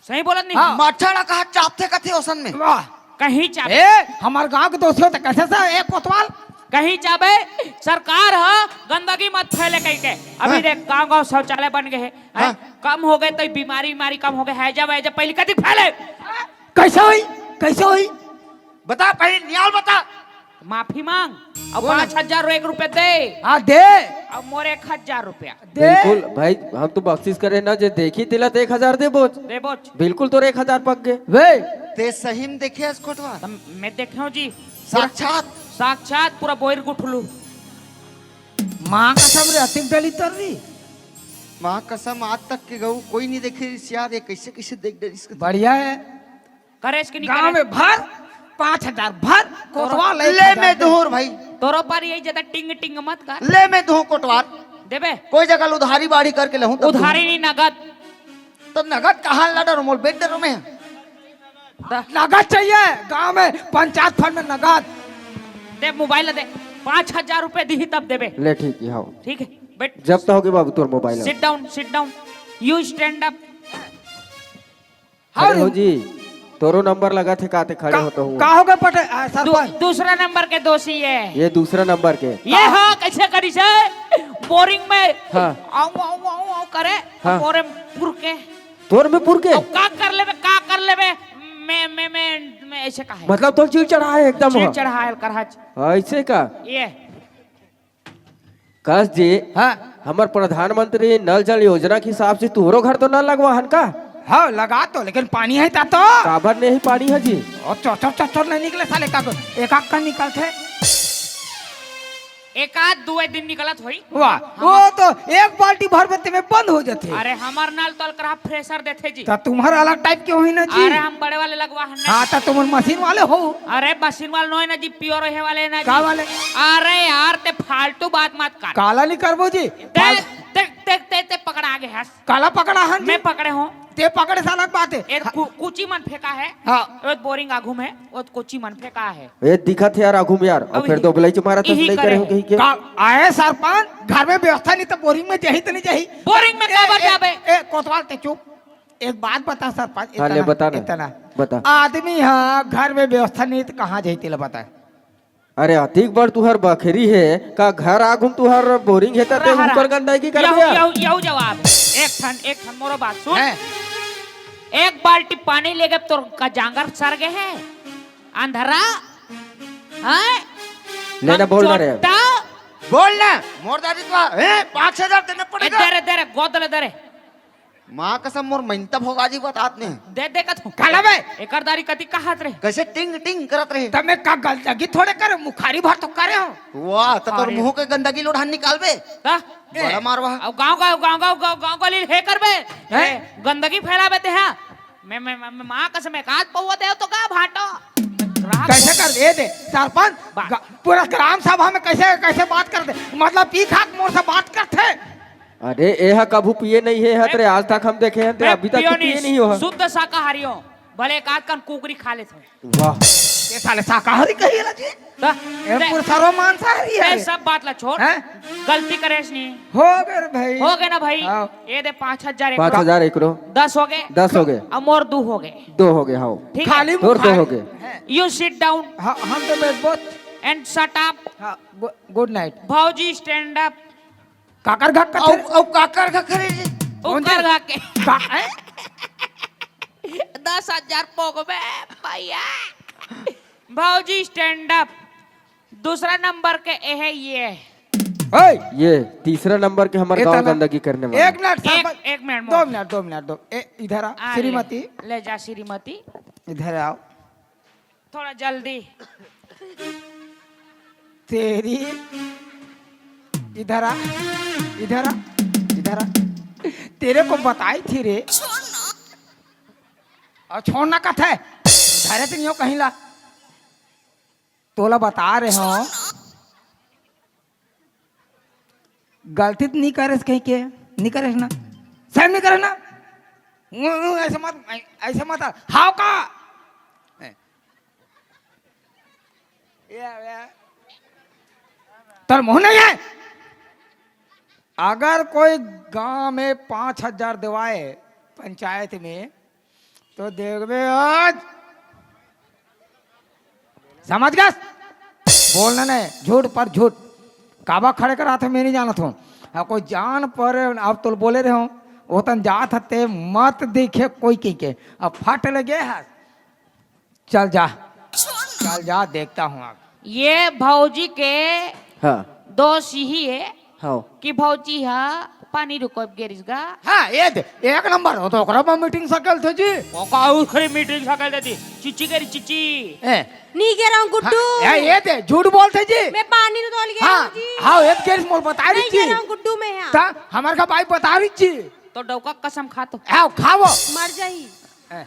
सही बोलत नहीं। हाँ। मच्छर कहा चापथे कथे ओसन में। वाह। कहीं चापे। ए, हमर गांव के दोषी हो त कैसे सा, ए कोतवाल? कहीं चापे, सरकार ह गंदगी मत फैले कहिके। अभी हाँ। देख, गांव-गांव शौचालय बन गए हैं। हाँ। कम हो गए त बीमारी, बीमारी कम हो गए, हैजा वैजा पहले कदी फैले। कैसे होई? कैसे होई? बता, पहले नियाल बता। माफी मांग, अउ बोल। पाँच हजार एक रुपया दे। हाँ, दे। अउ मोर एक हजार रुपया। दे। बिल्कुल भाई, हम तो बख्शिश करे ना, जे देखी तिला तो एक हजार देबोच। देबोच। बिल्कुल तोर एक हजार पक गे। वे। ते सही में देखे हस कोटवा? त मैं देखे हों जी। साक्षात? साक्षात पूरा बोइर गुठलू। माँ कसम रे, अतिक डली तर री। माँ कसम, आज तक के गऊ कोई नहीं देखे रिस यार, ये कैसे कैसे देख डरिस के। बढ़िया है। करेस कि नहीं गांव करे? में भर, पाँच हजार भर, तोरो कोतवाल एक ले हजार मैं दे। दूहूं भाई। तोरो पर यही ज्यादा टिंग टिंग मत कर। ले मैं दूहूं कोटवाल। देबे? कोई जगह उधारी बाड़ी करके लहूं तब उधारी दूहूं। नहीं, नगद। तो नगद कहाँ ला डरो, मोल बेट डरो मैं। द- नगद चाहिए, गांव में पंचायत फंड में नगद। दे मोबाइल दे, पाँच हजार रुपए दी तब देबे। ले ठीक है, हाँ। ठीक है, बैठ। जब तो होगे बाबू तोर mobile. Sit down, sit down। You stand up। अरे हाँ। हो जी, तोरो नंबर लगा थे, काते खड़े का, होता हूँ। का हो गए पटे-, आ, दू-, सरपंच? दूसरा नंबर के दोषी ये। ये दूसरा नंबर के। ये हाँ, कैसे करी से? बोरिंग में हाँ। आऊ, आऊ, आऊ, आऊ करे, हाँ। बोरे पुर के। तोर में पुर के? अब का कर लेबे, का कर लेबे? मैं, मैं, मैं, मैं ऐसे कहा है। मतलब तोर चिड़ चढ़ा है एकदम चिड़ हाँ। चढ़ा है, करहच। ऐसे का? ये। कस जी, हाँ। हमर प्रधानमंत्री नल जल योजना के हिसाब से तुहरो घर तो नल लगवा हन का? हाँ, लगा तो, लेकिन पानी है ता तो। काबर नहीं पानी है जी? ओ, चोचर, चोचर नहीं निकले साले का, एक आग का निकलथे। एक आध दुए दिन निकलत होई। वाह, वो तो एक बाल्टी भर में तेमे बंद हो जाथे। अरे, हमर नल तो अलकरहा fresher देथे जी। त तुम्हर अलग type के होही ना जी। अरे, हम बड़े वाले लगवा हन ना। हाँ, त तुम मशीन वाले हो। अरे, मशीन वाले नोहे ना जी, pure हे वाले ना जी। का वाले? अरे यार, ते फालतू बात मत कर। काला नहीं करबो जी। ते, फाल- ते, ते, ते, ते पकड़ा गे हस। काला पकड़ा हन जी? मैं पकड़े हों। ते पकड़े से अलग बात है। ए, कु-, कुची मन फेंका है। हाँ। ए, बोरिंग आघू में, ओ कुची मन फेंका है। ए, दिखत हे यार आघू में यार, अउ अब फिर इही, दो बलाई मारत हस, इही नहीं करे करे हो हो। कहीं के। का, आए सरपंच, घर में व्यवस्था नहीं तो बोरिंग में जाही तो नहीं जाही? बोरिंग में ए, काबर ए, जाबे? ए, कोतवाल ते चुप। एक बात बता सरपंच, हाँ, ले इतना, बता ना, इतना। बता। आदमी हाँ घर में व्यवस्था नहीं तो कहाँ जाही तेला बता। अरे अतिक बड़ तुहर बखरी हे, का घर आघू में तुहर बोरिंग हे त ते रहा, ऊपर रहा। गंदगी कर यहू, दिया? यहू, यहू जवाब। एक ठन, एक ठन मोरो बात सुन। हैं? एक बाल्टी पानी लेगे तोर का जांगर सर गे हे? अंधरा? हैं? लेना बोल ना रे। चोट्टा? बोल ना, मोर दादी तो, हैं, पाँच हजार देना ए, पड़ेगा। दे रे, दे रे, गोद ले दे रे। माँ कसम, मोर मइनता भोगाजी बतात ने। दे दे कथू। काला बे? एकर दारी कति कहत रहे। कैसे टिंग टिंग करत रहे। त मैं का गंदगी थोड़े करे, मुखारी भर तो करे हो। वाह, त तोर अरे। मुंह के गंदगी लोढ़ा निकालबे। त? बड़ा मारवा। अब गांव गांव, गांव गांव, गांव गांव गली हे करबे। हैं? ए, गंदगी फैलाबे ते, हाँ? मैं, मैं, मैं, मैं माँ कसम, एक आध पौवा दे तो का भाटो? रहा कैसे कर, ए दे, सरपंच, बा- ग-, पूरा ग्राम सभा में कैसे, कैसे बात करथे? मतलब, पी खाक मोर से बात करथे। अरे, ए हा कभू पिए नहीं हे, हत रे, आज तक हम देखे हन, ते मैं अभी तक पियो तो पिए नहीं, नहीं हो। शुद्ध शाकाहारी हो, भले एक आध कन कुकरी खा लेत हो। वाह। ये साले शाकाहारी कही ला जी? त ए, ते, पूरा सर्व मांसाहारी ते है। सब बात ला छोड़। हैं? गलती करेस नहीं। हो गए रे भाई। हो गए ना भाई? हाँ। ये दे पाँच हजार एक पाँच हजार एकरो। दस हो गए। दस हो गए। अब मोर दू हो गए। दो हो गए, हाँ। ठीक है। खाली तोर दो मुखारी हो गए। है। You sit down। हाँ, हम तो बैठ बहुत। And shut up। हाँ, गु-, good night। भौजी stand up। काकर घक कथे? औ, औ काकर घक रे जी? कौन उकर जी? घक के। का, हैं? दस हजार पोगबे भैया। भौजी stand up। दूसरा नंबर के ए है ये। ओए! ये तीसरा नंबर के हमारे ए गांव तना। गंदगी करने वाला। एक मिनट, एक, सरपंच। एक मिनट, दो मोर। मिनट, दो मिनट, दो। ए, इधर आ, आ, श्रीमती। ले, ले जा श्रीमती। इधर आओ। थोड़ा जल्दी। तेरी, इधर आ, इधर आ, इधर आ। तेरे को बताई थी रे। छोड़ ना। अउ छोड़ ना कथे, धरे तो नहीं हो कहीं ला। तोला बता रहे हो, गलती तो नहीं करेस कहीं के, नहीं करेस ना, सही नहीं करेस ना। उ, उ, ऐसे मत, ऐ-, ऐसे मत, हाव का? ए। ये, ये। तोर मुंह नहीं है? अगर कोई गांव में पाँच हजार देवाए पंचायत में, तो देखबे आज। समझ गस? बोलना नहीं, झूठ पर झूठ। काबर खड़े कराथे, मैं नहीं जानत हूँ। हाँ, कोई जान पर, अब तो बोले रहे हो, वो तन जात हते, मत देखे कोई कहीं के। अब फट लगे है। चल जा, चल जा, देखता हूँ अब। ये भौजी के हाँ। दोष यही है हाँ। कि भौजी हा पानी रुकोब गे रिहिस गा। हाँ, ये दे, एक नंबर हो तो ओकरा में मीटिंग सकल थे जी। ओका उसखरी मीटिंग सकल थे जी। चिच्ची गे रिहिस चिच्ची। ए। नहीं गे रहा हूँ गुड्डू। हाँ, ये, ये दे, झूठ बोलथे जी। मैं पानी तो तोल गया हाँ, हूँ जी। हाँ, ये केस मोल बता रही नहीं गे थी। रहा हूँ गुड्डू मैं यहाँ। ता हमार का बाई बता रही थी। तो डौका कसम खा तो। आओ, खाओ। मर जाही। ए।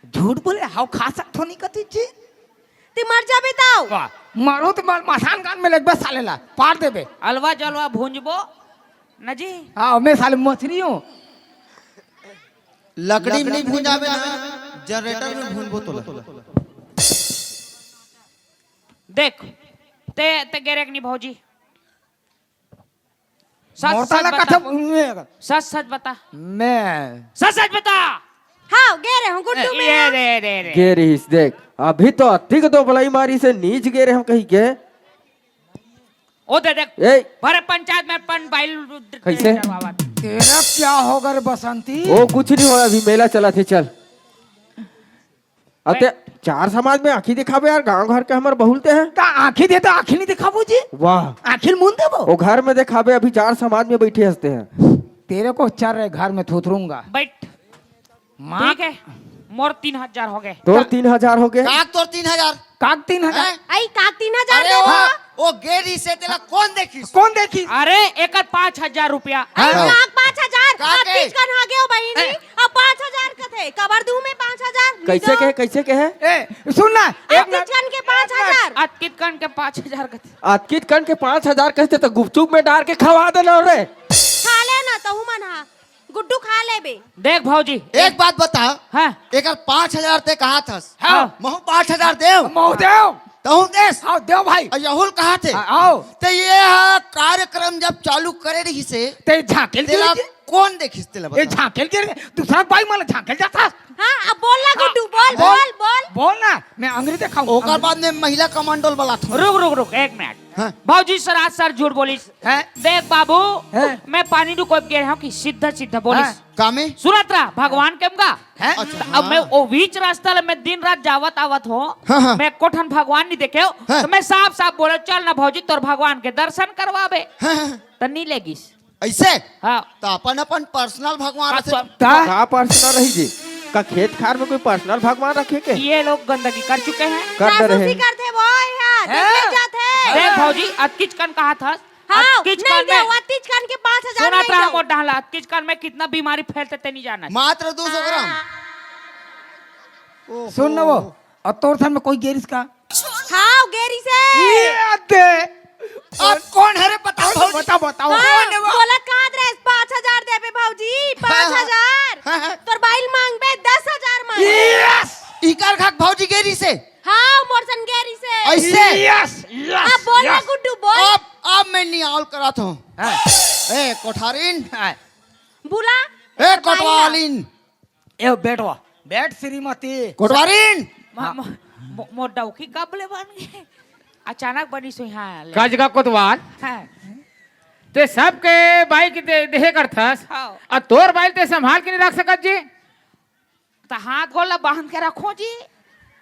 झूठ बोले, हाव खा सकथो नहीं कती जी। ते मर जाबे ताव। वाह, मारो तो मार, मसान कान में लगबे साले ला, पार देबे। अलवा जलवा भूंजबो न जी। हाँ, मैं साले मछली हूँ। लकड़ी में नहीं भूंजाबे ना, जनरेटर में भूंजबो तोला। देख, ते, ते गेरेक नहीं भौजी। सच, मोटा सच ना बता। कथा बोलने का। सच, सच बता। मैं। सच, सच बता। हाँ, गे रहे हूँ गुड्डू ए, में ये यहाँ। रे, रे, रे। गे रहिस, देख, अभी तो अतिक दो बलाई मारिस हे, नीच गे रहे हम कहीं के। ओ दे देख, ए। भरे पंचायत में पन बाइल कैसे? डरवावत। तेरा क्या होगा रे बसंती? ओ, कुछ नहीं होगा, अभी मेला चलत हे, चल। अते चार समाज में आँखी दिखाबे यार, गांव घर के हमर बहुलते हैं। ता आँखी दे तो आँखी नहीं दिखाबो जी। वाह। आँखी मुन देबो। ओ घर में दिखाबे, अभी चार समाज में बैठे हंसते हैं। तेरे को चार घर में थुथरूंगा। बैठ। माँ ठीक है, मोर तीन हजार हो गए। तोर तीन हजार हो गए। काक तोर तीन हजार? काक तीन हजार? हैं? आई काक तीन हजार अरे देबो? ओ, ओ गे रहिस हे तेला कोन देखिस? कोन देखिस? अरे एकर पाँच हजार रुपया। आई हाँ। काक पाँच हजार? काक अब के? किचकन हो गयो बहिनी। ए, अब पाँच हजार कथे, काबर दूं मैं पाँच हजार? कैसे कहे, कैसे कहे? ए, सुन ना, एक अतकिचकन के पाँच हजार। अतकिचकन के पाँच हजार कथे। अतकिचकन के पाँच हजार कहते तो गुपचुप में डार के खवा देना रे। खा ले ना तहू मन हा, गुड्डू खा लेबे। देख भौजी। एक बात बता। हाँ। एकर पाँच हजार ते कहा थस। हाँ। महू पाँच हजार देव। महू देव। तहूँ देस। हाँ, देव भाई। अउ यहूल कहा थे। हाँ, आओ। ते ये हा कार्यक्रम जब चालू करे रहिस हे, ते झांकेल तेला गिर के। कोन देखिस तेला ये बता। झांकेल गिर के, दूसरा बाई मन झांकेल जाता। हाँ, अब बोल ना हाँ, गुड्डू, बोल, बोल, बोल, बोल। बोल ना, मैं अंग्रेजी दिखाऊं, ओकर अंग्रेजी। बाद में महिला कमांडो वाला था। रुक, रुक, रुक, एक मिनट। हाँ। भौजी सरासर झूठ बोलिस। हैं? देख बाबू, हैं? मैं पानी रुकोब गे रहे हूँ कि सीधा, सीधा बोलिस। हैं? का में? सुनत रहा, भगवान के गा। हैं? अच्छा, अब मैं हाँ। ओ बीच रास्ता ले मैं दिन रात जावत आवत हूँ। हाँ, हाँ। मैं एको ठन भगवान नहीं देखे हो, हाँ। तो मैं साफ साफ बोले, चल ना भौजी, तोर भगवान के दर्शन करवाबे। हाँ, हाँ। त नहीं लेगिस। ऐसे? हाँ। तो अपन अपन पर्सनल भगवान का रखे। तो का? का पर्सनल रही जी? का खेत खार में कोई पर्सनल भगवान रखे के? ये लोग गंदगी कर चुके हैं। कर दे रहे जासूसी हैं। करथे वो यहाँ, हैं? देख ले जाथे। देख भौजी, अतकिचकन कहा था, हाँ, अतकिचकन नहीं में दे, अतकिचकन के पाँच हजार सुनत नहीं रहा दो। मोर डहला, अतकिचकन में कितना बीमारी फैलते ते नहीं जानत। मात्र दो सौ ग्राम। हाँ। ओहो। सुन न वो, अउ तोर थन में कोई गे रिहिस का? हाँ, गे रिहिस हे। ये अदे। अब कोन हरे बताओ कौन भौजी? बताओ, बताओ। हाँ, कौन है वो? बोलत कहात रहे, पाँच हजार देबे भौजी, हाँ, हाँ। पाँच हजार। हाँ, हाँ। तोर बाइल मांगबे दस हजार मांगबे। Yes। इकर खाक भौजी गे रिहिस हे। हाँ, मोर सन गे रिहिस हे। ऐसे? Yes, yes, अब बोल ना yes। गुड्डू, बोल। अब, अब मैं नियाल करत हूँ। हाँ। ए, कोठारिन। हाँ। बुला। ए, कोठवालिन। ए, बैठवा। बैठ, श्रीमती। कोठवारिन। म-, हाँ। म-, म-, मोर डौकी कब ले बन गे? अचानक बनिस हे, हाँ, ले। का जगह कोतवाल? हाँ। ते सबके बाई के दे-, देहे करथस। हाँ। अउ तोर बाई ते संभाल के नहीं रख सकत जी? त हाथ गोड़ ला बांध के रखो जी।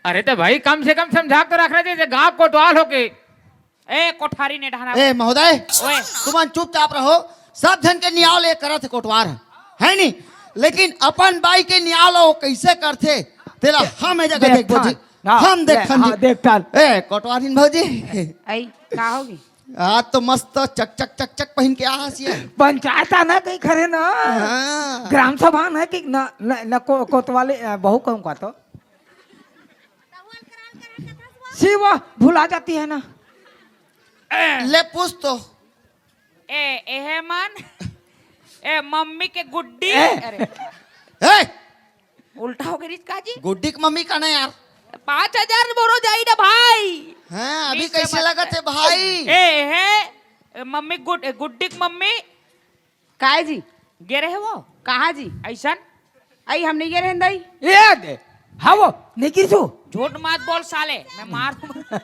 अरे त भाई, कम से कम समझा के तो रखना चाहिए, गांव कोतवाल होके। ए, कोठारी ने ढाना। ए, महोदय, ओए। तुमन चुपचाप रहो, सब झन के नियाव ले करत हे कोटवार, है नी? लेकिन अपन बाई के नियाव ला वो कैसे करथे, तेला हम ए जगह देखबो जी। हाँ, हम ले, देखथन हाँ, जी। देखथन। ए, कोटवारिन भौजी। आई, का होगी? आज तो मस्त चक चक चक चक पहिन के आ हस ये। पंचायत आना कहीं खड़े ना। हाँ। ग्राम सभा ना कि ना, ना, ना को, कोतवाली, अ, बहू कहूँ का तो। शिवा भुला जाती है ना। ले पूछ तो। ए, एहे मन। ए, मम्मी के गुड्डी। ए। अरे। ए! उल्टा हो गई रिच का जी। गुड्डी के मम्मी का ना यार। पाँच हजार बोरो जाई ना भाई। हाँ, अभी बीस से कैसे मत लगत कर। है भाई? ए, हे, मम्मी गुड-, गुड्डी के मम्मी। काय जी? गे रहे वो? कहाँ जी? ऐसन? आई हम नहीं गे रहे दाई। ए दे, हाँ वो, नहीं गिरसू। झूठ मत बोल साले, मैं मार दूँ।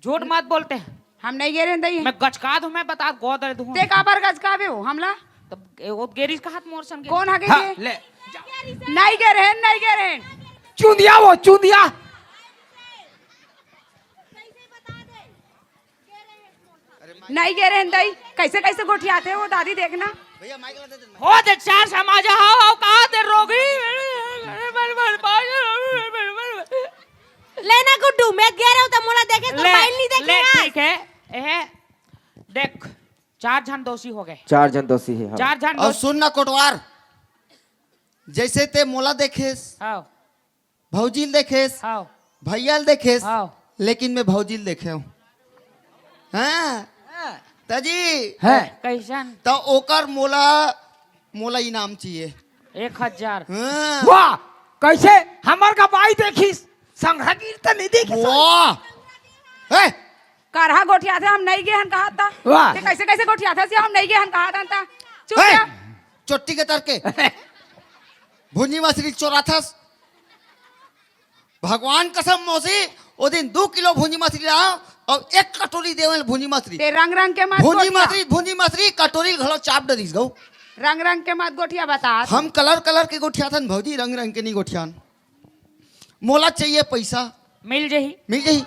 झूठ मत बोलते हैं। हम नहीं गे रहे दाई। मैं गचका दूँ, मैं बता, गोदर दूँ। ते काबर गचकाबे हो हमला? तब ए, वो गेरिस का हाथ मोर संगे। कौन हा हाँ, गेरिस? ले। नहीं गे रहे, नहीं गे रहे। चूंदिया वो, चूंदिया। नहीं गे रहे दाई। कैसे, कैसे गोठियाथे वो दादी देखना। भैया, माइक ला दे दे। हो दे चार समाजा, हाव, हाव, कहाँ दे रोगी? लेना गुड्डू, मैं गे रहे हूँ तो मोला देखे, तो ले, बाइल नहीं देखे ले, आज। ठीक है। एहे, देख, चार झन दोषी हो गए। चार झन दोषी है, हाँ। चार झन और दोषी। सुन ना कोटवार, जैसे ते मोला देखेस, हाँ। भौजी ल देखेस, हाँ। भैया ल देखेस, हाँ। लेकिन मैं भौजी ल देखे हूँ। हाँ। हाँ। तजी। है। कैसन? तो ओकर मोला, मोला इनाम चाहिए। एक हजार। हाँ। वाह, कैसे हमर का बाई देखिस, संघरा गिर त नहीं देखिस। वाह। है। करहा गोठियाथे हम नहीं गे हन कहा था। वाह। ते कैसे, कैसे गोठियाथे से हम नहीं गे हन कहा था, था। चुप है। रह। चोट्टी के तर के। भुंजी मछली चोराथस। भगवान कसम मौसी, वो दिन दो किलो भुंजी मछली लाओ और एक कटोरी देवे भुंजी मछली। ते रंग रंग के मत भुंजी गोठिया। मछली, भुंजी मछली, कटोरी घलो चाप डरिस गऊ। रंग रंग के मत गोठिया बता। हम कलर कलर के गोठियाथन भौजी, रंग रंग के नहीं गोठियान। मोला चाहिए पैसा। मिल जही। मिल जही।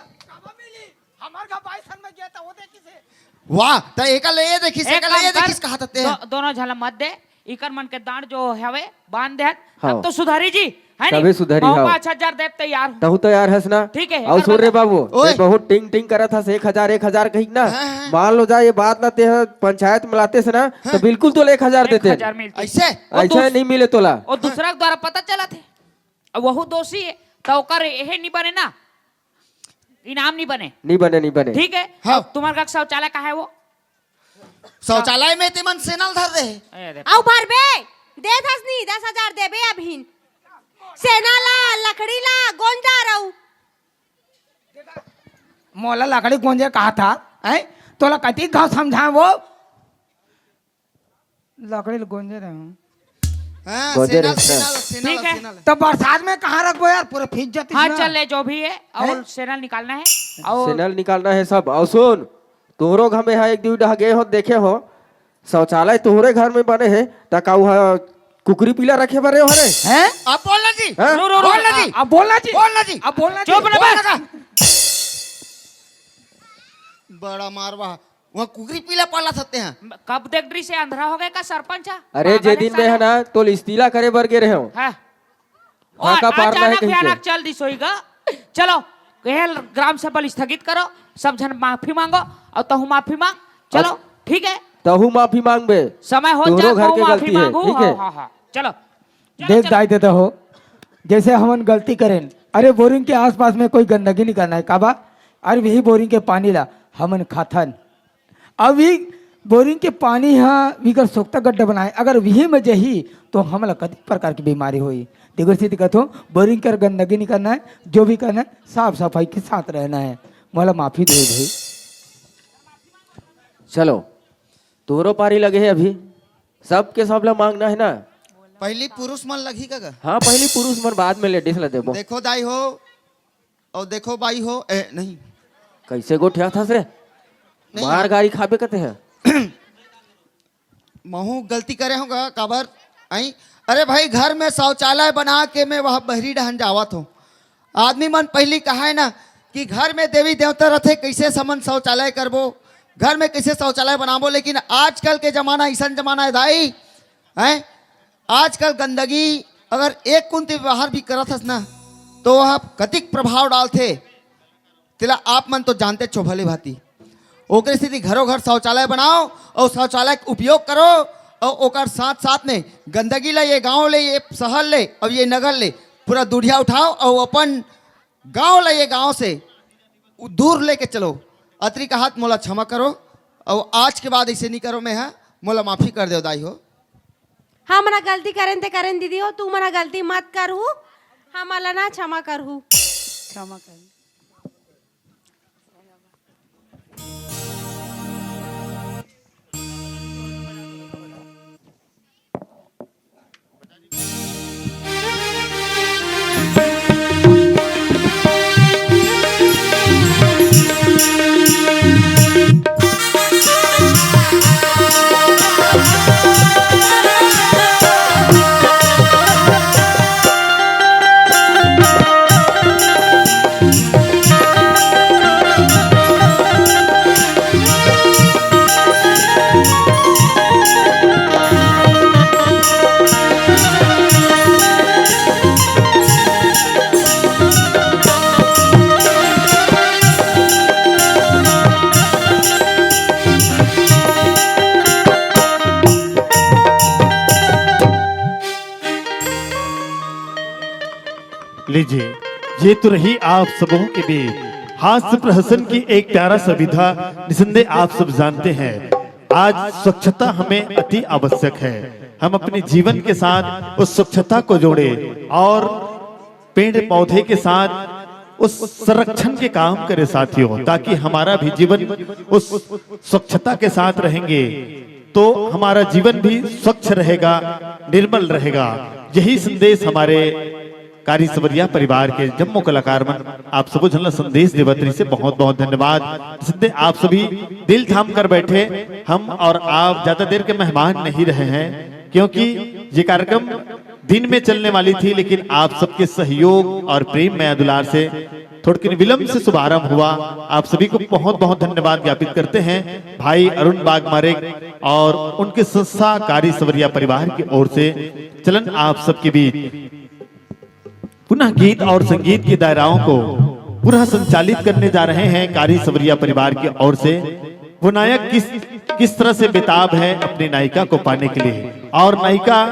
हमार घर बाईस साल में गया था, वो देखी से। वाह, त एका ले ये देखिस, एक एका ले काम ये कर, देखिस, कहा था ते। दो-, दोनों झला मत दे, इकर मन के दांड जो हवे, बांध दे। हाँ। अब तो सुधारी जी, है तभी नी? सुधारी, मौका हाँ। अच्छा हजार देव तैयार हूँ। तहु तैयार हस ना? ठीक है, अउ एकर सुन रे बता। बाबू, ओए। ते बहुत टिंग टिंग करत हस, एक हजार, एक हजार कहिक ना। हाँ, हाँ। मान लो जा, ये बात ना ते ह पंचायत में लाते से ना, हाँ। तो बिल्कुल तोला एक हजार देते। एक हजार मिलते। ऐसे? और ऐसे दूस-, नहीं मिले तोला। और दूसरा के द्वारा पता चला थे, अब वहू दोषी है, तो ओकर एहे नहीं बने ना, इनाम नहीं बने। नहीं बने, नहीं बने। ठीक है? हाँ। अब तुम्हारे घर शौचालय कहाँ है वो? शौचालय में ते मन सेना ल धर रहे। अरे, अउ भरबे, दे दस नहीं, दस हजार देबे अभिन। सेना ला, लकड़ी ला, गोंजा रहू। मोला लकड़ी गोंजे कहा था, हैं? तोला कति घाव समझाए वो? लकड़ी ल गोंजे रहे हूँ। हाँ, गोंजे सेना, रहे, सेना, हाँ। सेना, ठीक है। सेना। तो बरसात में कहाँ रखबो यार, पूरा भीज जाती हाँ, है ना। चल ले, जो भी है, और हैं? सेना निकालना है, और सेना निकालना है सब। और सुन, तोहरो घर में हा एक दू डहा गए हो, देखे हो, शौचालय तोहरे घर में बने है, त का उहा कुकरी पीला रखे बर हो रे? हैं? अब बोलना जी। हैं? रो, रो, रो, बोलना जी। अब बोलना जी। बोलना जी। अब बोलना जी। चुप ना बोल बे। लगा। बड़ा मारवा। वहाँ कुकरी पीला पाला सकते हैं। कब देख डरी से अंधरा हो गए का सरपंच हा? अरे, पागल जे है दिन में साला। है ना, तो इस्तीला करे बर गे रहे हो। हाँ। हाँ, और का पार ना है अचानक कहीं के? भयानक चल दिस होई गा। चलो, यह ग्राम सभा स्थगित करो, सब झन माफी मांगो और तहु माफी मांग। चलो, अब ठीक है। तहु माफी मांगबे। समय हो तोहरो जाए, घर के माफी गलती है, मांगू। ठीक है? हाँ, हाँ, हाँ। चलो। चलो, देख चलो। दाई देता हो, जैसे हमन गलती करेन, अरे बोरिंग के आसपास में कोई गंदगी नहीं करना है, काबा? अरे वही बोरिंग के पानी ला हमन खाथन। अभी बोरिंग के पानी हा विगर सोख्ता गड्ढा बनाए, अगर वही में जही तो हमला कति प्रकार की बीमारी होई। तेकर सेती कथो, बोरिंग कर गंदगी नहीं करना है, जो भी करना है साफ सफाई के साथ रहना है। मोला माफी दे भाई। चलो, तोरो पारी लगे है अभी, सबके सब ला मांगना है ना। पहली पुरुष मन लगही का गा? हाँ, पहली पुरुष मन, बाद में लेडीज ला देबो। देखो दाई हो, और देखो बाई हो, ए, नहीं। कैसे गोठियाथस रे? नहीं। मार गारी खाबे कते है। महू गलती करे होगा, काबर? आई, अरे भाई, घर में शौचालय बना के मैं वह बहरी डहन जावत हूँ। आदमी मन पहली कहा है ना कि घर में देवी देवता रथे, कैसे समन शौचालय करबो, घर में कैसे शौचालय बनाबो, लेकिन आजकल के जमाना ऐसन जमाना है दाई, हैं? आजकल गंदगी अगर एक कुंती व्यवहार भी करत हस ना, तो वह कतिक प्रभाव डालथे, तेला आप मन तो जानते छो भले भांति। ओकरे सेती घरो घर शौचालय बनाओ अउ शौचालय के उपयोग करो, अउ ओकर साथ साथ में गंदगी ला ये गांव ले, ये शहर ले, अउ ये नगर ले पूरा दुढ़िया उठाओ अउ अपन गांव ला ये गांव से दूर लेके चलो। अतरी कहत मोला क्षमा करो, अउ आज के बाद ऐसे नहीं करो मैं, हाँ, मोला माफी कर दो दाई हो। हमन गलती करेन ते करेन दीदी हो, तुमन गलती मत करहू, हमला ना क्षमा करहू। क्षमा कर। लीजिए, ये तो रही आप सबों के बीच हास्य प्रहसन की एक प्यारा सा विधा। निसंदेह आप सब जानते हैं, आज स्वच्छता हमें अति आवश्यक है। हम अपने जीवन के साथ उस स्वच्छता को जोड़े और पेड़ पौधे के साथ उस संरक्षण के काम करे साथियों, ताकि हमारा भी जीवन उस स्वच्छता के साथ रहेंगे तो हमारा जीवन भी स्वच्छ रहेगा, निर्मल रहेगा। यही संदेश हमारे कारी सवरिया परिवार के जम्मो कलाकार मन आप सबो झन ला संदेश देवत रहिसे। बहुत बहुत धन्यवाद। संदेश आप सभी दिल थाम कर बैठे, हम और आप ज्यादा देर के मेहमान नहीं रहे हैं, क्योंकि ये कार्यक्रम दिन में चलने वाली थी, लेकिन आप सबके सहयोग और प्रेम मया दुलार से थोड़किन विलंब से शुभारंभ हुआ। आप सभी को बहुत बहुत धन्यवाद ज्ञापित करते हैं भाई अरुण बागमारे और उनके संस्था कारी सवरिया परिवार की ओर से। चलन आप सबके बीच पुनः गीत और संगीत की दायराओं को पुनः संचालित करने जा रहे हैं कारी सवरिया परिवार की ओर से। वो नायक किस किस तरह से बेताब है अपनी नायिका को पाने के लिए, और नायिका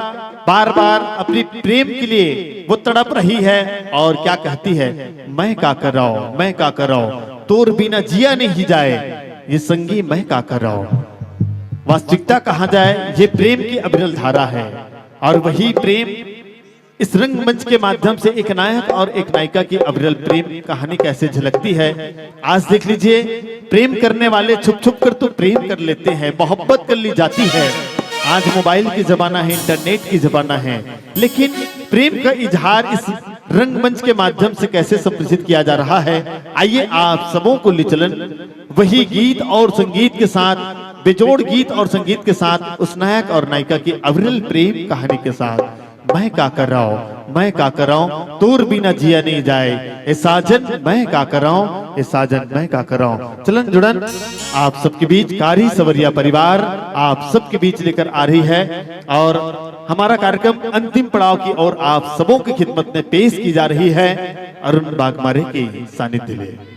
बार बार अपनी प्रेम के लिए वो तड़प रही है और क्या कहती है, "मैं का कर रहा हूं, मैं का कर रहा हूं, तोर बिना जिया नहीं जाए, ये संगी मैं का कर रहा हूं।" वास्तविकता कहा जाए, ये प्रेम की अविरल धारा है, और वही प्रेम इस रंगमंच के माध्यम से एक नायक और एक नायिका की अविरल प्रेम कहानी कैसे झलकती है। आज देख लीजिए, प्रेम करने वाले छुप छुप कर तो प्रेम कर लेते हैं, मोहब्बत कर ली जाती है। आज मोबाइल की जमाना है, इंटरनेट की जमाना है, लेकिन प्रेम का इजहार इस रंगमंच के माध्यम से कैसे संप्रेषित किया जा रहा है, आइए आप सबों को ले चलन वही गीत और संगीत के साथ, बेजोड़ गीत और संगीत के साथ उस नायक और नायिका की अविरल प्रेम कहानी के साथ। मैं का कर रहा हूं, मैं का कर रहा हूं, तोर बिना जिया नहीं जाए, ए साजन मैं का कर रहा हूं, ए साजन मैं का कर रहा हूं। चलन जुड़न आप सबके बीच कारी सवरिया परिवार आप सबके बीच लेकर आ रही है, और हमारा कार्यक्रम अंतिम पड़ाव की ओर आप सबों की खिदमत में पेश की जा रही है। अरुण बागमारे के सानिध्य में।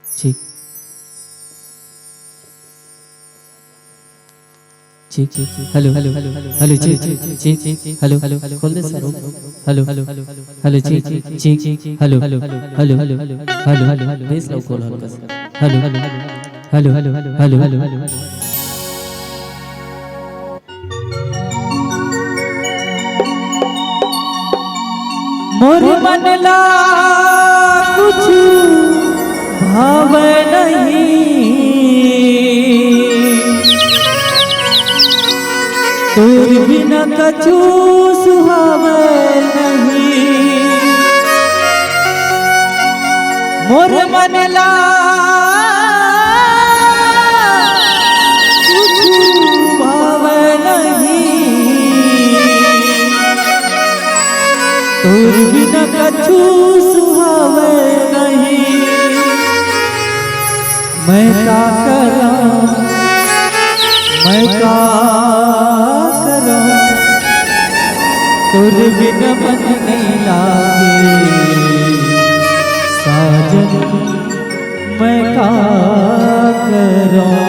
ठीक। ठीक, ठीक, ठीक। Hello, hello, hello, hello, check, check, check, check, hello, hello, hello, खोल दे sir. Hello, hello, hello, check, check, check, hello, hello, hello, hello, hello, hello, hello, hello, hello, hello, hello, hello, hello, hello. मोर मन ला कुछु भावै नहीं, तोर बिना कछु सुहावै नहीं। मोर मन ला कुछु भावै नहीं, तोर बिना कछु सुहावै नहीं। मैं का करंव, मैं का करंव, तोर बिन मन नइ लागे साजन, मैं का करंव।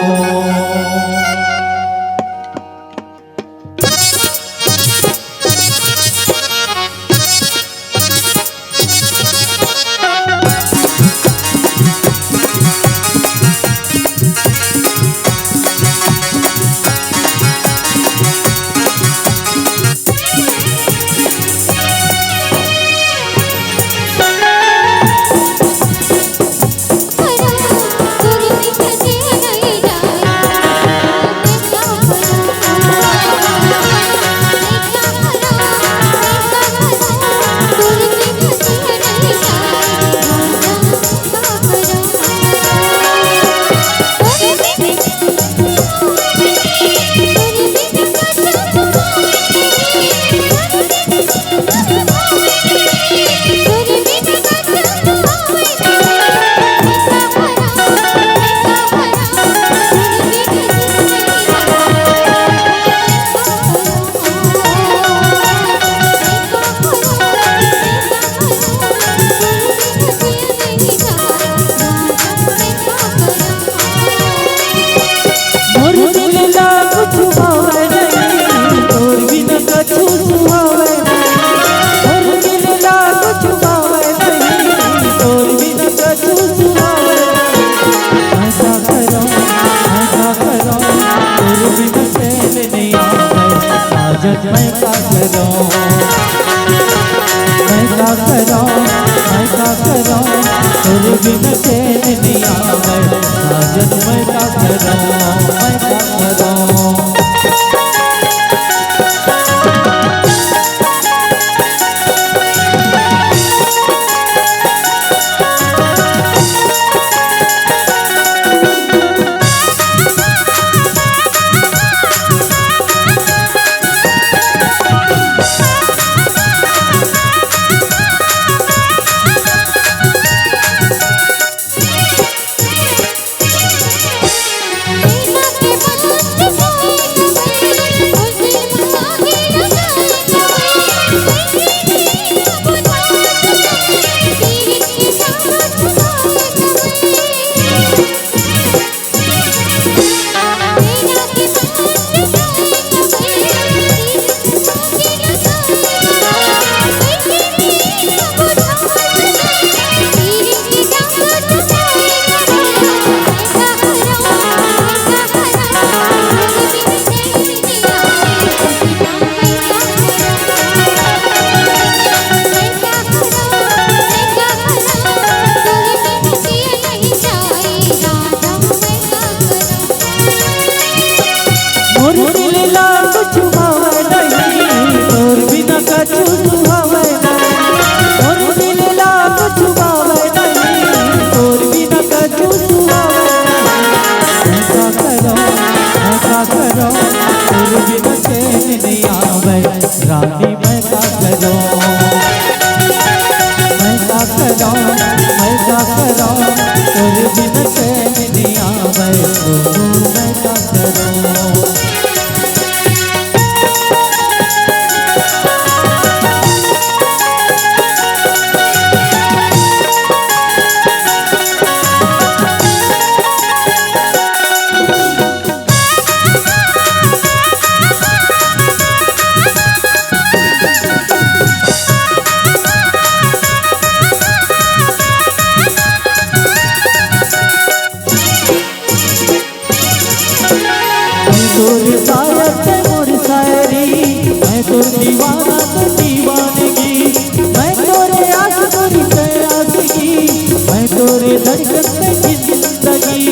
मोर दिल ला कुछु भावय नहीं, तोर बिन कछु सुहावय नहीं। मोर दिल ला कुछु भावय नहीं, तोर बिन कछु सुहावय नहीं। मैं का करंव, मैं का करंव, तोर बिन चैन नइ आवय। साजन मैं का करंव, मैं का करंव, मैं का करंव, तोर बिन चैन नइ आवय। साजन मैं का करंव, मैं का करंव। मोर दिल ला कुछु भावय नहीं, तोर बिना कछु सुहावय नहीं। मोर दिल ला कुछु भावय नहीं, तोर बिना कछु सुहावय नहीं। मैं का करंव, मैं का करंव, तोर बिना चैन नइ आवय। रानी मैं का करंव, मैं का करंव, मैं का करंव, तोर बिन चैन नइ आवय। सोनू मैं का करंव। तोर शायर ते मोर शायरी, मैं तोर दीवाना ते दीवानगी, मैं तोरे आस तोरी ते आसगी, मैं तोरे धड़कन ते जिंदगी।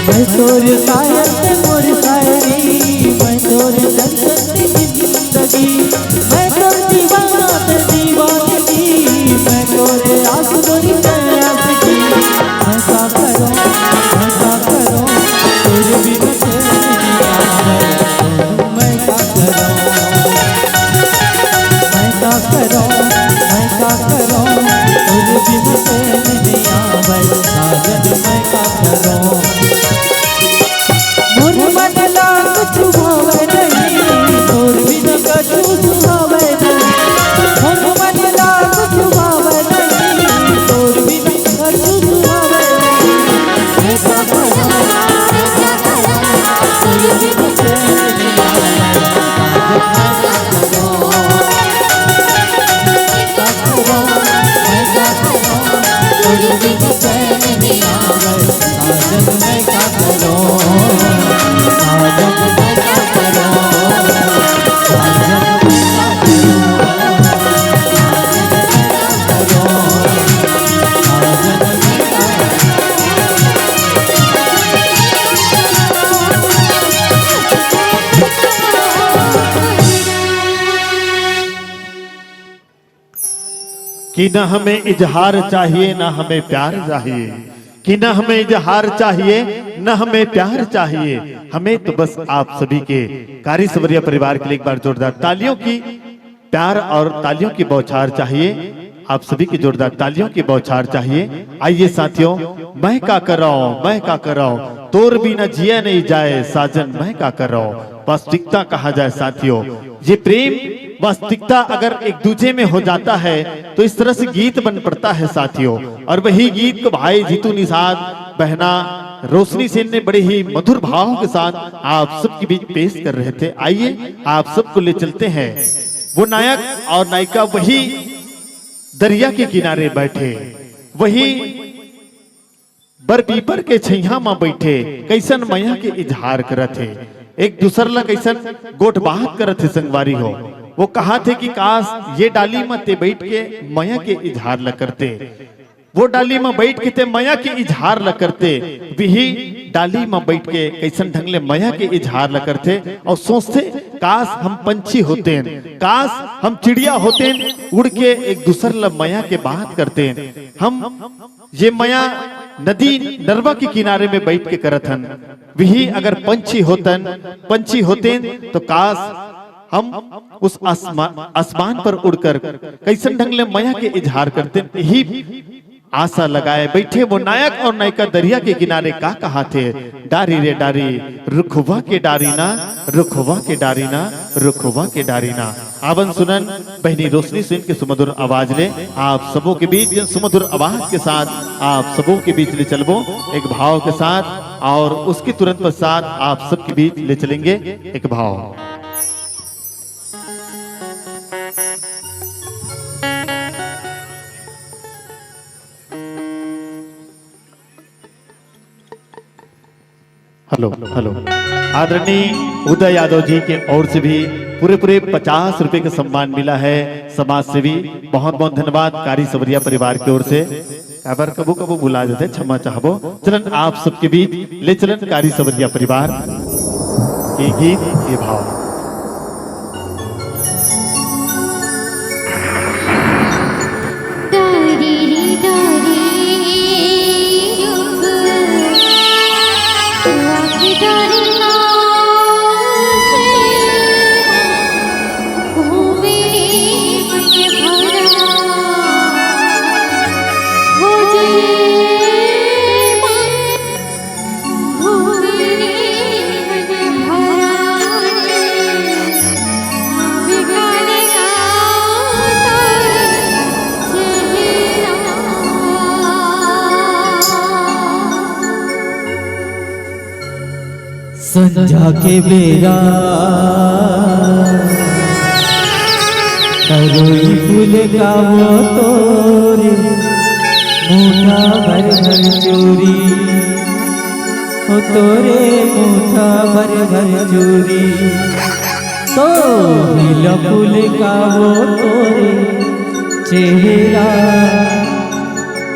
मैं तोर शायर ते मोर शायरी, मैं तोर धड़कन ते जिंदगी, मैं तोर दीवाना ते दीवानगी, मैं तोरे आस तोरी ते आसगी। मैं का करंव, मैं का करंव, तोर बिन चैन नइ आवय। मैं का करंव, मैं का करंव, मैं का करंव, तोर बिन चैन नइ साजन मैं का करों। मोर मन ला कुछु भावे नहीं, तोर बिना कछु सुहावे नहीं। मोर मन ला कुछु भावे नहीं, तोर बिना कछु सुहावे नहीं। मैं का करों, मैं का करों, तोर बिना चैन नहीं आवे। साजन मैं का करों। कि न हमें इजहार चाहिए, न हमें प्यार चाहिए, कि न हमें इजहार चाहिए, न हमें प्यार चाहिए। हमें तो बस आप सभी के कारी सवरिया परिवार के लिए एक बार जोरदार तालियों की, प्यार और तालियों की बौछार चाहिए। आप सभी की जोरदार तालियों की बौछार चाहिए। आइए साथियों, मैं का कर रहा हूँ, मैं का कर रहा हूँ, तोर बिना जिया नहीं जाए साजन, मैं का कर रहा हूँ। वास्तविकता कहा जाए साथियों, ये प्रेम वास्तविकता अगर एक दूजे में हो जाता है तो इस तरह से गीत बन पड़ता है साथियों। और वही गीत को भाई जीतू निषाद, बहना रोशनी सेन ने बड़े ही मधुर भाव के साथ आप सबके बीच पेश कर रहे थे। आइए, आप सबको ले चलते हैं वो नायक और नायिका, वही दरिया के किनारे बैठे, वही बर पीपर के छैया म बैठे, कइसन मया के इजहार करत हे, एक दूसर ला कइसन गोठ बात करत हे संगवारी हो। वो कहत हे कि काश ये डाली म ते बैठ के मया के इजहार ला करते, वो डाली म बैठ के ते मया के इजहार ला करते। वही डाली म बैठ के कइसन ढंग ले मया के इजहार ला करथे अउ सोचथे, काश हम पंछी होतेन, काश हम चिड़िया होतेन, उड़ के एक दूसर ला मया के बात करतेन। हम ये मया नदी नरवा के किनारे में बैठ के करत हन। वही अगर पंछी होतन, पंछी होतेन तो काश हम उस आसमा-, आसमान पर उड़कर कइसन ढंग ले मया के इजहार करतेन। यही आशा लगाए बैठे वो नायक और नायिका दरिया के किनारे का कहत हे, डारी रे डारी, रुखवा के डारी ना, रुखवा के डारी ना, रुखवा के डारी ना। आवन सुनन बहनी रोशनी सेन के सुमधुर आवाज ले, आप सबों के बीच जिन सुमधुर आवाज के साथ आप सबों के बीच ले चलबो एक भाव के साथ, और उसके तुरंत पश्चात आप सबके बीच ले चलेंगे एक भाव। Hello, hello. आदरणीय उदय यादव जी के ओर से भी पूरे पूरे पचास रुपए का सम्मान मिला है समाज सेवी। बहुत बहुत धन्यवाद कारी सवरिया परिवार की ओर से। काबर कबो कबो भुला जाते, क्षमा चाहबो। चलन आप सबके बीच ले चलन कारी सवरिया परिवार के गीत के भाव। संझा के बेरा तरोई फूल का वो तोरे मुठा भर भर चोरी, ओ तोरे मुठा भर भर चोरी। तो नीला फूल का वो तोरे चेहरा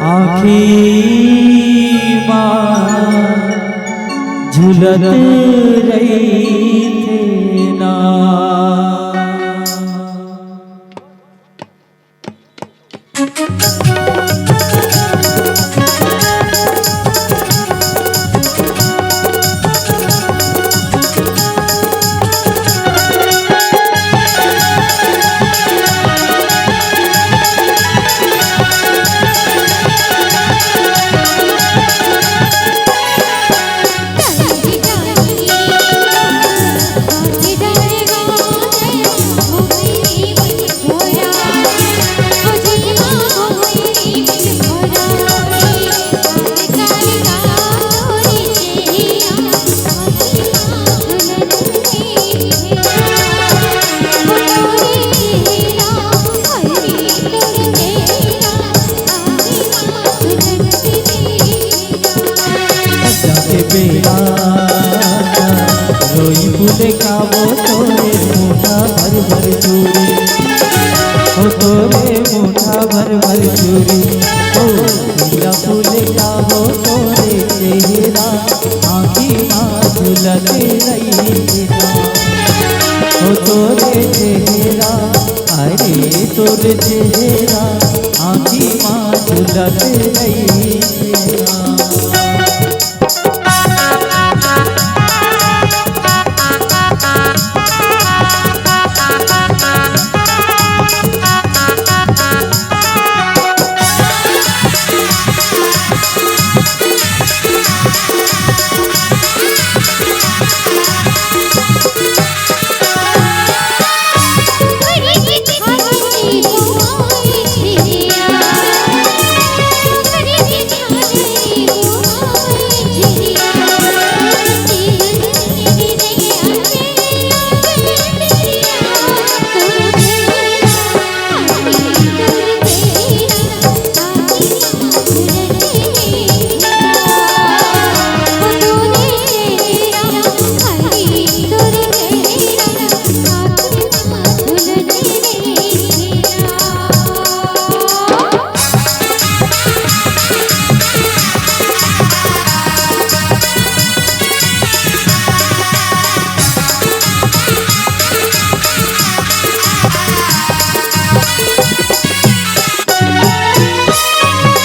आँखी मा झुलत रहिथे ना। बेरा रोई फूले का वो तोरे मुठा भर भर चूरी, ओ तोरे मुठा भर भर चूरी, ओ पीला फूले का वो तोरे चेहरा, आँखी मा झुलत रही ना, ओ तोरे चेहरा, अरे तोरे चेहरा, आँखी मा झुलत रही ना।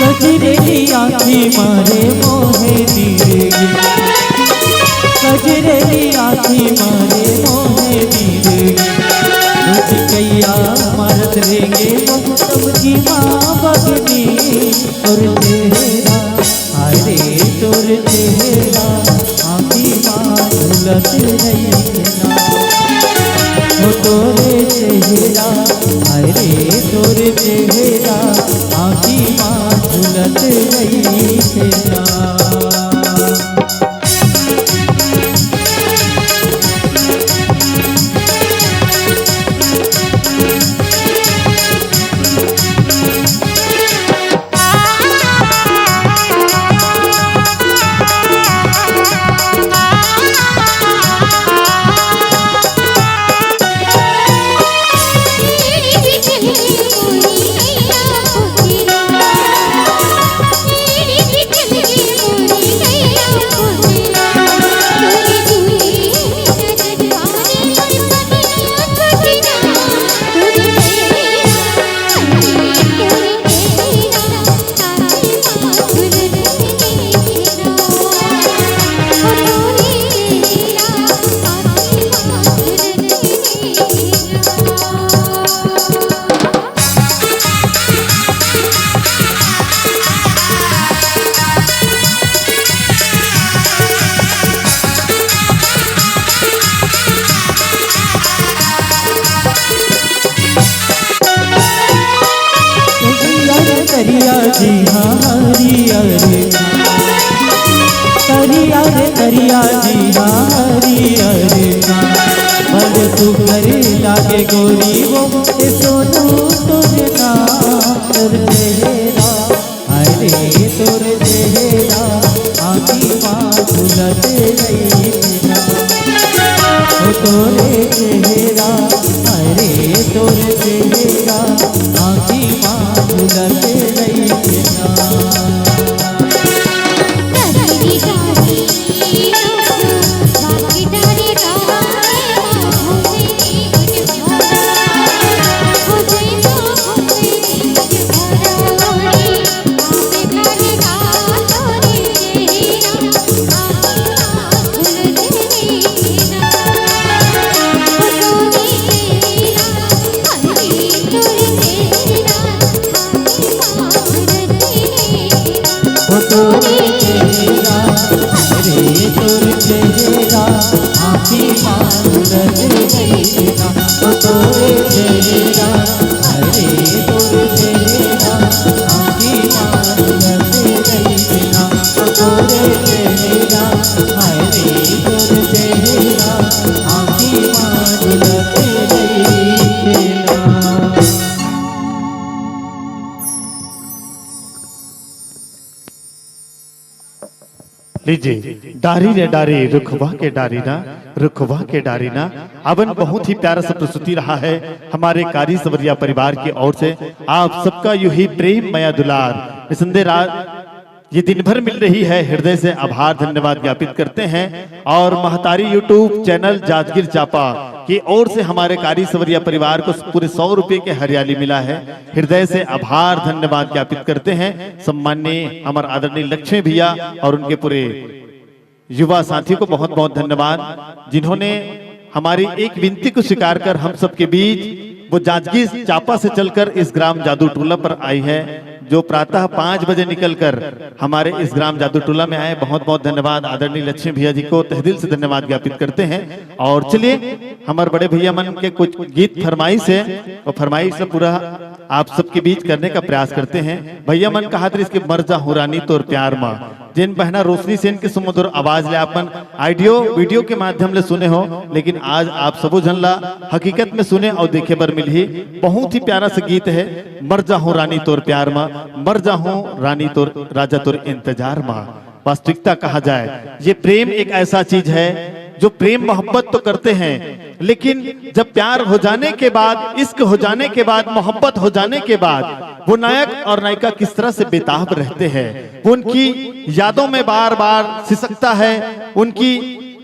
कजरेली आँखी मारे मोहे नीर गे, कजरेली आँखी मारे मोहे नीर गे। रुचि कैया मारत रेंगे वो समझी माँ बगनी तोर चेहरा, हाय रे तोर चेहरा, आँखी मा झुलत रही ना। ओ तोरे चेहरा, हाय रे तोर चेहरा, आँखी मा झुलत रही ना। करिया जी हाँ हरियर, करिया रे करिया जी हाँ हरियर, बड़ सुघर लागे गोरी वो ए सोनू तोर ना, तोर चेहरा, हाय रे तोर चेहरा, आँखी मा झुलत रही ना। ओ तोरे चेहरा, हाय रे तोर चेहरा, आँखी मा झुलत रही ना। ओ तोरे चेहरा, अरे तोर चेहरा, आँखी मा झुलत रही ना। ओ तोरे चेहरा, अरे तोर चेहरा, आँखी मा झुलत रही ना। ओ तोरे चेहरा, अरे तोर चेहरा, आँखी मा झुलत रही ना। लीजिए, डारी रे डारी, रुखवा के डारी ना, रुखवा के डारी ना। अवन बहुत ही प्यारा सा प्रस्तुति रहा है हमारे कारी सवरिया परिवार की ओर से। आप सबका यही प्रेम, मया, दुलार, निसंदेह रा-, ये दिन भर मिल रही है, हृदय से आभार, धन्यवाद ज्ञापित करते हैं। और महतारी YouTube चैनल जांजगीर चांपा की ओर से हमारे कारी सवरिया परिवार को पूरे सौ रुपये के हरियाली मिला है। हृदय से आभार, धन्यवाद ज्ञापित करते हैं सम्माननीय हमारे आदरणीय लक्ष्मी भैया और उनके पूरे युवा साथी को बहुत बहुत धन्यवाद, जिन्होंने हमारी एक विनती को स्वीकार कर हम सबके बीच वो जांजगीर चांपा से चलकर इस ग्राम जादू टोला पर आई है, जो प्रातः पाँच बजे निकलकर हमारे इस ग्राम जादू टोला में आए। बहुत बहुत धन्यवाद आदरणीय लक्ष्मी भैया जी को, तहे दिल से धन्यवाद ज्ञापित करते हैं। और चलिए, हमारे बड़े भैया मन के कुछ गीत फरमाइश है, वो फरमाइश से पूरा आप सबके बीच करने का प्रयास करते हैं। भैया मन कहा था इसके मर जाहूं रानी तोर प्यार मा, जिन बहना रोशनी सेन के सुमधुर आवाज ले अपन ऑडियो वीडियो के माध्यम ले सुने हो, लेकिन आज आप सबो झन ला हकीकत में सुने और देखे बर मिलही। बहुत ही प्यारा सा गीत है, मर जाहूं रानी तोर प्यार मा, मर जाहूं रानी तोर, राजा तोर इंतजार मा। वास्तविकता कहा जाए, ये प्रेम एक ऐसा चीज है जो प्रेम मोहब्बत तो करते हैं, लेकिन जब प्यार हो जाने के बाद, इश्क हो जाने के बाद, मोहब्बत हो जाने के बाद वो नायक और नायिका किस तरह से बेताब रहते हैं, वो उनकी यादों में बार बार सिसकता है, उनकी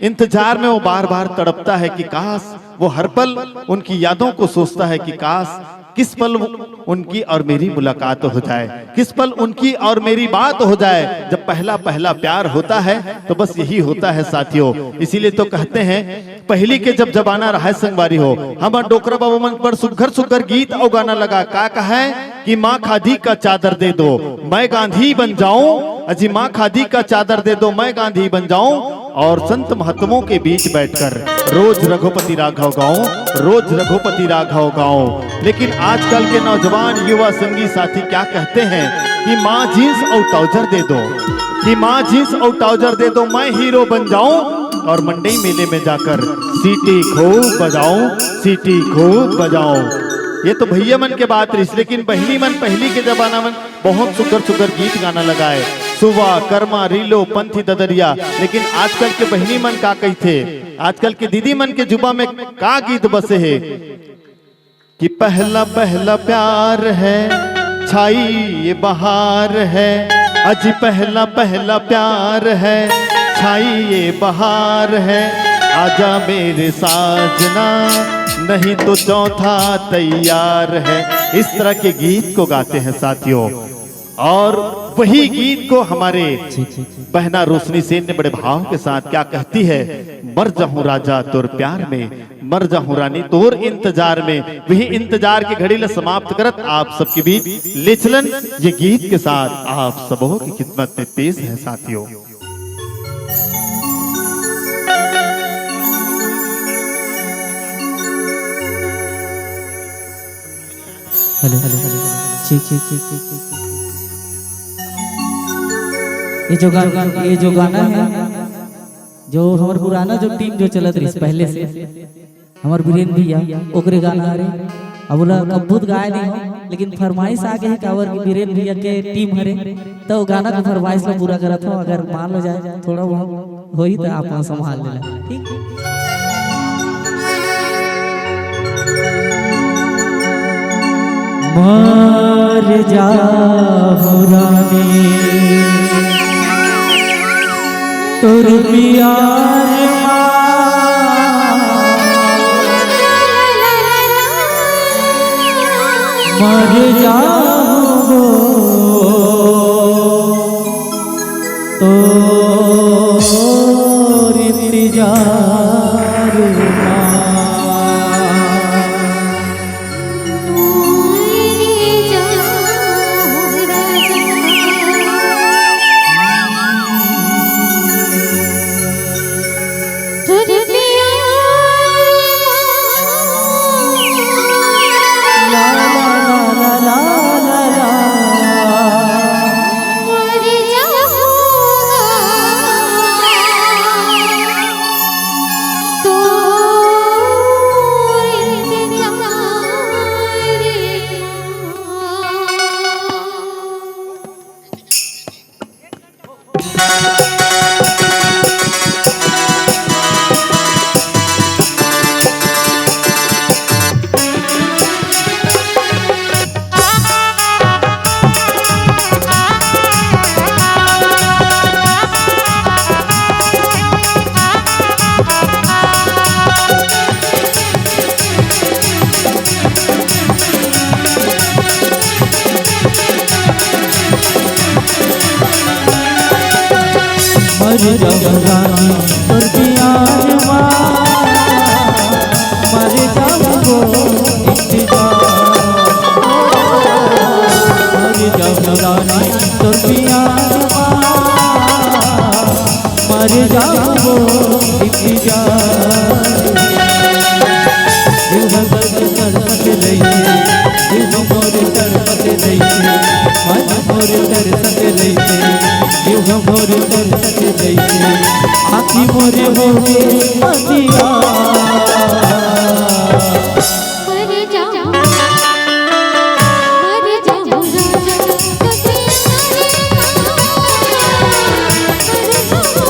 इंतजार में वो बार बार तड़पता है कि काश वो हर पल उनकी यादों को सोचता है कि काश किस पल वो, उनकी और मेरी मुलाकात हो जाए, किस पल उनकी और मेरी बात हो जाए। जब पहला पहला प्यार होता है तो बस यही होता है साथियों। इसीलिए तो कहते हैं, पहली के जब जमाना रहा संगवारी हो, हमर डोकरा बाबा मन बड़ सुग्घर सुग्घर गीत अउ गाना लगा, का कहे कि माँ खादी का चादर दे दो, मैं गांधी बन जाऊं। अजी माँ खादी का चादर दे दो, मैं गांधी बन जाऊं। और संत महात्मों के बीच बैठकर रोज रघुपति राघव गाऊं, रोज रघुपति राघव गाऊं। लेकिन आजकल के नौजवान युवा संगी साथी क्या कहते हैं कि माँ जींस और ट्राउजर दे दो, कि माँ जींस और ट्राउजर दे दो, मैं हीरो बन जाऊं और मंडई मेले में जाकर सीटी खूब बजाऊं, सीटी खूब बजाऊं। ये तो भैया मन के बात रहिस, लेकिन बहिनी मन पहली के जमाना मन बहुत सुग्घर सुग्घर गीत गाना लगाए, सुवा, करमा, रीलो, पंथी, ददरिया। लेकिन आजकल के बहिनी मन का कहिथे, आजकल के दीदी मन के जुबा में का गीत बसे हे कि पहला पहला प्यार है, छाई ये बहार है, अजी पहला पहला प्यार है, छाई ये बहार है, आजा मेरे साजना, नहीं तो चौथा तैयार है। इस तरह के गीत को गाते हैं साथियों। और वही गीत को हमारे बहना रोशनी सेन ने बड़े भाव के साथ क्या कहती है, मर जाहूं राजा तोर प्यार में, मर जाहूं रानी तोर इंतजार में। वही इंतजार की घड़ी ला समाप्त करत आप सबके बीच ले चलन ये गीत के साथ आप सबों की खिदमत में पेश है साथियों। Hello, hello, hello. ठीक, ठीक, ठीक, ठीक, ठीक, ठीक। ये जो गाना, ये जो गाना है, जो हमर पुराना जो टीम जो चलत रहिस पहले से, हमर बीरेन भैया, ओकरे गाना हरे। अब ओला कब्बूत गाए नहीं हो, लेकिन फरमाइश आ गए है, काबर कि बीरेन भैया के टीम हरे, तो गाना के फरमाइश ला पूरा करत हो। अगर मान लो जाए, थोड़ा बहुत होही त आप मन संभाल लेना, ठीक? मर जाहूं रानी तोर प्यार मा, मर जाहूं तोर इंतजार मा। मर जाहूँ रानी तोर प्यार मा, मर जाहूँ वो इंतजार। मर जाहूँ रानी तोर प्यार मा, मर जाहूँ वो इंतजार। जीव ह दर्द तड़पत रहिथे, जीव मोर तड़पत रहिथे, मन मोर तरसत रहिथे, जीव मोर तरसत रहिथे, आँखी मोर होगे अंधियार। मर जाहूँ, मर जाहूँ राजा, कभी मर जाहूँ, मर जाहूँ।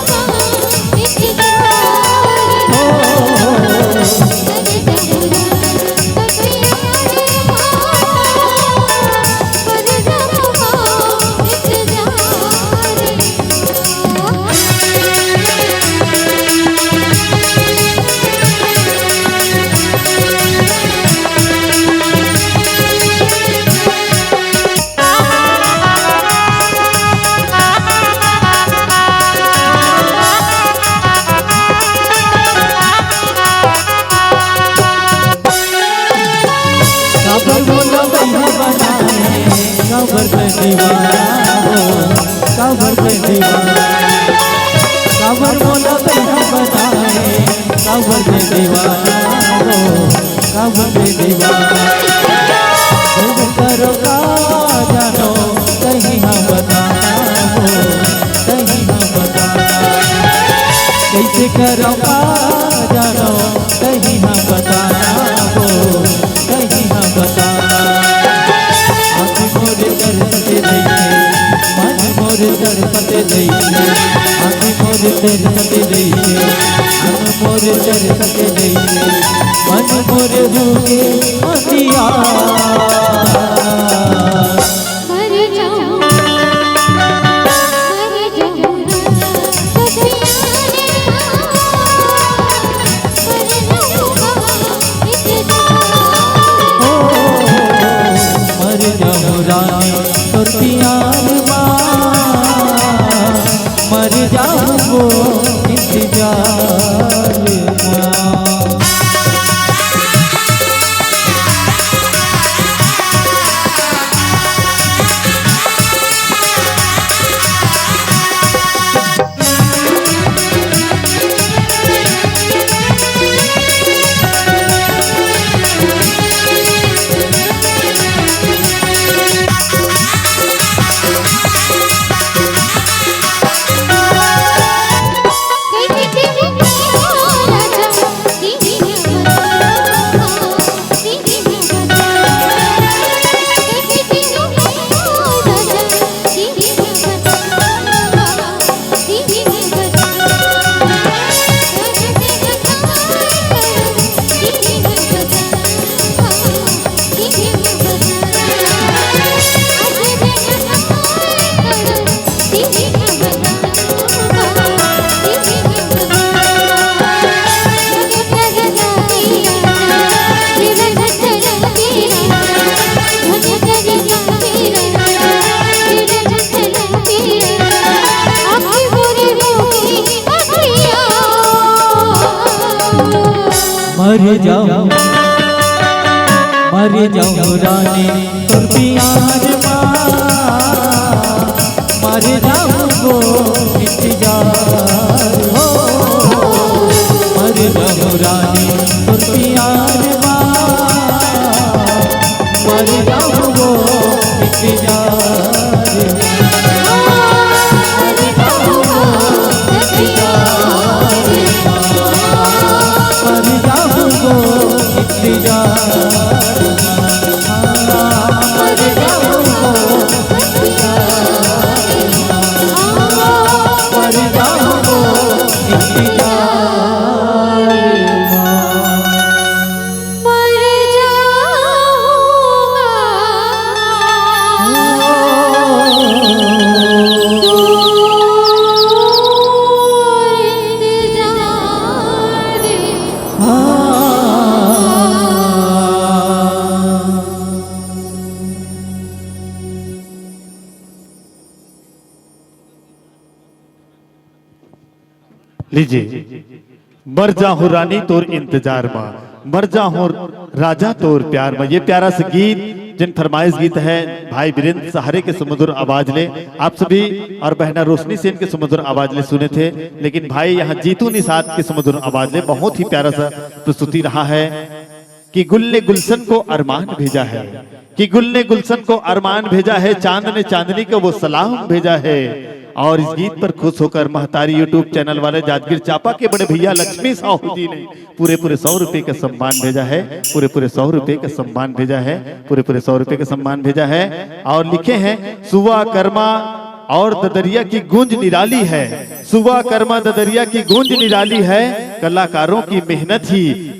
काबर मोला तैं बनाए, काबर तैं दीवाना हो, काबर तैं दीवाना, काबर मोला तैं बनाए, काबर तैं दीवाना हो, काबर तैं दीवाना। कइसे करों का जानो, तहीं ह बताना हो, तहीं ह बताना। कइसे करों का जानो, तहीं ह बताना हो, तहीं ह बताना। आँखी मोर तरसत रहिथे, मन मोर तड़पत रहिथे, आँखी मोर तरसत रहिथे, मन मोर तरसत रहिथे, मन मोर होगे अंधियार। मर जाहूँ, मर जाहूँ राजा, तो प्यार मा, मर जाहूँ इंतजार। ओ, मर जाहूँ रानी तोर प्यार मा, मर जाहूँ वो इंतजार मा। मर जाहूँ, मर जाहूँ रानी तोर प्यार मा, मर जाहूँ वो इंतजार हो। मर जाहूँ रानी तोर प्यार मा, मर जाहूँ वो इंतजार। मर जाहूँ वो इंतजार। मर जाहूँ वो इंतजार। मर जाहूँ वो इंतजार। लीजिए, मर जाहूं रानी तोर इंतजार मा, मर जाहूं राजा तोर प्यार मा। ये प्यारा सा गीत, जिन फरमाइश गीत है भाई वीरेंद्र सहारे के सुमधुर आवाज ले आप सभी और बहना रोशनी सेन के सुमधुर आवाज ले सुने थे, लेकिन भाई यहाँ जीतू निषाद के सुमधुर आवाज ले बहुत ही प्यारा सा प्रस्तुति रहा है। कि गुल ने गुलशन को अरमान भेजा है, कि गुल ने गुलशन को अरमान भेजा है, चांद ने चांदनी को वो सलाम भेजा है। और इस गीत पर खुश होकर महतारी YouTube चैनल वाले जांजगीर चांपा के बड़े भैया लक्ष्मी साहू जी ने पूरे पूरे सौ रुपए का सम्मान भेजा है, पूरे पूरे सौ रुपए का सम्मान भेजा है, पूरे पूरे सौ रुपए का सम्मान भेजा है। और लिखे हैं, सुवा कर्मा और ददरिया की गूंज निराली है, सुवा कर्मा ददरिया की गूंज निराली है, कलाकारों की मेहनत ही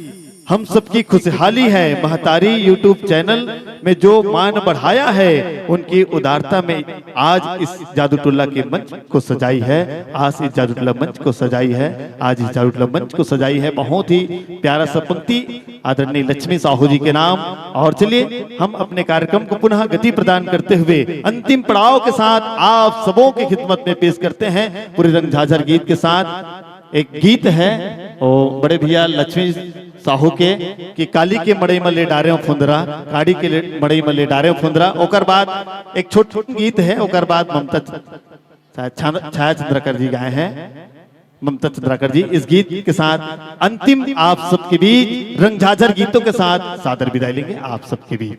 हम सबकी खुशहाली है। महतारी YouTube चैनल में जो मान बढ़ाया है, उनकी उदारता में आज इस जादू टोला के मंच को सजाई है, आज इस जादू टोला मंच को सजाई है, आज इस जादू टोला मंच को सजाई है। बहुत ही प्यारा सा पंक्ति आदरणीय लक्ष्मी साहू जी के नाम। और चलिए, हम अपने कार्यक्रम को पुनः गति प्रदान करते हुए अंतिम पड़ाव के साथ आप सबों की खिदमत में पेश करते हैं पूरे रंग झाझर गीत के साथ। एक गीत है वो बड़े भैया लक्ष्मी साहू के, कि काली के मड़ई में ले डारे हो फुंदरा, काली के ले-, मड़ई में ले डारे हो फुंदरा। ओकर बाद एक छोट गीत है, ओकर बाद ममता छ-, छा-, छाया चंद्रकर जी गाए हैं, ममता चंद्रकर जी। इस गीत के साथ अंतिम आप सबके बीच रंग झाझर गीतों के साथ सादर विदाई लेंगे आप सबके बीच।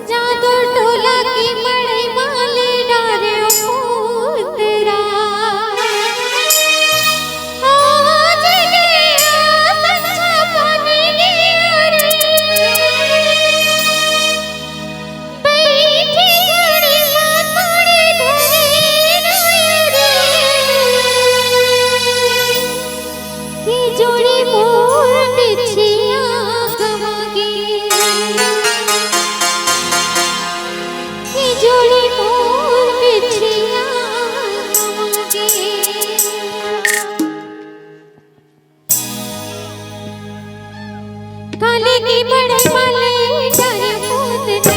जादू टोला की मड़ई मा ले डारे हो फुंदरा। आज गया संझा पानी गया रे। बैठी घड़ी मा पड़े धरे रे। कि जोड़ी मोर बिछिया गवा गे, कि जोड़ी मोर बिछिया गवा गे। काली की मड़ई मा ले डारे हो फुंदरा।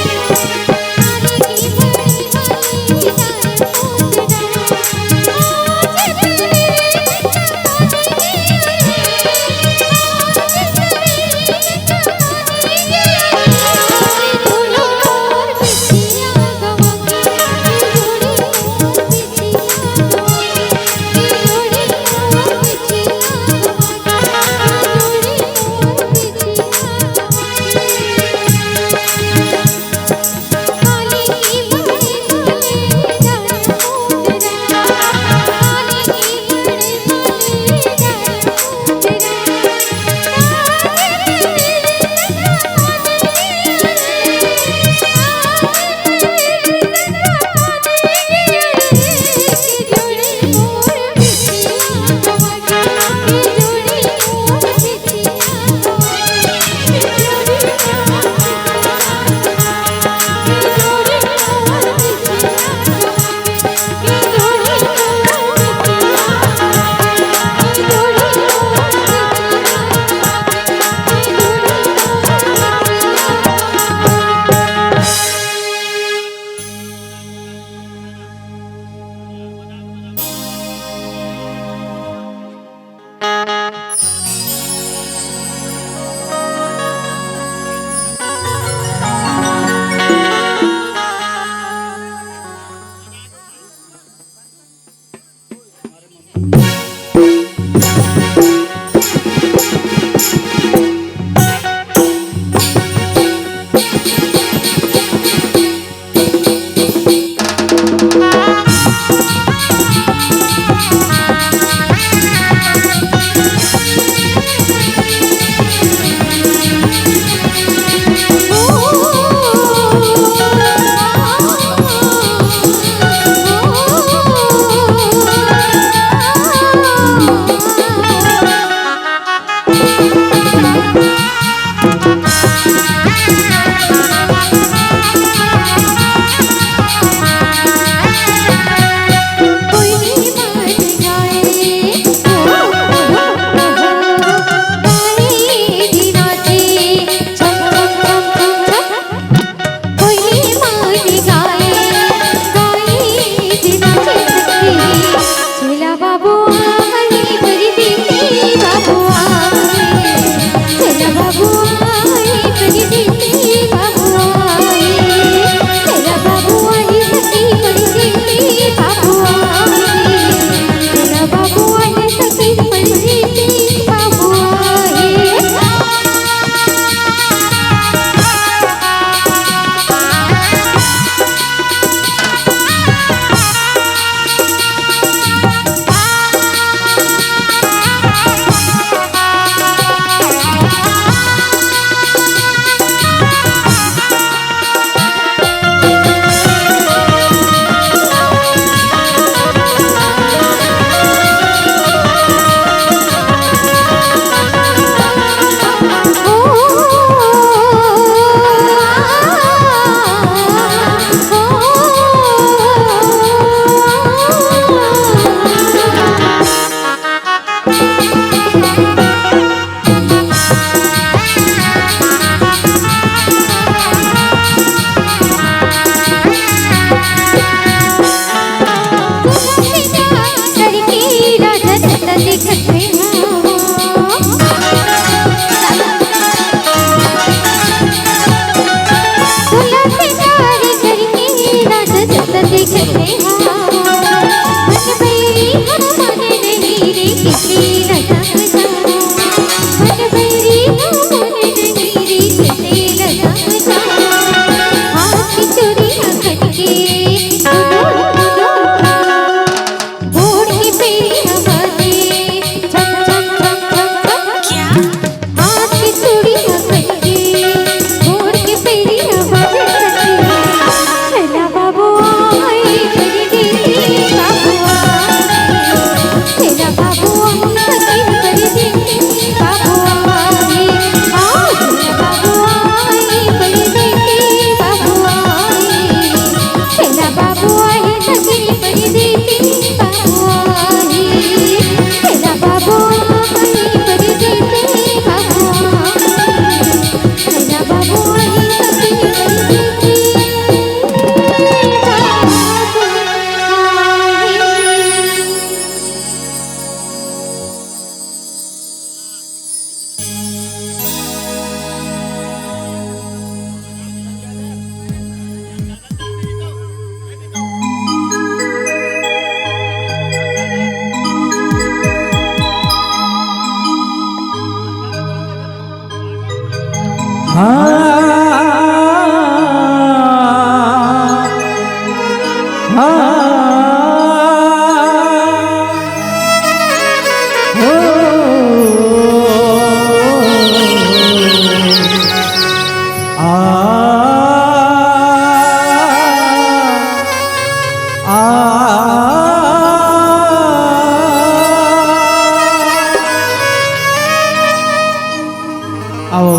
अउ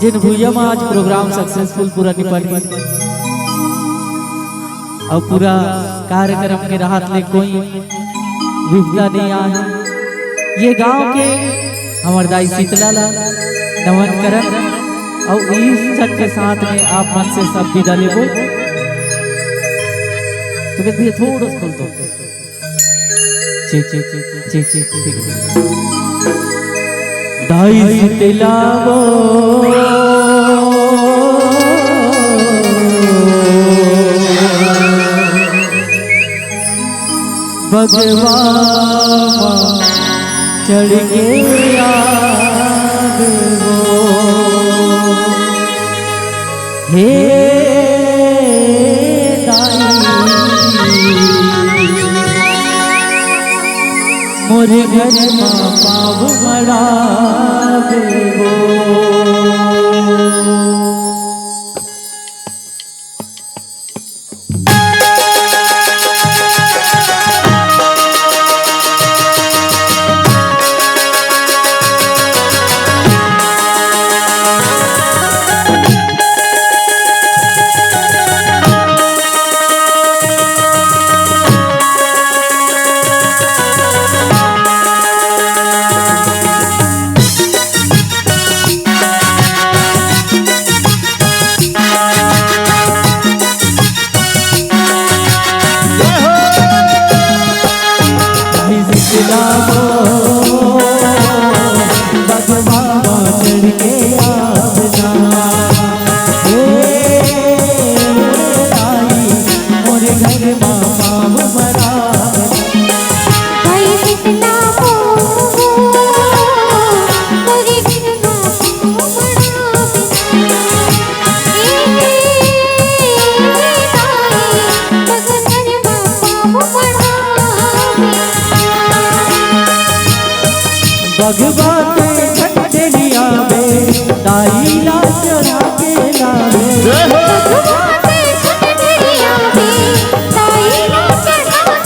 जेन भुइयां म आज program successful पूरा निपट गे अउ पूरा कार्यक्रम के राहत ले कोई विपदा नइ आए। ये गांव के हमर दाई शीतला ला नमन करन अउ इस छठ के साथ में आप मन से सब विदा लेबो। तो भैया थोड़ा सा खोल दो। ठीक, ठीक, ठीक, ठीक, ठीक, ठीक। दाई शीतला वो बगवा मा चढ़ के आवे वो। हे दाई, मोर घर मा पाँव मड़ावे वो। बगवा के झंडलिया में दाई ला चढ़ा के लावे। जय हो। बगवा के झंडलिया में दाई ला चढ़ा के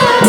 लावे।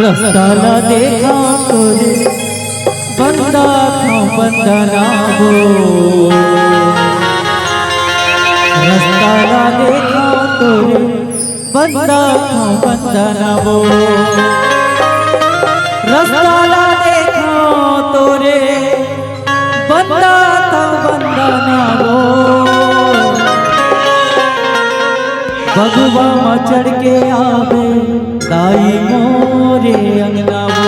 रस्ता ला देखा तोरे बंदा था बंदना वो। रस्ता ला देखा तोरे बंदा था बंदना वो। रस्ता ला देखा तोरे बंदा था बंदना वो। बगवा मा चढ़ के आवे दाई मोरे अंगना वो।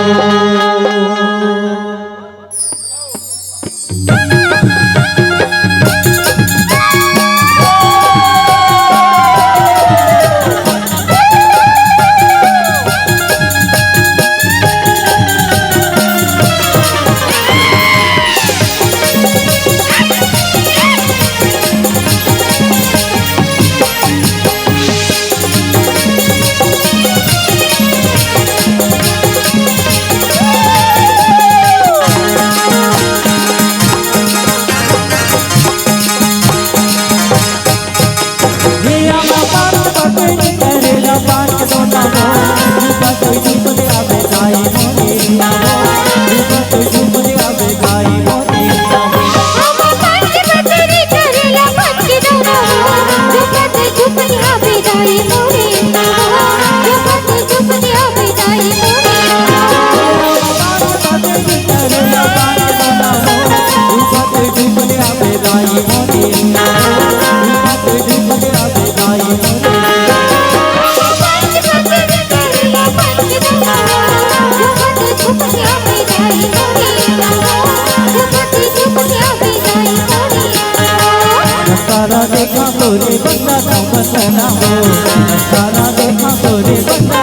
सारा देखा तोरे बंदा था बंदना हो, सारा देखा तोरे बंदा।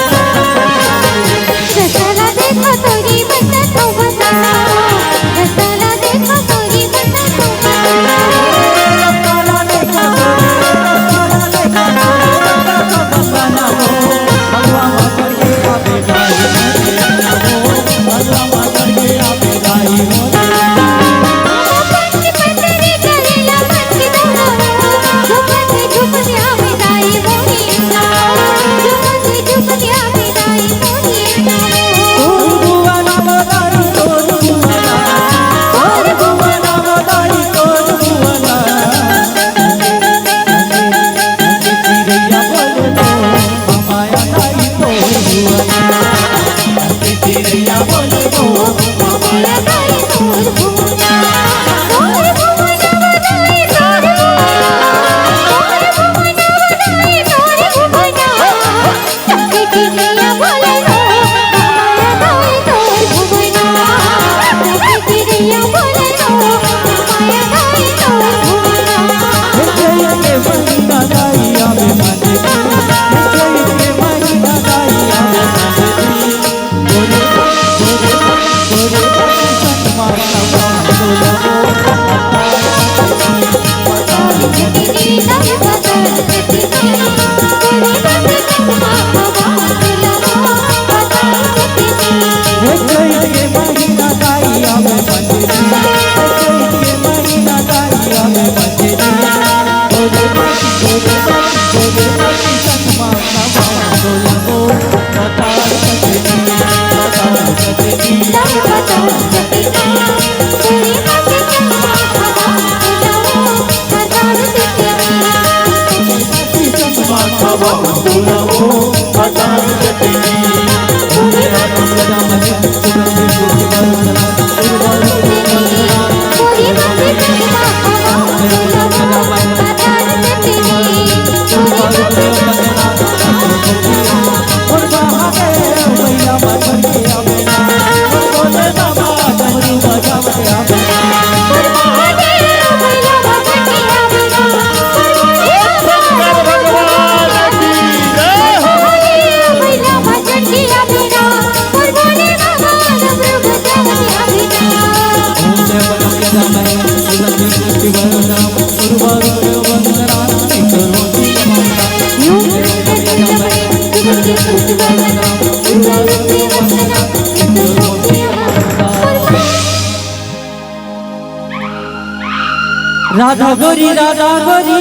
राधा गोरी, राधा गोरी,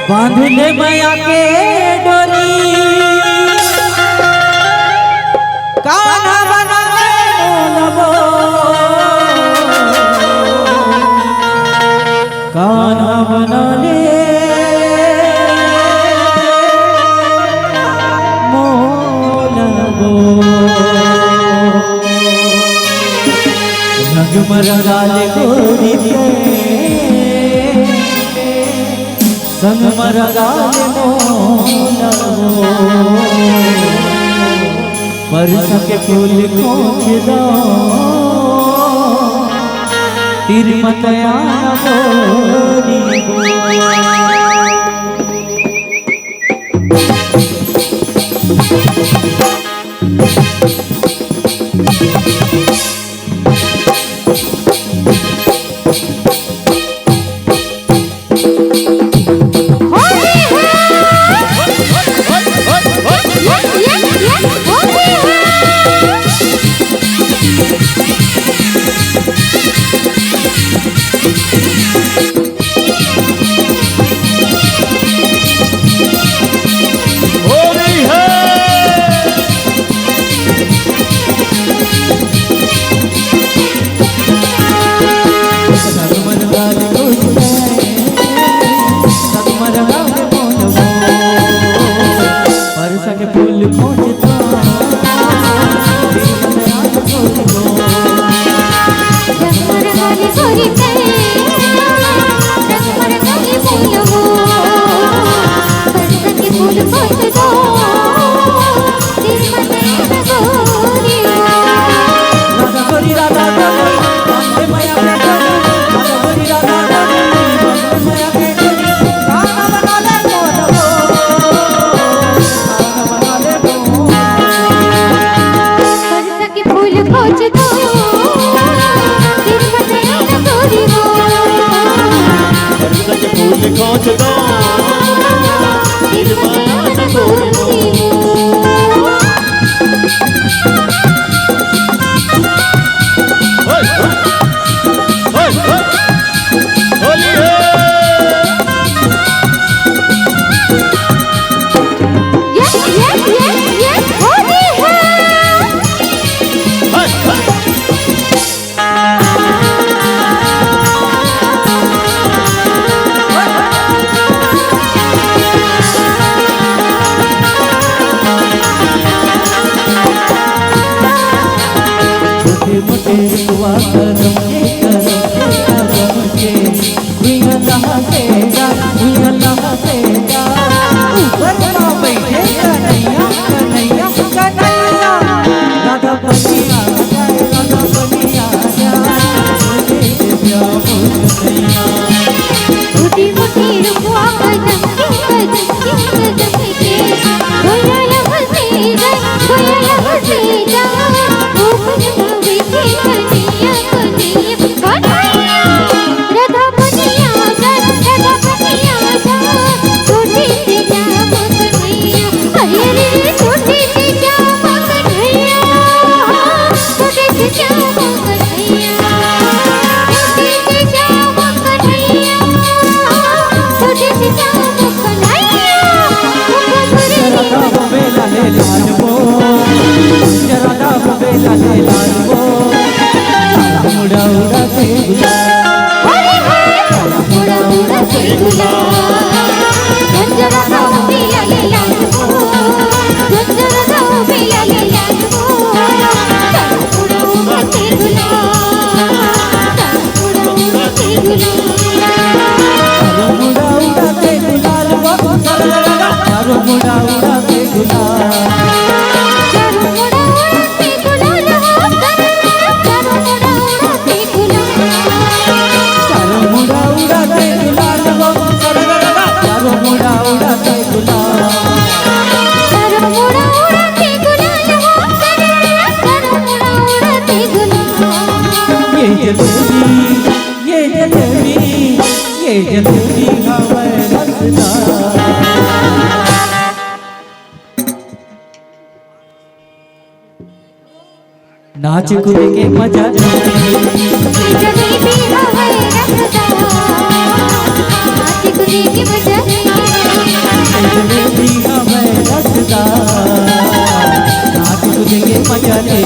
बांध ले मया के डोरी। खाना बना ले मोला वो। रंग म रंगा ले गोरी के, संग म रंगा ले मोला वो। परसा के फूल खोज दो, तीर म तैयार गोरी वो। नाच कूद के मजा ले। नाच कूद के मजा ले।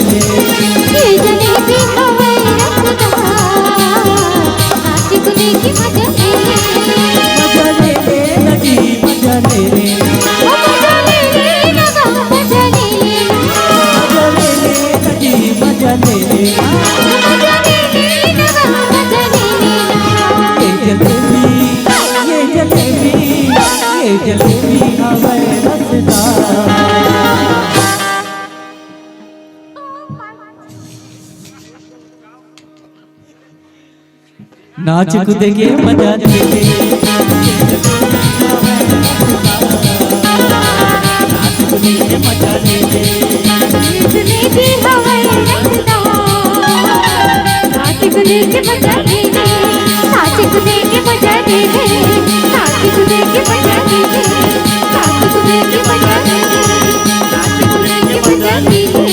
ये जलेबी, ये जलेबी, ये जलेबी हवे रसदार। नाच कूदे के मजा ले ले। नाच कूदे के मजा ले ले। जितने भी हवे रसदार। नाच कूदे के मजा ले ले। नाच कूदे के मजा ले ले। नाच कूदे के मजा ले ले। नाच कूदे के मजा ले ले। नाच कूदे के मजा ले ले।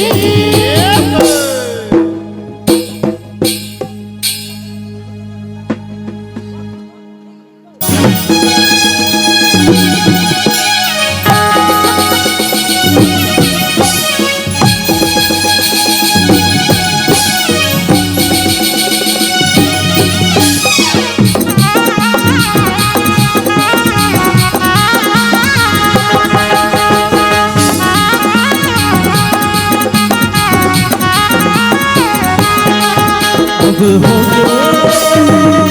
अब हो गए